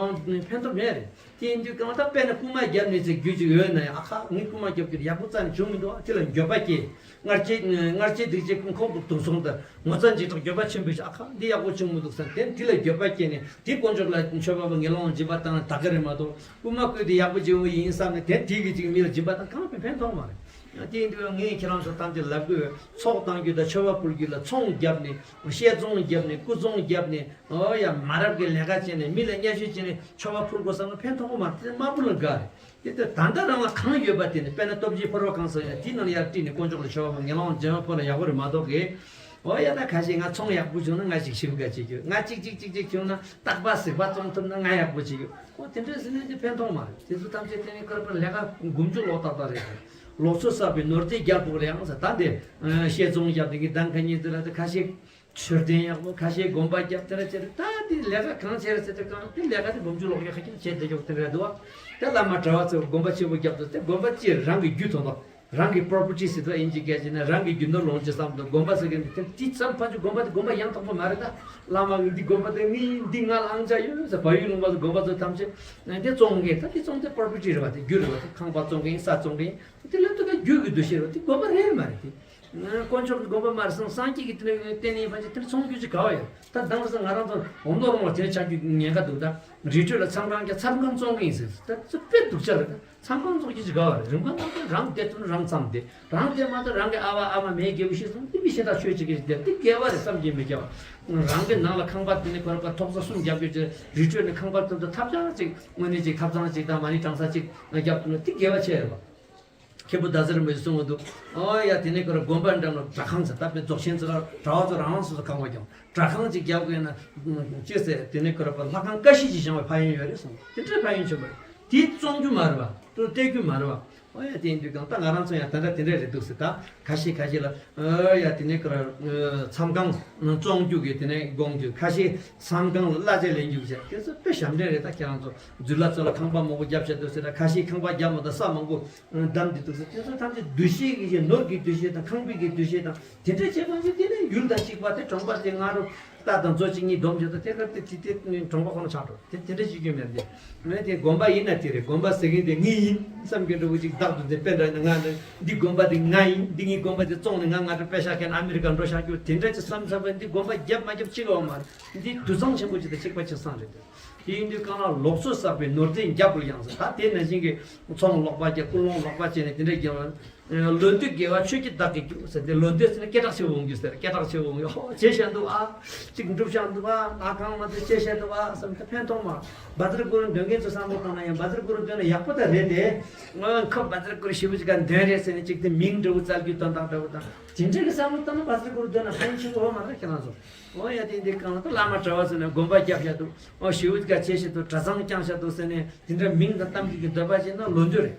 ཕན་ཐོགས་མེད་རེད། དེ་ཡིན་དུས་གང་ལྟར་དཔེར་ན་རྐུན་མ་བརྒྱབ་ནས་ཟེར་རྒྱུ་ཅིག་ཡོད་ན་ཡང་། ཨ་ཁ། ངས་རྐུན་མ་བརྒྱབ་རྒྱུ་ཡག་པོ་རྩ་ནས་བྱུང་མི་འདུག་ཨ། དེ་ལ་འགྱོད་པ་སྐྱེ། སྔར་བྱས་སྔར་བྱས་སྡིག་བྱས་ཁོང་ཁོག་ཏུ་དུག་སོང་དང་། ངོ་ཚ་འཇིགས་སྐྲག་འགྱོད་པ་ཆེན་པོས། ཨ་ཁ། འདི་ཡག་པོ་བྱུང་མི་འདུག་བསམ། དེ་དེ་ལ་འགྱོད་པ་སྐྱེས་ནས་དེ་དཀོན་མཆོག་ལ་མཆོད་པ་ཕུལ། ངན་སློང་སྦྱིན་པ་བཏང་ན་ད་ག་རེད་མ་གཏོགས། རྐུན་མ་རྐུས་ཏེ་ཡག་པོ་བྱུང་བ་ཡིན་བསམ་ནས་དེ་དེ་གི་ཅིག་མི་ལ་སྦྱིན་པ་བཏང་གང་ཕན་ཕན་ཐོགས་མ་རེད། དེ་ཡིན་དུས་ངས་ཁྱེད་རང་ཚོ་ཐམས་ཅད་ལབ་དགོས། ཚོགས་བཏང་རྒྱུ་དང་མཆོད་པ་ཕུལ་རྒྱུ་ལ་ཚོང་བརྒྱབ་ནས། བཤས་ཚོང་བརྒྱབ་ནས། རྐུ་ཚོང་བརྒྱབ་ནས། ཨོ་ཡ། མ་རབས་ཀྱི་ལས་ཀ་བྱས་ནས་མི་ལ་བརྙས་བཅོས་བྱས་ནས་མཆོད་པ་ཕུལ་དགོས་བསམ་ན་ཕན་ཐོགས་མ་རེད། དེ་མ་ཕུལ་ན་དགའ་རེད། དེ་ལྟར་ད་ལྟ་རང་ལ་གང་ཡོད་པ་དེ་ནི། དཔེར་ན་སྟོབས་ཆེའི་ཕོར་པ་གང་ཟག་ཡོད་ན་དེའི་ནང་ལ་ཡར་དཀྲིས་ནས་དཀོན་མཆོག་ལ་མཆོད་པ་ཕུལ། ངན་སློང་སྦྱིན་པ་ཕུལ་ན་ཡག་པོ་རེད་མ་གཏོགས་གི། ཨོ་ཡ། ད་ཁ་ཤས་ང་ཚོང་ཡག་པོ་བྱུང་ན་ང་ཞིག་ཞིབ་དགའ་བྱེད་རྒྱུ། ང་གཅིག་གཅིག་གཅིག་གཅིག་བྱུང་ན་རྟག་པ་གཟིགས་པ་བཙོང་ཐུབ་ན་ང་ཡག་པོ་བྱེད་རྒྱུ། ཨོ་དེ་འདྲ་ཟེར་ནས་དེ་ཕན་ཐོགས་མ་རེད། དེ་ཚོ་ཐམས་ཅད་དེ་ནི་སྐར་པར་ལས་ཀ་མགོ་མཇུག་ལོག་ཏག་ཏག་རེད། ལོག་འཚོ་བསགས་པའི་ནོར་རྫས་རྒྱ་འབུལ་ཡང་ཟེར། ད་འདི་བཤས་ཚོང་རྒྱབ་དེ་གི་གདང་ཁ་ཉིན་དེ་ལ་དེ་ཁ་ཤས། མཆོད་རྟེན་ཡག་པོ་ཁ་ཤས་དགོན་པ་རྒྱབ་དེ་འདྲ་བྱས་ཏེ། ད་དེ་ལས་ཀ་གང་བྱས་རེད་ཟེར་ཏེ། གང་དེ་ལས་ཀ་དེ་སྒོམ་ཆུ་ལོག་ཡག་ཁ་ཁྱེར་བྱས་དེ་ཡོག་དེ་འདྲ་འདུག་བ། དེ་བླ་མ་གྲྭ་བ་ཚོས་དགོན་པ་ཆེ་པོ་རྒྱབ་དུས་དེ་དགོན་པ་ཅིག་རང་གི་རྒྱུ་དོན་དག་རང་གི་པོ་རོ་པར་ཊི་ཟེར་དུས་ཨིན་ཇི་སྐད་ཅིག་ནས་རང་གི་རྒྱུ་ནོར་ལོངས་སྤྱོད་བསམ་དུས་དགོན་པ་ཟེར་མཁན་དེ་དེ་ཙམ་ཕན་ཆུ་དགོན་པ་དེ་དགོན་པ་ཡང་དག་པོ་མ་རེད། ད་བླ་མ་གིས་འདི་དགོན་པ་དེ་ངའི་ཡིན། འདི་ང་ལ་ཨང་ཅག་ཡོད་ཟེར། བལ་ཡུལ་ལུང་པ་ཚོ་དགོན་པ་ཚོ་ཐམས་ཅད་དེ་བཙོང་མཁན། ད་དེ་བཙོང་དེ་པོ་རོ་པར་ཊི་རེད་བ། དེ་རྒྱུ་རེད་བ། དེ་ཁང་པ་བཙོང་མཁན་ཡིན། ས་བཙོང་མཁན་ཡིན། དེ་ལ་དུ་ག་རྒྱུ་གི་འདུ་ཤེས་རེད་བ། དེ་དགོན་པ་རེད་མ་རེད། དེ་དཀོན་མཆོག་གི་དགོངས་པ་མ་རེད་སོང་། སངས་རྒྱས་ཀྱི་དེ་ནས་བསྟན་ནས་ཕན་ཆད་དེ་ནས་ཚོང་རྒྱུ་ཅིག་ག་བ་ཡོད། ད་དེང་སང་ང་རང་ཚོ་འོང་དོ་རོང་ལ་དེ་ནས་ཆ་རྒྱུ་ཉེན་ཁ་འདུག་ད་རི་ཁྲོད་ལ་མཚམས་ཁང་རྒྱག་མཚམས་ཁང་བཙོང་གི་ཡིན་ཟེར། ད་ཚོ་དཔེ་སྡུག་ཅག་རེད། ད་མཚམས་ཁང་བཙོང་རྒྱུ་ཅིག་ག་བ་རེད། རིམ་ཁ་ནང་དུ་རང་བསྡད་དུས་རང་མཚམས་བསྡད། རང་བསྡད་མ་ཐག་རང་གི་ཨ་བ་ཨ་མ་མའི་རྒྱལ་པོ་ཤི་སོང་། དེ་མི་ཤེས་ད་ཆོས་བྱེད་ཀྱི་བསྡད། དེ་དགེ་བ་རེད་བསམ་གྱིས་མི་ཁྱབ། རང་གི་ནང་ལ་ཁང་པ་དེ་ནས་ཁོ་ར་པ་ཐོག་ས་གསུམ་རྒྱབ་རྒྱུ་ཅིག་རི་ཁྲོད་ནས་ཁང་པ་བཙུགས་ད་ཐབ་ཚང་ཅིག་དངོས་གནས་ཅིག་ཐབ་ཚང་ཅིག་དང་མ་ཎི་བགྲང་ས་ཅིག་རྒྱབ་ཐུབ་ན་དེ་དགེ་བ་ཆེ་རེད་བ། མཁན་པོ་ཟླ་ཟེར་རིན་པོ་ཆེས་གསུངས་པ་འདུག་ཨོ་ཡ། དེ་ནས་ཁོ་ར་དགོན་པ་འགྲམ་ལ་སྦྲག་ཁང་ཟེར། ད་དཔེ་རྫོགས་ཆེན་ཚོ་ལ་གྲྭ་བ་ཚོ་རང་རང་སོ་སོ་ཁང་པ་རྒྱབ། སྦྲག་ཁང་ཅིག་རྒྱབ་དགོས་ན་ཅི་ཟེར། དེ་ནས་ཁོ་ར་པ་ལྷ་ཁང་ཀ་བཞི་ཅིག་བཞེངས་པའི་ཕན་ཡོན་ཡོད་རེད་གསུངས། དེ་འདྲའི་ཕན་ཡོན་ཆེན་པོ་རེད། དེ་བཙོང་རྒྱུ་མ་རེད་བ། དེ་སྟེར་རྒྱུ་མ་རེད་བ། ཨོ་ཡ། དེ་ཡིན་དུས་གང་ལྟར་ང་རང་ཚོ་ཡང་ད་ལྟ་དེ་འདྲ་རེད་འདུག་ཟེར། ད་ཁ་ཤས་ཁ་ཤས་ལ་ཨོ་ཡ། དེ་ནས་ཁོ་ར་མཚམས་ཁང་བཙོང་རྒྱུ་གི་དེ་ནས་དགོངས་རྒྱུ། ཁ་ཤས་མཚམས་ཁང་ལ་གླ་ཆ་ལེན་རྒྱུ་བྱས། དེ་ཚོ་དཔེ་ཞབས་འདྲེན་རེད། ད་ཁྱེད་རང་ཚོ་འཛུལ་ལ་ཚོ་ལ་ཁང་པ་མང་པོ་རྒྱབ་བྱས་འདུག་ཟེར། ད་ཁ་ཤས་ཁང་པ་རྒྱབ་མ་ད་ས་མང་པོ་བསྡམས་ཏེ་འདུག་ཟེར། དེ་ཚོ་ཐམས་ཅད་འདུ་ཤེས་ཀྱི་ནོར་གྱི་འདུ་ཤེས་དང་ཁང་པའི་གི་འདུ་ཤེས་དང་དེ་འདྲ་བྱས་པ་ཞིག་དེ་ནས་ཡུལ་དང་གཅིག་པ་དེ་གྲོང་པ་དེ་ང་རུ་རྟ་དང་མཛོ་གཅིག་གཉིས་སྡོམ་བྱས་ད་དེ་གར་དེ་དེ་དེ་གྲོང་པ་ཁོ་ན་ཆགས་འགྲོ། དེ་དེ་འདྲ་བྱེད་རྒྱུ་མེད་དེ། ངས་དེ་དགོན་པ་ཡིན་ན་དེ་རེད། དགོན་པ་ཟེར་མཁན་དེ་ངའི་ཡིན་བསམ་གྱི་འདྲ་བོ་ཅིག་བདག་ཏུ་འཛིན། དཔེ་འདྲ་ཡིན་ན་ང་ནི་འདི་དགོན་པ་དེ་ང་ཡིན། འདི་ངའི་དགོན་པ་དེ་བཙོང་ནས་ང་ང་འདྲ་དཔེ་ཤ་མཁན་ཨ་མི་རི་ཀ་འགྲོ་ཤག་རྒྱུ་དེ་འདྲ་ཅིག་བསམ་བསམ་པས་འདི་དགོན་པ་རྒྱབ་མ་རྒྱབ་ཅིག་འོང་མ་རེད། འདི་དུད་ཚང་ཆེན་པོ་ཅིག་དང་གཅིག་པ་གཅིག་སང་རེད་དེ། དེ་ཡིན་དུས་གང་ལ་ལོག་འཚོ་བསགས་པའི་ནོར་རྫས་རྒྱབ་པར་ཡང་ཟེར། ད་དེ་ནང་བཞིན་གྱི་ཚོང་ལོག་པ་བྱས། ཀུན་སློང་ལོག་པ་བྱས་ནས་དེ་འདྲ་རྒྱབ། ལོ་འདོད་དགེ་བ་ཆོས་ཀྱི་བདག་གིས་རྒྱུག་ཟེར་ཏེ། ལོ་འདོད་ཟེར་ན་སྐད་གྲགས་ཆེ་བོ་འོང་རྒྱུ་ཟེར། སྐད་གྲགས་ཆེ་བོ་འོང་རྒྱུ། ཧོ་བྱས་བཞག་འདུག་ཨ། གཅིག་འགྲུབ་བཞག་འདུག་ཨ། ལྷ་ཁང་མ་གཏོགས་བྱས་བཞག་འདུག་ཨ་བསམ་ད་ཕན་ཐོགས་མ། བཛྲ་གུ་རུ་འདོན་མཁན་ཚོ་བསམ་བློ་བཏང་ན་ཡང་བཛྲ་གུ་རུ་འདོན་ན་ཡག་པོ་ད་རེད་དེ། ཁོ་བཛྲ་གུ་རུ་ཞེ་པོ་ཅིག་ག་འདོན་རེད་ཟེར་ནས་གཅིག་དེ་མིང་འདྲ་བོ་བཙལ་རྒྱུ་དོན་དག་འདྲ་བོ་དང་དེ་འདྲ་གི་བསམ་བློ་བཏང་ན་བཛྲ་གུ་རུ་འདོན་ན་ཕན་ཆེ་བོ་མ་རེད་ཁྱེད་རང་ཚོ། ཨོ་ཡ། དེ་འདི་གང་ལྟར་བླ་མ་གྲྭ་བ་ཚོ་ནས་དགོན་པ་རྒྱབ་བཞག་འདུག་ཨོ་ཞེ་པོ་ཅིག་ག་བྱས་བཞག་འདུག་གྲྭ་ཚང་བསྐྱངས་བཞག་འདུག་ཟེར་ནས་དེ་འདྲ་མིང་དང་གཏམ་རྒྱུད་ཀྱི་འདོད་པ་བྱས་ན་ལོ་འདོད་རེད།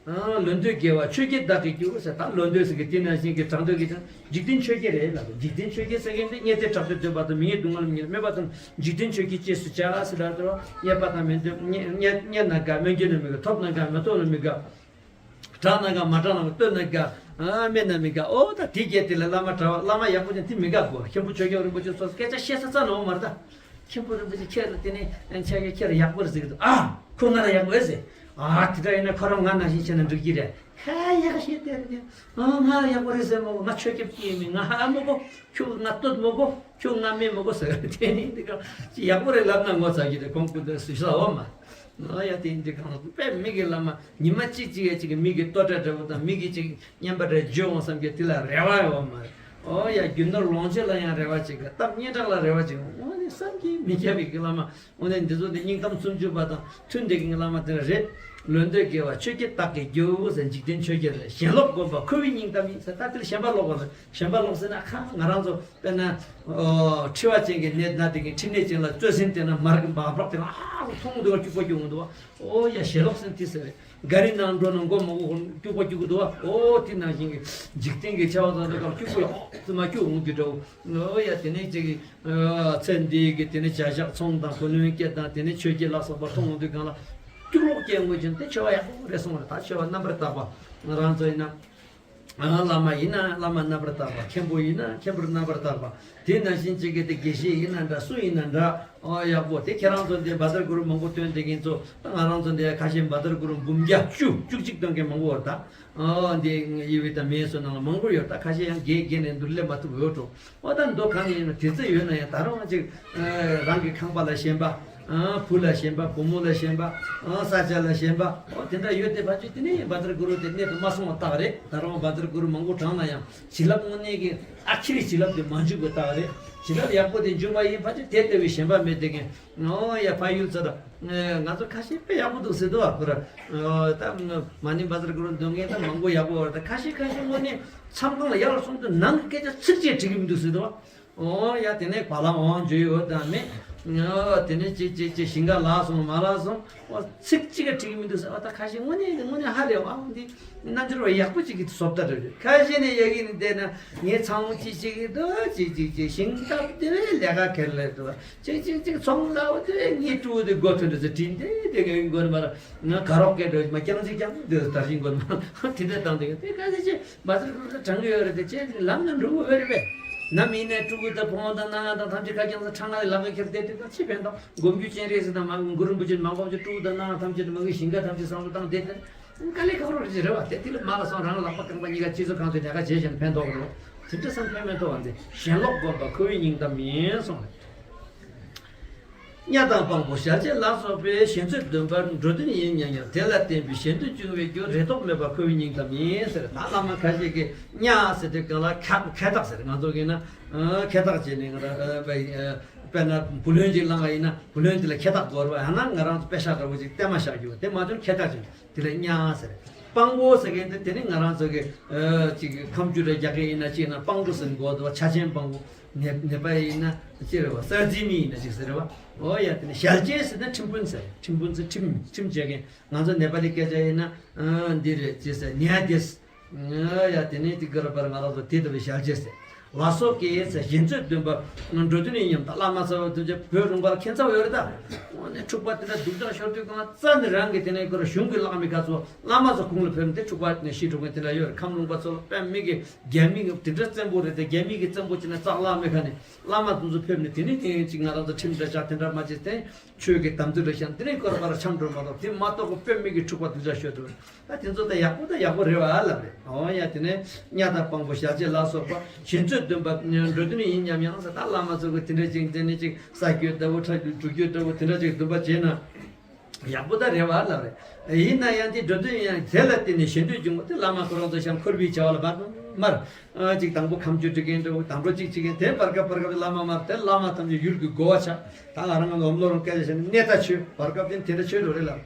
ཨ། ལོ་འདོད་དགེ་བ་ཆོས་ཀྱི་བདག་གིས་རྒྱུག་ཟེར། ད་ལོ་འདོད་ཟེར་གི་དེ་ནང་བཞིན་གྱི་གྲགས་འདོད་ཀྱི་ཀྱང་འཇིག་རྟེན་ཆོས་བརྒྱད་རེད་ལབ། འཇིག་རྟེན་ཆོས་བརྒྱད་ཟེར་མཁན་དེ་རྙེད་དེ་གྲགས་འདོད་འདོད་པ་དང་མི་རྙེད་སྡུག་བསྔལ་མི་རྙེད་སྨོད་པ་དང་འཇིག་རྟེན་ཆོས་བརྒྱད་ཅེས་སུ་བྱ་ཟེར་ལབ་དུས་རྙེད་པ་དང་མི་འདོད་རྙེད་རྙེད་རྙེད་ན་དགའ་སྨོད་རྒྱུ་ན་མི་དགའ། ཐོབ་ན་དགའ་མི་ཐོབ་ན་མི་དགའ། གྲགས་ན་དགའ་མ་གྲགས་ན་མི་དགའ། སྟོན་ན་དགའ་ཨ་སྨྲས་ན་མི་དགའ། ཨོ་ད་དེ་བརྒྱད་དེ་ལ་བླ་མ་གྲྭ་བ་བླ་མ་ཡག་པོ་ཅན་དེ་མི་དགའ་གོ། མཁན་པོ་ཆོས་སྐྱོང་རིན་པོ་ཆེ་སོགས་སྐད་ཆ་བཤད་ས་རྩ་ནོར་མ་རེད་ད། མཁན་པོ་རིན་པོ་ཆེ་ཁྱེད་ལ་དེ་ནས་ཆ་ཡོད་ཁྱེད་ལ་ཡག་པོ་རེད་ཟེར་གི་འདུག་ཨ་ཁོ་ང་ལ་ཡག་པོ་རེད་ཟེར། ཨ་དེ་འདྲ་ཡིན་ན་ཁོ་རང་ང་ནང་བཞིན་བྱས་ན་འགྲིག་གི་རེད། ཧ་ཡག་ཤེས་དེ་རེད། ཨ་ང་ལ་ཡག་པོ་རེད་ཟེར་མོ་གོ། ང་ཆོས་སྐྱབས་ཀྱི་ཡིན་མིན་ང་ཧ་མོ་གོ། ཁྱོད་ང་སྟོད་མོ་གོ། ཁྱོད་ང་སྨད་མོ་གོ་ཟེར། དེ་ནི་འདི་ག་ཅི་ཡག་པོ་རེད་ལབ་ན་ངོ་ཚ་གི་རེད། ཁོང་ཀུན་ཏུ་སུ་ཤ་འོ་མ། ཨ་ཡ་དེ་འདི་གང་དཔེ་མི་གི་བླ་མ་ཉི་མ་གཅིག་གཅིག་ཡ་གཅིག་གི་མི་གི་ལྟོ་འདྲ་འདྲ་བོ་དང་མི་གི་གཅིག་བསྙེན་པ་འདྲ་བརྗོད་འོང་བསམ་གི་དེ་ལ་རེ་བ་ཡོད་མ་རེད། ཨོ་ཡ་རྒྱུ་ནོར་ལོངས་སྤྱོད་ལ་ཡང་རེ་བ་བྱེད་གི། གཏམ་སྙན་གྲགས་ལ་རེ་བ་བྱེད་གི། འོ་ནི་བསམ་གྱིས་མི་ཁྱབ་པའི་གི་བླ་མ། འོ་ནི་འདི་ཚོ་དེ་སྙིང་གཏམ་སུམ་ཅུ་པ་དང་མཐུན་བསྡད་མཁན་གྱི་བླ་མ་དེ་འདྲ་རེད། ལོ་འདོད་དགེ་བ་ཆོས་ཀྱི་བདག་གིས་རྒྱུག་ཟེར། འཇིག་རྟེན་ཆོས་བརྒྱད་རེད། ཞེན་ལོག་སྒོམ་པ་ཁོ་བོའི་སྙིང་གཏམ་ཡིན་ཟེར། ད་དེར་ཞེན་པ་ལོག་པ་རེད། ཞེན་པ་ལོག་ཟེར་ན་ཁ་ང་རང་ཚོ་དཔེར་ན་འཁྲི་བ་ཅན་གྱི་ནད་ན་དེ་གི་འཕྲིན་ལས་ཅན་ལ་བཙོས་ཟིན་དེ་ན་མར་གྱི་འབག་འབག་དེ་ལ་ཨ་མཐོང་འདུག་སྐྱུག་པ་སྐྱུག་འདུག་ཨོ་ཡ་ཞེན་ལོག་ཟེར་དེ་ཟེར། ག་རི་ནང་འགྲོ་ན་མགོ་མ་སྒུར་སྐྱུག་པ་སྐྱུག་གི་འདུག་ཨོ་དེ་ནང་བཞིན་གྱི་འཇིག་རྟེན་གྱི་བྱ་བ་དང་དེ་ག་སྐྱུག་པ་ཡོག་དེ་མ་སྐྱུག་འོང་གི་འདྲ། ཨོ་ཡ་དེ་ནས་ཅིག་ཚེ་འདིའི་གི་དེ་ནས་བྱ་བཞག་ཚོང་དང་བུ་ལོན་སྐྱེད་དང་དེ་ནས་ཆོས་བརྒྱད་ལ་སོགས་པ་མཐོང་འོང་དུས་གང་ལ་སྐྱུག་ལོག་སྐྱེ་དགོས་ཀྱང་དེ་ཆེ་བ་ཡག་པོ་རེད་གསུངས་པ་རེད། ད་ཆེ་བ་རྣམ་པར་དག་པ་ང་རང་ཚོ་ཡིན་ན། ཨ་བླ་མ་ཡིན་ན་བླ་མ་རྣམ་པར་དག་པ། མཁན་པོ་ཡིན་ན་མཁན་པོ་རྣམ་པར་དག་པ། དེ་ནང་བཞིན་གཅིག་གི་དེ་དགེ་བཤེས་ཡིན་ན་འདྲ་སུ་ཡིན་ན་འདྲ། ཨོ་ཡག་པོ་དེ་ཁྱེད་རང་ཚོ་འདི་བཛྲ་གུ་རུ་མང་པོ་བཏོན་བསྡད་མཁན་ཚོ་ད་ང་རང་ཚོ་འདི་ཁ་ཤས་བཛྲ་གུ་རུ་འབུམ་བརྒྱ་བཅུ་བཅུ་གཅིག་བཏོན་མཁན་མང་པོ་བར་ད། ཨོ་འདི་དབྱེ་བའི་ད་མེད་སོ་ནང་ལ་མང་པོ་ཡོད། ད་ཁ་ཤས་ཡང་རྒས་རྒས་ནས་འདུག་སླེབས་མ་ཐུབ་ཡོད་འགྲོ། ཨོ་ད་མདོ་གང་ཡིན་ན་དེ་ཚོ་ཡོད་ན་ཡང་ད་རུང་ཅིག་རང་གི་ཁང་པ་ལ་ཞེན་པ། ཨ་བུ་ལ་ཞེན་པ། བུ་མོ་ལ་ཞེན་པ། ཨ་ས་ཆ་ལ་ཞེན་པ། ཨོ་དེ་འདྲ་ཡོད་དེ་བ་ཅིག་དེ་ནས་བཛྲ་གུ་རུ་དེ་གནད་དུ་མ་སོང་བ་རྟགས་རེད། ད་རུང་བཛྲ་གུ་རུ་མང་པོ་བགྲངས་ན་ཡང་བྱིན་རླབས་དངོས་གནས་ཀྱི་ཨ་ཁྱི་རི་བྱིན་རླབས་དེ་མ་འཇུག་པའི་རྟགས་རེད། བྱིན་རླབས་ཡག་པོ་དེ་འཇུག་པ་ཡིན་བ་ཅིག་དེ་ལྟ་བུའི་ཞེན་པ་མེད་དེ་མཁན། ཨོ་ཡ་ཕ་ཡུལ་ཚོ་ད་ང་ཚོ་ཁ་ཤས་དཔེ་ཡག་པོ་འདུག་ཟེར་འདུག་ཨ་ཁོ་ར། ཨོ་ད་མ་ཎི་བཛྲ་གུ་རུ་འདོན་མཁན་ད་མང་པོ་ཡག་པོ་བ་རེད། ད་ཁ་ཤས་ཁ་ཤས་དངོས་གནས་མཚམས་ཁང་ལ་ཡར་སོང་དུས་ནང་གི་སྐད་ཆ་ཚིག་གཅིག་དྲི་གི་མི་འདུག་ཟེར་འདུག་ཨ། ཨོ་ཡ་དེ་ནས་བ་ལང་འོང་རྒྱུ་ཡོད་དམ་མེད། ཨོ་དེ་ནས་ཅིག་ཅིག་ཅིག་ཞིང་ཁ་ལག་སོང་མ་ལག་སོང་། ཨོ་ཚིག་གཅིག་ག་འགྲིག་གི་མི་འདུག་ཟེར། ཨོ་ད་ཁ་ཤས་དངོས་གནས་དངོས་གནས་ཧ་ལས་པ། ཨོ་འདི་རྣམ་འགྱུར་བ་ཡག་པོ་ཅིག་གི་བཟོ་ལྟ་རེད། ཁ་ཤས་ནས་ཡ་གི་ནི་བསྡད་ན་ངས་ཚང་མ་ཅིག་ཅིག་གི་འདུག་ཅིག་ཅིག་ཅིག་ཞིང་ཁ་དེ་བས་ལས་ཀ་ཁེར་ལས་འདུག་ཅིག་ཅིག་ཅིག་ཚོང་ལ་འོ་དེ་བས་ངས་ཀྲུའུ་དེ་སྒོ་ཐོན་འདྲ་ཟེར་དྲིན་དེ་དེ་ག་ཡིན་དགོས་ནི་མ་ར། ང་ག་རོགས་སྐད་འགྲོ་མ་རྐྱང་ཅིག་རྐྱང་འདུག་དར་ཞིང་དགོས་ནི་མ་ར། དེ་འདྲ་བཏང་དེ་ག་དེ་ག་ཚོད་ཅིག་མ་ཚར་ཁུར་ལ་དྲང་གི་ཡོད་རེད། དེ་ཅན་ལམ་ན་འགྲོ་གི་ཡོད་རེད་པས། ནམ་ཡིན་ནའི་ཕྲུ་གུ་དང་བུ་མོ་དང་སྣ་ལྔ་དང་ཐམས་ཅད་ཁ་རྐྱང་ས་ཁྲང་ང་ལ་ལག་པ་ཁྱེར་བསྡད་དུས་ད་ཅི་ཕན་ཐོགས། མགོ་མཇུག་སྤྱན་རས་གཟིགས་དང་མ་གུ་རུ་རིན་པོ་ཆེ་མ་འགོམ་ཆེ་ཕྲུ་གུ་དང་སྣ་ལྔ་ཐམས་ཅད་མ་གི་ཞིང་ཁ་ཐམས་ཅད་བསམ་བློ་བཏང་བསྡད་དེ་དཀའ་ལས་ཁག་རོགས་ཅིག་རེད་བ། དེ་དེ་ལ་མ་ག་སོང་རང་ལག་པ་རྐང་པ་གཉིས་ཀ་སྤྱི་ཚོགས་ཁང་དུ་ལས་ཀ་བྱེད་བཞིན་ཕན་ཐོགས་རོགས། དེ་འདྲ་བསམ་ཕན་མེད་ཐོགས་བ་འདི་ཞེན་ལོག་བསྒོམ་པ་ཁོ་བོའི་སྙིང་གཏམ་ཡིན་གསུངས་རེད། གཉའ་དང་སྤང་པོ་ཞལ་ལྕེ་ལ་སོགས་པའི་ཞེན་རྩོད་འདུན་པར་འགྲོ་དོན་ཡིན་སྙམ་ཡང་དེ་ལ་བརྟེན་པའི་ཞེན་འདོད་འབྱུང་བའི་རྒྱུ་རེ་དོགས་མེད་པ་ཁོ་བོའི་སྙིང་གཏམ་ཡིན་ཟེར། ད་བླ་མ་ཁ་ཤས་ཀྱིས་གཉའ་ཟེར་དུས་སྒང་ལ་ཁ་ཁ་བཏགས་ཟེར། ང་ཚོ་གིས་ན་ཁ་བཏགས་བྱས་ནས་ང་རང་དཔེར་ན་བུ་ལོན་ཅིག་བླངས་པ་ཡིན་ན་བུ་ལོན་དེ་ལ་ཁ་བཏགས་དགོས་རེད་བ། ཡང་ན་ང་རང་ཚོ་པེ་ཤག་འདྲ་བོ་ཅིག་བལྟས་མ་བཞག་རྒྱུ་དེ་མ་བྱུང་ཁ་བཏགས་བྱས། དེ་ལ་གཉའ་ཟེར། སྤང་པོ་ཟེར་མཁན་དེ་དེ་ནི་ང་རང་ཚོ་གི་ཨ་ཅིག་ཁ་མཆུ་རེ་རྒྱག་མཁན་ཡིན་ན་ཅིག་ན་སྤང་པོ་ཟེར་དགོས་འདུག་བ། ཆ་ཅན་སྤང་པོ། ནད་ནད་པ་ཡིན་ན་ཅི་རེད་བ། གསར་རྩི་མི་ཡིན་ན་ཅིག་ཟེར་རེད་བ། ཨོ་ཡ་དེ་ནི་ཞལ་ལྕེ་ཟེར་ན་ཁྲིམས་དཔོན་ཟེར། ཁྲིམས་དཔོན་ཟེར་ཁྲིམས་ཁྲིམས་བྱེད་མཁན། ང་ཚོ་ནད་པ་ལི་སྐད་ཆ་ཡིན་ན་ཨ་འདི་རེད་ཅེས་ཟེར། ཉ་དེས། ཨོ་ཡ་དེ་ནི་དེ་ག་ར་པར་ང་རང་ཚོ་དེ་ལྟ་བུའི་ཞལ་ལྕེ་ཟེར། ལ་སོགས་ཀྱི་ཟེར་ཞེན་རྩོད་འདུན་པ་འགྲོ་དོན་ཡིན་སྙམ། ད་བླ་མ་ཚོ་དུ་ཅེ་བོད་ལུང་པ་ལ་ཁྱད་མཚར་ཡོད་རེད་ད། འོ་ནས་འཁྲུག་པ་དེ་འདྲ་སྡུག་ཅག་ཤོར་དུས་གང་རྩ་ནས་རང་གི་དེ་ནས་ཁོ་ར་གཞུང་གི་བླ་མའི་ཁ་ཚོ་བླ་མ་ཚོ་ཁོང་ལ་ཕེབས་ནས་དེ་འཁྲུག་པ་ནས་ཤི་འགྲོ་མཁན་དེ་འདྲ་ཡོད་རེད། ཁམས་ལུང་པ་ཚོ་ལ་དཔེ་མི་གི་རྒྱ་མི་གི་དེ་འདྲ་བཙན་པོ་རེད་དེ། རྒྱ་མི་གི་བཙན་པོ་བྱས་ན་ཙག་ལག་མེད་ཁ་ནས་བླ་མ་དེ་ཚོ་ཕེབས་ནས་དེ་ནས་དེ་ཅིག་ང་རང་ཚོ་ཁྲིམས་འདྲ་བཞག་དེ་འདྲ་མ་བྱེད་དེ་ཆོས་ཀྱི་དམ་ཚིག་རེ་བཞག་དེ་ནས་ཁོ་ར་ཕར་འཆམ་འགྲོ་མ་གཏོགས། དེ་མ་གཏོགས་ཁོ་དཔེ་མི་གི་འཁྲུག་པ་སྡུག་ཅག་ཤོར་འགྲོ་རེད། ད་དེ་ཚོ་ད་ཡག་པོ་ད་ཡག་པོ་རེད་བ་ལབ་རེད། འོ་ཡ་དེ་ནས་གཉའ་དང་སྤང་པོ་ཞལ་ལྕེ་ལ་སོགས་པ་ཞེན་རྩོད་འདུན་པ་འགྲོ་དོན་ཡིན་སྙམ་ཡང་ཟེར། ད་བླ་མ་ཚོ་གི་དེ་འདྲ་ཅིག་དེ་ནས་ཅིག་ས་རྒྱུད་ལྟ་བུ་ཁྲ་རྒྱུད་གྲུ་རྒྱུད་ལྟ་བུ་དེ་འདྲ་ཅིག་འདུན་པ་བྱས་ན་ཡག་པོ་ད་རེད་བ་ལབ་རེད། ཡིན་ན་ཡང་དེ་འགྲོ་དོན་ཡང་དེ་ལ་བརྟེན་ནས་ཞེན་འདོད་འབྱུང་བ་དེ་བླ་མ་ཁོ་རང་ཚོ་ཤང་འཁོར་བའི་བྱ་བ་ལ་བར་དུ་མར་ཨ་ཅིག་དང་པོ་ཁ་མཆུ་སྒྲིག་མཁན་འདྲ་བོ་དང་པོ་ཅིག་བྱེད་མཁན་དེ་བར་སྐབས་བར་སྐབས་བླ་མ་མར་དེ་བླ་མ་ཐམས་ཅད་ཡུལ་གྱི་རྒོལ་བ་ཆགས། ད་ང་རང་ལོམ་ལོ་རང་སྐད་ཆ་བཤད་ན་གནས་ད་ཆོས་བར་སྐབས་དེ་དེ་འདྲ་ཆོས་འགྲོ་རེད་ལབ།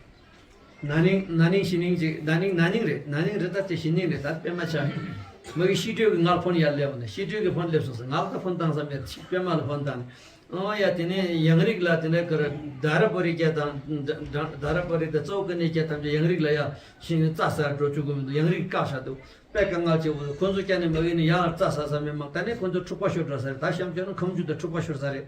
ན་ནིང་ན་ནིང་གཞེས་ནིང་ཅིག་ན་ནིང་ན་ནིང་རེད། ན་ནིང་རེད། ད་དེ་གཞེས་ནིང་རེད། ད་དཔེ་མ་ཆགས། མ་གི་ཤི་སྤྲོད་ཀྱི་ངར་ཕོན་ཡར་སླེབས་ནས་ཤི་སྤྲོད་ཀྱི་ཕོན་སླེབས་སོང་ཟེར། ངར་ད་ཕོན་བཏང་ས་མེད་ཅིག་པད་མ་ལ་ཕོན་བཏང་ནས། ཨོ་ཡ་དེ་ནས་ཡང་རིགས་ལ་དེ་ནས་ཀར་དྷ་ར་པ་རི་རྒྱ་དང་དྷ་ར་པ་རི་དང་གཙོ་བོ་ཀ་ནས་རྒྱ་ཐམས་ཅད་ཡང་རིགས་ལ་ཡ་ཤིང་རྩྭ་ཟ་འགྲོ་བཅུག་གི་མི་འདུག་ཡང་རིགས་བཀག་བཞག་འདུག་དཔེ་དཀའ་ངལ་ཆེ་བོ་ཁོ་ཚོ་སྐྱ་ནས་མ་གི་ནས་ཡང་རྩྭ་ཟ་ས་མེད་མང་། ད་ནས་ཁོ་ཚོ་འཁྲུག་པ་ཤོར་འགྲོ་ས་རེད། ད་གཤམ་ཕྱོགས་ན་ཁ་མཆུ་དང་འཁྲུག་པ་ཤོར་ས་རེད།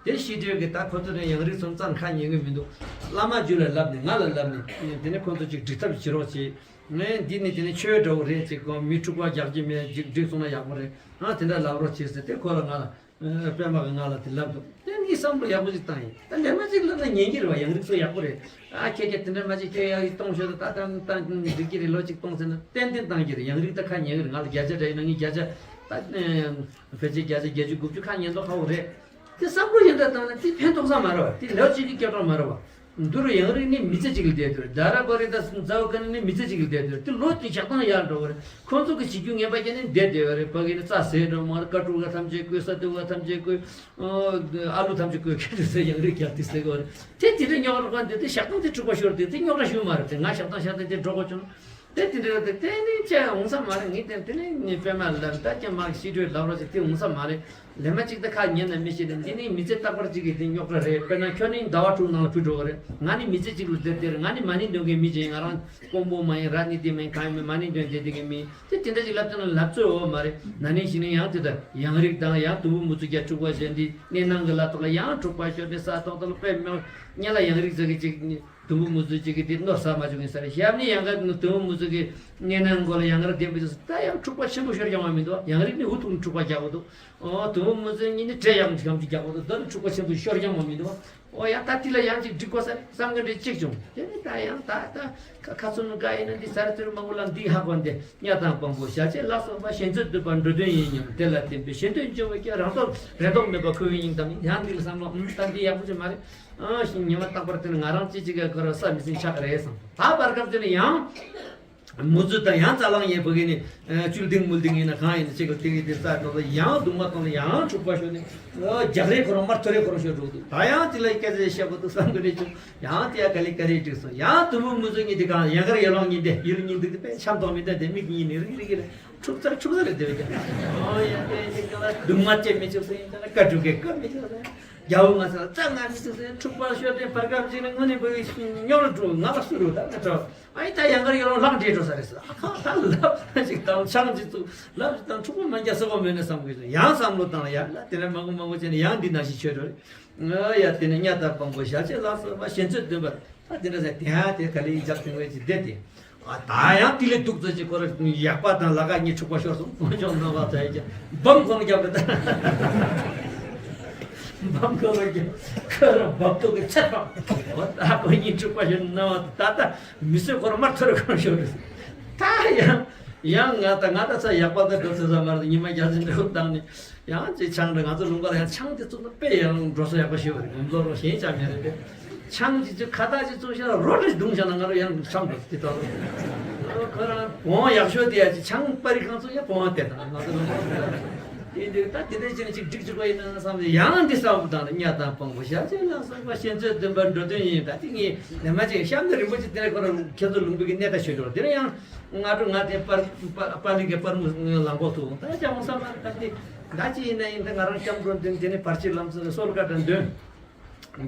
དེ་ཤི་སྤྲོད་ཀྱི་ད་ཁོ་ཚོ་ནས་ཡང་རིགས་ཚོ་རྩ་ནས་ཁ་ཉན་གི་མི་འདུག་བླ་མ་རྒྱུད་ལ་ལབ་ནས་ང་ལ་ལབ་ནས་དེ་ནས་ཁོ་ཚོ་ཅིག་འགྲིག་ཐབས་བྱེད་རོགས་བྱེད། ངས་འདི་ནི་དེ་ནས་ཆོས་འདྲ་བོ་རེད་ཅིག་གོ་མི་འཁྲུག་པ་རྒྱག་གི་མེད་ཅིག་འགྲིག་སོང་ན་ཡག་པོ་རེད། ཨ་དེ་འདྲ་ལབ་རོགས་བྱེད་ཟེར་དེ་ཁོ་ལ་ང་ལ་པད་མ་གི་ང་ལ་དེ་ལབ་འདུག་དེ་ངས་བསམ་བློ་ཡག་པོ་ཅིག་བཏང་ཡིན། ད་ལས་མ་ཅིག་ལབ་ན་ཉན་གྱི་རེད་བ། ཡང་རིགས་ཚོ་ཡག་པོ་རེད། ཨ་ཁྱེད་ཀྱིས་དེ་འདྲ་མ་ཅིག་ཁྱོད་ཡག་ཡིག་གཏོང་ཤོག་ད་ད་ད་འགྲིག་གི་རེད། ལོ་ཅིག་གཏོང་ཟེར་ན་ཏན་ཏན་བཏང་གི་རེད། ཡང་རིགས་ད་ཁ་ཉན་གི་རེད། ང་ལ་བརྒྱ་ཆ་འདྲ་ཡིན་ན་ངས་བརྒྱ་ཆ་ད་ཕལ་ཆེར་བརྒྱ་ཆ་བརྒྱད་ཅུ་དགུ་བཅུ་ཁ་ཉན་མདོག་ཁ་པོ་རེད། དེ་བསམ་བློ་ཡང་དག་བཏང་ན་དེ་ཕན་ཐོགས་ས་མ་རེད་བ། དེ་ལོ་གཅིག་གི་སྐྱོ་གྲོགས་མ་རེད་བ། འདི་རུ་ཡང་རིགས་ནི་མི་ཚེ་གཅིག་ལ་བསྡད་དུས་རེད། དྷ་ར་པ་རི་དང་ཛའུ་ཀ་ནི་ནི་མི་ཚེ་གཅིག་ལ་བསྡད་དུས་རེད། དེ་ལོ་དེ་ཞག་དང་ཡར་འགྲོ་བ་རེད། ཁོང་ཚོ་གི་བྱེད་རྒྱུ་ངན་པ་བརྒྱབ་ནས་བསྡད་བསྡད་པ་རེད། ཕ་གི་ནི་རྩྭ་ཟས་འགྲོ་མ་རེད། ཀ་ཀྲུ་ག་ཐམས་ཅད་བརྐོས། ས་དུ་བ་ཐམས་ཅད་བརྐོས། ཨ་ལུ་ཐམས་ཅད་བརྐོས་ཁྱེར་ཏེ་ཟས་ཡང་རིགས་རྒྱག་དུས་ཟེར་གི་རེད། དེ་དེ་འདྲའི་རྙོག་དྲ་ཁོ་འདི་དེ་ཞག་དང་དེ་འཁྲུག་པ་ཤོར་དུས་དེ་རྙོག་དྲ་ཞུ་མ་རེད། དེ་ང་ཞག་དང་ཞག་དང་དེ་འགྲོ་དགོས་བྱུང་། དེ་དེ་འདྲ་དེ་དེ་ནི་ཅི་འོང་ས་མ་རེད། ངས་དེ་དེ་ནི་ངས་པད་མ་ལ་ད་ཀྱང་མ་ཤི་དྲོད་ལབ་རོགས་ཅིག་དེ་འོང་ས་མ་རེད། ལས་མ་གཅིག་ད་ཁ་ཉན་ན་མི་ཤེས་ནས་འདི་ནི་མི་ཚེ་རྟག་པར་གཅིག་གི་དེ་རྙོག་དྲ་རེད། དཔེར་ན་ཁྱོད་ནི་ཟླ་བ་དྲུག་ནང་ལ་བུད་འགྲོ་གི་རེད། ང་ནི་མི་ཚེ་གཅིག་ལ་བསྡད་དེ་རེད། ང་ནི་མ་ཎི་འདོན་མཁན་མི་གཅིག་ཡིན། ང་རང་དཀོན་པོ་མ་ཡིན། རཱ་ནི་ཏི་མ་ཡིན། གང་ཡིན་མིན་མ་ཎི་འདོན་བསྡད་དེ་གི་མི་དེ་དེ་འདྲ་ཅིག་ལབ་ཙམ་ལ་ལབ་རྩོད་འོ་མ་རེད། ན་ནིང་ཞིག་ནི་ཡང་དེ་ལྟར་ཡང་རིགས་དང་ཡང་དུམ་བུ་མུ་ཚུགས་རྒྱ་འཁྲུག་པ་བྱས། འདི་གནས་སྣང་གི་ལ་ཐོག་ལ་ཡང་འཁྲུག་པ་ཤོར་ཏེ་ས་ཐོག་ཐོག་ལ་དཔེ་མེད་སྔོན་ལ་ཡང་རིགས་ཟེར་གི་ཅིག་དུམ་བུ་མུ་ཚུགས་ཅིག་གི་དེ་ནོར་ས་མ་བྱུང་ཡིན་ས་རེད། ཞབས་ནི་ཡང་ག་དུམ་བུ་མུ་ཚུགས་ཀྱི་གནས་སྣང་མགོ་ལ་ཡང་གར་ལྡན་པ་ཅིག་ད་ཡང་འཁྲུག་པ་ཆེན་པོ་ཤོར་ཀྱང་བ་མི་འདུག་ཡང་རིགས་ནི་འུ་ཐུག་འཁྲུག་པ་རྒྱག་གི་འདུག་ཨོ་དུམ་བུ་མུ་ཚུགས་གཉིས་ནི་བྲེ་ཡང་གམ་གྱི་རྒྱག་གི་འདུག་ད་ནི་འཁྲུག་པ་ཆེན་པོ་ཤོར་ཀྱང་བ་མི་འདུག་ཨོ་ཡང་ད་དེ་ལ་ཡང་ཅིག་འགྲིག་དགོས་ས་རེད་བསམ་གི་འདྲ་ཅིག་བྱུང་། དེ་ནི་ད་ཡང་ད་ད་ཁ་ཁ་ཚུར་ནུ་འགའ་ཡིན་ན་འདི་ས་ར་ཚུར་མང་པོ་ལ་འདི་ཧ་གོ་འདི་གཉའ་དང་སྤང་པོ་ཞལ་ལྕེ་ལ་སོགས་པ་ཞེན་རྩོད་འདུན་པ་འགྲོ་དོན་ཡིན་སྙམ། དེ་ལ་བརྟེན་པའི་ཞེན་འདོད་འབྱུང་བའི་སྐྱོན་རང་དོར་རེ་དོགས་མེད་པ་ཁོ་བོའི་སྙིང་གཏམ་ཡིན། ཡང་འདི་ལ་བསམ་བློ་ཨུམ་ད་འདི་ཡག་པོ་ཅིག་མ་རེད། ཨ་ཞིང་ཉི་མ་རྟག་པར་དེ་ནི་ང་རང་ཅི་ཅིག་ག་ཁོ་ར་ས་མི་སྲིད་ཆགས་རེད་བསམ། ད་བར་སྐབས་དེ་ནི་ཡང་མུ་ཚུགས་དང་ཡང་རྩ་ལང་ཡིན་ཕ་གི་ནི་ཨ་བཅུད་ལྡིང་མུལ་ལྡིང་ཡིན་ན་གང་ཡིན་ན་ཅིག་ག་དེ་གི་དེ་རྩ་དོག་ཡང་རྡུང་མ་གཏོང་ལ་ཡང་འཁྲུག་པ་ཤོར་ནས་ཨ་རྒྱག་རེས་ཁོ་རང་མར་ཐོ་རེས་ཁོ་རང་ཤོར་འགྲོ་འདུག་ད་ཡང་དེ་ལ་སྐད་ཆ་བཤད་པ་འདུག་བསམ་གི་རེད་བྱུང་། ཡང་དེ་ཡ་ག་ལེ་ག་རེ་འགྲིག་སོང་། ཡང་དུམ་བུ་མུ་ཚུགས་གཉིས་དེ་གང་ཡང་གར་ཡ་ལོང་གཉིས་དེ་ཡུལ་གཉིས་འདུག་དེ་དཔེ་འཆམ་ཐོག་མི་འདུག་དེ་མིག་གཉིས་ནི་རིག་རིག་གི་རེད། འཁྲུག་ཚར་འཁྲུག་ཚར་རེད་དེ་བས་ཀྱང་། ཨོ་ཡ་དེ་ཡིན་ཀྱང་ལ་གདུང་མ་བཅད་མི་ཆོག་ཟེར་ཡིན་ཀྱང་ལ་བཀའ་སྒྲུབ་ཀྱི་བཀའ་མི་ཆོག་ཟེར། རྒྱལ་པོ་ང་ཚོ་ལ་རྩ་ང་མི་ཆོག་ཟེར། འཁྲུག་པ་ཤོར་ཏེ་བར་སྐབས་ཅིག་ལ་དངོས་གནས་བོད་ཀྱི་རྙོག་དྲ་འགྲོ་ང་ལ་སུ་རུ་ད་ང་ཚོ། ཨ་ཡི་ད་ཡང་གར་ཡོད་རུང་ལག་འདྲེས་འགྲོ་ས་རེད་ཟེར། ཨ་ཁ་ད་ལབ་ཅིག་དང་ཆང་ཅིག་བཙུགས་ལབ་ཅིག་དང་འཁྲུག་པ་མ་རྒྱག་ས་གོ་མེད་ན་བསམ་གི་ཡང་བསམ་བློ་བཏང་ལ་ཡར་ལ་དེ་ནས་མང་པོ་མང་པོ་བྱས་ནས་ཡང་འདི་ནང་བཞིན་ཆོས་འགྲོ་རེད། ཨ་ཡ་དེ་ནས་གཉའ་ཐང་དཔང་པོ་ཞལ་ཆེམས་ལ་སོགས་པ་ཞལ་ཚོད་འདོན་པ། ད་དེ་འདྲ་ཟེར་དེ་ཡང་དེ་ག་ལེ་ཡིན་ཅག་དེ་བས་ཅིག་བསྡད་དེ། ཨ་ད་ཡང་ཏི་ལི་འདུག་ཚོད་ཅིག་ཁོ་ར་ཡག་པ་དང་ལ་ཁ་གཉིས་འཁྲུག་པ་ཤོར་སོང་། ཁོང་ཅོག་ནང་བ་ཚ་ཡི་ཅག་འབམ་ཁོང་རྒྱབ་པ་ད། འབམ་ཁོང་རྒྱབ་ཁོ་ར་འབབ་ཏོག་གི་ཚད་པ། ཨོ་ད་ཁོ་གཉིས་འཁྲུག་པ་ཤོར་ནང་བ་ད་ད་མི་སེར་ཁོ་ར་མར་ཐོར་གང་ཤོར། ད་ཡང་ཡང་ང་ད་ང་ད་ཚ་ཡག་པ་ད་འགྲོ་ཚེ་ས་མར་ཉི་མ་རྒྱ་ཚིན་འགྲོ་བཏང་ནས། ཡང་ཅིག་ཆང་འདྲ་ང་ཚོ་ལུང་པ་ལ་ཡང་ཆང་དེ་བཙུགས་ན་དཔེ་ཡང་འགྲོ་ས་ཡག་པོ་ཞིག་ཡོད་རེད། ངོ་མཚར་རོ་གཞན་ཅང་མེད་རེད་པས། ཆང་ཅིག་ཅིག་ཁ་བཏགས་ཅིག་བཙུགས་ཤག་རོ་འདྲ་བརྡུངས་ཤག་ན་ང་རོ་ཡང་ཆང་འགྲོ་དེ་ལྟ་བུ། ཁོ་རང་བོང་ཡག་ཤོས་དེ་ཡ་ཅིག་ཆང་པ་རི་གང་བཙུགས་ཡ་བོང་དེ་དང་ང་ཚོ་ལུང་པ་དེ་འདྲ་ད་དེ་འདྲ་ཅིག་ཅིག་འགྲིག་ཅིག་པ་ཡིན་ན་བསམ་ནས་ཡང་འདི་བསམ་བློ་བཏང་ནས་གཉའ་ཐང་དཔང་པོ་ཞལ་ཆེམས་ལ་སོགས་པ་ཞལ་ཚོད་འདོན་པ་འགྲོ་དོན་ཡིན། ད་དེ་ངས་ལས་མ་ཅིག་གཤམ་ནས་རིན་པོ་ཆེ་དེ་རེ་ཁོ་རང་ཁྱེད་ཚོ་ལུང་པའི་གི་གནས་ད་ཆོས་འགྲོ་དེ་རེ་ཡང་། སྔ་དྲོ་ང་དེ་པར་པར་པར་ལི་གའི་པར་མུ་ལང་པོ་ཐུག་ད་ཅང་བསམ་པ་ད་དེ་ད་ཅི་ཡིན་ན་ཡིན། ད་ང་རང་སྐྱབས་འགྲོ་འདུན་དེ་ནས་བར་ཆད་ལམ་སང་སོལ་ཀ་དང་འདོན།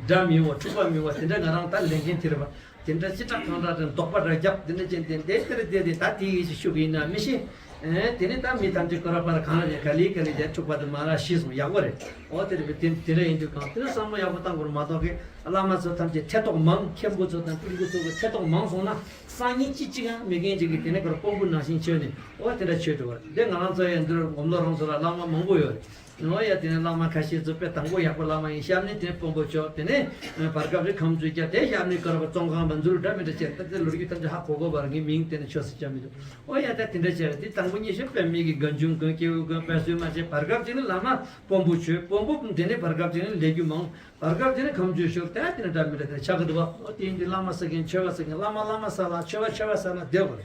དགྲ་མི་འོང་འཁྲུག་པ་མི་འོང་དེ་འདྲ་ང་རང་ད་ལས་འགན་དེ་རེད་པ། དེ་འདྲ་ཅི་དྲག་གང་དྲག་དང་རྡོག་པ་འདྲ་རྒྱབ་དེ་འདྲ་ཅན་དེ་འདྲ་དེ་རེད་དེ་དེ་ད་དེ་ཡིན་ཞིག་ཤུགས་ཡིན་ན་མི་ཤེས། ཨེ་དེ་ནས་ད་མི་ཐམས་ཅད་ཀོ་ར་པར་གང་ལ་ཡ་ག་ལི་ག་ལི་ཡ་འཁྲུག་པ་དེ་མ་ར་ཤི་སོང་ཡག་པོ་རེད། ཨོ་དེ་རེད་པ། དེ་དེ་འདྲ་ཡིན་དུས་གང་དེ་འདྲ་བསམ་བློ་ཡག་པོ་བཏང་དགོས་རེད་མ་གཏོགས་གི་བླ་མ་ཚོ་ཐམས་ཅད་ཐེ་གཏོགས་མང་། མཁན་པོ་ཚོ་དང་སྤྲུལ་སྐུ་ཚོ་གི་ཐེ་གཏོགས་མང་སོང་ན། སང་ཉིན་ཅི་གཅིག་ཡང་མི་རྒན་ཅིག་གིས་དེ་ནས་ཁོར་དཔོན་པོ་ནང་བཞིན་བྱོས་ནས་ཨོ་དེ་འདྲ་བྱོས་འགྲོ་བ་རེད། འདི་ང་རང་ཚོ་ཡང་འདིར་སྒོམ་ལོ་རང་ཚོ་ལ་བླ་མ་མང་པོ་ཡོད་རེད། ཨོ་ཡ་དེ་ནས་བླ་མ་ཁ་ཤས་ཚོ་དཔེ་དང་པོ་ཡག་པོ་བླ་མ་ཡིན། གཤམ་ནས་དེ་དཔོན་པོ་ཆོག་དེ་ནས་བར་སྐབས་རེ་ཁམས་ཚུལ་རྒྱ་དེ་གཤམ་ནས་ཀ་ར་བ་ཙོང་ཁང་བ་འཛུལ་འདྲ་མི་འདྲ་བྱས། ད་དེ་ལོ་རྒྱུས་ཐམས་ཅད་ཧ་གོ་གོ་བར་ངའི་མིང་དེ་ནས་ཆོས་སུ་བྱ་མི་འདུག་ཨོ་ཡ་ད་དེ་འདྲ་བྱས་རེད། དེ་དང་པོ་ཉིད་ཤོད་པའི་མི་གི་རྒན་གཞོན་རྒན་སྐྱེ་བོ་རྒན་དཔེ་སྲོལ་མ་བྱས། བར་སྐབས་དེ་ནས་བླ་མ་དཔོན་པོ་ཆོས་དཔོན་པོ་དེ་ནས་བར་སྐབས་དེ་ནས་ལས་རྒྱུ་མང་། བར་སྐབས་དེ་ནས་ཁམས་ཆོས་ཤོར་ད་དེ་ནས་འདྲ་མི་འདྲ་དེ་ཆགས་ཀྱི་འདུག་བ། ཨོ་དེ་ཡིན་དུས་བླ་མ་ཟེར་མཁན་ཆོས་པ་ཟེར་མཁན་བླ་མ་བླ་མ་ཟེར་ལ་ཆོས་པ་ཆོས་པ་ཟེར་ལ་བསྡད་དགོས་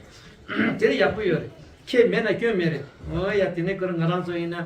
རེད། དེ་ཡག་པོ་ཡོད་རེད། ཁྱད་མེད་ན་སྐྱོན་མེད་རེད། ཨོ་ཡ་དེ་ནས་ཁོ་རང་ང་རང་ཚོ་ཡིན་ན་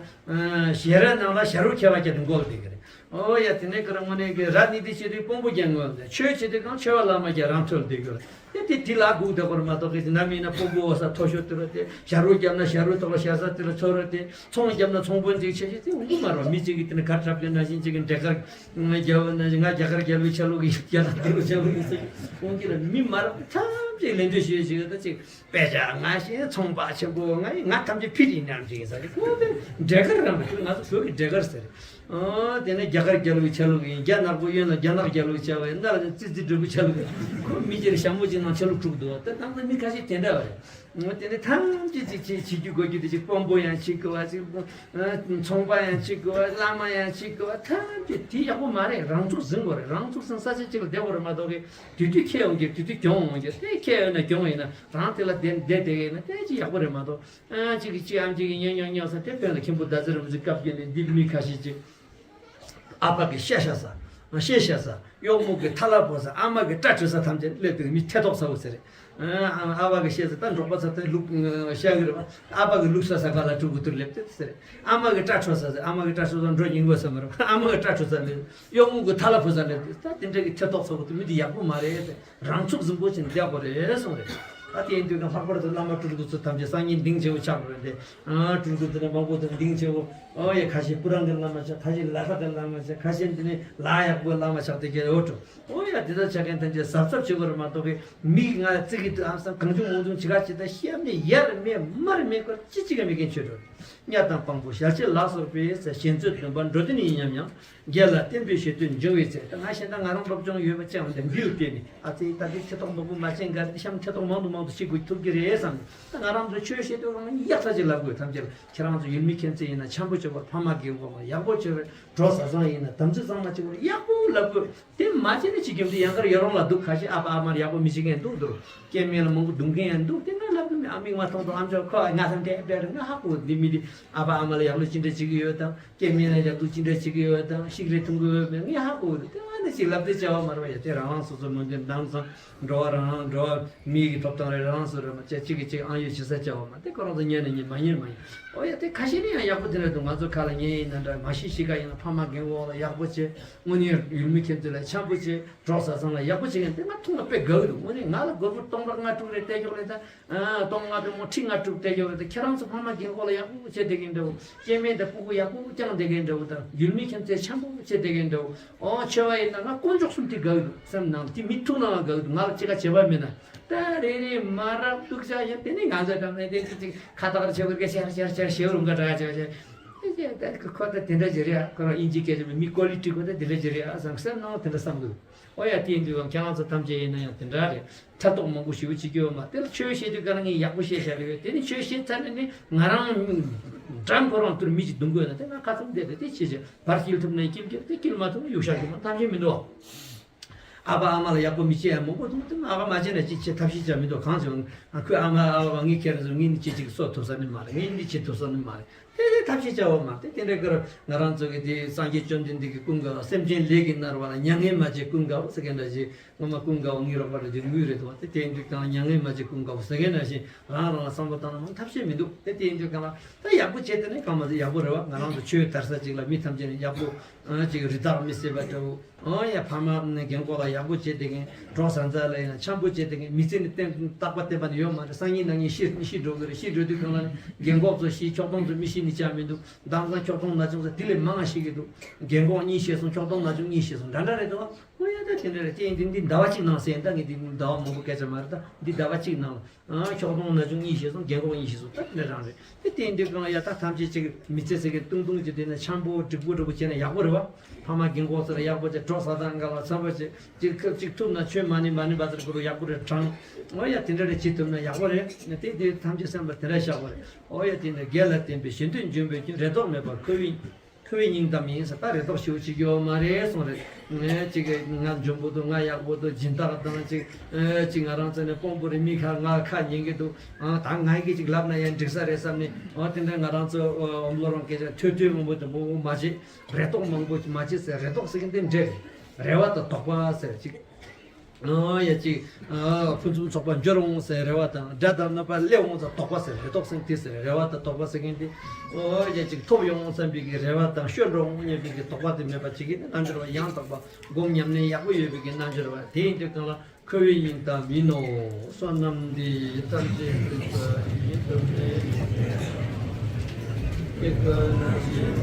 ཞལ་རས་ནང་ལ་ཞྭ་རོ་ཁྱེར་བ་བརྒྱབ་ནས་འགོག་བསྡད་ཀྱི་རེད། ཨོ་ཡ་དེ་ནས་ཁོ་རང་དངོས་གནས་ཀྱི་ར་ནི་དེ་བྱེད་དུས་དཔོན་པོ་རྒྱག་དགོས་རེད། ཆོས་བྱེད་དུས་གང་ཆོས་པ་བླ་མ་རྒྱག་རང་འཕྲོད་བསྡད་ཀྱི་རེད། དེ་དེ་དེ་ལ་སྒུག་བསྡད་པར་མ་གཏོགས་གི་ནམ་ཡིན་ན་དཔོན་པོ་འོ་ས་མཐོ་ཤོས་དེ་རེད་དེ། ཞྭ་རོ་བརྒྱབ་ན་ཞྭ་རོའི་ཐོག་ལ་ཞྭ་ས་དེ་ལ་ཚོ་རེད་དེ། ཚོང་བརྒྱབ་ན་ཚོང་དཔོན་ཅིག་ཆེ་ཆེ་དེ་འོང་གི་མ་རེད། མི་གཅིག་གིས་དེ་ནས་གར་འཁྲབ་མཁན་ནང་བཞིན་གཅིག་གིས་འབྲས་དཀར་རྒྱབ་ན་ང་རྒྱ་གར་རྒྱལ་པོའི་ཆ་ལུགས་ཀྱི་རྒྱ་གར་རྒྱལ་པོའི་ཆ་ལུགས་ཀྱི་ཟེར་འོང་གི་རེད། མི་མ་རེད་ཐམས་ཅད་ལེན་འདོད་ཞེས་ཞིག་ད་ཅིག་དཔེ་ཆ་ང་ཞེས་ཚོང་པ་ཆེན་པོ་ང་ཡིན། ང་ཐམས་ཅད་ཕིཊ་ཡིན་ནམ་ཅིག་ཡིན་ས་རེད། ཁོ་དེ་འབྲས་དཀར་རང་རེད། ང་ཚོ་བོད་ཀྱི་འབྲས་དཀར་ཟེར། ཨོ་དེ་ནས་རྒྱ་གར་རྒྱལ་པོའི་ཆ་ལུགས་ཡིན། རྒྱ་ནག་པོ་གཡོན་ལ་རྒྱ་ནག་རྒྱལ་པོའི་ཆ་ལུགས་ཡིན། ནར་ཙི་ཙི་འབྲས་བུའི་ཆ་ལུགས་ཡིན། ཁོ་མི་སྒེར་ཞྭ་མོ་གཅིག་ནང་ཆ་ལུགས་དྲུག་འདུག་ད་དེ་ནང་ལ་མི་ཁ་ཤས་དེ་འདྲ་བ་རེད། དེ་ནས་ཐམས་ཅད་ཅིག་ཅིག་བྱེད་རྒྱུ་དགོས་རྒྱུ་དེ་ཅིག་དཔོན་པོ་ཡང་བྱེད་དགོས་པ་ཅིག་ཚོང་པ་ཡང་བྱེད་དགོས་པ། བླ་མ་ཡང་བྱེད་དགོས་པ། ཐམས་ཅད་དེ་ཡག་པོ་མ་རེད། རང་ཚུགས་ཟིན་དགོས་རེད། རང་ཚུགས་ཟིན་ས་ཆ་གཅིག་ལ་བསྡད་དགོས་རེད་མ་གཏོགས་གི་དུས་དུས་ཁྱེད་ཡོང་གི་དུས་དུས་གྱོང་ཡོང་གི་དེ་ཁྱེད་ཡོང་ན་གྱོང་ཡིན་ན་རང་དེ་ལ་བསྡད་བསྡད་བསྡད་ཡིན་ན་དེ་ཅིག་ཡག་པོ་རེད་མ་གཏོགས། ཨ་གཅིག་གིས་གཅིག་ཨམ་གཅིག་གིས་ཉོ་ཉོ་ཉོ་ས་དེ་དཔོན་ལ་མཁན་པོ་ཟླ་ཟེར་རིན་པོ་ཆེ་སྐབས་བརྒྱུད་ནས་འདི་མི་ཁ་ཤས་ཅིག་ཨ་ཕ་གི་ཤ་ཤ་ས། ཤེས་ཤ་ས། གཡོག་མོ་གི་ཐ་ལ་བོ་ས། ཨ་མ་གི་སྐྲ་འཁྲུད་ས་ཐམས་ཅད་སླེབས་དུས་མི་ཐེ་ཐོག་ཚ་བོ་ཟེར། ཨ་ཨ་ཕ་གི་ཤེས་ས་ད་འབྲོག་པ་ཚ་དེ་ལུག་ཤ་གི་རེད་པ། ཨ་ཕ་གི་ལུག་ས་ས་ག་ལ་ཕྲུ་གུ་དུར་སླེབས་དུས་ཟེར། ཨ་མ་གི་སྐྲ་འཁྲུད་ས་ཟེར། ཨ་མ་གི་སྐྲ་འཁྲུད་ས་འགྲོ་ཉིན་གོ་ས་མ་རེད། ཨ་མ་གི་སྐྲ་འཁྲུད་ས་སླེབས། གཡོག་མོ་གི་ཐ་ལ་བོ་ས་སླེབས་དུས་ད་དེ་འདྲ་གི་ཐེ་ཐོག་ཚ་བོ་དེ་མི་དེ་ཡག་པོ་མ་རེད་ཟེར། རང་ཚུགས་ཟིན་པོ་བྱས་ནས་བསྡད་དགོས་རེད་གསུངས་རེད། ད་དེ་ཡིན་དུས་ཀྱང་ལྷག་པར་དུ་བླ་མ་སྤྲུལ་སྐུ་ཚོ་ཐམས་ཅད་སང་ཉིན་གདེང་ཆེ་བོ་ཆགས་དགོས་རེད་དེ། ཨ་སྤྲུལ་སྐུ་དེ་ནས་མང་པོ་དང་གདེང་ཆེ་བོ། ཨོ་ཡ་ཁ་ཤས་སྤུ་རང་གི་བླ་མ་ཆགས། ཁ་ཤས་ལ་དྭགས་ཀྱི་བླ་མ་ཆགས། ཁ་ཤས་འདི་ནས་ལ་ཡག་པོའི་བླ་མ་ཆགས་དེ་གས་འོ་འགྲོ། ཨོ་ཡ་དེ་ལྟར་ཆགས་མཁན་ཐམས་ཅད་གཟབ་གཟབ་བྱེད་དགོས་རེད་མ་གཏོགས་གི་མིག་ང་ཙི་གི་ཨམ་སང་གང་བྱུང་མང་བྱུང་བྱེད་ག་ཅི་ད་ཤེས་མེད་ཡར་མེད་མར་མེད་སྐོར་ཅི་གཅིག་ཀྱང་མེད་མཁན་ཆོས་འགྲོ། གཉའ་དང་དཔང་པོ་ཞལ་ཕྱེ་ལ་སོགས་པའི་ཟེར་ཞལ་མཛོད་འདོན་པ་འགྲོ་དོན་ཡིན་སྙམ་ཡང་། རྒྱལ་ལ་བསྟན་པའི་ཞལ་དུ་འབྱུང་བའི་ཚེ། ད་ང་ཤེས་ན་ང་རང་སློབ་སྦྱོང་ཡོད་པ་ཅང་འདི་འདི་ཡོད་དེ་ནི་ཨ་ཙི་ད་འདི་ཐེ་གཏོགས་མང་པོ་མ་བྱེད་འགའ་རེ་གཤམ་ཐེ་གཏོགས་མང་དུ་མང་དུ་བྱེད་དགོས་ཐུབ་ཀྱི་རེད་བསམ། ད་ང་རང་ཚོ་ཆོས་བཤད་དུས་རང་ཡག་ས་ཅིག་ལབ་དགོས་ཐམས་ཅད་ལ་ཁྱེད་རང་ཚོ་ཡུལ་མི་མཁྱེན་བརྩེ་ཡིན་ན་འཆམ་པོ་བྱེད་དགོས། ཕ་མ་རྒན་གོག་མ་ཡག་པོ་བྱེད་དགོས། གྲོགས་བཟང་ཡིན་ན་དམ་ཚིག་གཙང་མ་བྱེད་དགོས་ཡག་པོ་ལབ་དགོས། དེ་མ་བྱས་ན་ཅི་རྒྱུ་འདི་ཡང་གར་ཡོད་རང་ལ་འདུག་ཁ་ཤས་ཨ་ཕ་ཨ་མར་ཡག་པོ་མི་བྱེད་མཁན་འདུག་འདུག་སྐྱེ་དམན་ལ་མང་པོ་རྡུང་མཁན་ཡང་འདུག་དེ་ང་ལབ་གི་མེད། ཨ་མིག་མ་མཐོང་དང་ཨ་མཆོག་ཁོ་ང་ཚང་དེ་དཔེ་རེད། ང་ཧ་གོ་འདི་མི་འདི་ཨ་ཕ་ཨ་མ་ལ་ཡག་ལུགས་ཅི་འདྲ་བྱེད་ཀྱི་ཡོད་དང་སྐྱེ་དམན་ལ་ཡག་ལུགས་ཅི་འདྲ་བྱེད་ཀྱི་ཡོད་དང་ཤིག་རེ་འཐུང་གི་ཡོད་མེད་ངས་ཧ་གོ་འདུག་དེ་ང་ནི་ཅིག་ལབ་དེ་བྱ་བ་མ་རེད་པ། ཡ་དེ་རང་རང་སོ་སོ་མོན་དེ་འདང་ཚང་འགྲོ་བ་རང་རང་འགྲོ་བ་མི་གི་ཐོབ་ཐང་རེད། རང་སོ་རེད་མ་བྱས་གཅིག་གིས་གཅིག་ཨང་ཡོད་བྱེད་ས་བྱ་བ་མ་དེ་ཁོ་རང་ཚོ་ཉན་ནས་ཉན་མ་ཉན་མ་ཉན། ཨོ་ཡ་དེ་ཁ་ཤས་ནི་ཡང་ཡག་པོ་དེ་འདྲ་འདུག་ང་ཚོ་ཁ་ལ་ཉན་ཡིན་ན་འདྲ་མ་ཤི་ཤི་ཁ་ཡིན་ན་ཕ་མ་རྒན་གོག་ལ་ཡག་པོ་བྱེད། དངོས་གནས་ཡུལ་མི་མཁྱེན་བརྩེ་ལ་འཆམ་པོ་བྱེད། གྲོགས་བཟང་ལ་ཡག་པོ་བྱེད་མཁན་དེ་ང་མཐོང་ན་དཔེ་དགའ་གི་འདུག་དངོས་གནས་ང་ལ་སྒོར་མོ་སྟོང་ཕྲག་ལྔ་དྲུག་རེ་སྟེར་ཆོག་ལེ་ད། ཨ་ སྟོང་ལྔ་པའི་མོ་ཁྲི་ལྔ་དྲུག་སྟེར་ཡོད་རེད། ཁྱེད་རང་ཚོ་ཕ་མ་རྒན་འཁོགས་ལ་ཡག་པོ་བྱེད་བསྡད་མཁན་འདྲ་བོ། སྐྱེ་དམན་དང་སྤུ་གུ་ཡག་པོ་བསྐྱངས་བསྡད་མཁན་འདྲ་བོ་དང་། ཡུལ་མི་ཁྱིམ་མཚེས་འཆམ་པོ་བྱེད་བསྡད་མཁན་འདྲ་བོ། ཨོ་ཆེ་བ་ཡིན་ན་ང་དཀོན་མཆོག་གསུམ་དེ་དགའ་གི་འདུག་བསམ་ནང་དེ་མི་ཐུག་ནའང་དགའ་གི་འདུག་ང་ལ་ཅི་ག་བྱེད་པ་མེད་ན། ད་རེ་རེ་མ་རབས་སྡུག་ཅག་བཞག་དེ་ནི་ང་ཚོ་འགྲམ་ནས་དེ་ཅིག་ཅིག་ཁ་བཏགས་རེ་བྱེད་དགོས་ཀྱི་ཤར་ཤར་ཤར་ཞེའུ་རུང་ག་འདྲ་ཅག་ཅག་ཨེ་ཅེ་ད་ཁོ་ད་དེ་འདྲ་ཅིག་རེད་ཨ། ཁོ་རང་དབྱིན་ཇི་སྐད་ཆ་མི་ཀོ་ལི་ཊི་ཁོ་ད་དེ་འདྲ་ཅིག་རེད་ཨ་བསམ་སེམས་ནང་དེ་འདྲ་བསམ་གི་འདུག་ཨོ་ཡ་དེ་ཡིན་དུས་ཀྱང་ཁྱེད་རང་ཚོ་ཐམས་ཅད་ཡིན་ན་ཡང་དེ་འདྲ་རེད། ཕྲག་དོག་མང་པོ་ཞེ་པོ་བྱེད་ཀྱི་ཡོད་མ་རེད། དེ་ལ་ཆོས་བཤད་དུས་ག་ལ་ངས་ཡག་པོ་བཤད་བཞག་གི་ཡོད། དེ་ནི་ཆོས་བཤད་ཚར་ནས་ནི་ང་རང་འགྲམ་ཁོ་རང་དུར་མི་ཅིག་རྡུང་དགོས་ན་དེ་ང་ཁ་ཚུམ་བསྡད་དེ་དེ་བྱེད་བྱེད་བར་སྐྱེལ་ཐུབ་ན་སྐྱེལ་སྐྱེལ། དེ་སྐྱེལ་མ་ཐུབ་ན་གཡུག་བཞག་རྒྱུ་མ་ཐམས་ཅད་མི་འདུག་ཨ། ཨ་ཕ་ཨ་མ་ལ་ཡག་པོ་མི་བྱེད་ཡ་མང་པོ་འདུག་དེ་ང་ཨ་ཕ་མ་བྱེད་ན་ཅི་བྱེད་ཐབས་ཤེས་བྱ་མི་འདུག་གང་བྱུང་ཨ་ཁོས་ཨ་མ་ཨ་ཕ་ངས་ཁྱེད་རང་ཚོ་ངས་ནི་ཅི་ཅིག་གསོ་ཐུབ་ས་ནི་མ་རེད། ངས་ནི་བྱེད་ཐུབ་ས་ནི་མ་རེད། དེ་དེ་ཐབས་ཤེས་བྱ་བ་མ་རེད། དེ་དེ་འདྲའི་སྐོར་ང་རང་ཚོ་གི་དེ་སངས་རྒྱས་བཅོམ་ལྡན་འདས་ཀྱི་ཀུན་དགའ་བོ་སེམས་ཅན་ལས་ཀྱིས་མནར་བ་ལ་མྱ་ངན་མ་བྱེད་ཀུན་དགའ་བོ་ཟེར་མཁན་འདྲ་ཞིག་སྔོན་མ་ཀུན་དགའ་བོ་ངའི་རོགས་པ་འདྲ་ཞིག་ངུས་རེད་འདུག་དེ་དེ་འདྲའི་སྐབས་མྱ་ངན་མ་བྱེད་ཀུན་དགའ་བོ་ཟེར་མཁན་འདྲ་ཞིག་རང་རང་ལ་བསམ་བློ་བཏང་ན་མང་ཐབས་ཤེས་མི་འདུག་དེ་དེ་འདྲའི་སྐབས་ལ་ད་ཡག་པོ་བྱས་དེ་ནས་གང་མ་ཟེར་ཡག་པོ་རེད་བ། ང་རང་ཚོ་ཆོས་དར་ས་ཅིག་ལ་མི་ཐམས་ཅད་ནས་ཡག་པོ་ཨ་ཅིག་རི་དྭགས་མི་བསད་པ་འདྲ་བོ། ཨོ་ཡ་ཕ་མ་ནི་རྒན་གོག་ལ་ཡག་པོ་བྱེད་དེ་མཁན། གྲོགས་བཟང་ཚ་ལ་ཡིན་ན་འཆམ་པོ་བྱེད་དེ་མཁན། མི་ཚེ་ནི་བརྟན་རྟག་པ་བརྟན་པ་ནི་ཡོད་མ་རེད། སང་ཉིན་གནངས་ཉིན་ཤི་ཤི་འགྲོ་གི་རེད། ཤི་འགྲོ་དུས་གང་ལ་ནི་རྒན་གོག་ཚོ་ཤི་ཁྱོག་སྟོང་ཚོ་མི་ཤི་ནི་ཆ་མི་འདུག་དེང་སང་ཁྱོག་སྟོང་ན་ཆུང་ཚོ་དེ་ལས་མང་ང་ཤི་གི་འདུག་རྒན་གོག་གཉིས་ཤི་སོང་། ཁྱོག་སྟོང་ན་ཆུང་གཉིས་ཤི་སོང་། འདྲ་འདྲ་རེད་འདུག་ཨོ་ཡ་ད་དེ་འདྲ་རེད། དེ་ཡིན་དུས་འདི་ཟླ་བ་གཅིག་ནང་ཟེར་ཡིན། ད་ངས་འདི་ཟླ་བ་མང་པོ་སྐད་ཆ་མ་རེད། ད་འདི་ཟླ་བ་གཅིག་ནང་ཨ་ཁྱོག་སྟོང་ན་ཆུང་གཉིས་ཤི་སོང་། རྒན་གོག་གཉིས་ཤི་སོང་། ད་དེ་འདྲ་རང་རེད། དེ་དེ་འདྲའི་སྒང་ཡ་ད་ཐམས་ཅད་ཅིག་མི་ཚེ་ཟེར་མཁན་ཏུང་ཏུང་ཅིག་དེ་ནས་འཆམ་པོ་འགྲིག་པོ་འགྲིག་པོ་བྱས་ན་ཡག་པོ་རེད་བ། ཕ་མ་རྒན་གོག་ཚོ་ལ་ཡག་པོ་བྱས། གྲོགས་བཟང་ཚ་འགའ་ལ་འཆམ་པོ་བྱས། ཅིག་ཁ་ཅིག་ཐུབ་ན་ཆོས་མ་ཎི་མ་ཎི་བཛྲ་གུ་རུ་ཡག་པོ་རེད་དྲངས། ཨོ་ཡ་དེ་འདྲ་རེ་བྱེད་ཐུབ་ན་ཡག་པོ་རེད། དེ་དེ་ཐམས་ཅད་སེམས་པ་དེ་འདྲ་བཞག་པ་རེད། ཨོ་ཡ་དེ་འདྲ་དགེ་ལ་བརྟེན་པའི་གཞན་དོན་འབྱོངས་པའི་རྒྱུ། རེ་དོགས་མེད་པར་མཁོ་བའི་མཁོ་བའི་སྙིང་གཏམ་ཡིན་ཟེར། ད་རེ་དོགས་ཞེ་པོ་བྱེད་རྒྱུ་ཡོད་མ་རེད་གསུངས་རེད། ངས་ཅིག་ང་འཇོན་པོ་འདུག་ང་ཡག་པོ་འདུག་སྦྱིན་བདག་དང་ཅིག་ཨེ་ཅིག་ང་རང་ཚོ་ནས་དཔོན་པོ་རེད། མི་ཁ་ང་ཁ་ཉན་གི་འདུག་ཨ་ད་ང་གིས་ཅིག་ལབ་ན་ཡང་འགྲིག་ས་རེད་བསམ་ནས། ཨ་དེ་འདྲ་ང་རང་ཚོ་ཨོམ་ལོ་རང་སྐད་ཆ་ཐོས་ཐོས་མང་པོ་དེ་མང་པོ་མ་བྱེད། རེ་དོགས་མང་པོ་མ་བྱེད་ཟེར། རེ་དོགས་ཟེར་གི་འདི་འདྲ་རེད། རེ་བ་དང་དོགས་པ་ཟེར་ཅིག་ཨོ་ཡ་ཅིག་ཨ་ཕུན་སུམ་ཚོགས་པ་འབྱོར་འོང་ཟེར་རེ་བ་དང་། དགྲ་དང་གནོད་པ་སླེབས་འོང་ཟེར་དོགས་པ་ཟེར། རེ་དོགས་ཟེར་དེ་ཟེར་རེ་བ་དང་དོགས་པ་ཟེར་མཁན་དེ། ཨོ་ཡ་ཅིག་ཐོབ་ཡོང་བསམ་པའི་གི་རེ་བ་དང་། ཤོར་འགྲོ་འོང་སྙམ་པའི་གི་དོགས་པ་དེ་མེད་པ་བྱེད་ཀྱི་ནི་རྣལ་འབྱོར་བ། ཡང་དག་པ་སྒོམ་ཉམས་ལེན་ཡག་པོ་ཡོད་པའི་གི་རྣལ་འབྱོར་བ་དེ་ཡིན་དུས་གང་ལ་མཁོ་བའི་སྙིང་གཏམ་ཡིན་ནོ། བསོད་ནམས་འདི་ཡིས་ཐམས་ཅད་ཀུན་ཏུ་བདེ་བའི་ཕྱིར།